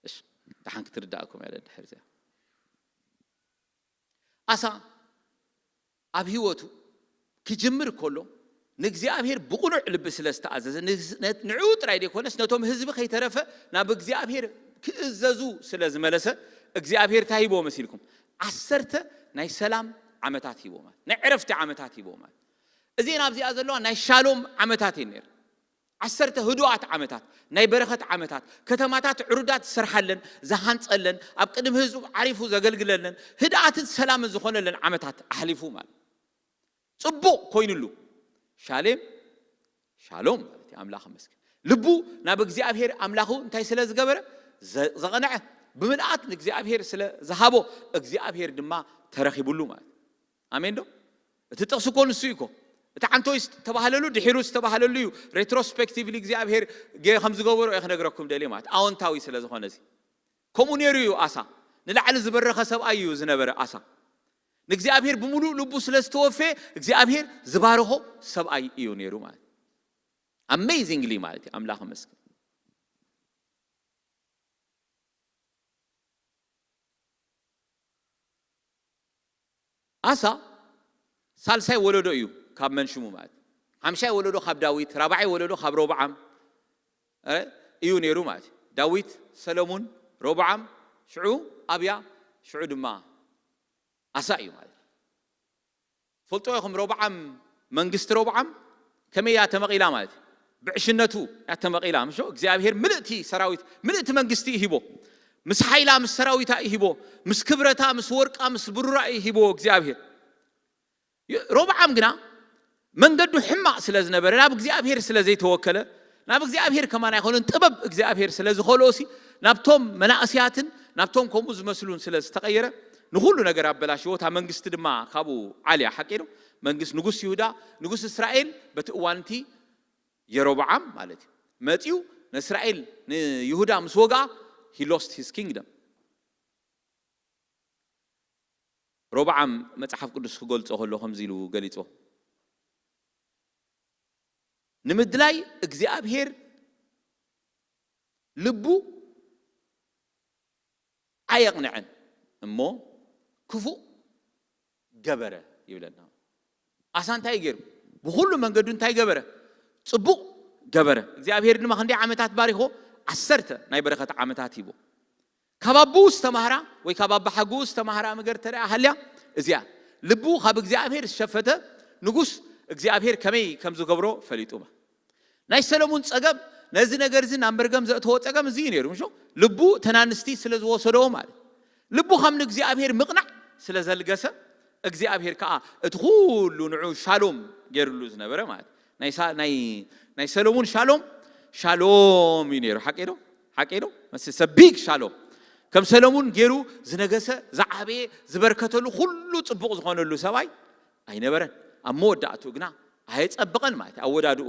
እሺ፣ ደሓን ክትርዳእኩም እያ ደድሕር እዚኣ። ኣሳ ኣብ ህይወቱ ክጅምር ከሎ ንእግዚኣብሔር ብቕኑዕ ልቢ ስለ ዝተኣዘዘ፣ ንዝ-፣ ነ-፣ ንዕኡ ጥራይ ዘይኮነስ ነቶም ህዝቢ ከይተረፈ ናብ እግዚኣብሔር ክእዘዙ ስለ ዝመለሰ፣ እግዚኣብሔር እንታይ ሂብዎ መሲልኩም? ዓሰርተ ናይ ሰላም ዓመታት ሂብዎ ማለት፣ ናይ ዕረፍቲ ዓመታት ሂብዎ ማለት። እዚኤን ኣብዚኣ ዘለዋ ናይ ሻሎም ዓመታት እየን ነይረን። ዓሰርተ ህዱኣት ዓመታት፣ ናይ በረኸት ዓመታት፣ ከተማታት ዕሩዳት ዝሰርሓለን ዝሃንጸለን፣ ኣብ ቅድሚ ህዝቡ ዓሪፉ ዘገልግለለን፣ ህድኣትን ሰላምን ዝኾነለን ዓመታት ኣሕሊፉ ማለት። ጽቡቕ ኮይኑሉ። ሻሌም ሻሎም ማለት እዩ። ኣምላኽ ይመስገን። ልቡ ናብ እግዚኣብሔር ኣምላኹ እንታይ ስለ ዝገበረ? ዘ-፣ ዘቐንዐ። ብምልኣት ንእግዚኣብሔር ስለ ዝሃቦ፣ እግዚኣብሔር ድማ ተረኺቡሉ ማለት እዩ። ኣሜን ዶ? እቲ ጥቕሲ እኮ ንሱ እዩ እኮ። እቲ ዓንቶይ ዝተባህለሉ፣ ድሒሩ ዝተባህለሉ እዩ። ሬትሮስፔክቲቭሊ እግዚኣብሔር ገ-፣ ከም ዝገበሮ እየ ክነግረኩም ደልየ ማለት። ኣወንታዊ ስለ ዝኾነ እዚ። ከምኡ ነይሩ እዩ ኣሳ። ንላዕሊ ዝበረኸ ሰብኣይ እዩ ዝነበረ ኣሳ። ንእግዚኣብሔር ብምሉእ ልቡ ስለ ዝተወፈየ፣ እግዚኣብሔር ዝባረኾ ሰብኣይ እዩ ነይሩ ማለት። ኣሜዚንግሊ ማለት እዩ። ኣምላኽ ይመስገን። ኣሳ ሳልሳይ ወለዶ እዩ ካብ መንሽሙ ማለት። ሓምሻይ ወለዶ ካብ ዳዊት፣ ራብዓይ ወለዶ ካብ ሮብዓም፣ እ፣ እዩ ነይሩ ማለት እዩ። ዳዊት፣ ሰለሙን፣ ሮብዓም፣ ሽዑ ኣብያ፣ ሽዑ ድማ ኣሳ እዩ ማለት እዩ። ፈልጦ ኢኹም ሮብዓም፣ መንግስቲ ሮብዓም ከመይ እያ ተመቒላ ማለት እዩ። ብዕሽነቱ እያ ተመቒላ። ምሾ እግዚኣብሔር ምልእቲ ሰራዊት፣ ምልእቲ መንግስቲ ይሂቦ። ምስ ሓይላ፣ ምስ ሰራዊታ ይሂቦ። ምስ ክብረታ፣ ምስ ወርቃ፣ ምስ ብሩራ ይሂቦ እግዚኣብሔር። ይ-፣ ሮብዓም ግና መንገዱ ሕማቕ ስለ ዝነበረ፣ ናብ እግዚኣብሔር ስለ ዘይተወከለ፣ ናብ እግዚኣብሔር ከማን ኣይኮነን፣ ጥበብ እግዚኣብሔር ስለ ዝኸልኦሲ፣ ናብቶም መናእስያትን ናብቶም ከምኡ ዝመስሉን ስለ ዝተቐየረ፣ ንኹሉ ነገር ኣበላሽዎ። እታ መንግስቲ ድማ ካብኡ ዓልያ። ሓቂ ዶ? መንግስት ንጉስ ይሁዳ፣ ንጉስ እስራኤል በቲ እዋንቲ የሮብዓም ማለት እዩ። መጺኡ ንእስራኤል፣ ንይሁዳ ምስ ወግኣ፣ he lost his kingdom። ሮብዓም መጽሓፍ ቅዱስ ክገልጾ ከሎ ከምዚ ኢሉ ገሊጾ። ንምድላይ እግዚኣብሔር ልቡ ኣየቕንዐን እሞ ክፉእ ገበረ ይብለና። ኣሳ እንታይ ገይሩ? ብኹሉ መንገዱ እንታይ ገበረ? ጽቡቕ ገበረ። እግዚኣብሔር ድማ ክንደይ ዓመታት ባሪኾ? ዓሰርተ ናይ በረኸት ዓመታት ሂቦ። ካብ ኣቦኡ ዝተማህራ ወይ ካብ ኣባሓጎኡ ዝተማህራ ነገር ተረኣ ሃልያ እዚኣ። ልቡ ካብ እግዚኣብሔር ዝሸፈተ ንጉስ እግዚኣብሔር ከመይ ከም ዝገብሮ ፈሊጡ። ናይ ሰለሙን ጸገም፣ ነዚ ነገር እዚ ናብ መርገም ዘእተዎ ጸገም እዚ እዩ ነይሩ፣ ምሾ? ልቡ ተናንስቲ ስለ ዝወሰደዎ ማለት። ልቡ ከም ንእግዚኣብሔር ምቕናዕ ስለ ዘልገሰ፣ እግዚኣብሔር ከኣ እቲ ኩሉ ንዑ ሻሎም ገይሩሉ ዝነበረ ማለት። ናይ ሳ-፣ ናይ፣ ናይ ሰለሙን ሻሎም፣ ሻሎም እዩ ነይሩ። ሓቂ ዶ? ሓቂ ዶ? መስ-፣ ሰ ቢግ ሻሎም። ከም ሰለሙን ገይሩ ዝነገሰ፣ ዝዓበየ፣ ዝበርከተሉ፣ ኩሉ ጽቡቕ ዝኾነሉ ሰብኣይ ኣይነበረን። ኣብ መወዳእትኡ ግና ኣየጸብቐን ማለት እዩ። ኣወዳድኡ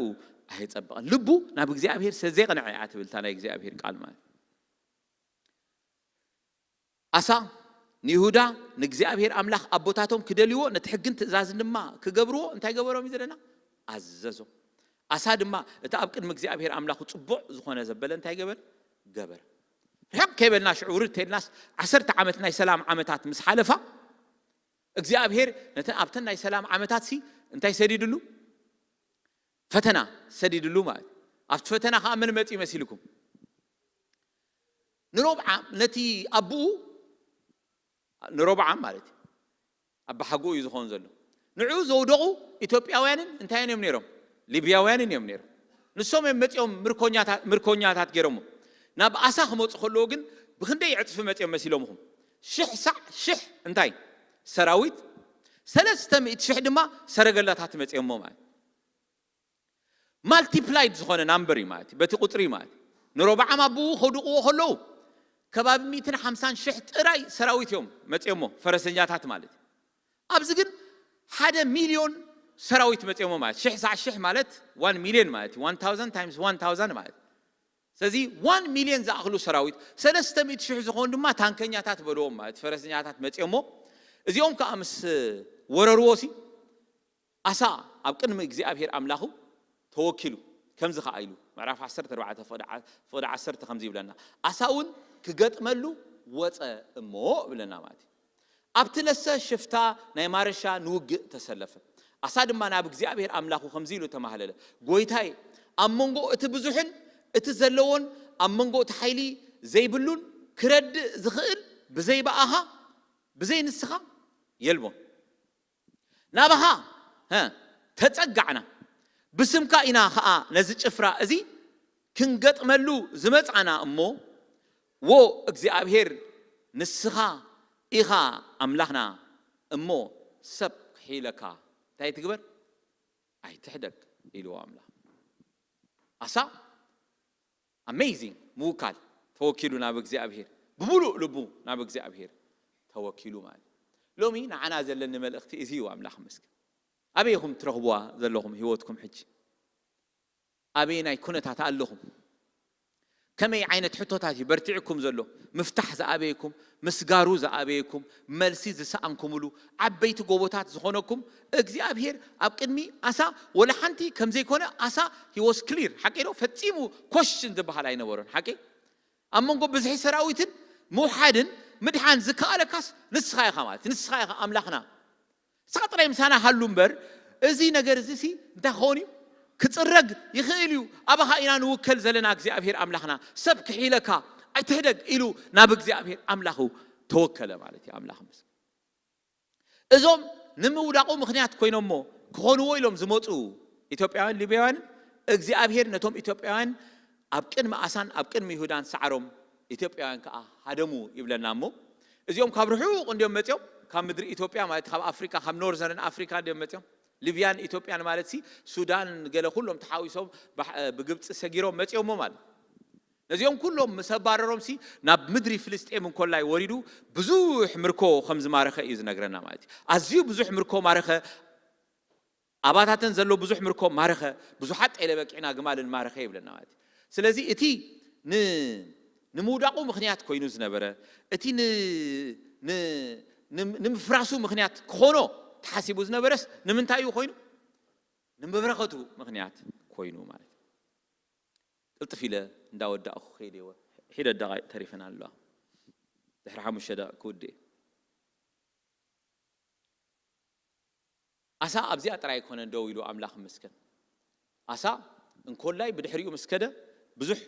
ኣየጸብቐን። ልቡ ናብ እግዚኣብሔር ስለ ዘይቐንዐ እያ ትብል እታ ናይ እግዚኣብሔር ቃል ማለት እዩ። ኣሳ ንይሁዳ ንእግዚኣብሔር ኣምላኽ ኣቦታቶም ክደልይዎ፣ ነቲ ሕግን ትእዛዝን ድማ ክገብርዎ እንታይ ገበሮም እዩ ዘለና? ኣዘዞም። ኣሳ ድማ እቲ ኣብ ቅድሚ እግዚኣብሔር ኣምላኹ ጽቡቕ ዝኾነ ዘበለ እንታይ ገበረ? ገበረ። ርሕቕ ከይበልና ሽዑ ውርድ ተይልናስ ዓሰርተ ዓመት ናይ ሰላም ዓመታት ምስ ሓለፋ፣ እግዚኣብሔር ነተን ኣብተን ናይ ሰላም ዓመታት ሲ እንታይ ሰዲድሉ? ፈተና ሰዲድሉ ማለት እዩ። ኣብቲ ፈተና ከኣ መን መጺኡ መሲልኩም? ንሮብዓም፣ ነቲ ኣቦኡ፣ ንሮብዓም ማለት እዩ። ኣባሓጎኡ እዩ ዝኾን ዘሎ። ንዕኡ ዘውደቑ ኢትዮጵያውያንን እንታይን እዮም ነይሮም? ሊብያውያንን እዮም ነይሮም። ንሶም እዮም መጺኦም ምርኮኛታ-፣ ምርኮኛታት ገይሮሞ። ናብ ኣሳ ክመጹ ከለዉ ግን ብኽንደይ ዕጽፊ መጺኦም መሲሎምኹም? ሽሕ ሳዕ ሽሕ እንታይ? ሰራዊት፣ ሰለስተ ሚእቲ ሽሕ ድማ ሰረገላታት መጺኦሞ ማለት። ማልቲፕላይድ ዝኾነ ናምበር እዩ ማለት እዩ፣ በቲ ቁጽሪ ማለት እዩ። ንሮብዓም ኣቦኡ ከውድቕዎ ከለዉ ከባቢ ሚእትን ሓምሳን ሽሕ ጥራይ ሰራዊት እዮም መጺኦሞ፣ ፈረሰኛታት ማለት እዩ። ኣብዚ ግን ሓደ ሚልዮን ሰራዊት መጺኦሞ ማለት፣ ሽሕ ሳዕ ሽሕ ማለት ዋን ሚልዮን ማለት እዩ፣ ዋን ታውዘንድ ታይምስ ዋን ታውዘንድ ማለት። ስለዚ ዋን ሚልዮን ዝኣኽሉ ሰራዊት፣ ሰለስተ ሚእቲ ሽሕ ዝኾኑ ድማ ታንከኛታት በልዎም ማለት፣ ፈረሰኛታት መጺኦሞ። እዚኦም ከኣ ምስ ወረርዎ ሲ፣ ኣሳ ኣብ ቅድሚ እግዚኣብሔር ኣምላኹ ተወኪሉ፣ ከምዚ ኸዓ ኢሉ፣ ምዕራፍ ዓሰርተ ኣርባዕተ ፍቕዲ ዓ-፣ ፍቕዲ ዓሰርተ ከምዚ ይብለና፣ ኣሳ እውን ክገጥመሉ ወጸ እሞ እብለና ማለት እዩ። ኣብቲ ለሰ ሽፍታ ናይ ማረሻ ንውግእ ተሰለፈ። ኣሳ ድማ ናብ እግዚኣብሔር ኣምላኹ ከምዚ ኢሉ ተማህለለ፣ "ጐይታዬ፣ ኣብ መንጎ እቲ ብዙሕን እቲ ዘለዎን፣ ኣብ መንጎ እቲ ሓይሊ ዘይብሉን ክረድእ ዝኽእል ብዘይ ብኣኻ፣ ብዘይ ንስኻ የልቦን። ናባኻ፣ ሀ፣ ተጸጋዕና፣ ብስምካ ኢና ኸኣ ነዚ ጭፍራ እዚ ክንገጥመሉ ዝመጻና እሞ፣ ዎ እግዚኣብሔር ንስኻ ኢኻ ኣምላኽና እሞ ሰብ ክሒለካ እንታይ ትግበር ኣይትሕደግ ኢልዎ ኣምላኽ። ኣሳ ኣሜዚንግ ምውካል ተወኪሉ ናብ እግዚኣብሔር ብሙሉእ ልቡ ናብ እግዚኣብሔር ተወኪሉ ማለት። ሎሚ ንዓና ዘለኒ መልእኽቲ እዚ እዩ። ኣምላኽ መስገን። ኣበይ ኢኹም ትረኽብዋ ዘለኹም ህይወትኩም ሕጂ? ኣበየናይ ኩነታት ኣለኹም? ከመይ ዓይነት ሕቶታት እዩ በርቲዕኩም ዘሎ? ምፍታሕ ዝኣበየኩም፣ ምስጋሩ ዝኣበየኩም፣ መልሲ ዝሰኣንኩምሉ ዓበይቲ ጎቦታት ዝኾነኩም እግዚኣብሔር ኣብ ቅድሚ ኣሳ ወላ ሓንቲ ከም ዘይኮነ ኣሳ he was clear። ሓቂ ዶ? ፈጺሙ ኮሽን ዝበሃል ኣይነበሮን። ሓቂ? ኣብ መንጎ ብዝሒ ሰራዊትን ምውሓድን ምድሓን ዝከኣለካስ ንስኻ ኢኻ ማለት ንስኻ ኢኻ ኣምላኽና። ንስኻ ጥራይ ምሳና ሃሉ እምበር፣ እዚ ነገር እዚ ሲ እንታይ ክኸውን እዩ? ክጽረግ ይኽእል እዩ። ኣባኻ ኢና ንውከል ዘለና እግዚኣብሔር ኣምላኽና። ሰብ ክሒለካ ኣይትሕደግ ኢሉ ናብ እግዚኣብሔር ኣምላኹ ተወከለ ማለት እዩ። ኣምላኽ ምስ እዞም ንምውዳቑ ምኽንያት ኮይኖሞ ክኾንዎ ኢሎም ዝመፁ ኢትዮጵያውያን ሊብያውያንን እግዚኣብሔር ነቶም ኢትዮጵያውያን ኣብ ቅድሚ ኣሳን ኣብ ቅድሚ ይሁዳን ሰዓሮም ኢትዮጵያውያን ከዓ ሃደሙ ይብለና። እሞ እዚኦም ካብ ርሑቕ እንዲዮም መፂኦም፣ ካብ ምድሪ ኢትዮጵያ ማለት ካብ ኣፍሪካ፣ ካብ ኖርዘርን ኣፍሪካ እንዲዮም መፂኦም። ሊብያን ኢትዮጵያን ማለት ሲ ሱዳን ገለ ኩሎም ተሓዊሶም ባሕ- ብግብፂ ሰጊሮም መፂኦሞ ማለት። ነዚኦም ኩሎም ምስ ኣባረሮም ሲ ናብ ምድሪ ፍልስጤም እንኮላይ ወሪዱ ብዙሕ ምርኮ ከም ዝማረኸ እዩ ዝነግረና ማለት እዩ። ኣዝዩ ብዙሕ ምርኮ ማረኸ። ኣባታተን ዘሎ ብዙሕ ምርኮ ማረኸ። ብዙሓት ጤለ በቂዕና ግማልን ማረኸ ይብለና ማለት እዩ። ስለዚ እቲ ን- ንምውዳቑ ምኽንያት ኮይኑ ዝነበረ፣ እቲ ን- ን- ን- ንምፍራሱ ምኽንያት ክኾኖ ተሓሲቡ ዝነበረስ ንምንታይ እዩ ኮይኑ? ንምብረኸቱ ምኽንያት ኮይኑ ማለት እዩ። ቅልጥፍ ኢለ እንዳወዳእኹ ከይደ እወ፣ ሒደት ደቓይቕ ተሪፈን ኣለዋ። ድሕሪ ሓሙሽተ ደቂቕ ክውድእ እዩ። ኣሳ ኣብዚኣ ጥራይ ኣይኮነን ደው ኢሉ ኣምላኽ መስገን። ኣሳ እንኮላይ ብድሕሪኡ ምስ ከደ ብዙሕ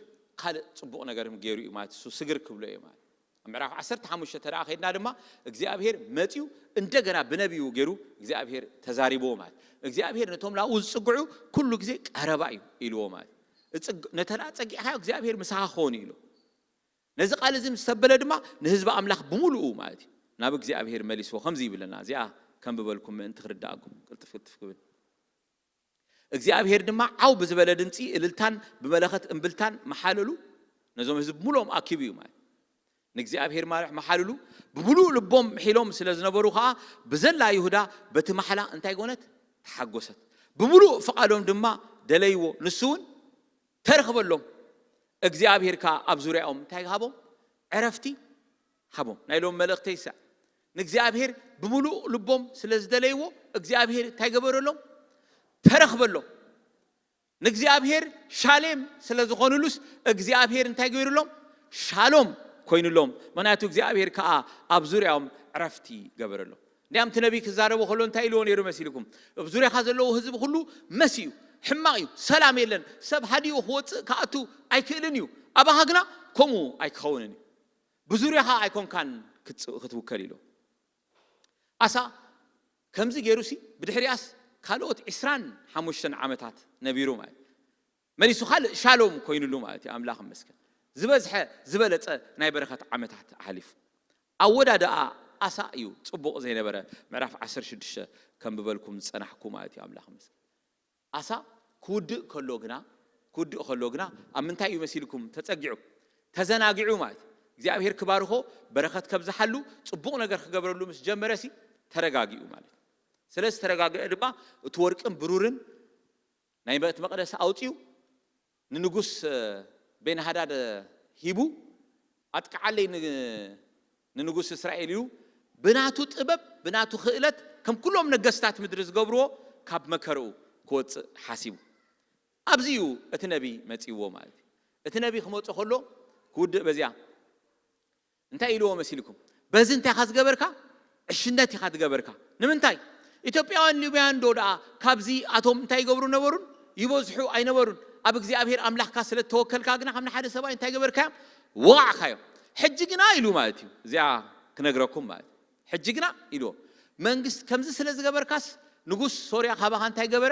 ካልእ ጽቡቕ ነገር ገይሩ እዩ ማለት እሱ ስግር ክብሎ እዩ ማለት። ኣብ ምዕራፍ ዓሰርተ ሓሙሽተ ተደኣ ከይድና ድማ እግዚኣብሔር መጺኡ እንደገና ብነቢዩ ገይሩ እግዚኣብሔር ተዛሪብዎ ማለት። እግዚኣብሔር ነቶም ናብኡ ዝጽግዑ ኩሉ ግዜ ቀረባ እዩ ኢልዎ ማለት። እጽግ- ነተና ጸጊዕካ እግዚኣብሔር ምሳኻ ክኸውን እዩ ኢሉ። ነዚ ቃል እዚ ምስ ተበለ ድማ ንህዝቢ ኣምላኽ ብምሉኡ ማለት እዩ ናብ እግዚኣብሔር መሊስዎ። ከምዚ ይብለና፣ እዚኣ ከንብበልኩም ምእንቲ ክርዳእኩም ቅልጥፍ ቅልጥፍ ክብል። እግዚኣብሔር ድማ ዓው ብዝበለ ድምፂ እልልታን ብመለኸት እምብልታን መሓለሉ፣ ነዞም ህዝቢ ብምሉኦም ኣኪቡ እዩ ማለት። ንእግዚኣብሔር ማርሕ መሓልሉ ብምሉእ ልቦም ምሒሎም ስለ ዝነበሩ ኸዓ ብዘላ ይሁዳ በቲ ማሕላ እንታይ ጎነት ተሓጎሰት። ብምሉእ ፍቓዶም ድማ ደለይዎ፣ ንሱ እውን ተረኽበሎም። እግዚኣብሔር ከኣ ኣብ ዙርያኦም እንታይ ሃቦም? ዕረፍቲ ሃቦም። ናይ ሎም መልእኽተይ ይስዕ። ንእግዚኣብሔር ብምሉእ ልቦም ስለ ዝደለይዎ እግዚኣብሔር እንታይ ገበረሎም? ተረኽበሎም። ንእግዚኣብሔር ሻሌም ስለ ዝኾኑሉስ እግዚኣብሔር እንታይ ገይሩሎም? ሻሎም ኮይኑሎም። ምክንያቱ እግዚኣብሔር ከዓ ኣብ ዙርያኦም ዕረፍቲ ገበረሎም። እንዲያም እቲ ነቢይ ክዛረቦ ከሎ እንታይ ኢልዎ ነይሩ መሲልኩም? ኣብ ዙርያኻ ዘለዉ ህዝቢ ኩሉ መሲዩ፣ ሕማቕ እዩ፣ ሰላም የለን፣ ሰብ ሃዲኡ ክወፅእ ክኣቱ ኣይክእልን እዩ፣ ኣባኻ ግና ከምኡ ኣይክኸውንን እዩ፣ ብዙርያኻ ኣይኮንካን ክትውከል ኢሉ። ኣሳ ከምዚ ገይሩሲ ብድሕሪኣስ ካልኦት ዕስራን ሓሙሽተን ዓመታት ነቢሩ ማለት መሊሱ ካልእ ሻሎም ኮይኑሉ ማለት እዩ። ኣምላኽ ይመስገን። ዝበዝሐ ዝበለጸ ናይ በረኸት ዓመታት ሓሊፉ። ኣወዳድኣ ኣሳ እዩ ጽቡቕ ዘይነበረ። ምዕራፍ ዓሰርተ ሽዱሽተ ከንብበልኩም ዝጸናሕኩ ማለት እዩ። ኣምላኽ ይመስገን። ኣሳ ክውድእ ከሎ ግና ክውድእ ከሎ ግና ኣብ ምንታይ እዩ መሲልኩም ተጸጊዑ? ተዘናጊዑ ማለት እዩ። እግዚኣብሔር ክባርኾ በረኸት ከብዝሓሉ ጽቡቕ ነገር ክገብረሉ ምስ ጀመረ ሲ ተረጋጊኡ ማለት እዩ። ስለ ዝተረጋግአ ድማ እቲ ወርቅን ብሩርን ናይ ቤት መቕደስ ኣውጺኡ ንንጉስ ቤንሃዳድ ሂቡ ኣጥቅዓለይ ንንጉስ እስራኤል ኢሉ ብናቱ ጥበብ ብናቱ ክእለት ከም ኩሎም ነገስታት ምድሪ ዝገብርዎ ካብ መከርኡ ክወፅእ ሓሲቡ። ኣብዚ እዩ እቲ ነቢ መፂዎ ማለት እዩ። እቲ ነቢ ክመፁ ከሎ ክውድእ በዚያ እንታይ ኢልዎ መሲልኩም? በዚ እንታይ ኢኻ ዝገበርካ? ዕሽነት ኢኻ ዝገበርካ። ንምንታይ? ኢትዮጵያውያን ሊብያውያን ዶ ደኣ ካብዚ ኣቶም እንታይ ይገብሩ ነበሩን ይበዝሑ ኣይነበሩን? ኣብ እግዚኣብሔር ኣምላኽካ ስለ እተወከልካ ግና ከም ንሓደ ሰብኣይ እንታይ ገበርካዮም? ወቓዕካዮም። ሕጂ ግና ኢሉ ማለት እዩ። እዚኣ ክነግረኩም ማለት እዩ። ሕጂ ግና ኢልዎ መንግስት ከምዚ ስለ ዝገበርካስ ንጉስ ሶርያ ካባኻ እንታይ ገበረ?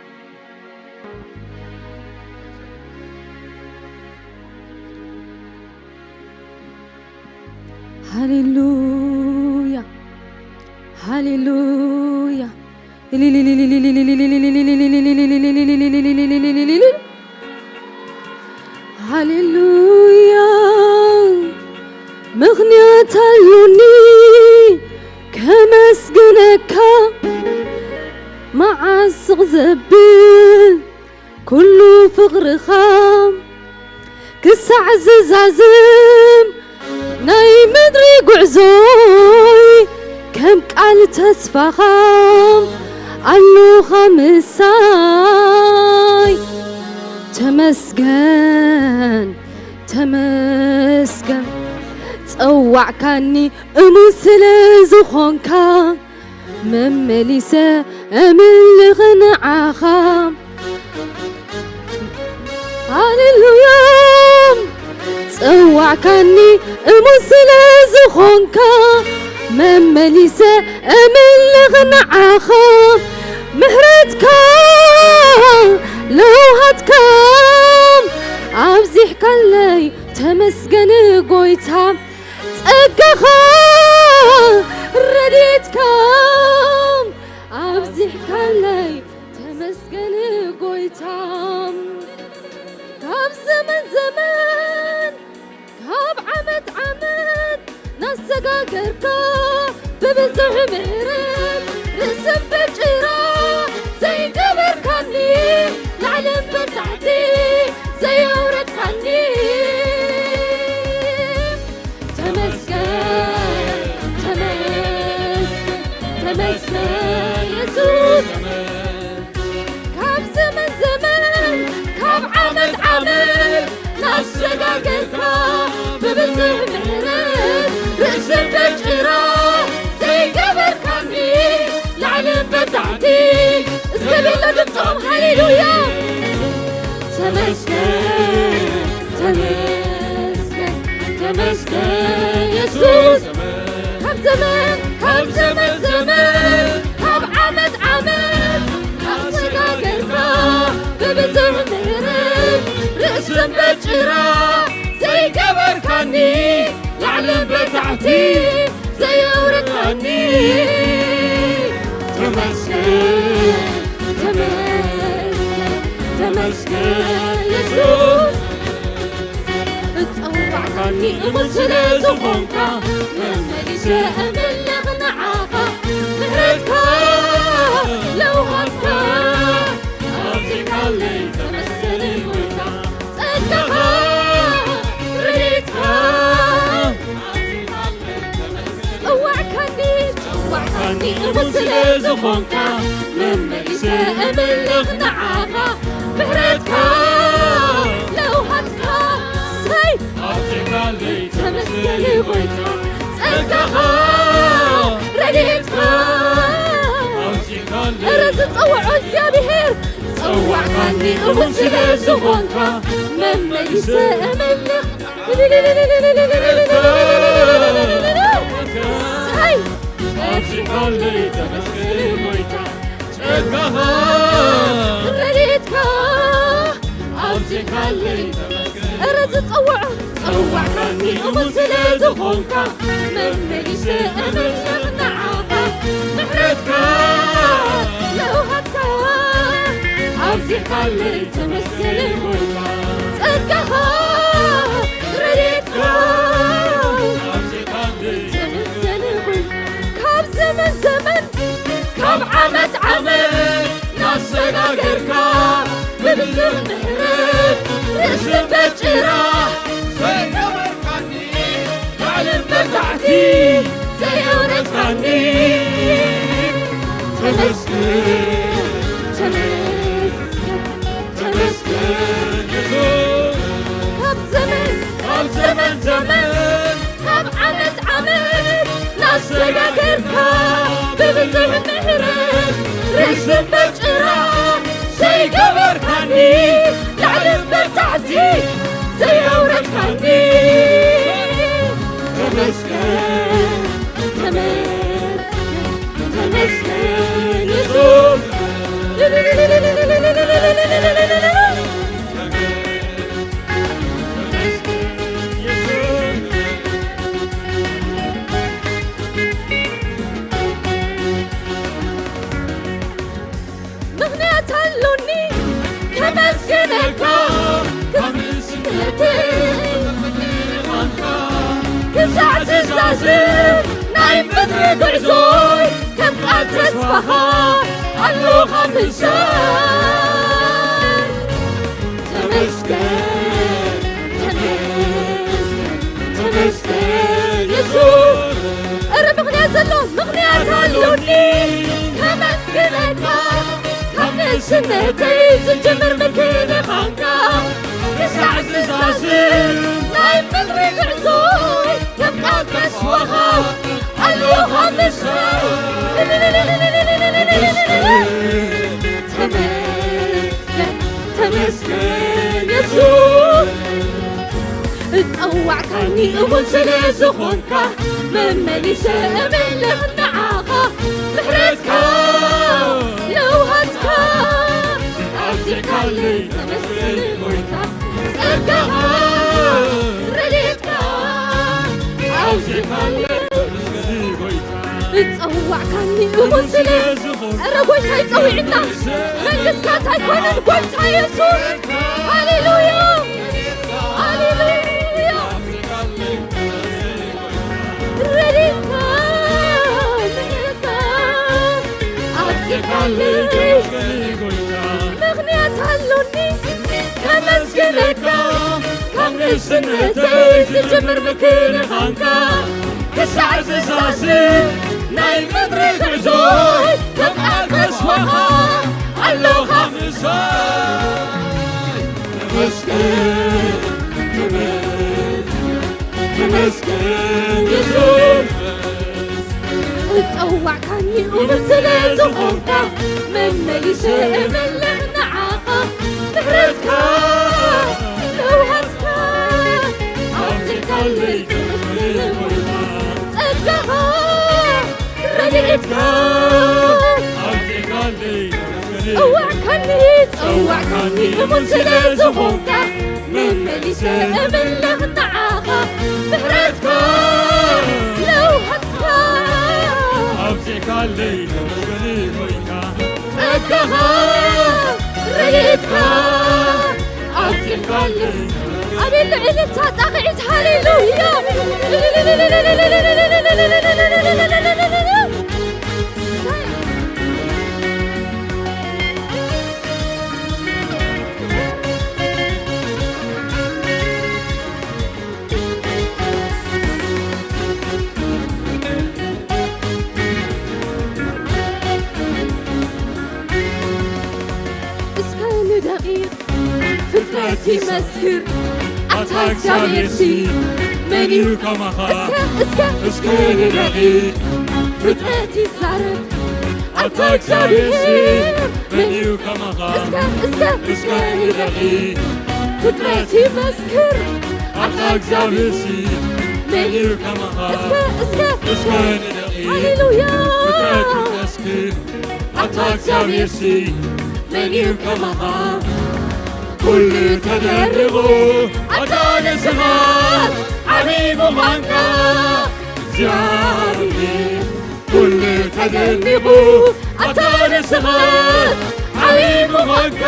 ሃሌሉያ፣ ሃሌሉያ። ሃሌሉያ። ምኽንያት ኣሉኒ ከመስግነካ፣ መዓስ ስቕ ዘብል ኩሉ ፍቕርኻ፣ ክሳዕ ዝዛዝም ናይ ምድሪ ጉዕዞይ፣ ከም ቃል ተስፋኻ ኣሉኻ ምሳይ። ተመስገን፣ ተመስገን፣ ጸዋዕካኒ እሙን ስለ ዝኾንካ፣ መመሊሰ እምልኽ ንዓኻ። ሃሌሉያ። ጸዋዕካኒ እሙን ስለ ዝኾንካ፣ መመሊሰ እምልኽ ንዓኻ። ምሕረትካ ለውሃትካ ኣብዚሕካለይ፣ ተመስገን ጎይታ። ጸጋኻ ረድኤትካ ኣብዚሕካለይ፣ ተመስገን ጎይታ። ካብ ዘመን ዘመን፣ ካብ ዓመት ዓመት ናሰጋገርካ፣ ብብዙሕ ምሕረት ርእሲ እምበር ጭራ ዘይገበርካኒ፣ ላዕሊ እምበር ታሕቲ ዘየውረድካኒ። ተመስገን፣ ተመስገን፣ ተመስገን የሱስ። ካብ ዘመን ዘመን፣ ካብ ዓመት ዓመት ናሰጋገርካ፣ ብብዙሕ ምሕረት ርእሲ እምበር ጭራ ዘይገበርካኒ፣ ላዕሊ እምበር ታሕቲ። እስከ ቤሎ ድምፆም ሃሌሉያ። ተመስገን፣ ተመስገን፣ ተመስገን የሱስ። ካብ ዘመን፣ ካብ ዘመን ዘመን፣ ካብ ዓመት ዓመት ናሰጋገርካ፣ ብብዙሕ ምሕረት ርእሲ እምበር ጭራ ዘይገበርካኒ፣ ላዕሊ እምበር ታሕቲ ዘየውረድካኒ። ተመስገን፣ ተመስገን፣ ተመስገን የሱስ። እጸዋዕካኒ እሙን ስለ ዝኾንካ፣ መመሊሰ እምልኽ ንዓኻ። ምሕረትካ ለውሃትካ ኣብዚሕካለይ፣ ተመስገን ጎይታ። ጸጋኻ ረድኤትካ ጸዋዕካኒ፣ ጸዋዕካኒ እሙን ስለ ዝኾንካ፣ መመሊሰ እምልኽ ንዓኻ። ምሕረትካ ለውሃትካ፣ ሰይ፣ ኣብዚሕካለይ፣ ተመስገን ጎይታ። ጸጋኻ ረድኤትካ ኣብዚሕካለይ፣ እረ ዝጸውዖ እግዚኣብሔር። ጸዋዕካኒ እሙን ስለ ዝኾንካ፣ መመሊሰ እምልኽ ሳይ፣ ኣብዚሕካለይ፣ ተመስገን ጎይታ። ጸጋኻ ረድኤትካ ኣብዚሕካለይ፣ ተመስገን። እረ ዝጸውዖ፣ ጸዋዕካኒ እሙን ስለ ዝኾንካ፣ መመሊሰ እምልኽ ንዓኻ። ምሕረትካ ለውሃትካ ኣብዚሕካለይ፣ ተመስገን ጎይታ። ጸጋኻ ረድኤትካ ተመስገን ጎይታ። ካብ ዘመን ዘመን፣ ካብ ዓመት ዓመት ናሰጋገርካ፣ ብብዙሕ ምሕረት ርእሲ እምበር ጭራ ዘይገበርካኒ፣ ላዕሊ እምበር ታሕቲ ዘየውረድካኒ። ተመስገን፣ ተመስገን፣ ተመስገን የሱስ። ካብ ዘመን፣ ካብ ዘመን ዘመን፣ ካብ ዓመት ዓመት ናሰጋገርካ፣ ብብዙሕ ምሕረት ርእሲ እምበር ጭራ ዘይገበርካኒ፣ ላዕሊ እምበር ታሕቲ ዘየውረድካኒ። ተመስገን፣ ተመስገን፣ ተመስገን የሱስ። ዝናይ ምድሪ ጉዕዞይ ከም ቃል ተስፋኻ ኣሎኻ ምሳይ። ተመስገን፣ ተመስገን፣ ተመስገን የሱስ። እረ ምኽንያት ዘሎ ምኽንያት ኣሎኒ ከመስግነካ። ካብ ንእስነተይ ዝጅምር ምክንኻንካ ክሳዕ ዝዛዝም ናይ ምድሪ ጉዕዞይ ከም ቃል ተስፋኻ ኣሎኻ ምሳይ። ተመስገን፣ ተመስገን የሱስ። እጸዋዕካኒ እሙን ስለ ዝኾንካ መመሊሰ እምልኽ ንዓኻ። ምሕረትካ ለውሃትካ ኣብዚሕካለይ ተመስገን ጎይታ። ጸጋኻ ረድኤትካ ኣብዚሕካለይ ተመስገን ጎይታ። እጸዋዕካኒ እሙን ስለ ዝኾንካ። ኧረ ጎይታ ይጸውዕና። መንግስታት ኣይኮነን ጎይታ የሱስ። ሃሌሉያ፣ ሃሌሉያ። ረድኤትካ፣ ምሕረትካ ኣብዚሕካለይ። ምኽንያት ኣሎኒ ከመስግነካ። ካብ ንእስነተይ ዝጅምር ምክንኻንካ ክሳዕ ዝዛዝም ናይ ምድሪ ጉዕዞይ ከም ቃል ተስፋኻ ኣሎኻ ምሳይ። ተመስገን፣ ተመስገን፣ ተመስገን የሱስ። እጸዋዕካኒ እሙን ስለ ዝኾንካ መመሊሰ እምልኽ ንዓኻ። ምሕረትካ ለውሃትካ ኣብዚሕካለይ ተመስገን ጎይታ። ጸጋኻ ረድኤትካ ኣብዚሕካለይ ጸዋዕካኒ፣ ጸዋዕካኒ እሙን ስለ ዝኾንካ መመሊሰ እምልኽ ንዓኻ። ምሕረትካ ለውሃትካ ኣብዚሕካለይ ተመስገን ጎይታ። ጸጋኻ ረድኤትካ ኣብዚሕካለይ። ኣቤት ልዕልታ ጣቕዒት ሃሌሉያ። እስከ ንደቂቕ ፍጥረት ይመስክር፣ ኣታ እግዚኣብሔር ሲ መን እዩ ከማኻ? እስከ፣ እስከ፣ እስከ ንደቂቕ ፍጥረት ይዛረብ፣ ኣታ እግዚኣብሔር ሲ መን እዩ ከማኻ? እስከ፣ እስከ፣ እስከ ንደቂቕ ፍጥረት ይመስክር፣ ኣታ እግዚኣብሔር ሲ መን እዩ ከማኻ? እስከ፣ እስከ፣ እስከ ንደቂቕ ሃሌሉያ። ፍጥረት ይመስክር፣ ኣታ እግዚኣብሔር ሲ መን እዩ ከማኻ? ኩሉ ተደሪቑ ኣታ ንስኻ ዓብዪ ምዃንካ እግዚኣብሔር። ኩሉ ተደኒቑ ኣታ ንስኻ ዓብዪ ምዃንካ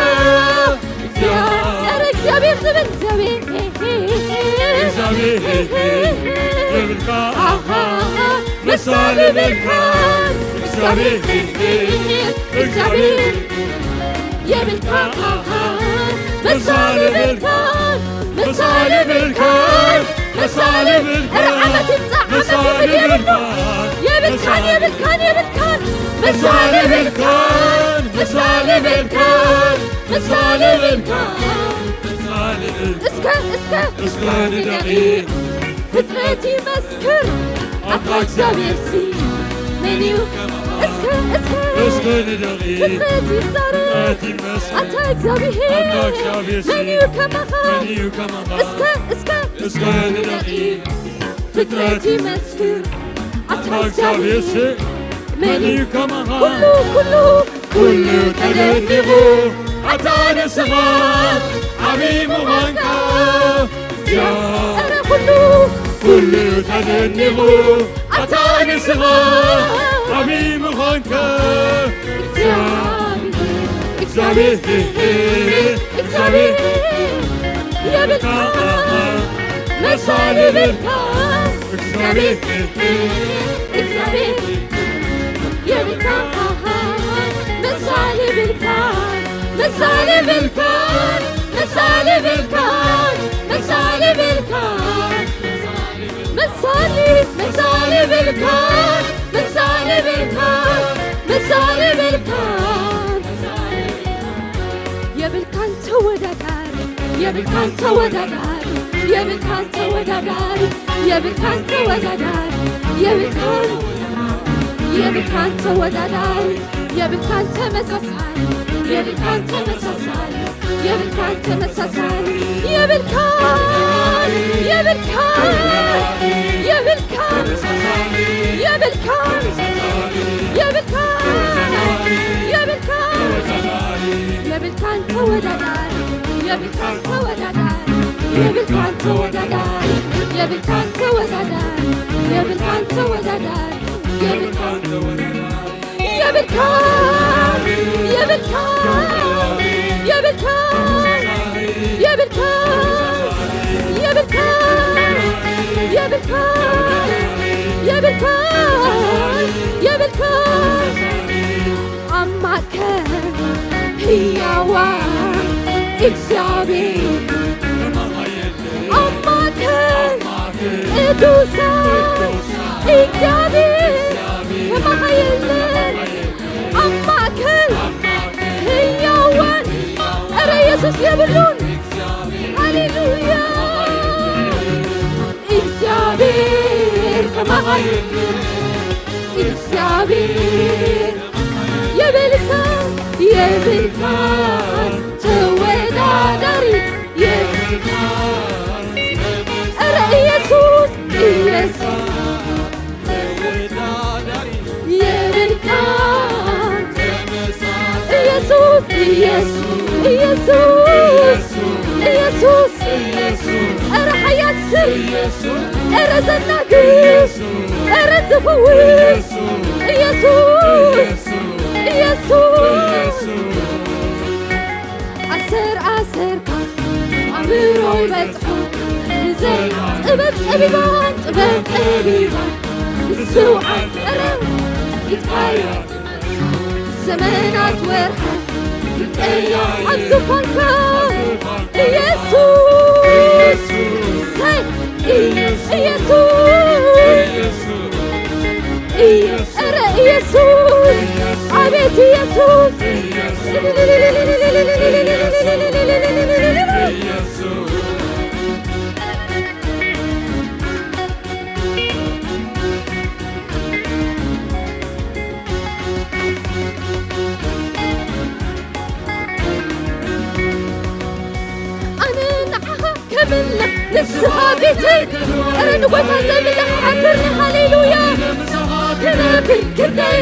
እግዚኣብሔር። ኧረ እግዚኣብሔር ዝብል እግዚኣብሔር እግዚኣብሔር የብልካ ኣሃ መሳሊ የብልካ እግዚኣብሔር እግዚኣብሔር የብልካ ኣሃ መሳሊ የብልካ መሳሊ የብልካ መሳሊ የብልካ ኧረ ዓመት ይምጻእ ዓመት ይብል የብልካ የብልካን የብልካን የብልካን መሳሊ የብልካን መሳሊ የብልካን መሳሊ የብልካ እስከ እስከ እስከ ንደቒቕ ፍጥረት ይመስክር ኣታ እግዚኣብሔር ሲ መን እዩ እስከ እስከ እስከ ንደቒቕ ፍጥረት ይዛረብ ፍጥረት ይመስክር ኣታ እግዚኣብሔር ኣታ እግዚኣብሔር ሲ መን እዩ ከማኻ መን እዩ ከማኻ እስከ እስከ እስከ ንደቒቕ ፍጥረት ይመስክር ኣታ ኣታ እግዚኣብሔር እግዚኣብሔር ሲ መን መን እዩ እዩ ከማኻ ኩሉ ኩሉ ኩሉ ተደኒቑ ኣታ ንስኻ ዓብዪ ምዃንካ ኧረ ኩሉ ኩሉ ተደኒቑ ኣታ ንስኻ ዓብዪ ምዃንካ እግዚኣብሔር እግዚኣብሔር የብልካ መሳሊ የብልካ እግዚኣብሔር እግዚኣብሔር የብልካን ምሳሌ የብልካን ምሳሌ የብልካን ምሳሌ የብልካን ምሳሌ የብልካን ምሳሌ ምሳሌ የብልካን ምሳሌ የብልካን ምሳሌ የብልካን የብልካን ተወዳዳሪ የብልካን ተወዳዳሪ የብልካን ተወዳዳሪ የብልካን ተወዳዳሪ የብልካን የብልካን ተወዳዳሪ የብልካን ተመሳሳሊ የብልካን ተመሳሳሊ የብልካን ተመሳሳሊ የብልካን የብልካን የብልካን የብልካን የብልካን የብልካን የብልካን ተወዳዳሪ የብልካን ተወዳዳሪ የብልካን ተወዳዳሪ የብልካን ተወዳዳሪ የብልካን ተወዳዳሪ የብልካን የብልካን የብልካን የብልካን የብልካን የብልካን የብልካን የብልካን ኣብ ማእከል ህያዋን እግዚኣብሔር ኣብ ማእከል ቅዱሳን እግዚኣብሔር ከማኻ የለን ኣብ ማእከል ህያዋን እረ ኢየሱስ የብሉን ሃሌሉያ እግዚኣብሔር ከማኻ የለን እግዚኣብሔር የብልካ የብልካ ተወዳዳሪ የብልካ እረ ኢየሱስ ኢየሱስ የብልካ ኢየሱስ ኢየሱስ ኢየሱስ ኢየሱስ እረ ሓያል ስም እረ ዘናግስ እረ ዝፍውስ ኢየሱስ ኢየሱስ ኣሰር ኣሰርካ ኣእምሮ ይበጽሖ ንዘይ ጥበብ ጠቢባን ጥበብ ጠቢባን ንስውዓት እረ ኢትካዮ ዘመናት ወርሓት ይቀያ ኣብ ዙፋንካ ኢየሱስ ሰይ ኢየሱስ እረ ኢየሱስ ኣቤት ኢየሱስ ኣነ ንዓኻ ከምልኽ ንስኻ ቤተይ እረ ንጎይታ ዘይምልኽ ሓትርኒ ሃሌሉያ ክነብር ክንደይ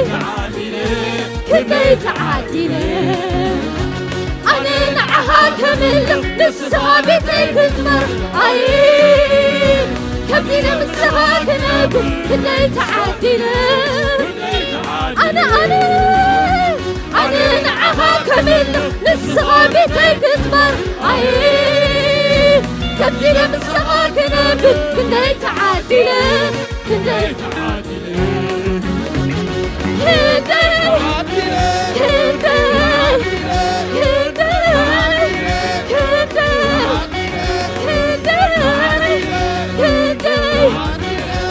ክንደይ ተዓዲለ ኣነ ንዓኻ ከምልኽ ንስኻ ቤተይ ክትመር ኣይ ከምዚ ንምስኻ ክነብር ክንደይ ተዓዲለ ኣነ ኣነ ኣነ ንዓኻ ከምልኽ ንስኻ ቤተይ ክትመር ኣይ ከምዚ ንምስኻ ክነብር ክንደይ ተዓዲለ ክንደይ ተዓዲለ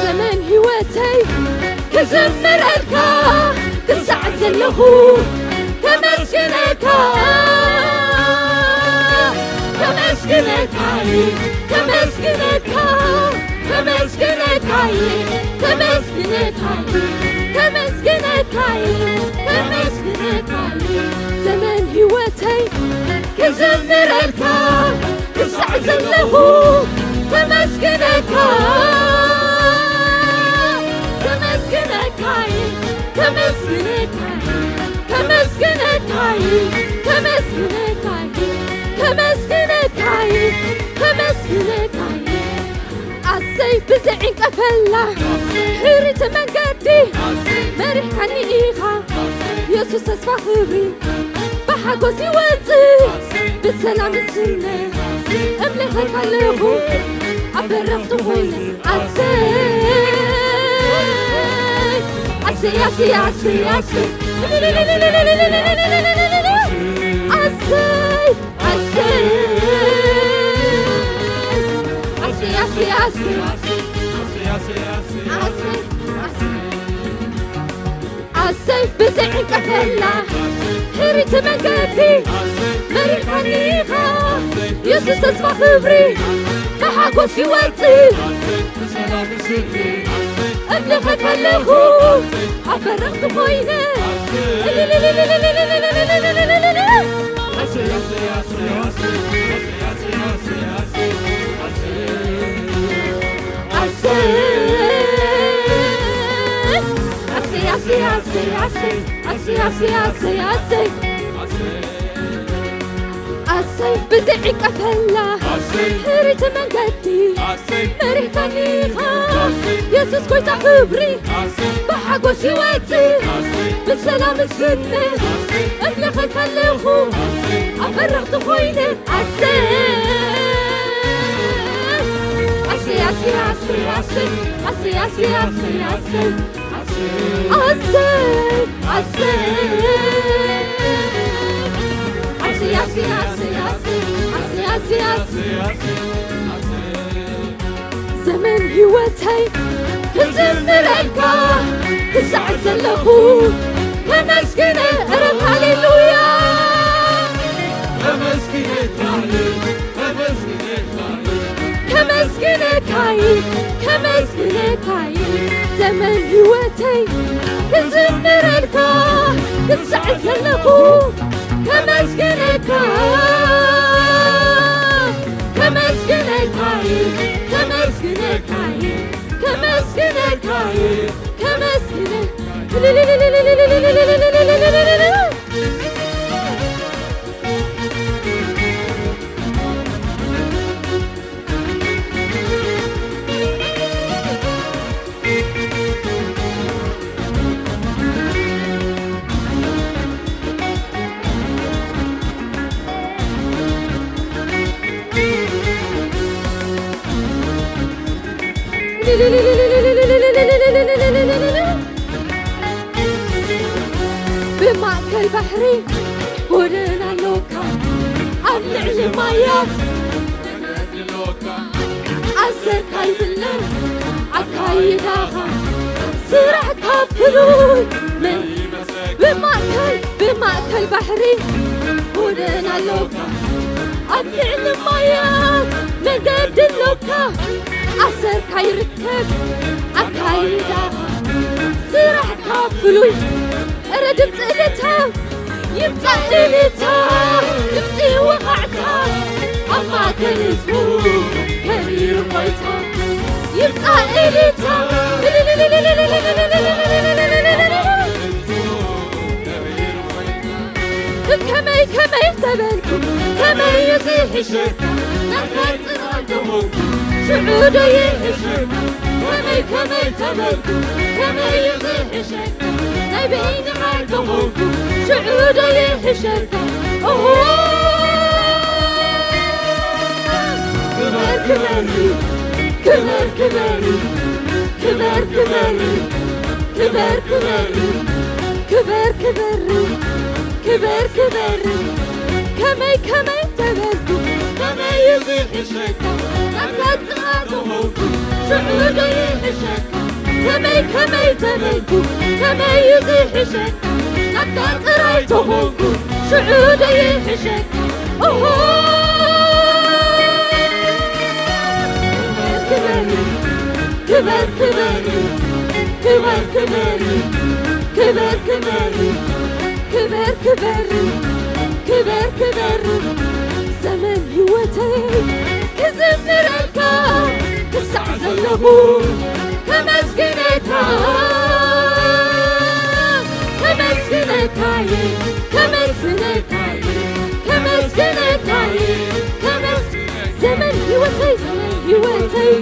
ዘመን ህይወተይ ክዝምረልካ ክሳዕ ዘለኹ ከመስግነካ ከመስግነካ ከመስግነካ ከመስግነካ ከመስግነካ ከመስግነካ ከመስግነካ ዘመን ህይወተይ ክዝምረልካ ክሳዕ ዘለኹ ከመስግነካ ከመስግነካ ከመስግነካ ከመስግነካ ከመስግነካ ከመስግነካ ከመስግነካ ኣሰይ ብዘይ ዕንቀፈላ ሕሪት መንገዲ መሪሕካኒ ኢኻ የሱስ ተስፋ ክብሪ ብሓጎስ ይወፅእ ብሰላም ይስነ እምለኸካ ኣለኹ በረኽቲ ኮይነ ኣሰይ ኣሰይ ኣሰይ ኣሰይ ኣሰይ ኣሰይ ኣሰይ ኣሰይ ኣሰይ ኣሰይ ኣሰይ ኣሰይ ብዘይ ዕንቀፈላ ሕሪቲ መንገዲ መሪኻኒ ኢኻ የሱስ ተስፋ ክብሪ ብሓጎስ ይወጽእ እብለኸ ከለኹ ኣብ በረኽቲ ኮይነ ኣሰይ ኣሰይ ኣሰይ ኣሰይ ኣሰይ ኣሰይ ኣሰይ ኣሰይ ኣሰይ ኣሰይ ኣሰይ ብዘይ ዕንቀፈላ ኣሰይ ሕሪቲ መንገዲ ኣሰይ መሪሕካኒ ኢኻ ኣሰይ የሱስ ጎይታ ክብሪ ኣሰይ ብሓጎስ ይወጽእ ኣሰይ ብሰላም እስነ ኣሰይ እብለኸ ከለኹ ኣሰይ ኣብ በረኽቲ ኮይነ ኣሰይ ኣሰይ ኣሰይ ኣሰይ ኣሰይ ኣሰይ ኣሰይ ኣሰይ ኣሰይ ኣሰይ ኣሰይ ኣሰይ ኣሰይ ኣሰይ ኣሰይ ኣሰይ ኣሰይ ዘመን ህይወተይ ክዝምረልካ ክሳዕ ዘለኹ ከመስግነ እረ ሃሌሉያ ከመስግነካ ከመስግነካይ ከመስግነካይ ዘመን ህይወተይ ክዝምረልካ ክሳዕ ዘለኹ ከመስግነካ ከመስግነካይ ከመስግነካይ ከመስግነካይ ከመስግነ ብማእከል ባሕሪ ጎደና ኣሎካ ኣብ ልዕሊ ማያት ኣሰርካ ይብለን ኣካይዳኻ ስራሕካ ፍሉይ መን ብማእከል ብማእከል ባሕሪ ጎደና ኣሎካ ኣብ ልዕሊ ማያት መገዲ ኣሎካ ኣሰርካ ይርከብ ኣካይዳኻ ስራሕካ ፍሉይ እረ ድምፂ እልልታ ይምፃእ እልልታ ድምፂ ወቓዕታ ኣብ ማእከል ህዝቡ ከቢሩ ቆይታ ይምፃእ እልልታ ከመይ ከመይ ተበልኩ ከመይ እዩ ዝሕሸካ ናትካ ጥራይ ተኾንኩ ሽዑ ዶ ይሕሸካ ከመይ ከመይ ተበልኩ ከመይ እዩ ዝሕሸካ ናይ በይንኻ ተኾንኩ ሽዑ ዶ ይሕሸካ ኦሆ ክበር ክበር ክበር ክበር ክበር ክበር ክበር ክበር ክበር ክበር ከመይ ከመይ ተበልኩ ከመይ እዩ ዝሕሸካ ናትካ ጥራይ ተኾንኩ ሽዑ ዶ ይሕሸካ ከመይ ከመይ ተበልኩ ከመይ እዩ ዝሕሸካ ናትካ ጥራይ ተኾንኩ ሽዑ ዶ ይሕሸካ ኦሆ ክበር ክበር ክበር ክበር ክበር ክበር ክበር ክበር ክበር ክበር ክበር ዘመን ህይወተይ ክዝምረልካ ክሳዕ ዘለኹ ከመስግነካ ከመስግነካየ ከመስግነካየ ከመስግነካየ ከመስ ዘመን ህይወተይ ዘመን ህይወተይ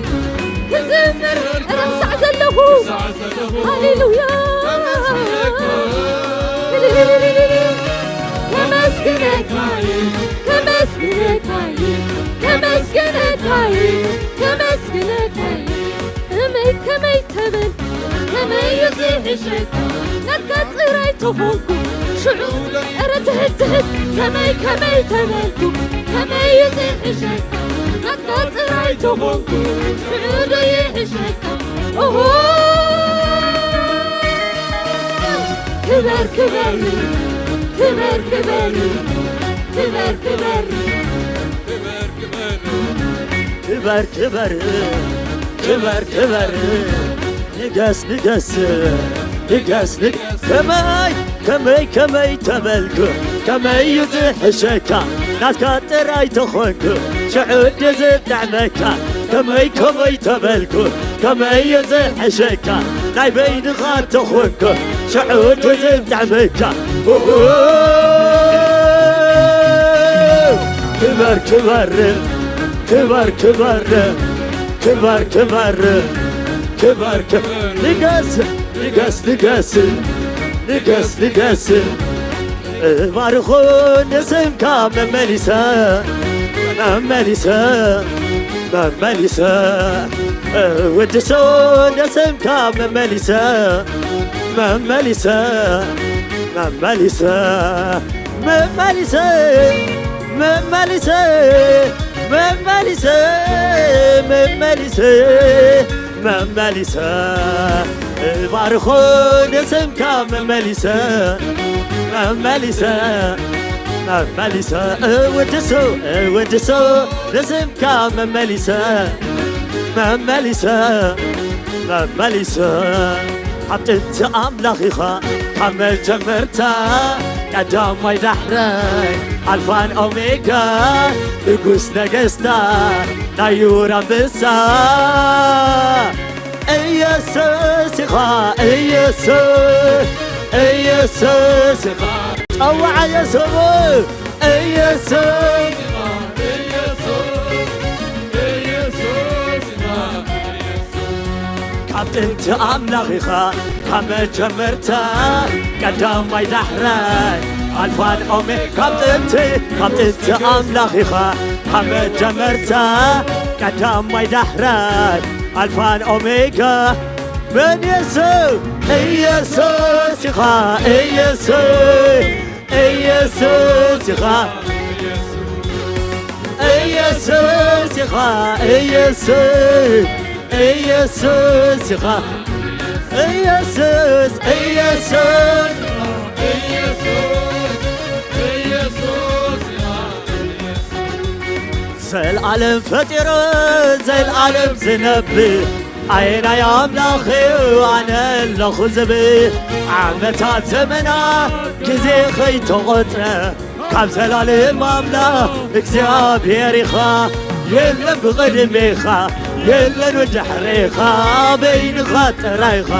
ክዝምር ረሳዕ ዘለኹ ሃሌሉያ ከመስግነካየ ከመስግነካየ ከመስግነካየ ከመስግነ ከመይ እዩ ዝሕሸካ ናትካ ጥራይ ተኾንኩ ሽዑ ዶ እረ ትሕት ትሕት ከመይ ከመይ ተበልኩ ከመይ እዩ ዝሕሸካ ናትካ ጥራይ ተኾንኩ ሽዑ ዶ ይሕሸካ ኦሆ ክበር ክበር ክበር ክበር ክበር ክበር ክበር ክበር ክበር ክበር ንገስ ንገስ ንገስ ንገስ ከመይ ከመይ ከመይ ተበልኩ ከመይ እዩ ዝሕሸካ ናትካ ጥራይ ተኾንኩ ሽዑ ድዩ ዝጥዕመካ ከመይ ከመይ ተበልኩ ከመይ እዩ ዝሕሸካ ናይ በይንኻ ተኾንኩ ሽዑ ድዩ ዝጥዕመካ ክበር ክበር ክበር ክበር ክበር ክበር ክበር ክበር ንገስ ንገስ ንገስ ንገስ ንገስ እባርኾ ንስምካ መመሊሰ መመሊሰ መመሊሰ እውድሶ ንስምካ መመሊሰ መመሊሰ መመሊሰ መመሊሰ መመሊሰ መመሊሰ መመሊሰ መመሊሰ እባርኾ ንስምካ መመሊሰ መመሊሰ መመሊሰ እውድሶ እውድሶ ንስምካ መመሊሰ መመሊሰ መመሊሰ ካብ ጥንቲ ኣምላኽ ኢኻ ካብ መጀመርታ ቀዳማይ ዳሕራይ ኣልፋን ኦሜጋ ንጉስ ነገስታ ናይ ዩር ኣንበሳ ኢየሱስ ኢኻ ኢየሱስ ኢየሱስ ኢኻ ጸውዓዮ ስሙ ኢየሱስ ካብ ጥንቲ ኣምላኽ ኢኻ ካብ መጀመርታ ቀዳማይ ዳሕራይ ኣልፋን ኦሜ ካብ ጥንቲ ካብ ጥንቲ ኣምላኽ ኢኻ ካብ መጀመርታ ቀዳማይ ዳሕራይ ኣልፋን ኦሜጋ መን የሱ ኢየሱስ ኢኻ ኢየሱስ ኢየሱስ ኢኻ ኢየሱስ ኢኻ ኢየሱስ ኢየሱስ ኢኻ ኢየሱስ ኢየሱስ ዘልዓለም ፈጢሩ ዘልዓለም ዝነብር ኣየናይ ኣምላኽ እዩ ኣነ ኣለኹ ዝብል ዓመታት ዘመና ግዜ ኸይተቖጽረ ካብ ዘላለም ኣምላኽ እግዚኣብሔር ኢኻ የለን ብቕድሜኻ የለን ብድሕሬኻ በይንኻ ጥራይኻ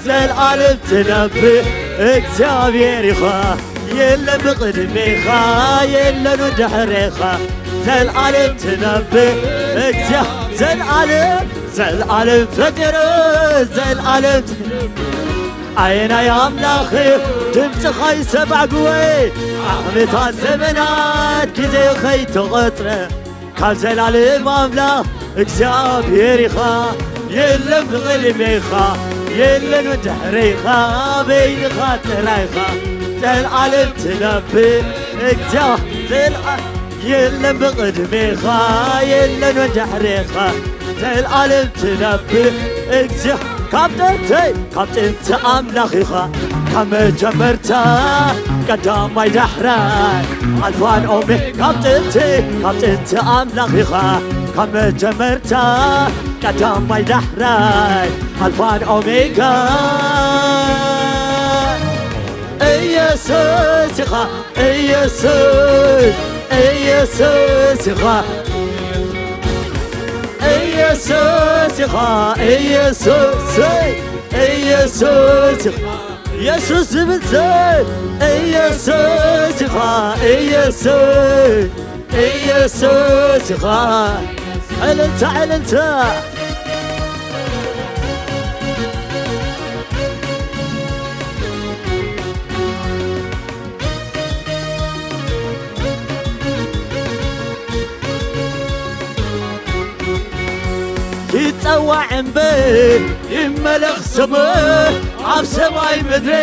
ዘልዓለም ትነብር እግዚኣብሔር ኢኻ የለን ብቕድሜኻ የለን ብድሕሬኻ ዘልዓለም ትነብር እግዚኣብሔር ዘልዓለም ዘልዓለም ፈጢሩ ዘልዓለም ኣየናይ ኣምላኽ ድምፅኻ ይሰማዕ ግወይ ዓመታት ዘመናት ግዜ ኸይተቖፅረ ካብ ዘላለም ኣምላኽ እግዚኣብሔር ኢኻ የለን ብቕድሜኻ የለን ብድሕሬኻ በይንኻ ጥራይኻ ዘልዓለም ትነብር እግዚኣብሔር የለን ብቕድሜኻ የለን ብድሕሬኻ ዘልዓለም ትነብር እግዚኣብሔር ካብ ጥንቲ ካብ ጥንቲ ኣምላኽ ኢኻ ካብ መጀመርታ ቀዳማይ ዳሕራይ ኣልፋን ኦሜ ካብ ጥንቲ ካብ ጥንቲ ኣምላኽ ኢኻ ካብ መጀመርታ ቀዳማይ ዳሕራይ ኣልፋን ኦሜጋ ኢየሱስ ኢኻ ኢየሱስ ኢየሱስ ኢኻ ኢየሱስ ኢኻ ኢየሱስ ኢየሱስ ኢኻ ኢየሱስ ዝብል ሰብ ኢየሱስ ኢኻ ኢየሱስ ኢየሱስ ኢኻ ዕልልታ ዕልልታ ይጸዋ ይጸዋዕ እምበር ይመለኽ ስሙ ኣብ ሰማይ ምድሪ፣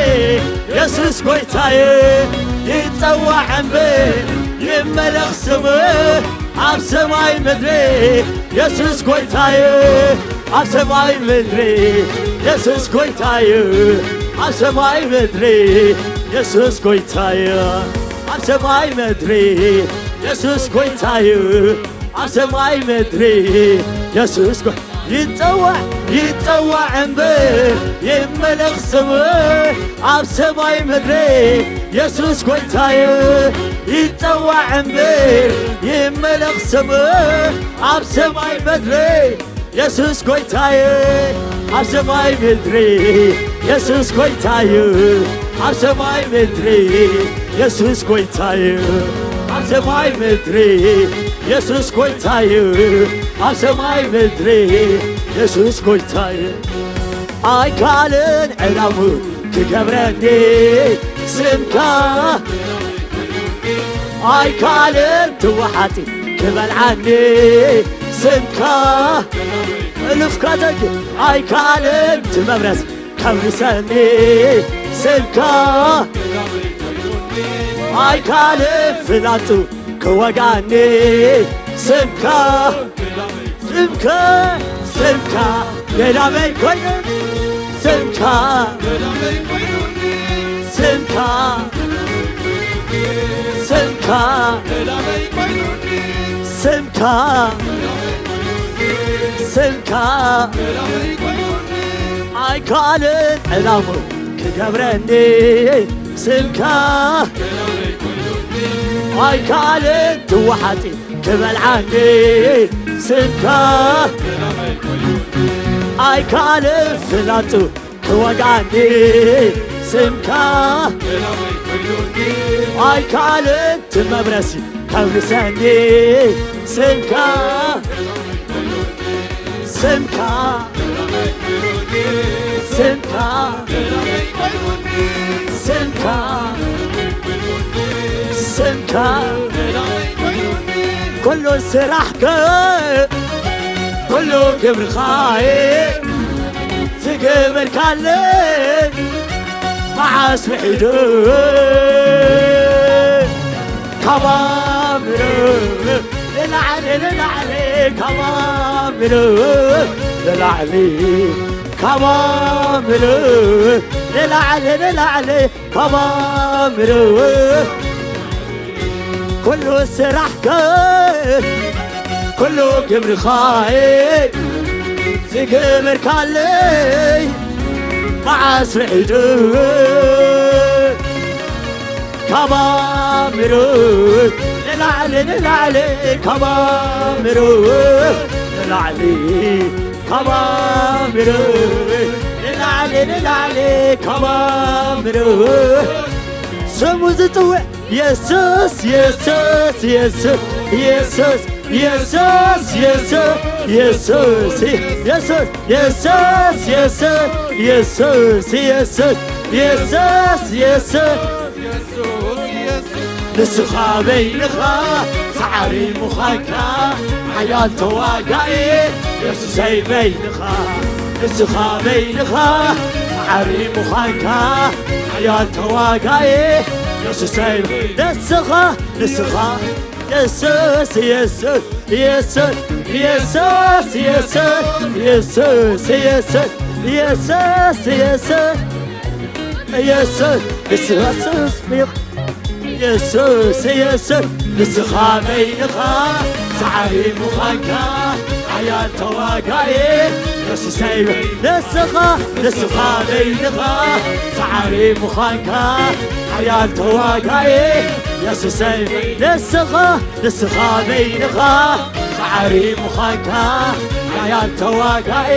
የሱስ ጎይታየ። ይጸዋዕ እምበር ይመለኽ ስሙ ኣብ ሰማይ ምድሪ፣ የሱስ ጎይታየ። ኣብ ሰማይ ምድሪ የሱስ ጎይታየ። ኣብ ሰማይ ምድሪ የሱስ ጎይታየ። ኣብ ሰማይ ምድሪ የሱስ ጎይታየ። ኣብ ሰማይ ምድሪ የሱስ ጎ- ይጸዋዕ ይጸዋዕ እምበር ይመለኽ ስሙ ኣብ ሰማይ ምድሪ፣ የሱስ ጎይታየ። ይጸዋዕ እምበር ይመለኽ ስሙ ኣብ ሰማይ ምድሪ፣ የሱስ ጎይታየ። ኣብ ሰማይ ምድሪ የሱስ ጎይታየ። ኣብ ሰማይ ምድሪ የሱስ ጎይታየ። ኣብ ሰማይ ምድሪ የሱስ ጎይታየ። ኣብ ሰማይ ምድሪ የሱስ ጎይታየ። ኣይከኣልን ዕላሙ ክገብረኒ ስምካ፣ ኣይከኣልን ትወሓጢ ክበልዓኒ ስምካ። እልፍካ ደግ ኣይከኣልን ትመብረስ ከብርሰኒ ስምካ፣ ኣይከኣልን ፍላጹ ክወጋኒ ስምካ፣ ስምካ፣ ስምካ ገዳመይ ኮይኑ ስምካ፣ ስምካ፣ ስምካ፣ ስምካ፣ ስምካ ኣይከኣልን ዕላሙ ክገብረኒ ስምካ፣ ኣይከኣልን ትወሓጢ ክበልዓኒ ስምካ፣ ኣይከኣልን ፍላጹ ክወግኣኒ ስምካ፣ ኣይከኣልን ትመብረሲ ከብርሰኒ ስምካ፣ ስምካ፣ ስምካ፣ ስምካ፣ ስምካ ኩሉ ስራሕከ ኩሉ ግብርኻየ ዝገበርካለይ መዓስ ውሒዱ ካብ ኣእምሮ ንላዕሊ ንላዕሊ ካብ ኣእምሮ ንላዕሊ ካብ ኣእምሮ ንላዕሊ ንላዕሊ ካብ ኣእምሮ ኩሉ ስራሕከ ኩሉ ግብርኻየ ዝገበርካለይ መዓስ ውሒዱ ካብ ኣእምሮ ንላዕሊ ንላዕሊ ካብ ኣእምሮ ንላዕሊ ካብ ኣእምሮ ንላዕሊ ንላዕሊ ካብ ኣእምሮ ስሙ ዝጽውዕ የሱስ የሱስ የሱስ የሱስ የሱስ የሱስ የሱስ የሱስ የሱስ የሱስ የሱስ የሱስ የሱስ ንስኻ በይንኻ ሰዓሪ ምዃንካ ሓያል ተዋጋኢ የሱሰይ በይንኻ ንስኻ በይንኻ ሰዓሪ ምዃንካ ሓያል ተዋጋኢ የሱሰይ ንስኻ ንስኻ የሱስ የሱስ የሱስ የሱስ የሱስ የሱስ የሱስ የሱስ የሱስ የሱስ የሱስ የሱስ የሱስ ንስኻ በይንኻ ሰዓሪ ምዃንካ ሓያል ተዋጋኢ የሱሰይ ንስኻ ንስኻ በይንኻ ሰዓሪ ምዃንካ ሓያል ተዋጋኢ የሱሰይ ንስኻ ንስኻ በይንኻ ሰዓሪ ምዃንካ ሓያል ተዋጋኢ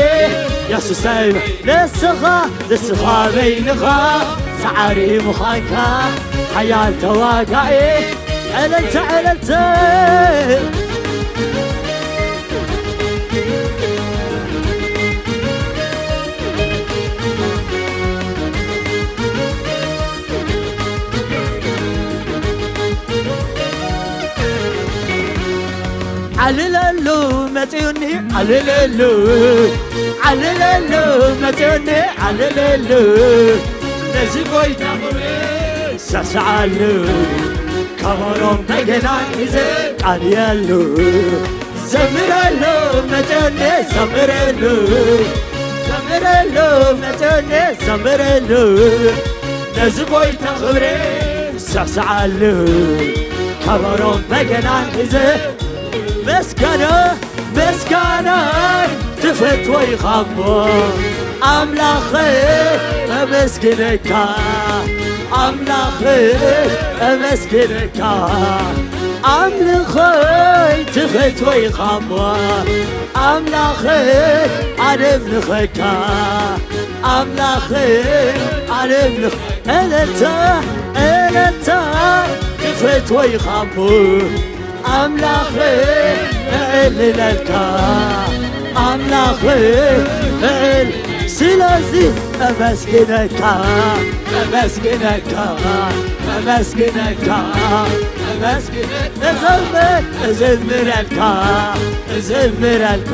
የሱሰይ ንስኻ ንስኻ በይንኻ ሰዓሪ ምዃንካ ሓያል ተዋጋኢ ዕልልታ ዕልልታ ዓልለሉ መጺኡኒ ዓልለሉ ዓልለሉ መጺኡኒ ዓልለሉ ነዚ ጎይታ ክብሪ ሳስዓሉ ከበሮን በገናን ሒዘ ቃልየሉ ዘምረሉ መጺኡኒ ዘምረሉ ዘምረሉ መጺኡኒ ዘምረሉ ነዚ ጎይታ ክብሪ ሳስዓሉ ከበሮን በገናን ሒዘ መስጋና መስጋናይ ትፈትዎ ኢኻ እሞ ኣምላኸይ ኣመስግነካ ኣምላኸይ ኣመስግነካ ኣምልኾይ ትፈትዎ ኢኻ እሞ ኣምላኸይ ኣደምልኸካ ኣምላኸይ ኣደምልኸ እለታ እለታ ትፈትዎ ኢኻ እሞ ኣምላኽ እዕልለልካ ኣምላኽ እዕል ስለዚ እመስግነካ እመስግነካ እመስግነካ እመስግነ እዘምር እዘምረልካ እዘምረልካ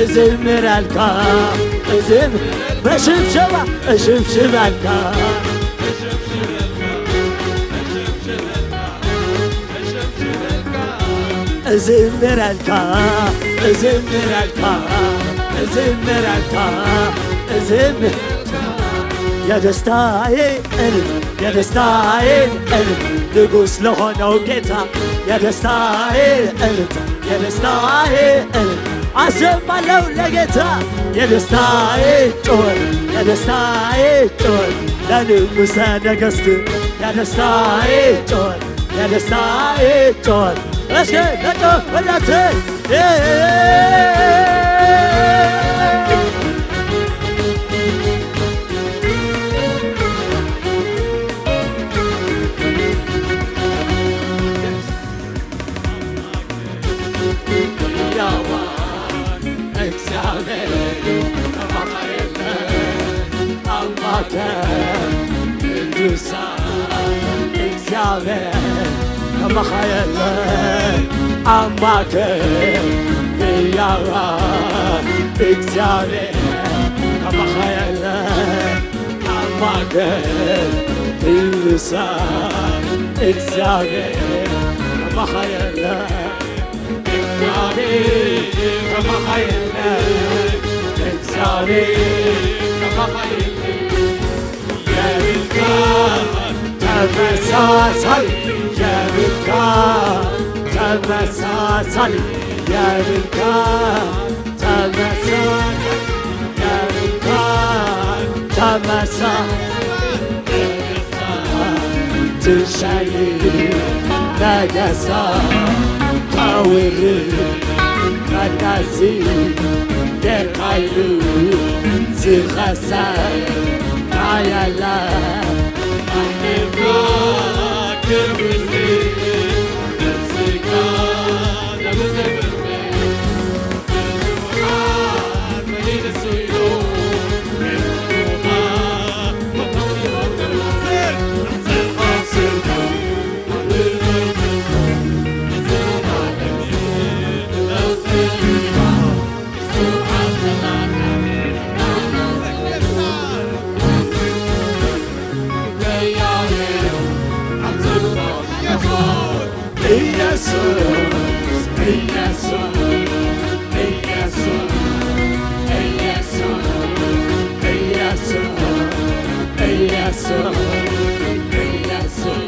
እዘምረልካ እዘም በሽብሸባ እሽብሽበልካ እዝምረልካ እዝምረልካ እዝምረልካ እዝም የደስታዬ እልል የደስታዬ እልል ንጉሥ ለሆነው ጌታ የደስታዬ እልል የደስታዬ እልል አሰማለሁ ለጌታ የደስታዬ ጩኸት የደስታዬ ጩኸት ለንጉሠ ነገሥት የደስታዬ ጩኸት የደስታዬ ጩኸት እስኪ ለጮ ሁላችን እግዚአብሔር ከማኻ የለ አምላክ ህያዋ እግዚአብሔር ከማኻ የለ አምላክ ትንሳ እግዚአብሔር ከማኻ የለ እግዚአብሔር ከማኻ የለ እግዚአብሔር ከማኻ የለ የብልካ ተመሳሳሊ የብልካ ተመሳሳሊ የብልካ ተመሳሳሊ የብልካ ተመሳ ትሻይ ነገሳ ታውር መናዚ የቃይሉ ዝኸሳ ናያላ ኢየሱስ ኢየሱስ ኢየሱስ ኢየሱስ ኢየሱስ ኢየሱስ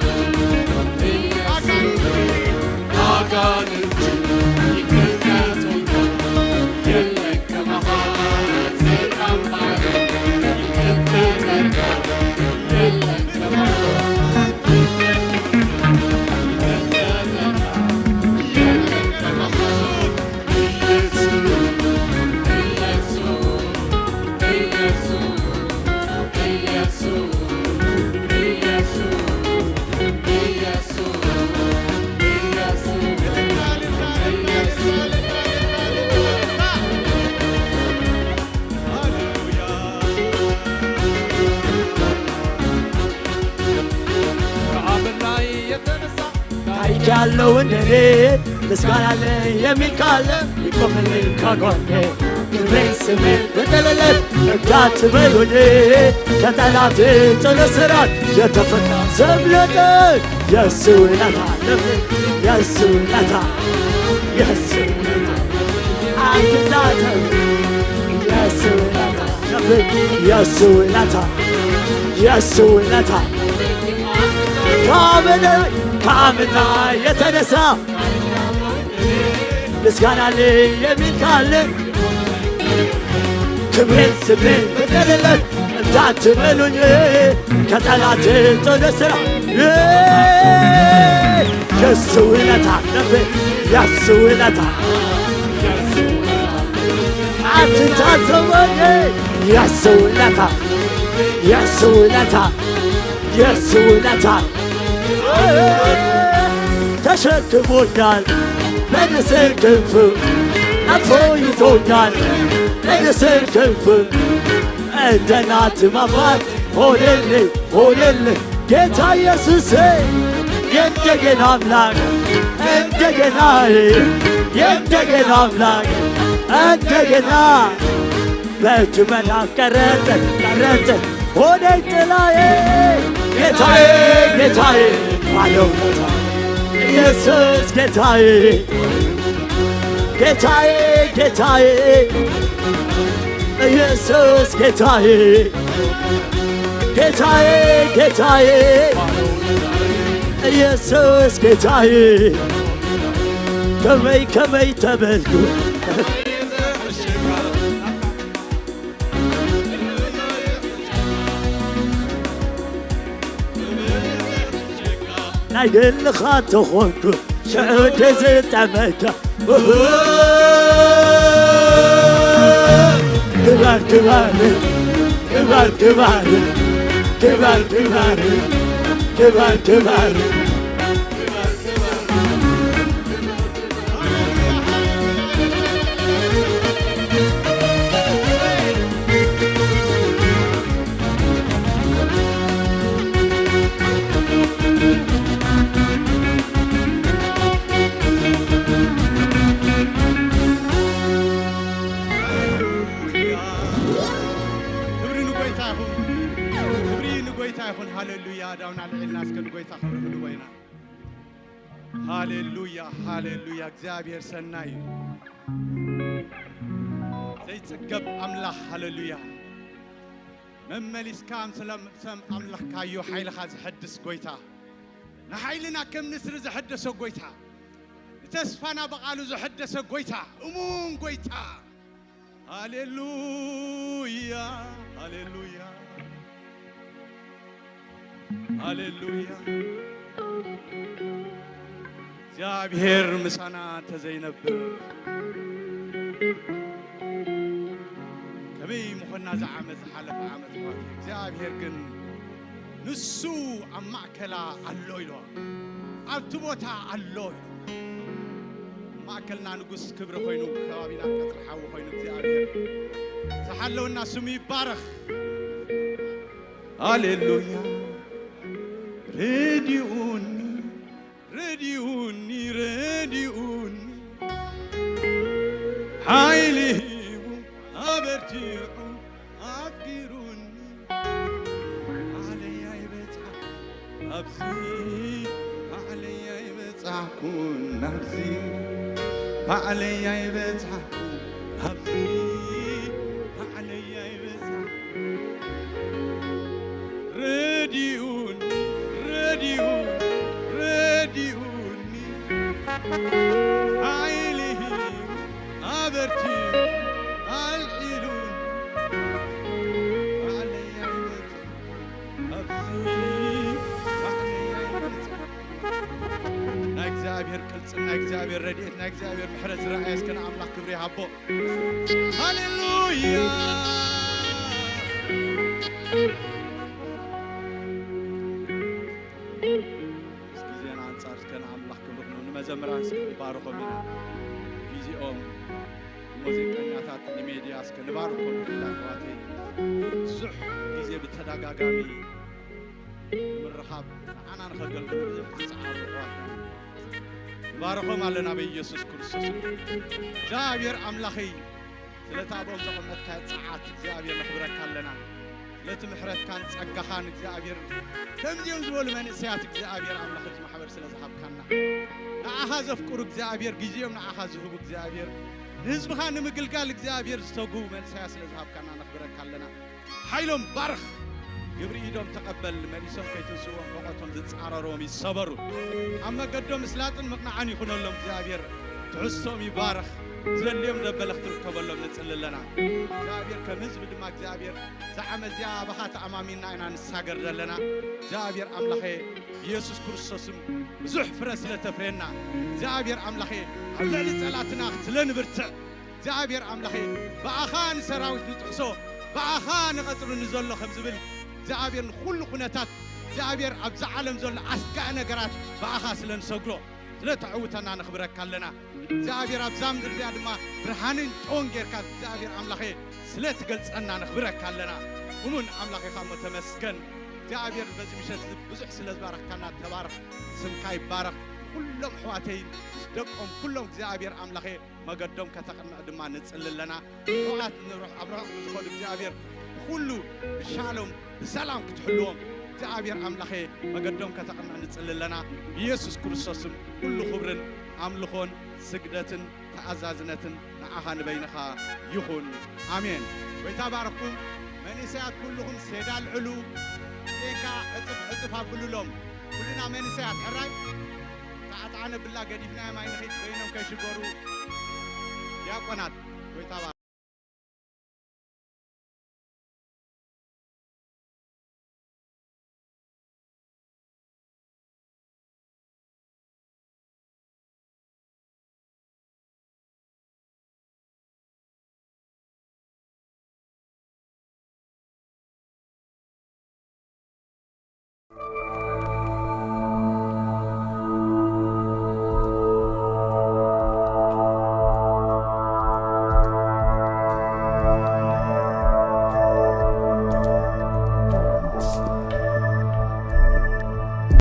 አጋንንት ይቀጥቀጡኛል። ታሪክ ያለው እንደኔ ምስጋና ለየሚካለ ይቆምልኝ ከጎኔ። ክብሬን ስሜን በጠለለት እንዳትበሉኝ፣ ከጠላት ጽኑ ስራት የተፈታ ዘምለጠ። የሱ ውለታ አለብኝ፣ የሱ ውለታ፣ የሱ ውለታ አትታዘብ። የሱ ውለታ አለብኝ፣ የሱ ውለታ፣ የሱ ውለታ ከአመና ከአመና የተነሳ ምስጋና አለኝ የሚል ካለ ክብሬን ስሜን በጠለለት እንዳትበሉኝ፣ ከጠላት ጽኑ ስራ። የሱ ውለታ አለብኝ፣ የሱ ውለታ አትታዘበኝ። የሱ ውለታ፣ የሱ ውለታ፣ የሱ ውለታ ተሸክሞኛል በንስር ክንፍ፣ አቅፎ ይዞኛል በንስር ክንፍ። እንደ እናት አባት ሆነልኝ፣ ሆነልኝ ጌታ ኢየሱሴ። የእንደገና አምላክ እንደገና፣ የእንደገና አምላክ እንደገና በእጁ መዳፍ ቀረጸ፣ ቀረጸ ሆነኝ ጥላዬ። ጌታዬ፣ ጌታዬ ባለው ቦታ ኢየሱስ ጌታዬ፣ ጌታዬ፣ ጌታዬ ኢየሱስ ጌታዬ፣ ጌታዬ፣ ጌታዬ ኢየሱስ ጌታዬ። ከመይ ከመይ ተበልኩ ናይ ግልኻ ተኾንኩ ሽዑ ዝጠመካ። ክባር ክባር፣ ክባር ክባር፣ ክባር ክባር፣ ክባር ክባር። ክብሪ ንጎይታ ይኹን። ክብሪ ንጎይታ ይኹን። ሃሌሉያ። ዳውና ልዒልና እስከ ንጎይታ ክብሪ ክንቦ ኢና። ሃሌሉያ፣ ሃሌሉያ። እግዚኣብሔር ሰናይ እዩ። ዘይጽገብ ኣምላኽ፣ ሃሌሉያ። መመሊስካ ኣምስለ ሰም ኣምለኽካዮ ሓይልኻ ዘሐድስ ጎይታ፣ ንሓይልና ከም ንስሪ ዘሐደሶ ጎይታ፣ ንተስፋና ብቓሉ ዘሐደሰ ጎይታ፣ እሙን ጎይታ። ሃሌሉያ፣ ሃሌሉያ፣ ሃሌሉያ። እግዚኣብሔር ምሳና እንተዘይነብር፣ ከመይ ምኾንና? እዚ ዓመት፣ ዝሓለፈ ዓመት ማለት እዩ። እግዚኣብሔር ግን ንሱ ኣብ ማእከላ ኣሎ ኢልዋ፣ ኣብቲ ቦታ ኣሎ ኢልዋ። ማእከልና ንጉስ ክብሪ ኮይኑ፣ ከባቢና ቀጽሪ ሓዊ ኮይኑ እግዚኣብሔር ዝሓለወና ስሙ ይባረኽ። ሃሌሉያ። ረዲኡኒ፣ ረዲኡኒ፣ ረዲኡኒ፣ ሓይሊ ሂቡ ኣበርቲዑ ኣፍቂሩኒ። ባዕለይ ኣይበጻሕኩ ኣብዚ፣ ባዕለይ ኣይበጻሕኩን ኣብዚ፣ ባዕለይ ኣይበጻሕኩን ኣብዚ፣ ባዕለይ ኣይበጻሕኩን። ረዲኡኒ፣ ረዲኡኒ፣ ረዲኡኒ፣ ሓይሊ ሂቡ ኣበርቲዑ ኣልዒሉኒ። ባዕለይ ኣይበጻሕኩን ኣብዚ፣ ባዕለይ ኣይበጻሕኩን። ናይ እግዚኣብሔር ቅልጽም፣ ናይ እግዚኣብሔር ረድኤት፣ ናይ እግዚኣብሔር ምሕረት ዝረኣየ እስከ ንኣምላኽ ክብሪ ይሃቦ። ሃሌሉያ። ምስ ግዜና ኣንጻር እስከ ንኣምላኽ ክብሪ ክንህብ፣ ንመዘምራን እስከ ንባርኾም ኢና። ግዜኦም፣ ንሙዚቀኛታት፣ ንሜድያ እስከ ንባርኾም። ክብላ ኣሕዋተይ፣ ብዙሕ ግዜ ብተደጋጋሚ ንምርኻብ ንዓና ንኸገልግሉ ብዙሕ ዝጸዓሩ ኣሕዋትና። ባረኾም ኣለና በኢየሱስ ክርስቶስ። እግዚኣብሔር ኣምላኸይ፣ ስለቲ ኣብኦም ዘቐመጥካዮ ጸዓት እግዚኣብሔር ነኽብረካ ኣለና። ስለቲ ምሕረትካን ጸጋኻን እግዚኣብሔር፣ ከምዚኦም ዝበሉ መንእሰያት እግዚኣብሔር ኣምላኽ እዚ ማሕበር ስለ ዝሃብካና፣ ንዓኻ ዘፍቅሩ እግዚኣብሔር፣ ግዜኦም ንዓኻ ዝህቡ እግዚኣብሔር፣ ንህዝብኻ ንምግልጋል እግዚኣብሔር ዝተግሁ መንእሰያት ስለ ዝሃብካና ነኽብረካ ኣለና። ሓይሎም ባርኽ፣ ግብሪ ኢዶም ተቐበል፣ መሊሶም ከይትንስዎም፣ ሕቖቶም ዝጻረርዎም ይሰበሩ። ኣብ መገዶም ምስላጥን ምቕናዕን ይኹነሎም እግዚኣብሔር፣ ትሕዝቶም ይባረኽ፣ ዝደልዮም ዘበለ ክትርከበሎም ንጽሊ ኣለና። እግዚኣብሔር ከም ህዝቢ ድማ እግዚኣብሔር፣ እዛ ዓመት እዚኣ ኣባኻ ተኣማሚንና ኢና ንሳገር ዘለና። እግዚኣብሔር ኣምላኸ፣ ኢየሱስ ክርስቶስም ብዙሕ ፍረ ስለ ተፍሬና፣ እግዚኣብሔር ኣምላኸ፣ ኣብ ልዕሊ ጸላትና ክትለ ንብርትዕ፣ እግዚኣብሔር ኣምላኸ፣ ብኣኻ ንሰራዊት ንጥሕሶ፣ ብኣኻ ንቐጽሪ ንዘሎ ከም ዝብል፣ እግዚኣብሔር ንኹሉ ኩነታት፣ እግዚኣብሔር ኣብዛ ዓለም ዘሎ ኣስጋኢ ነገራት ብኣኻ ስለ ንሰግሮ፣ ስለ ተዕውተና ነኽብረካ ኣለና። እግዚኣብሔር ኣብዛ ምድሪ እዚኣ ድማ ብርሃንን ጨውን ጌርካ እግዚኣብሔር ኣምላኸ ስለ ትገልጸና ነኽብረካ ኣለና። እሙን ኣምላኸ ኢኻ እሞ ተመስገን። እግዚኣብሔር በዚ ምሸት እዚ ብዙሕ ስለ ዝባረኽካና ተባረኽ፣ ስምካ ይባረኽ። ኩሎም ኣሕዋተይ ምስ ደቆም ኩሎም እግዚኣብሔር ኣምላኸ መገዶም ከተቕንዕ ድማ ንጽሊ ኣለና። ርሑቓት ንርሕ-፣ ኣብ ርሑቕ ንዝኸዱ እግዚኣብሔር ብኹሉ ብሻሎም ብሰላም ክትሕልዎም እግዚኣብሔር ኣምላኸ መገዶም ከተቕንዕ ንጽሊ ኣለና። ብኢየሱስ ክርስቶስም ኩሉ ክብርን ኣምልኾን ስግደትን ተኣዛዝነትን ንዓኻ ንበይንኻ ይኹን። ኣሜን። ጎይታ ባርኽኩም። መንእሰያት ኩልኹም ሴዳ ኣልዕሉ፣ ሴንካ ዕጽፍ ዕጽፍ ኣብሉሎም። ኩልና መንእሰያት ሕራይ፣ እታ ዕጣን ኣብላ ገዲፍናያ ማይ ንኺድ በይኖም ከይሽገሩ። ዲያቆናት፣ ጎይታ ባርኽ።